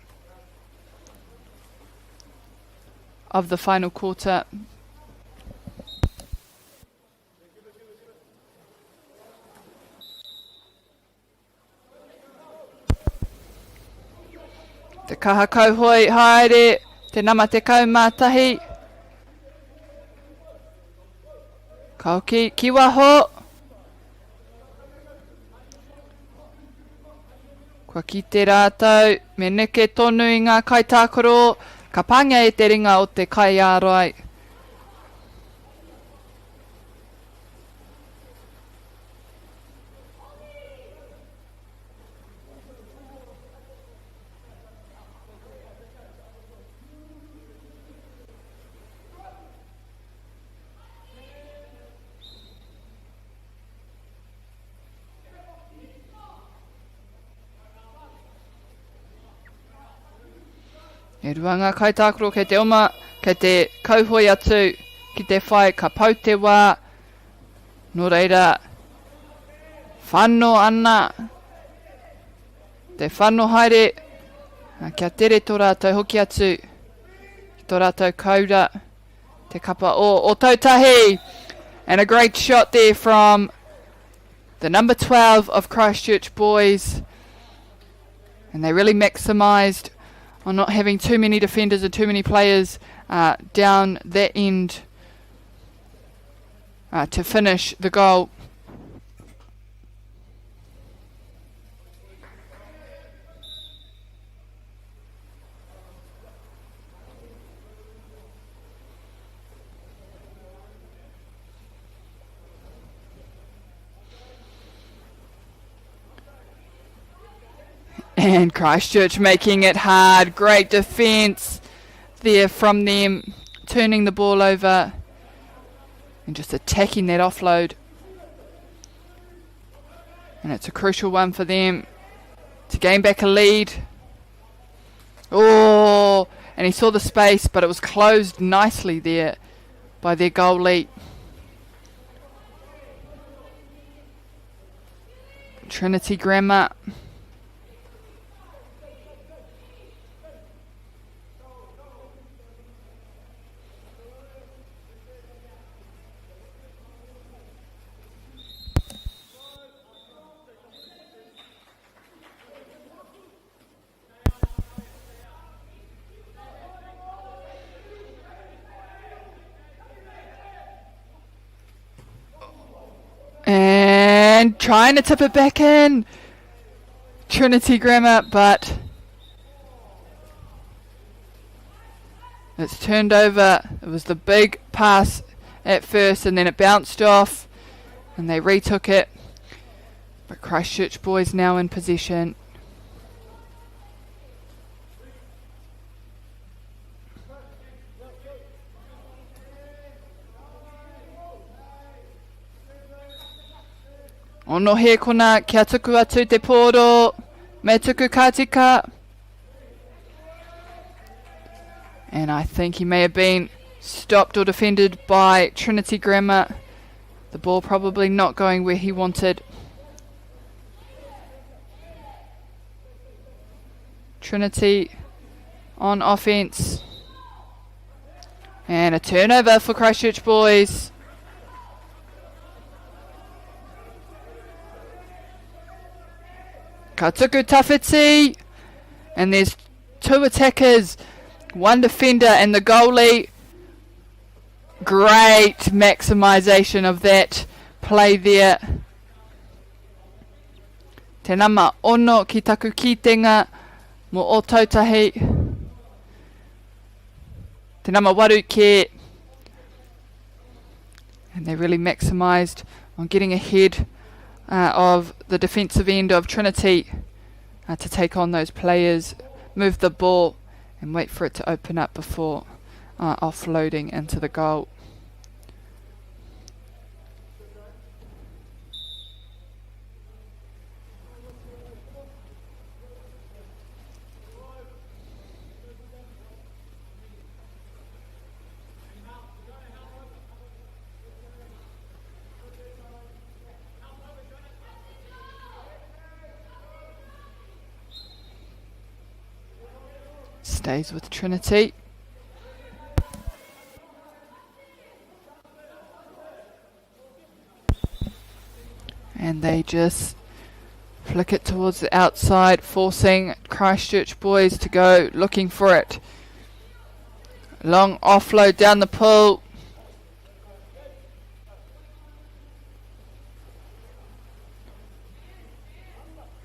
of the final quarter. Te kaha kauhoi haere, te nama 11. Ka hoki ki waho. Kua kite rātou, me neke tonu i ngā kaitākaro, ka pāngia e te ringa o te kaiārai. E rua ngā kaitākaro kei te oma, kei te kauhoi atu ki te whai ka pau te wā. Nō reira, whano ana te whano haere kia tere tō rātou hoki atu ki tō rātou kaura te kapa o Ōtautahi. And a great shot there from the number 12 of Christchurch Boys. And they really maximised on not having too many defenders and too many players uh, down that end uh, to finish the goal. And Christchurch making it hard. Great defence there from them, turning the ball over and just attacking that offload. And it's a crucial one for them to gain back a lead. Oh, and he saw the space, but it was closed nicely there by their goalie. Trinity Grammar. And trying to tip it back in. Trinity Grammar, but it's turned over. It was the big pass at first and then it bounced off and they retook it. But Christchurch boys now in possession. Ono he kona kia tuku atu te pōro, me tuku ka tika. And I think he may have been stopped or defended by Trinity Grammar. The ball probably not going where he wanted. Trinity on offense. And a turnover for Christchurch boys. Ka tuku tawhiti. And there's two attackers, one defender and the goalie. Great maximisation of that play there. Te nama ono ki taku kitenga mo Ōtautahi. Te nama waru ke. And they really maximised on getting ahead of the defensive end of Trinity to take on those players, move the ball and wait for it to open up before offloading into the goal. Stays with Trinity. And they just flick it towards the outside, forcing Christchurch boys to go looking for it. Long offload down the pull.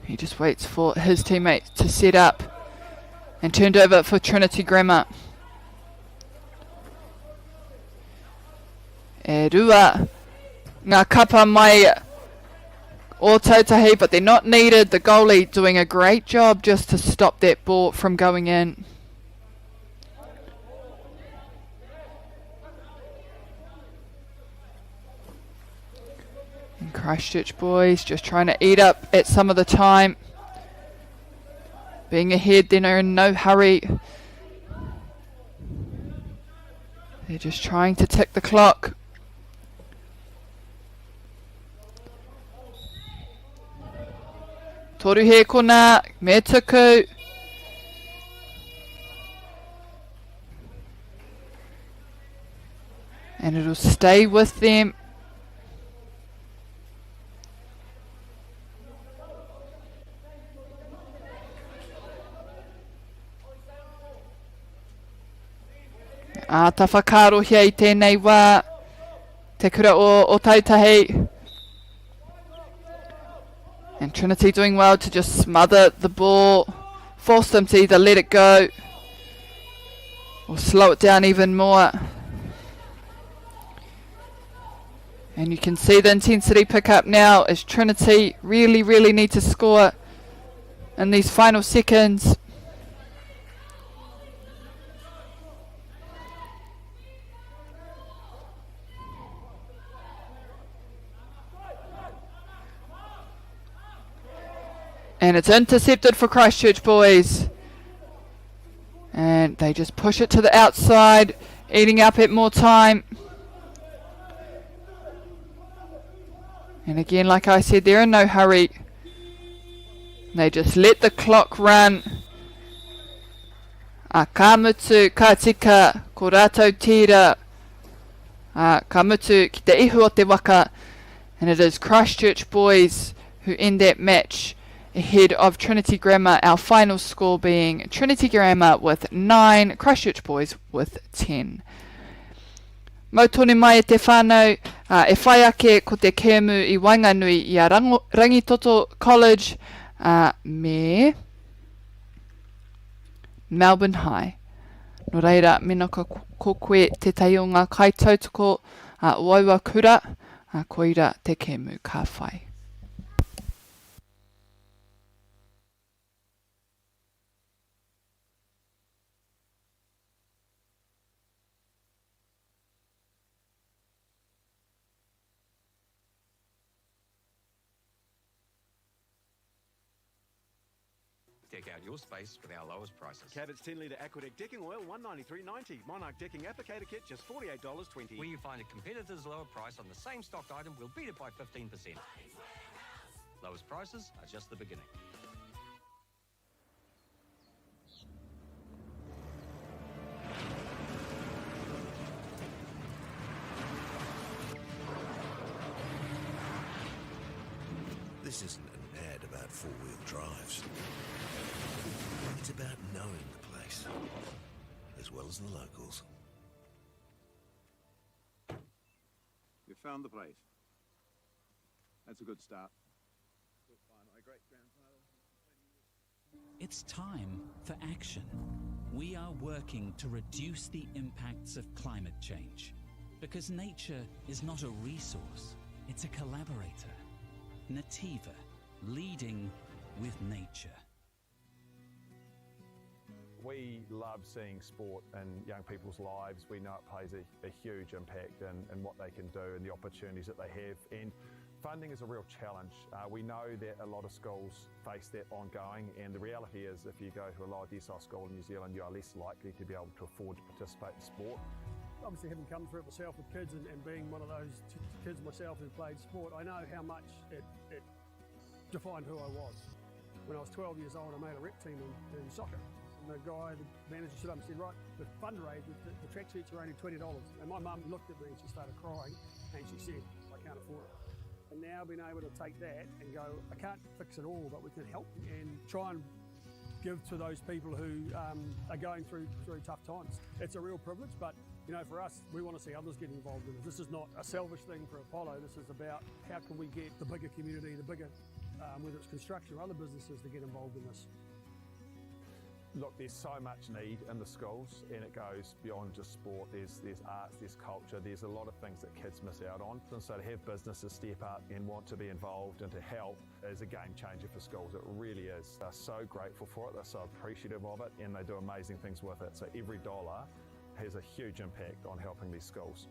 He just waits for his teammates to set up and turned over for Trinity Grammar. E rua ngā kapa mai Ōtautahi, but they're not needed. The goalie doing a great job just to stop that ball from going in. And Christchurch boys just trying to eat up at some of the time. Being ahead, they're in no hurry. They're just trying to tick the clock. Toru he kona, me tuku. And it'll stay with them. Āta whakaarohia i tēnei wā, te kura o Ōtautahi. And Trinity doing well to just smother the ball, force them to either let it go or slow it down even more. And you can see the intensity pick up now as Trinity really, really need to score in these final seconds. And it's intercepted for Christchurch boys. And they just push it to the outside, eating up at more time. And again, like I said, they're in no hurry. They just let the clock run. A ka mutu, ka tika, ko rātou tērā. A ka mutu ki te ihu o te waka. And it is Christchurch boys who end that match ahead of Trinity Grammar, our final score being Trinity Grammar with 9, Christchurch Boys with 10. Mau tonu mai e te whānau, ā, e whai ake ko te kēmu i waenganui i a Rango, Rangitoto College, ā, me Melbourne High. Nō reira, mena ka ko koe tētahi o ngā kaitautoko ā, o aua kura, ā, koira te kēmu ka whai. Deck out your space with our lowest prices. Cabot's 10 litre Aquadec decking oil, $193.90. Monarch decking applicator kit, just $48.20. Where you find a competitor's lower price on the same stocked item, we'll beat it by 15%. Lowest prices are just the beginning. This isn't an ad about four-wheel drives. It's about knowing the place, as well as the locals. found the place. That's a good start. It's time for action. We are working to reduce the impacts of climate change. Because nature is not a resource, it's a collaborator. Nativa, leading with nature. We love seeing sport in young people's lives. We know it plays a, a huge impact in, in what they can do and the opportunities that they have. And funding is a real challenge. Uh, we know that a lot of schools face that ongoing, and the reality is if you go to a lower decile school in New Zealand, you are less likely to be able to afford to participate in sport. Obviously, having come through it myself with kids and, and being one of those kids myself who played sport, I know how much it, it defined who I was. When I was 12 years old, I made a rep team in, in soccer. And the guy, the manager stood up and said, right, the fundraiser, the, the tracksuits are only $20. And my mum looked at me and she started crying and she said, I can't afford it. And now being able to take that and go, I can't fix it all, but we can help and try and give to those people who um, are going through through tough times. It's a real privilege, but you know, for us, we want to see others get involved in it. This is not a selfish thing for Apollo. This is about how can we get the bigger community, the bigger, um, whether it's construction or other businesses, to get involved in this. Look, there's so much need in the schools, and it goes beyond just sport. There's, there's arts, there's culture, there's a lot of things that kids miss out on. And so to have businesses step up and want to be involved and to help is a game changer for schools. It really is. They're so grateful for it, they're so appreciative of it, and they do amazing things with it. So every dollar has a huge impact on helping these schools.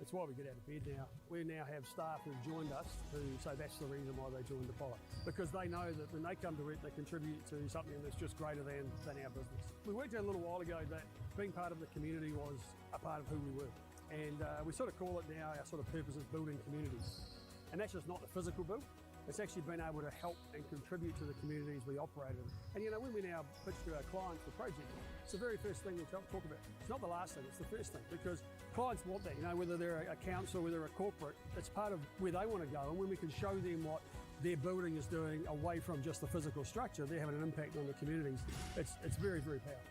It's why we get out of bed now. We now have staff who've joined us who say that's the reason why they joined Apollo. Because they know that when they come to work, they contribute to something that's just greater than, than our business. We worked out a little while ago that being part of the community was a part of who we were. And uh, we sort of call it now our sort of purpose is building communities. And that's just not the physical build, it's actually been able to help and contribute to the communities we operate in. And you know, when we now pitch to our clients the project, it's the very first thing we talk about. It's not the last thing, it's the first thing because clients want that, you know, whether they're a council, whether they're a corporate, it's part of where they want to go. And when we can show them what their building is doing away from just the physical structure, they're having an impact on the communities. It's, it's very, very powerful.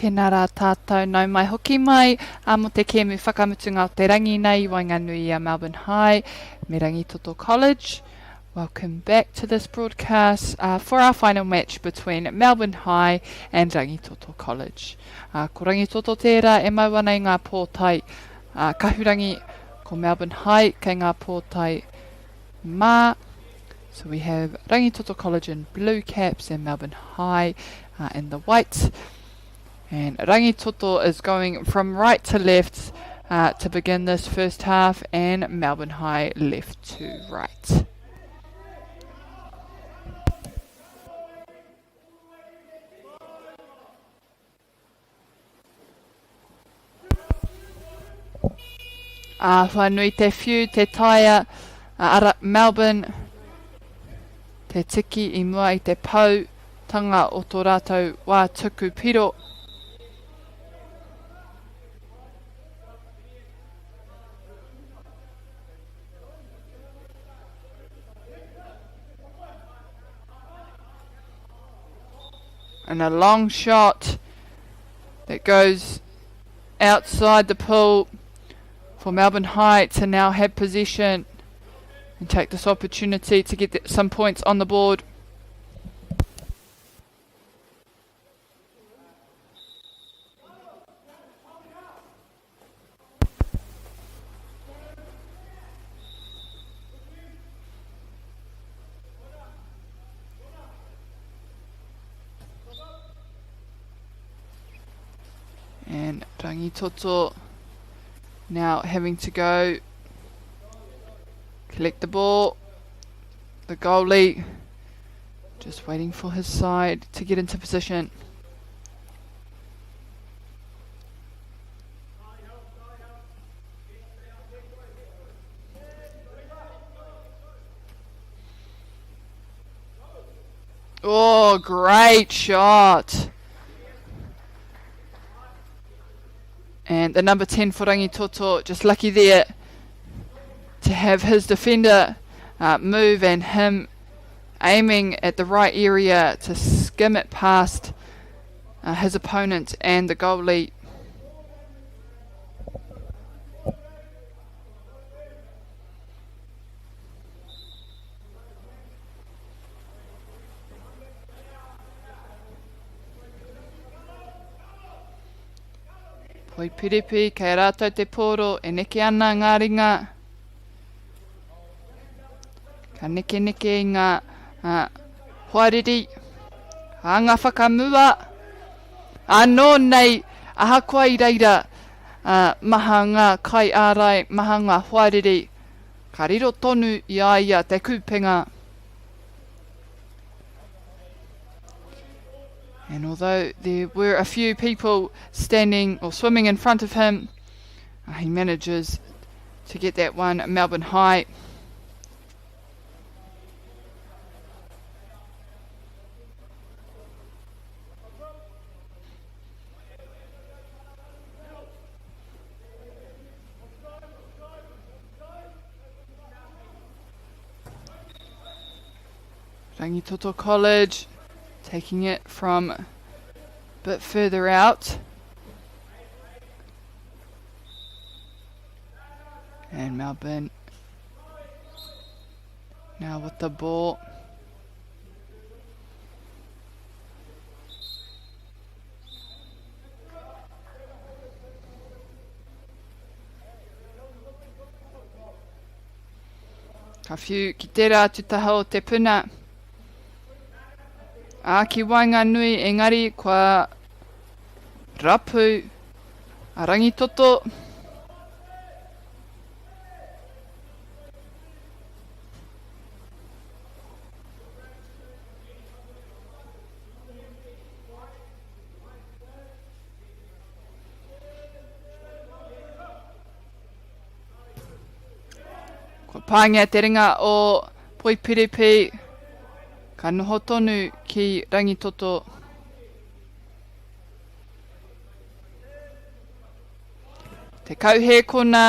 Tēnā rā tātou, nau mai hoki mai ā mō te kēmu whakamutunga o te rangi nei i waenganui i a Melbourne High me Rangitoto College. Welcome back to this broadcast uh, for our final match between Melbourne High and Rangitoto College. Uh, ko Rangitoto tērā e mau ana i ngā pōtae uh, kahurangi, ko Melbourne High kei ngā pōtae mā. So we have Rangitoto College in blue caps and Melbourne High uh, in the white. And Rangitoto is going from right to left uh, to begin this first half and Melbourne High left to right. Āhua nui te whiu, te taea, ara Melbourne, te tiki i mua i te pau tanga o tō rātou wā tuku piro. And a long shot that goes outside the pool for Melbourne High to now have possession and take this opportunity to get some points on the board. And Rangitoto now having to go collect the ball. The goalie just waiting for his side to get into position. Oh, great shot. And the number 10 for Rangitoto, just lucky there to have his defender uh, move and him aiming at the right area to skim it past uh, his opponent and the goalie. Poi piripi, kei a rātou te pōro e neke ana ngā ringa. Ka nekeneke i ngā uh, hoariri, anga whakamua. Anō nei, ahakoa i reira, uh, maha ngā kaiārai, maha ngā hoariri, ka riro tonu i a ia te kupenga. And although there were a few people standing or swimming in front of him, uh, he manages to get that one Melbourne High. Rangitoto College taking it from a bit further out. And Melbourne now with the ball. Ka whiu ki tērā atu taha o te puna. Ā, ki waenganui, engari kua rapu a Rangitoto. Kua pāngia te ringa o Poipiripi, ka noho tonu ki Rangitoto. Te kauhēkona,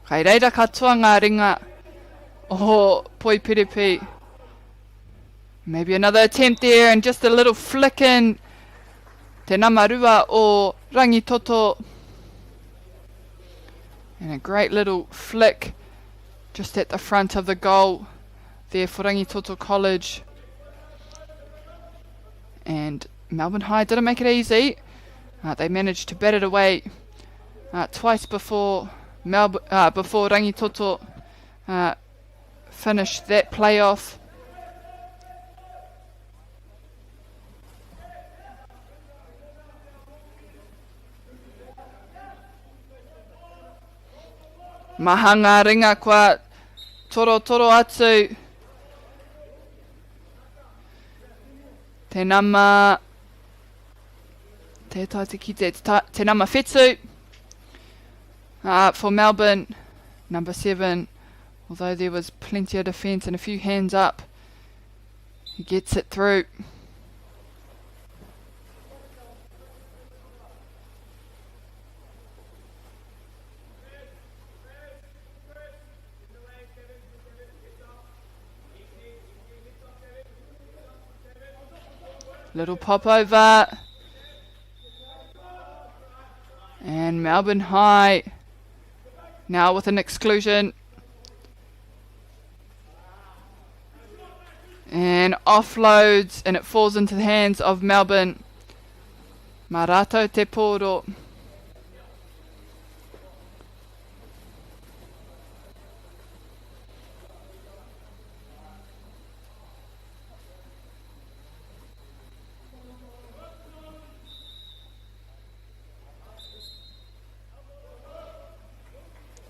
kai reira katoa ngā ringa o Poipiripi. Maybe another attempt there and just a little flick in. Te nama rua o Rangitoto. And a great little flick just at the front of the goal there for Rangitoto College. And Melbourne High didn't make it easy. They managed to bat it away twice before before Rangitoto finished that playoff. Maha ngā ringa kua torotoro atu. Te nama... Te tae te kite, te nama whetu for Melbourne, number 7. Although there was plenty of defence and a few hands up, he gets it through. Little pop over. And Melbourne High now with an exclusion. And offloads, and it falls into the hands of Melbourne. Marato Te Poro.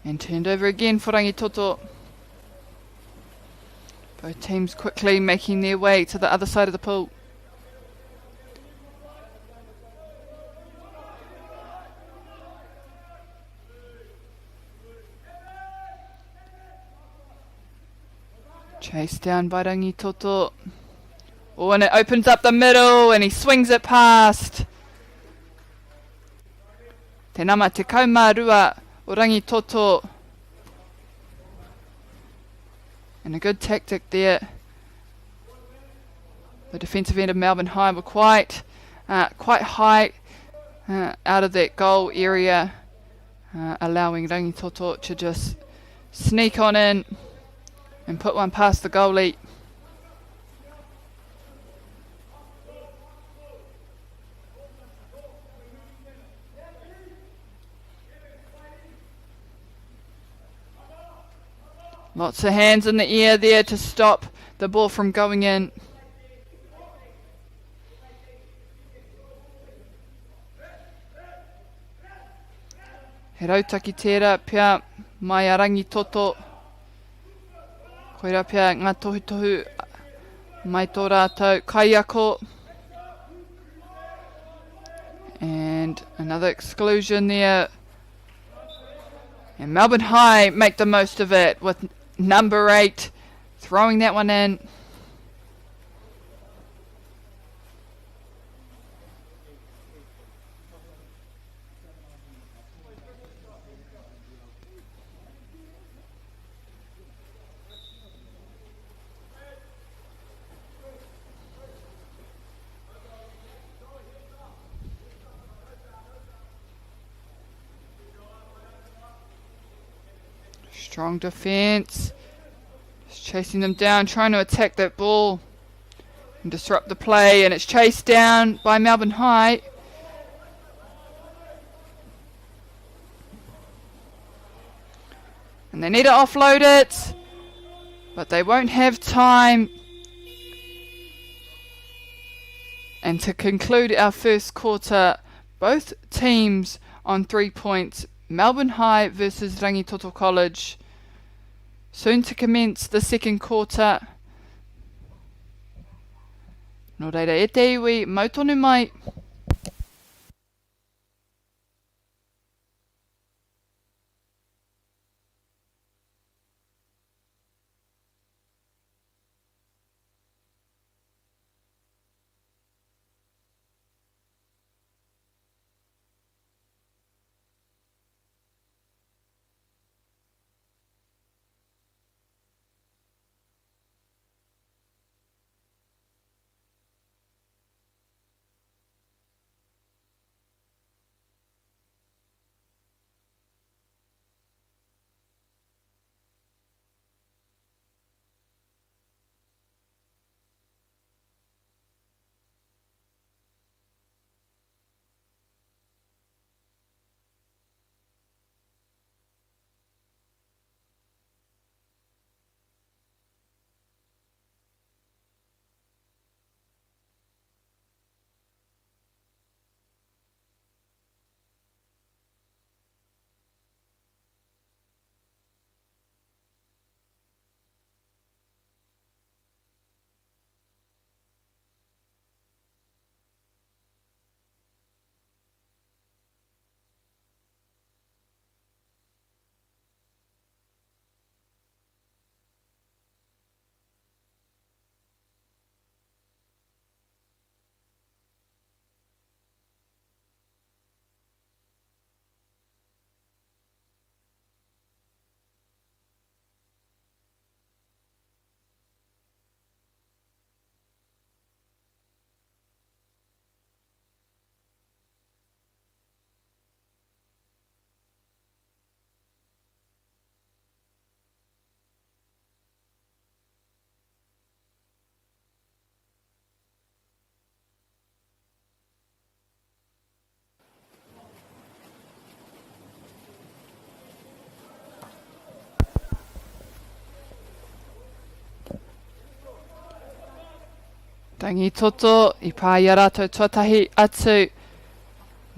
And turned over again for Rangitoto. Both teams quickly making their way to the other side of the pool. Chased down by Rangitoto. Oh, and it opens up the middle and he swings it past. Te nama te kaumārua o Rangitoto. And a good tactic there. The defensive end of Melbourne High were quite high out of that goal area, allowing Rangitoto to just sneak on in and put one past the goalie. Lots of hands in the air there to stop the ball from going in. He rautaki tērā pea mai a Rangitoto. Koira pea ngā tohutohu mai tō rātou kaiako. And another exclusion there. And Melbourne High make the most of it with number 8 throwing that one in. Strong defense. Just chasing them down, trying to attack that ball and disrupt the play, and it's chased down by Melbourne High. And they need to offload it, but they won't have time. And to conclude our first quarter, both teams on 3 points. Melbourne High versus Rangitoto College. Soon to commence the second quarter. Nō reira e te iwi, mau tonu mai. Rangitoto i pā i a rātou tuatahi atu,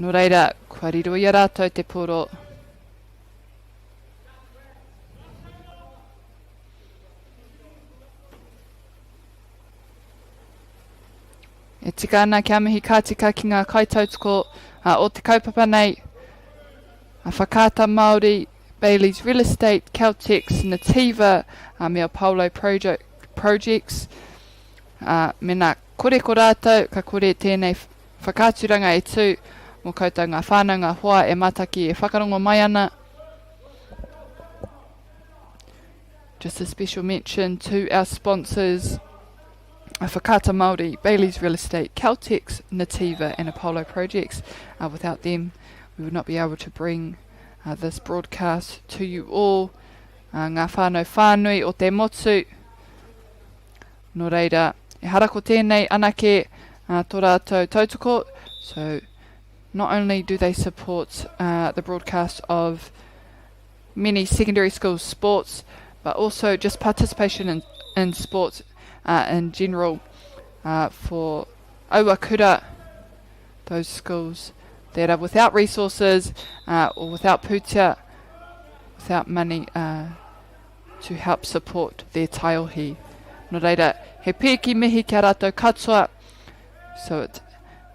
nō reira, kua riro i a rātou te poro. E tika ana kia mihi ka tika ki ngā kaitautoko o te kaupapa nei, a Whakaata Māori, Bayleys Real Estate, Caltex, Nativa, a me Apollo Project, Projects. Ā, mēnā kore ko rātou, ka kore tēnei whakaaturanga e tū mō koutou ngā whānau, ngā hoa e mātaki, e whakarongo mai ana. Just a special mention to our sponsors, Whakaata Māori, Bayleys Real Estate, Caltex, Nativa and Apollo Projects. Uh, without them, we would not be able to bring uh, this broadcast to you all. Uh, ngā whānau whānui o te motu. Nō reira, ehara ko tēnei anake uh, tō rātou tautoko. So, not only do they support uh, the broadcast of many secondary school sports, but also just participation in, in sports uh, in general uh, for aua kura, those schools that are without resources uh, or without pūtea, without money uh, to help support their taiohi. Nō reira, he pēki mihi kia rātou katoa, so it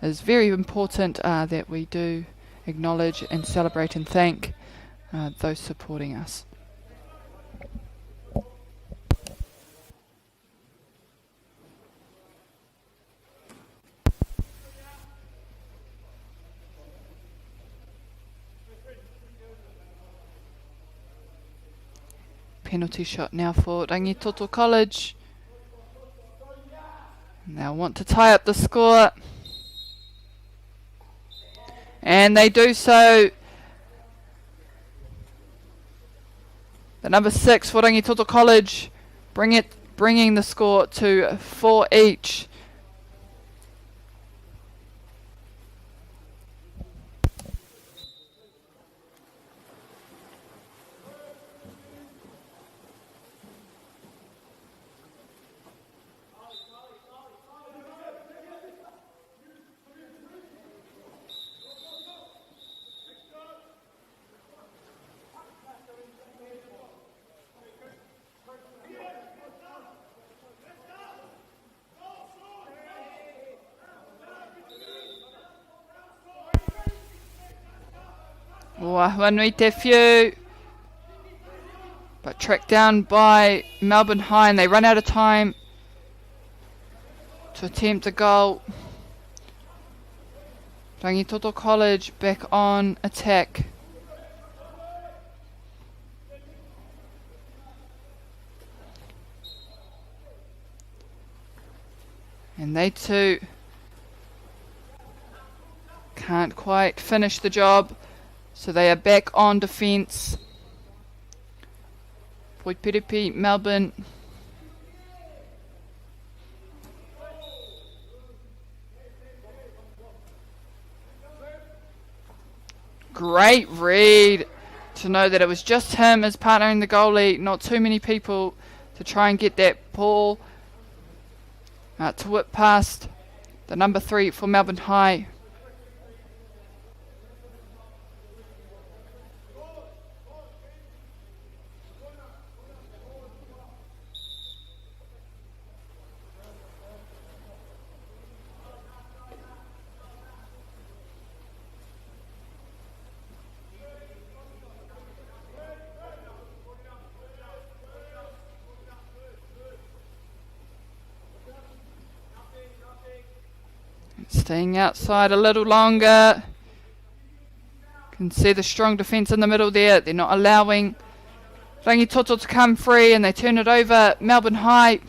is very important uh, that we do acknowledge and celebrate and thank uh, those supporting us. Penalty shot now for Rangitoto College. Now want to tie up the score. And they do so. The number 6 for Rangitoto College bring it, bringing the score to 4 each. O ahua nui te whiu. But tracked down by Melbourne High and they run out of time to attempt a goal. Rangitoto College back on attack. And they too can't quite finish the job. So they are back on defence. Poipiripi, Melbourne. Great read to know that it was just him as partner in the goalie, not too many people to try and get that ball to whip past the number 3 for Melbourne High. Staying outside a little longer. Can see the strong defence in the middle there. They're not allowing Rangitoto to come free, and they turn it over. Melbourne High.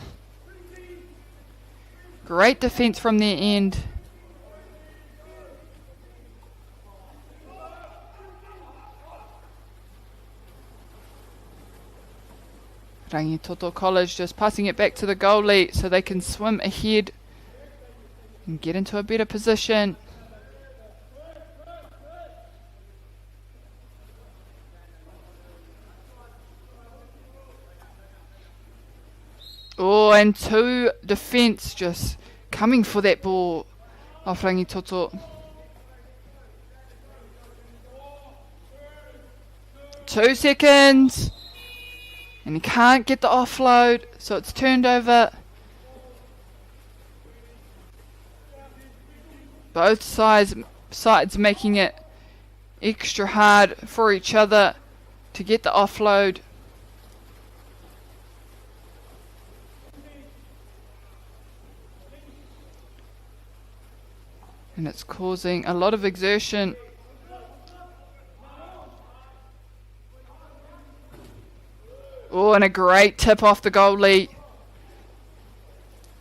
Great defence from their end. Rangitoto College just passing it back to the goalie so they can swim ahead and get into a better position. Oh, and 2 defence just Coming for that ball off Rangitoto. 2 seconds. And he can't get the offload, so it's turned over. Both sides, sides making it extra hard for each other to get the offload. And it's causing a lot of exertion. Oh, and a great tip off the goalie.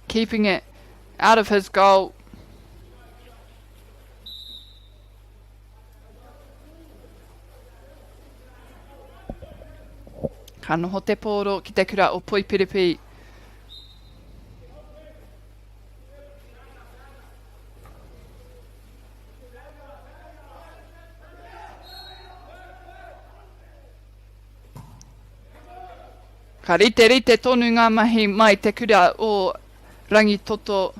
Keeping it out of his goal. Ka noho te pōro ki te kura o Poipiripi. Ka riterite tonu ngā mahi mai te kura o Rangitoto.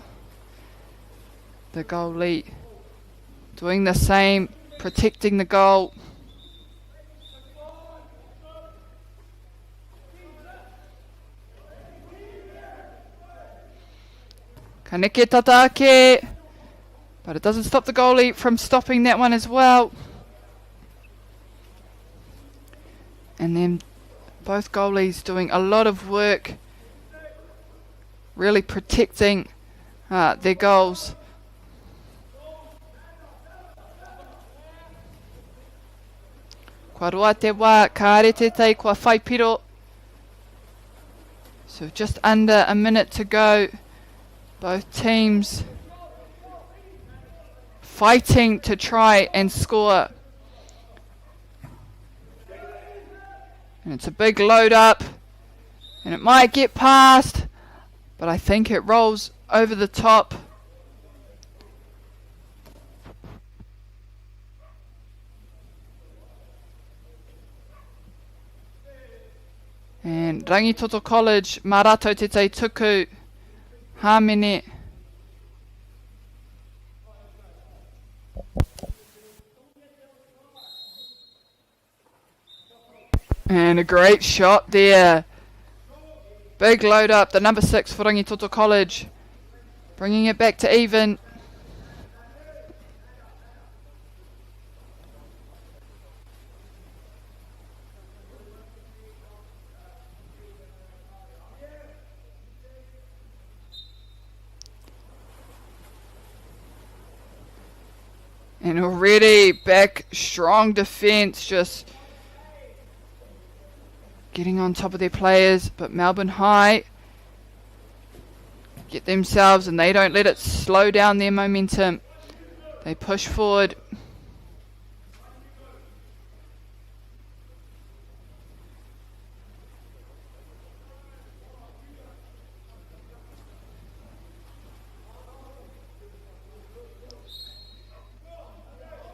The goalie doing the same, protecting the goal. Ka neke tata ake, but it doesn't stop the goalie from stopping that one as well. And then both goalies doing a lot of work, really protecting their goals. Kua roa te wā, kāre tētahi kua whai piro. So just under a minute to go. Both teams fighting to try and score. And it's a big load up. And it might get past, but I think it rolls over the top. And Rangitoto College, mā rātou tētahi tuku hāmene. And a great shot there. Big load up, the number 6 for Rangitoto College. Bringing it back to even. And already back, strong defense, just getting on top of their players. But Melbourne High get themselves, and they don't let it slow down their momentum. They push forward.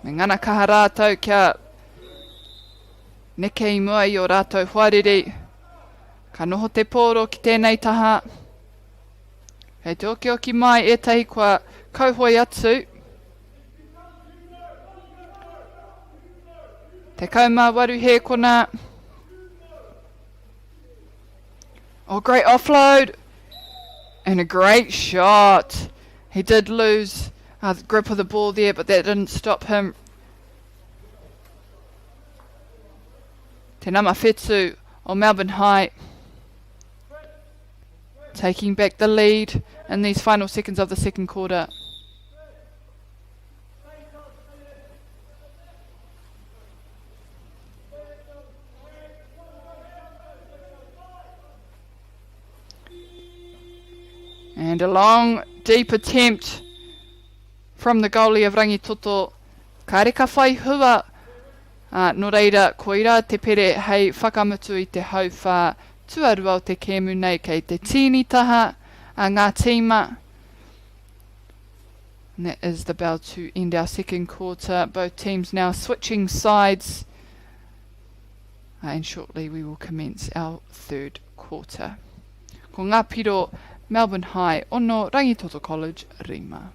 Me ngana kaha rātou kia neke i mua i o rātou hoariri. Ka noho te pōro ki tēnei taha. Kei te okioki mai ētahi kua kauhoe atu. 18 hēkona. Oh, great offload. And a great shot. He did lose the grip of the ball there, but that didn't stop him. Te nama whetu o Melbourne High. Taking back the lead in these final seconds of the second quarter. And a long, deep attempt from the goalie of Rangitoto. Kāre ka whai hua, ā, nō reira, koirā te pere hei whakamutu i te hauwhā tuarua o te kēmu nei kei te tīni taha a ngā tīma. And that is the bell to end our second quarter. Both teams now switching sides. And shortly we will commence our third quarter. Ko ngā piro Melbourne High 6, Rangitoto College 5.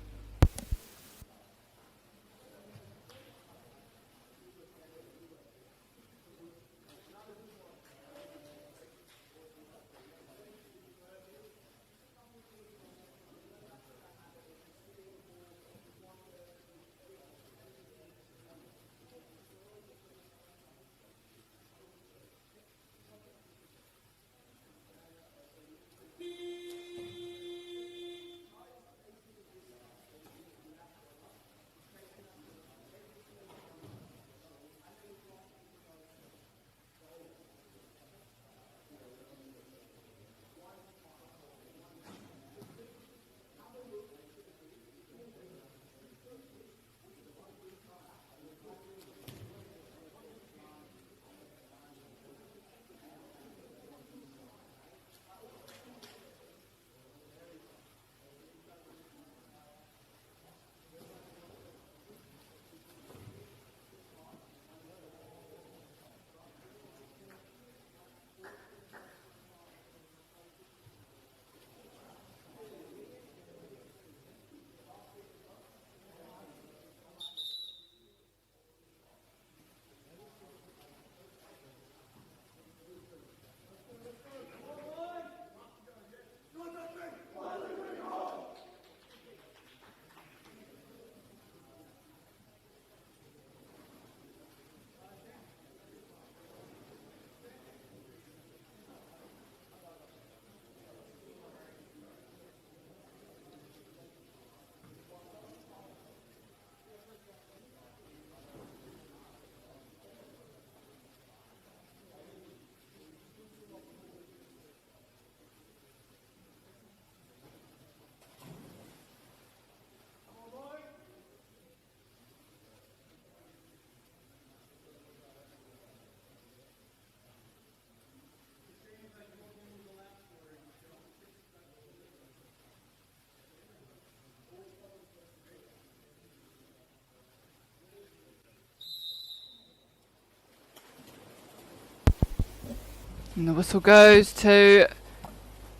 And the whistle goes to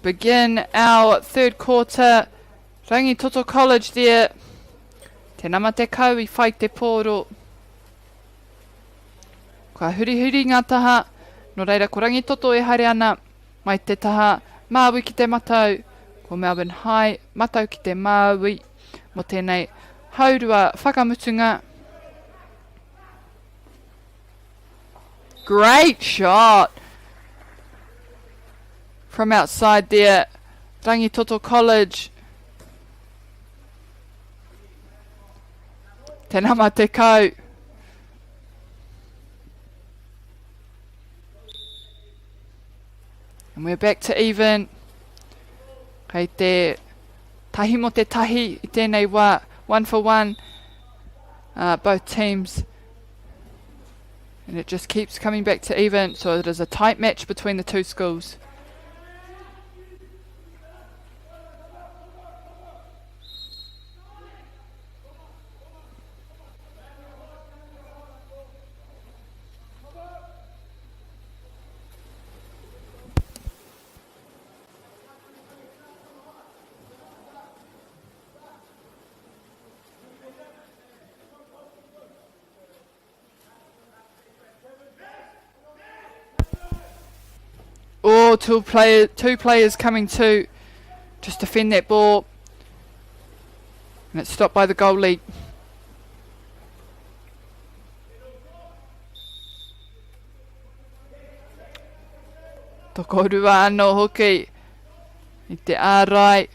begin our third quarter. Rangitoto College there. Te nama te kau i whai te pōro. Kua hurihuri ngā taha. Nō reira ko Rangitoto e haere ana mai te taha Māui ki te matau. Ko Melbourne High matau ki te Māui mō tēnei haurua whakamutunga. Great shot from outside there. Rangitoto College. Te nama te kau. And we're back to even. Kei te tahi mo te tahi i tēnei wā. One for one. Uh, both teams. And it just keeps coming back to even. So it is a tight match between the two schools. Oh, two, player, two players coming to just defend that ball. And it's stopped by the goalie. Tokorua anō hoki i te ārai.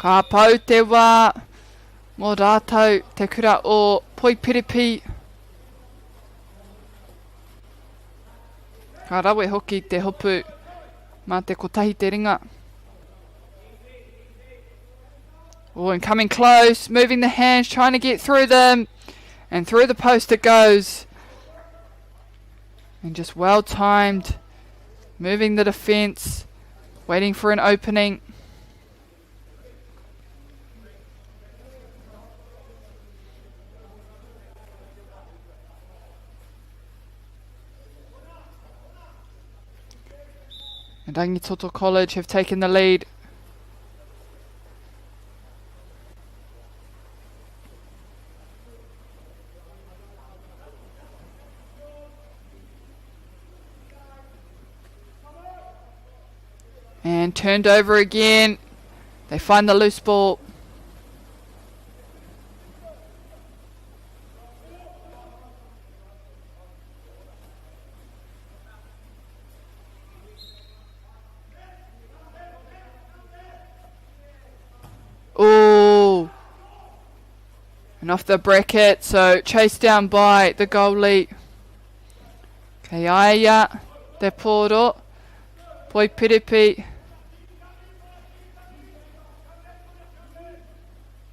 Ka pau te wā mō rātou te kura o Poipiripi. Ka rawe hoki te hopu mā te kotahi te ringa. Oh, and coming close, moving the hands, trying to get through them. And through the post it goes. And just well timed. Moving the defence. Waiting for an opening. And Rangitoto College have taken the lead. And turned over again. They find the loose ball. Oh. And off the bracket, so chased down by the goalie. Kei te pōro. Poipiripi.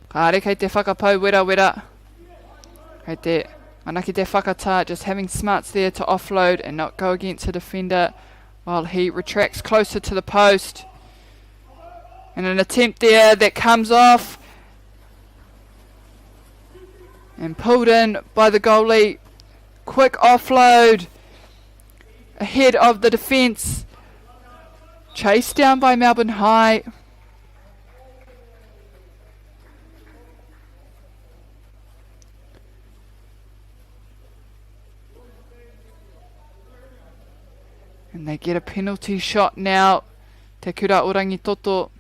Kāre kei te whakapau wera wera. Kei te anaki te whakatā, just having smarts there to offload and not go against a defender while he retracts closer to the post. And an attempt there that comes off. And pulled in by the goalie. Quick offload. Ahead of the defence. Chased down by Melbourne High. And they get a penalty shot now. Te Kura o Rangitoto.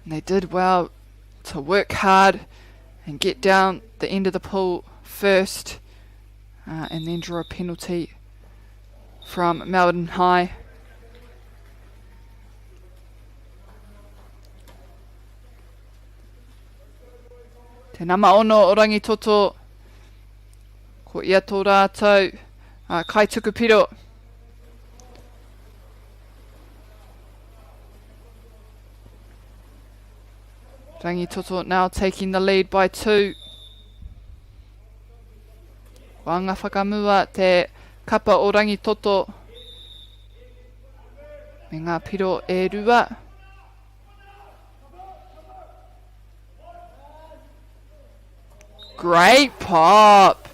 And they did well to work hard and get down the end of the pool first. And then draw a penalty from Melbourne High. Te nama ono o Rangitoto. Ko ia tō rātou kaituku piro. Rangitoto now taking the lead by 2. Wanga whakamua te kapa o Rangitoto. Me ngā piro e rua. Great pop.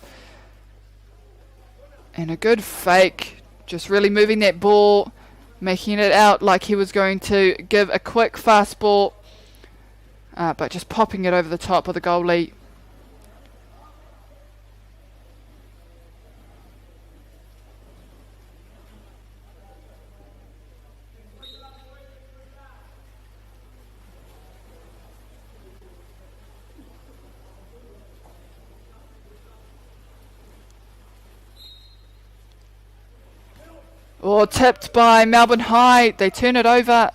And a good fake. Just really moving that ball. Making it out like he was going to give a quick fast ball. But just popping it over the top of the goalie. Oh, tipped by Melbourne High. They turn it over.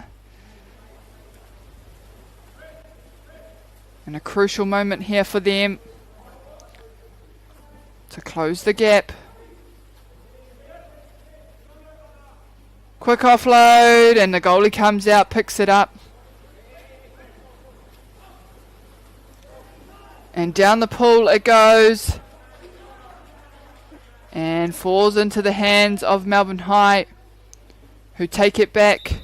And a crucial moment here for them to close the gap. Quick offload, and the goalie comes out, picks it up. And down the pool it goes. And falls into the hands of Melbourne High, who take it back.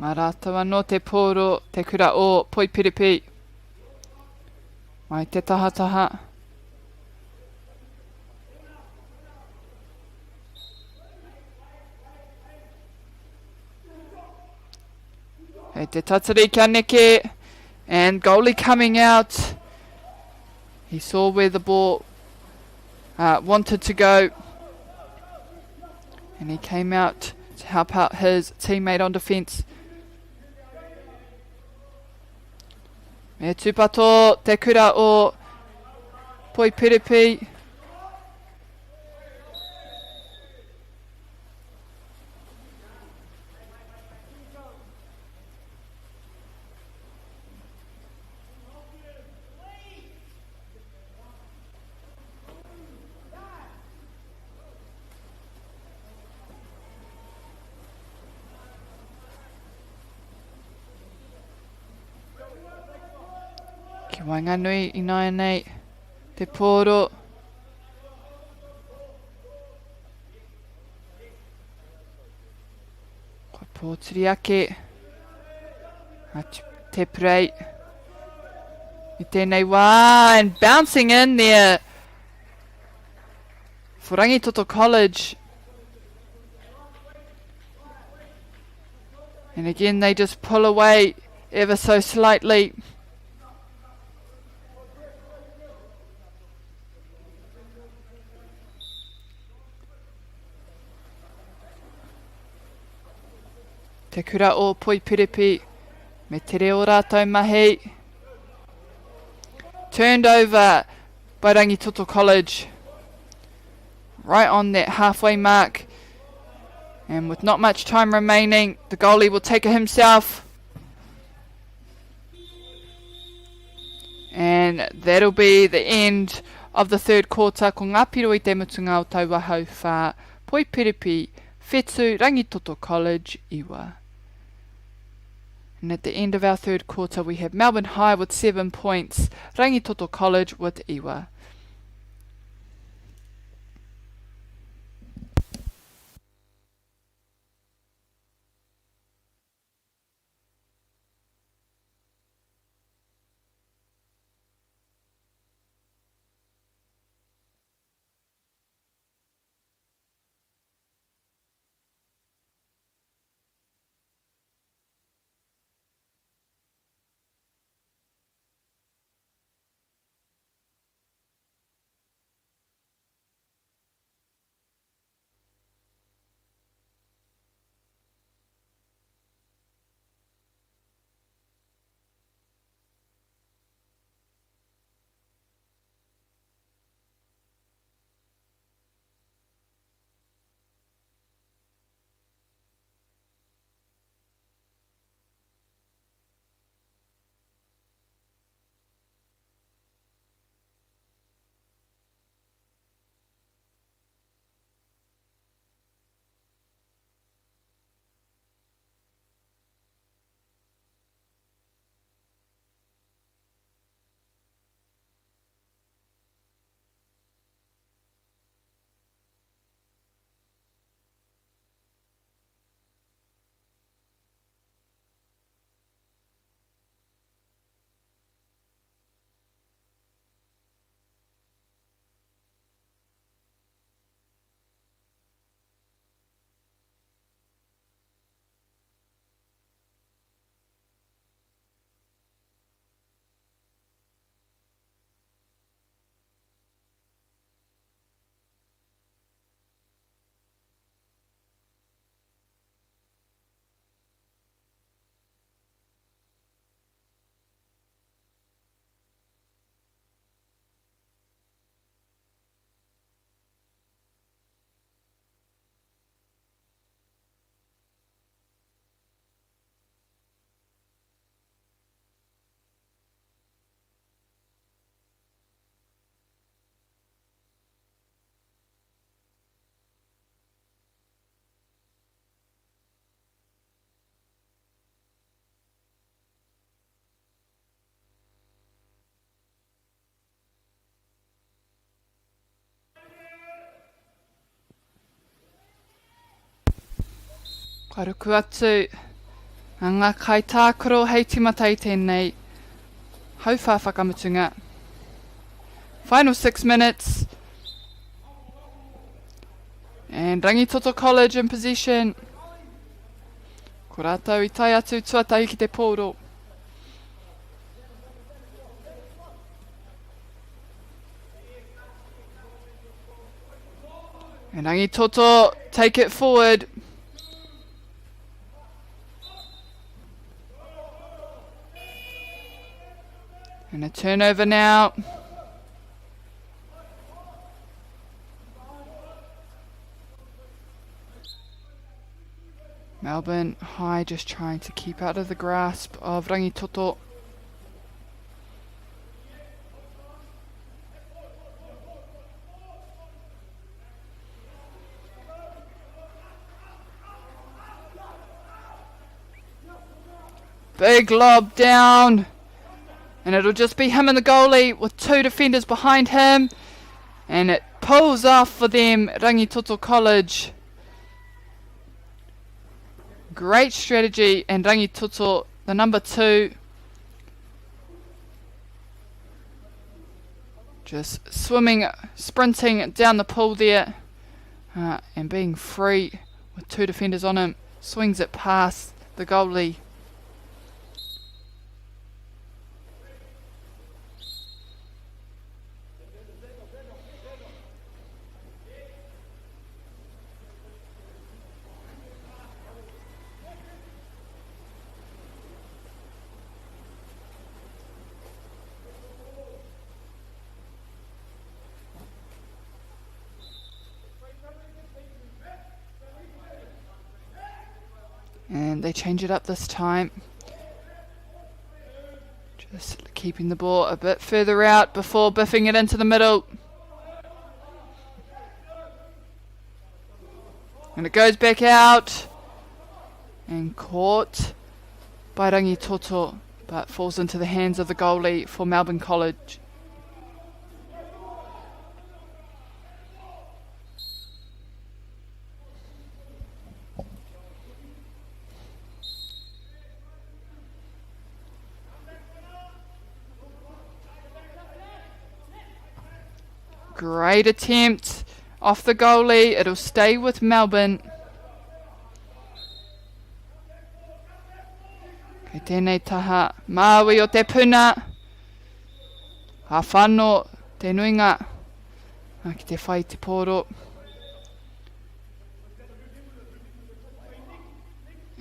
Mā rātou anō te pōro, te kura o Poipiripi. Mai te tahataha. Hei te tatari kia neke. And goalie coming out. He saw where the ball wanted to go. And he came out to help out his teammate on defence. Me tūpato te kura o Poipiripi. Ki waenganui ināianei te pōro. Kua pōturi ake a Te Purei i tēnei wā and bouncing in there for Rangitoto College. And again they just pull away ever so slightly. Te kura o Poipiripi me te reo rātou mahi. Turned over by Rangitoto College. Right on that halfway mark. And with not much time remaining, the goalie will take it himself. And that'll be the end of the third quarter. Ko ngā piro i te mutunga o taua hauwhā. Poipiripi, Whetu, Rangitoto College, Iwa. And at the end of our third quarter, we have Melbourne High with 7 points, Rangitoto College with Iwa. Kua ruku atu a ngā kaitākaro hei tīmata i tēnei hauwhā whakamutunga. Final 6 minutes. And Rangitoto College in possession. Ko rātou i tae atu tuatahi ki te pōro. And Rangitoto take it forward. And a turnover now. Melbourne High just trying to keep out of the grasp of Rangitoto. Big lob down. And it'll just be him and the goalie with 2 defenders behind him. And it pulls off for them, Rangitoto College. Great strategy, and Rangitoto, the number 2, just swimming, sprinting down the pool there, and being free with 2 defenders on him, swings it past the goalie. And they change it up this time. Just keeping the ball a bit further out before biffing it into the middle. And it goes back out. And caught by Rangitoto, but falls into the hands of the goalie for Melbourne College. Great attempt off the goalie. It'll stay with Melbourne. Kei tēnei taha Māui o te puna. Ka whano te nuinga. Ki te whai te pōro.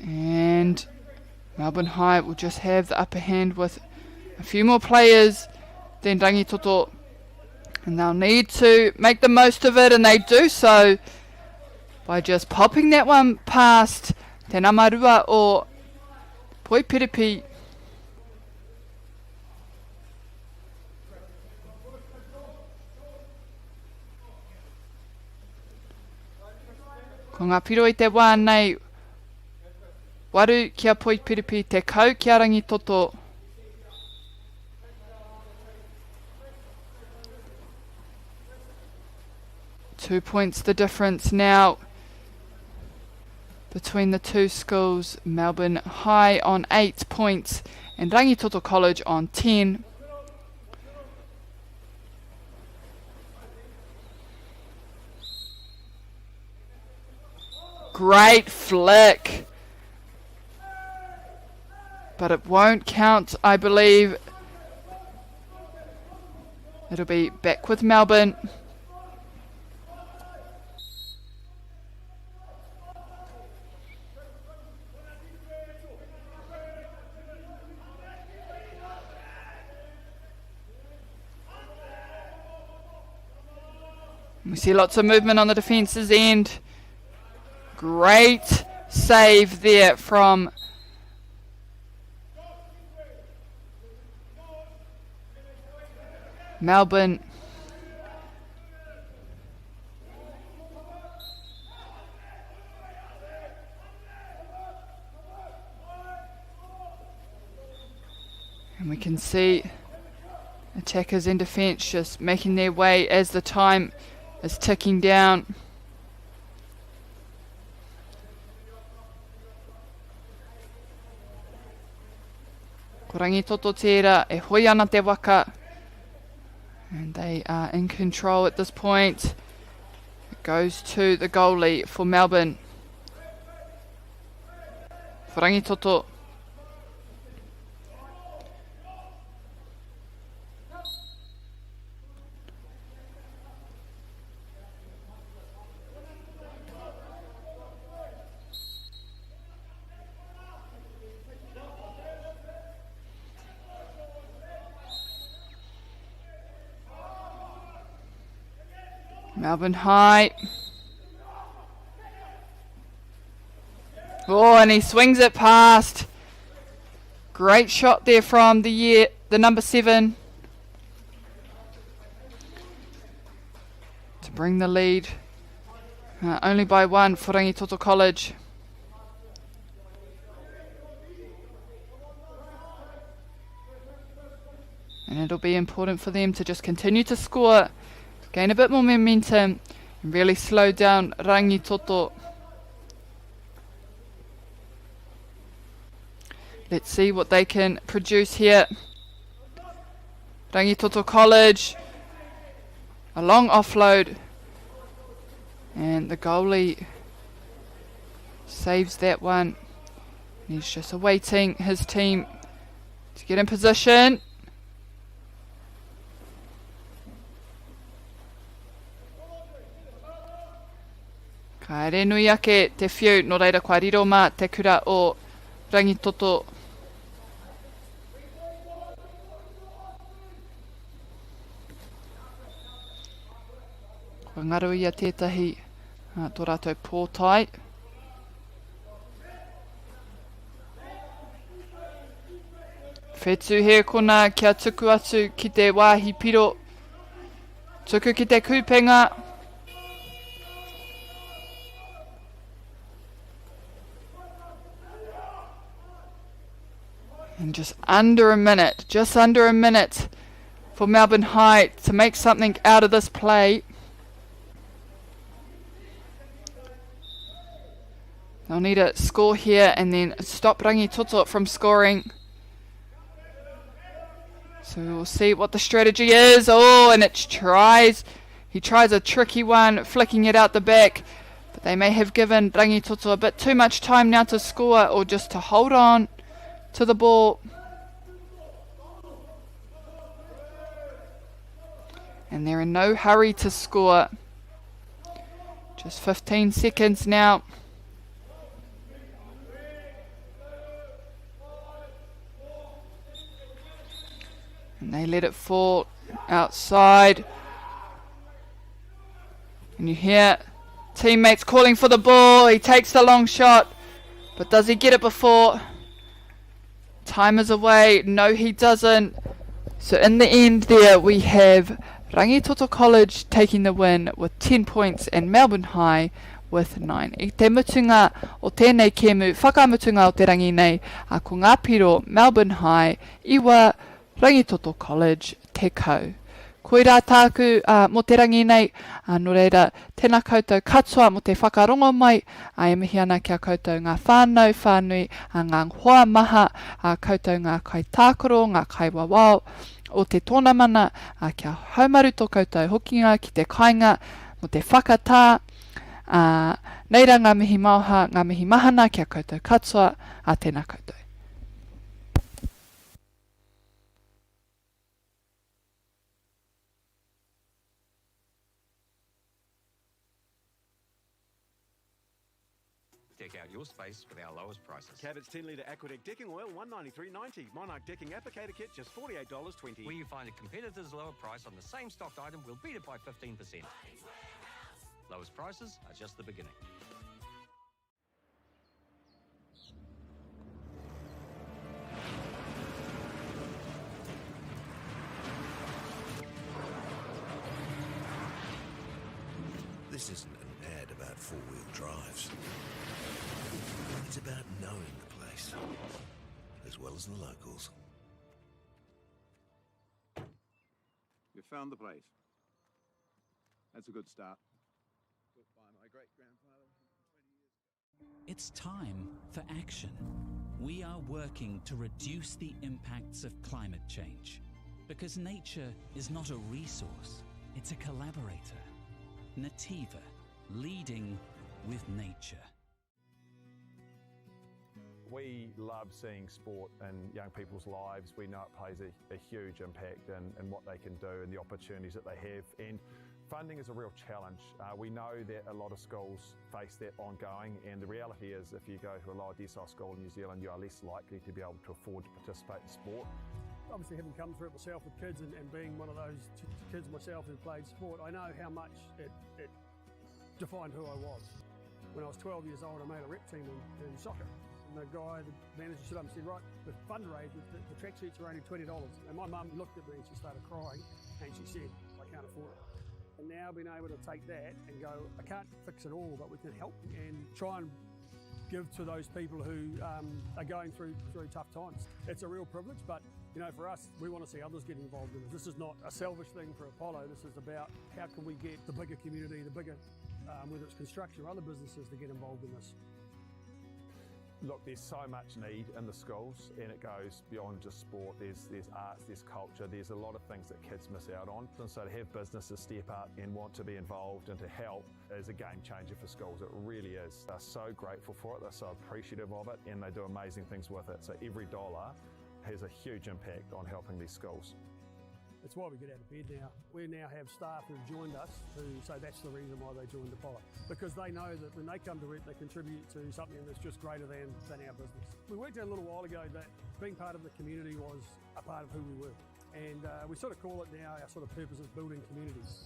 And Melbourne High will just have the upper hand with a few more players than Rangitoto. And they'll need to make the most of it, and they do so by just popping that one past Te Namarua o Poipiripi. Ko ngā piro i te wā nei, 8 kia Poipiripi, 10 kia Rangitoto. 2 points the difference now between the two schools. Melbourne High on 8 points and Rangitoto College on 10. Great flick. But it won't count, I believe. It'll be back with Melbourne. We see lots of movement on the defense's end. Great save there from Melbourne. And we can see attackers in defence just making their way as the time is ticking down. Ko Rangitoto tērā e hoi ana te waka. And they are in control at this point. It goes to the goalie for Melbourne. For Rangitoto. Melbourne High. Oh, and he swings it past. Great shot there from the number 7. To bring the lead only by 1 for Rangitoto College. And it'll be important for them to just continue to score, gain a bit more momentum, and really slow down Rangitoto. Let's see what they can produce here. Rangitoto College, a long offload, and the goalie saves that one. And he's just awaiting his team to get in position. Ka ere nui ake te whiu, nō reira kua riro mā te kura o Rangitoto. Kua ngaro ia tētahi tō rātou pōtae. Whetū he kona kia tuku atu ki te wāhi piro. Tuku ki te kūpenga. And just under a minute, just under a minute for Melbourne High to make something out of this play. They'll need a score here and then stop Rangitoto from scoring. So we'll see what the strategy is. Oh, and it tries. He tries a tricky one, flicking it out the back. But they may have given Rangitoto a bit too much time now to score or just to hold on to the ball. And they're in no hurry to score. Just 15 seconds now. And they let it fall outside. And you hear teammates calling for the ball. He takes the long shot. But does he get it before? Time is away. No, he doesn't. So in the end there we have Rangitoto College taking the win with 10 points and Melbourne High with 9. I te mutunga o tēnei kēmu, whakamutunga o te rangi nei, a ko ngā piro Melbourne High, iwa, Rangitoto College, 10. Koirā tāku ā, mō te rangi nei, ā, nō reira, tēnā koutou katoa mō te whakarongo mai, ā, e mihi ana ki a koutou ngā whānau whānui, ā, ngā hoa maha, ā, koutou ngā kaitākaro, ngā kaiwawao o te tōnamana, ā, kia haumaru tō koutou hokinga ki te kāinga mō te whakatā, ā, nei rā ngā mihi maoha, ngā mihi mahana ki a koutou katoa, ā, tēnā koutou. Deck out your space with our lowest prices. Cabot's 10 litre Aquadec decking oil, $193.90. Monarch decking applicator kit, just $48.20. Where you find a competitor's lower price on the same stocked item, we'll beat it by 15%. Lowest prices are just the beginning. This isn't an ad about four-wheel drives. It's about knowing the place, as well as the locals. You found the place. That's a good start. It's time for action. We are working to reduce the impacts of climate change. Because nature is not a resource, it's a collaborator. Nativa, leading with nature. We love seeing sport in young people's lives. We know it plays a, a huge impact in, in what they can do and the opportunities that they have. And funding is a real challenge. Uh, we know that a lot of schools face that ongoing, and the reality is if you go to a lower decile school in New Zealand, you are less likely to be able to afford to participate in sport. Obviously, having come through it myself with kids and, and being one of those kids myself who played sport, I know how much it, it defined who I was. When I was 12 years old, I made a rep team in, in soccer. And the guy, the manager stood up and said, right, the fundraiser, the, the tracksuits are only $20. And my mum looked at me and she started crying and she said, I can't afford it. And now being able to take that and go, I can't fix it all, but we can help and try and give to those people who um, are going through, through tough times. It's a real privilege, but You know, for us, we want to see others get involved in it. This is not a selfish thing for Apollo. This is about how can we get the bigger community, the bigger, whether it's construction or other businesses, to get involved in this. Look, there's so much need in the schools, and it goes beyond just sport. There's, there's arts, there's culture, there's a lot of things that kids miss out on. And so to have businesses step up and want to be involved and to help is a game changer for schools. It really is. They're so grateful for it, they're so appreciative of it, and they do amazing things with it. So every dollar has a huge impact on helping these schools. It's why we get out of bed now. We now have staff who've joined us who say that's the reason why they joined Apollo. Because they know that when they come to work, they contribute to something that's just greater than, than our business. We worked out a little while ago that being part of the community was a part of who we were. And we sort of call it now our sort of purpose is building communities.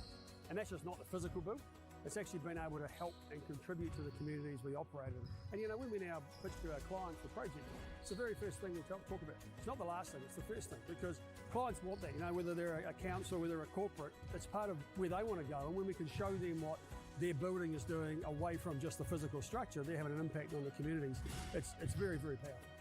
And that's just not the physical build. It's actually been able to help and contribute to the communities we operate in. And you know, when we now pitch to our clients for projects, it's the very first thing we talk, talk about. It's not the last thing, it's the first thing, because clients want that, you know, whether they're a council, whether a corporate, it's part of where they want to go. And when we can show them what their building is doing away from just the physical structure, they're having an impact on the communities. It's, it's very, very powerful.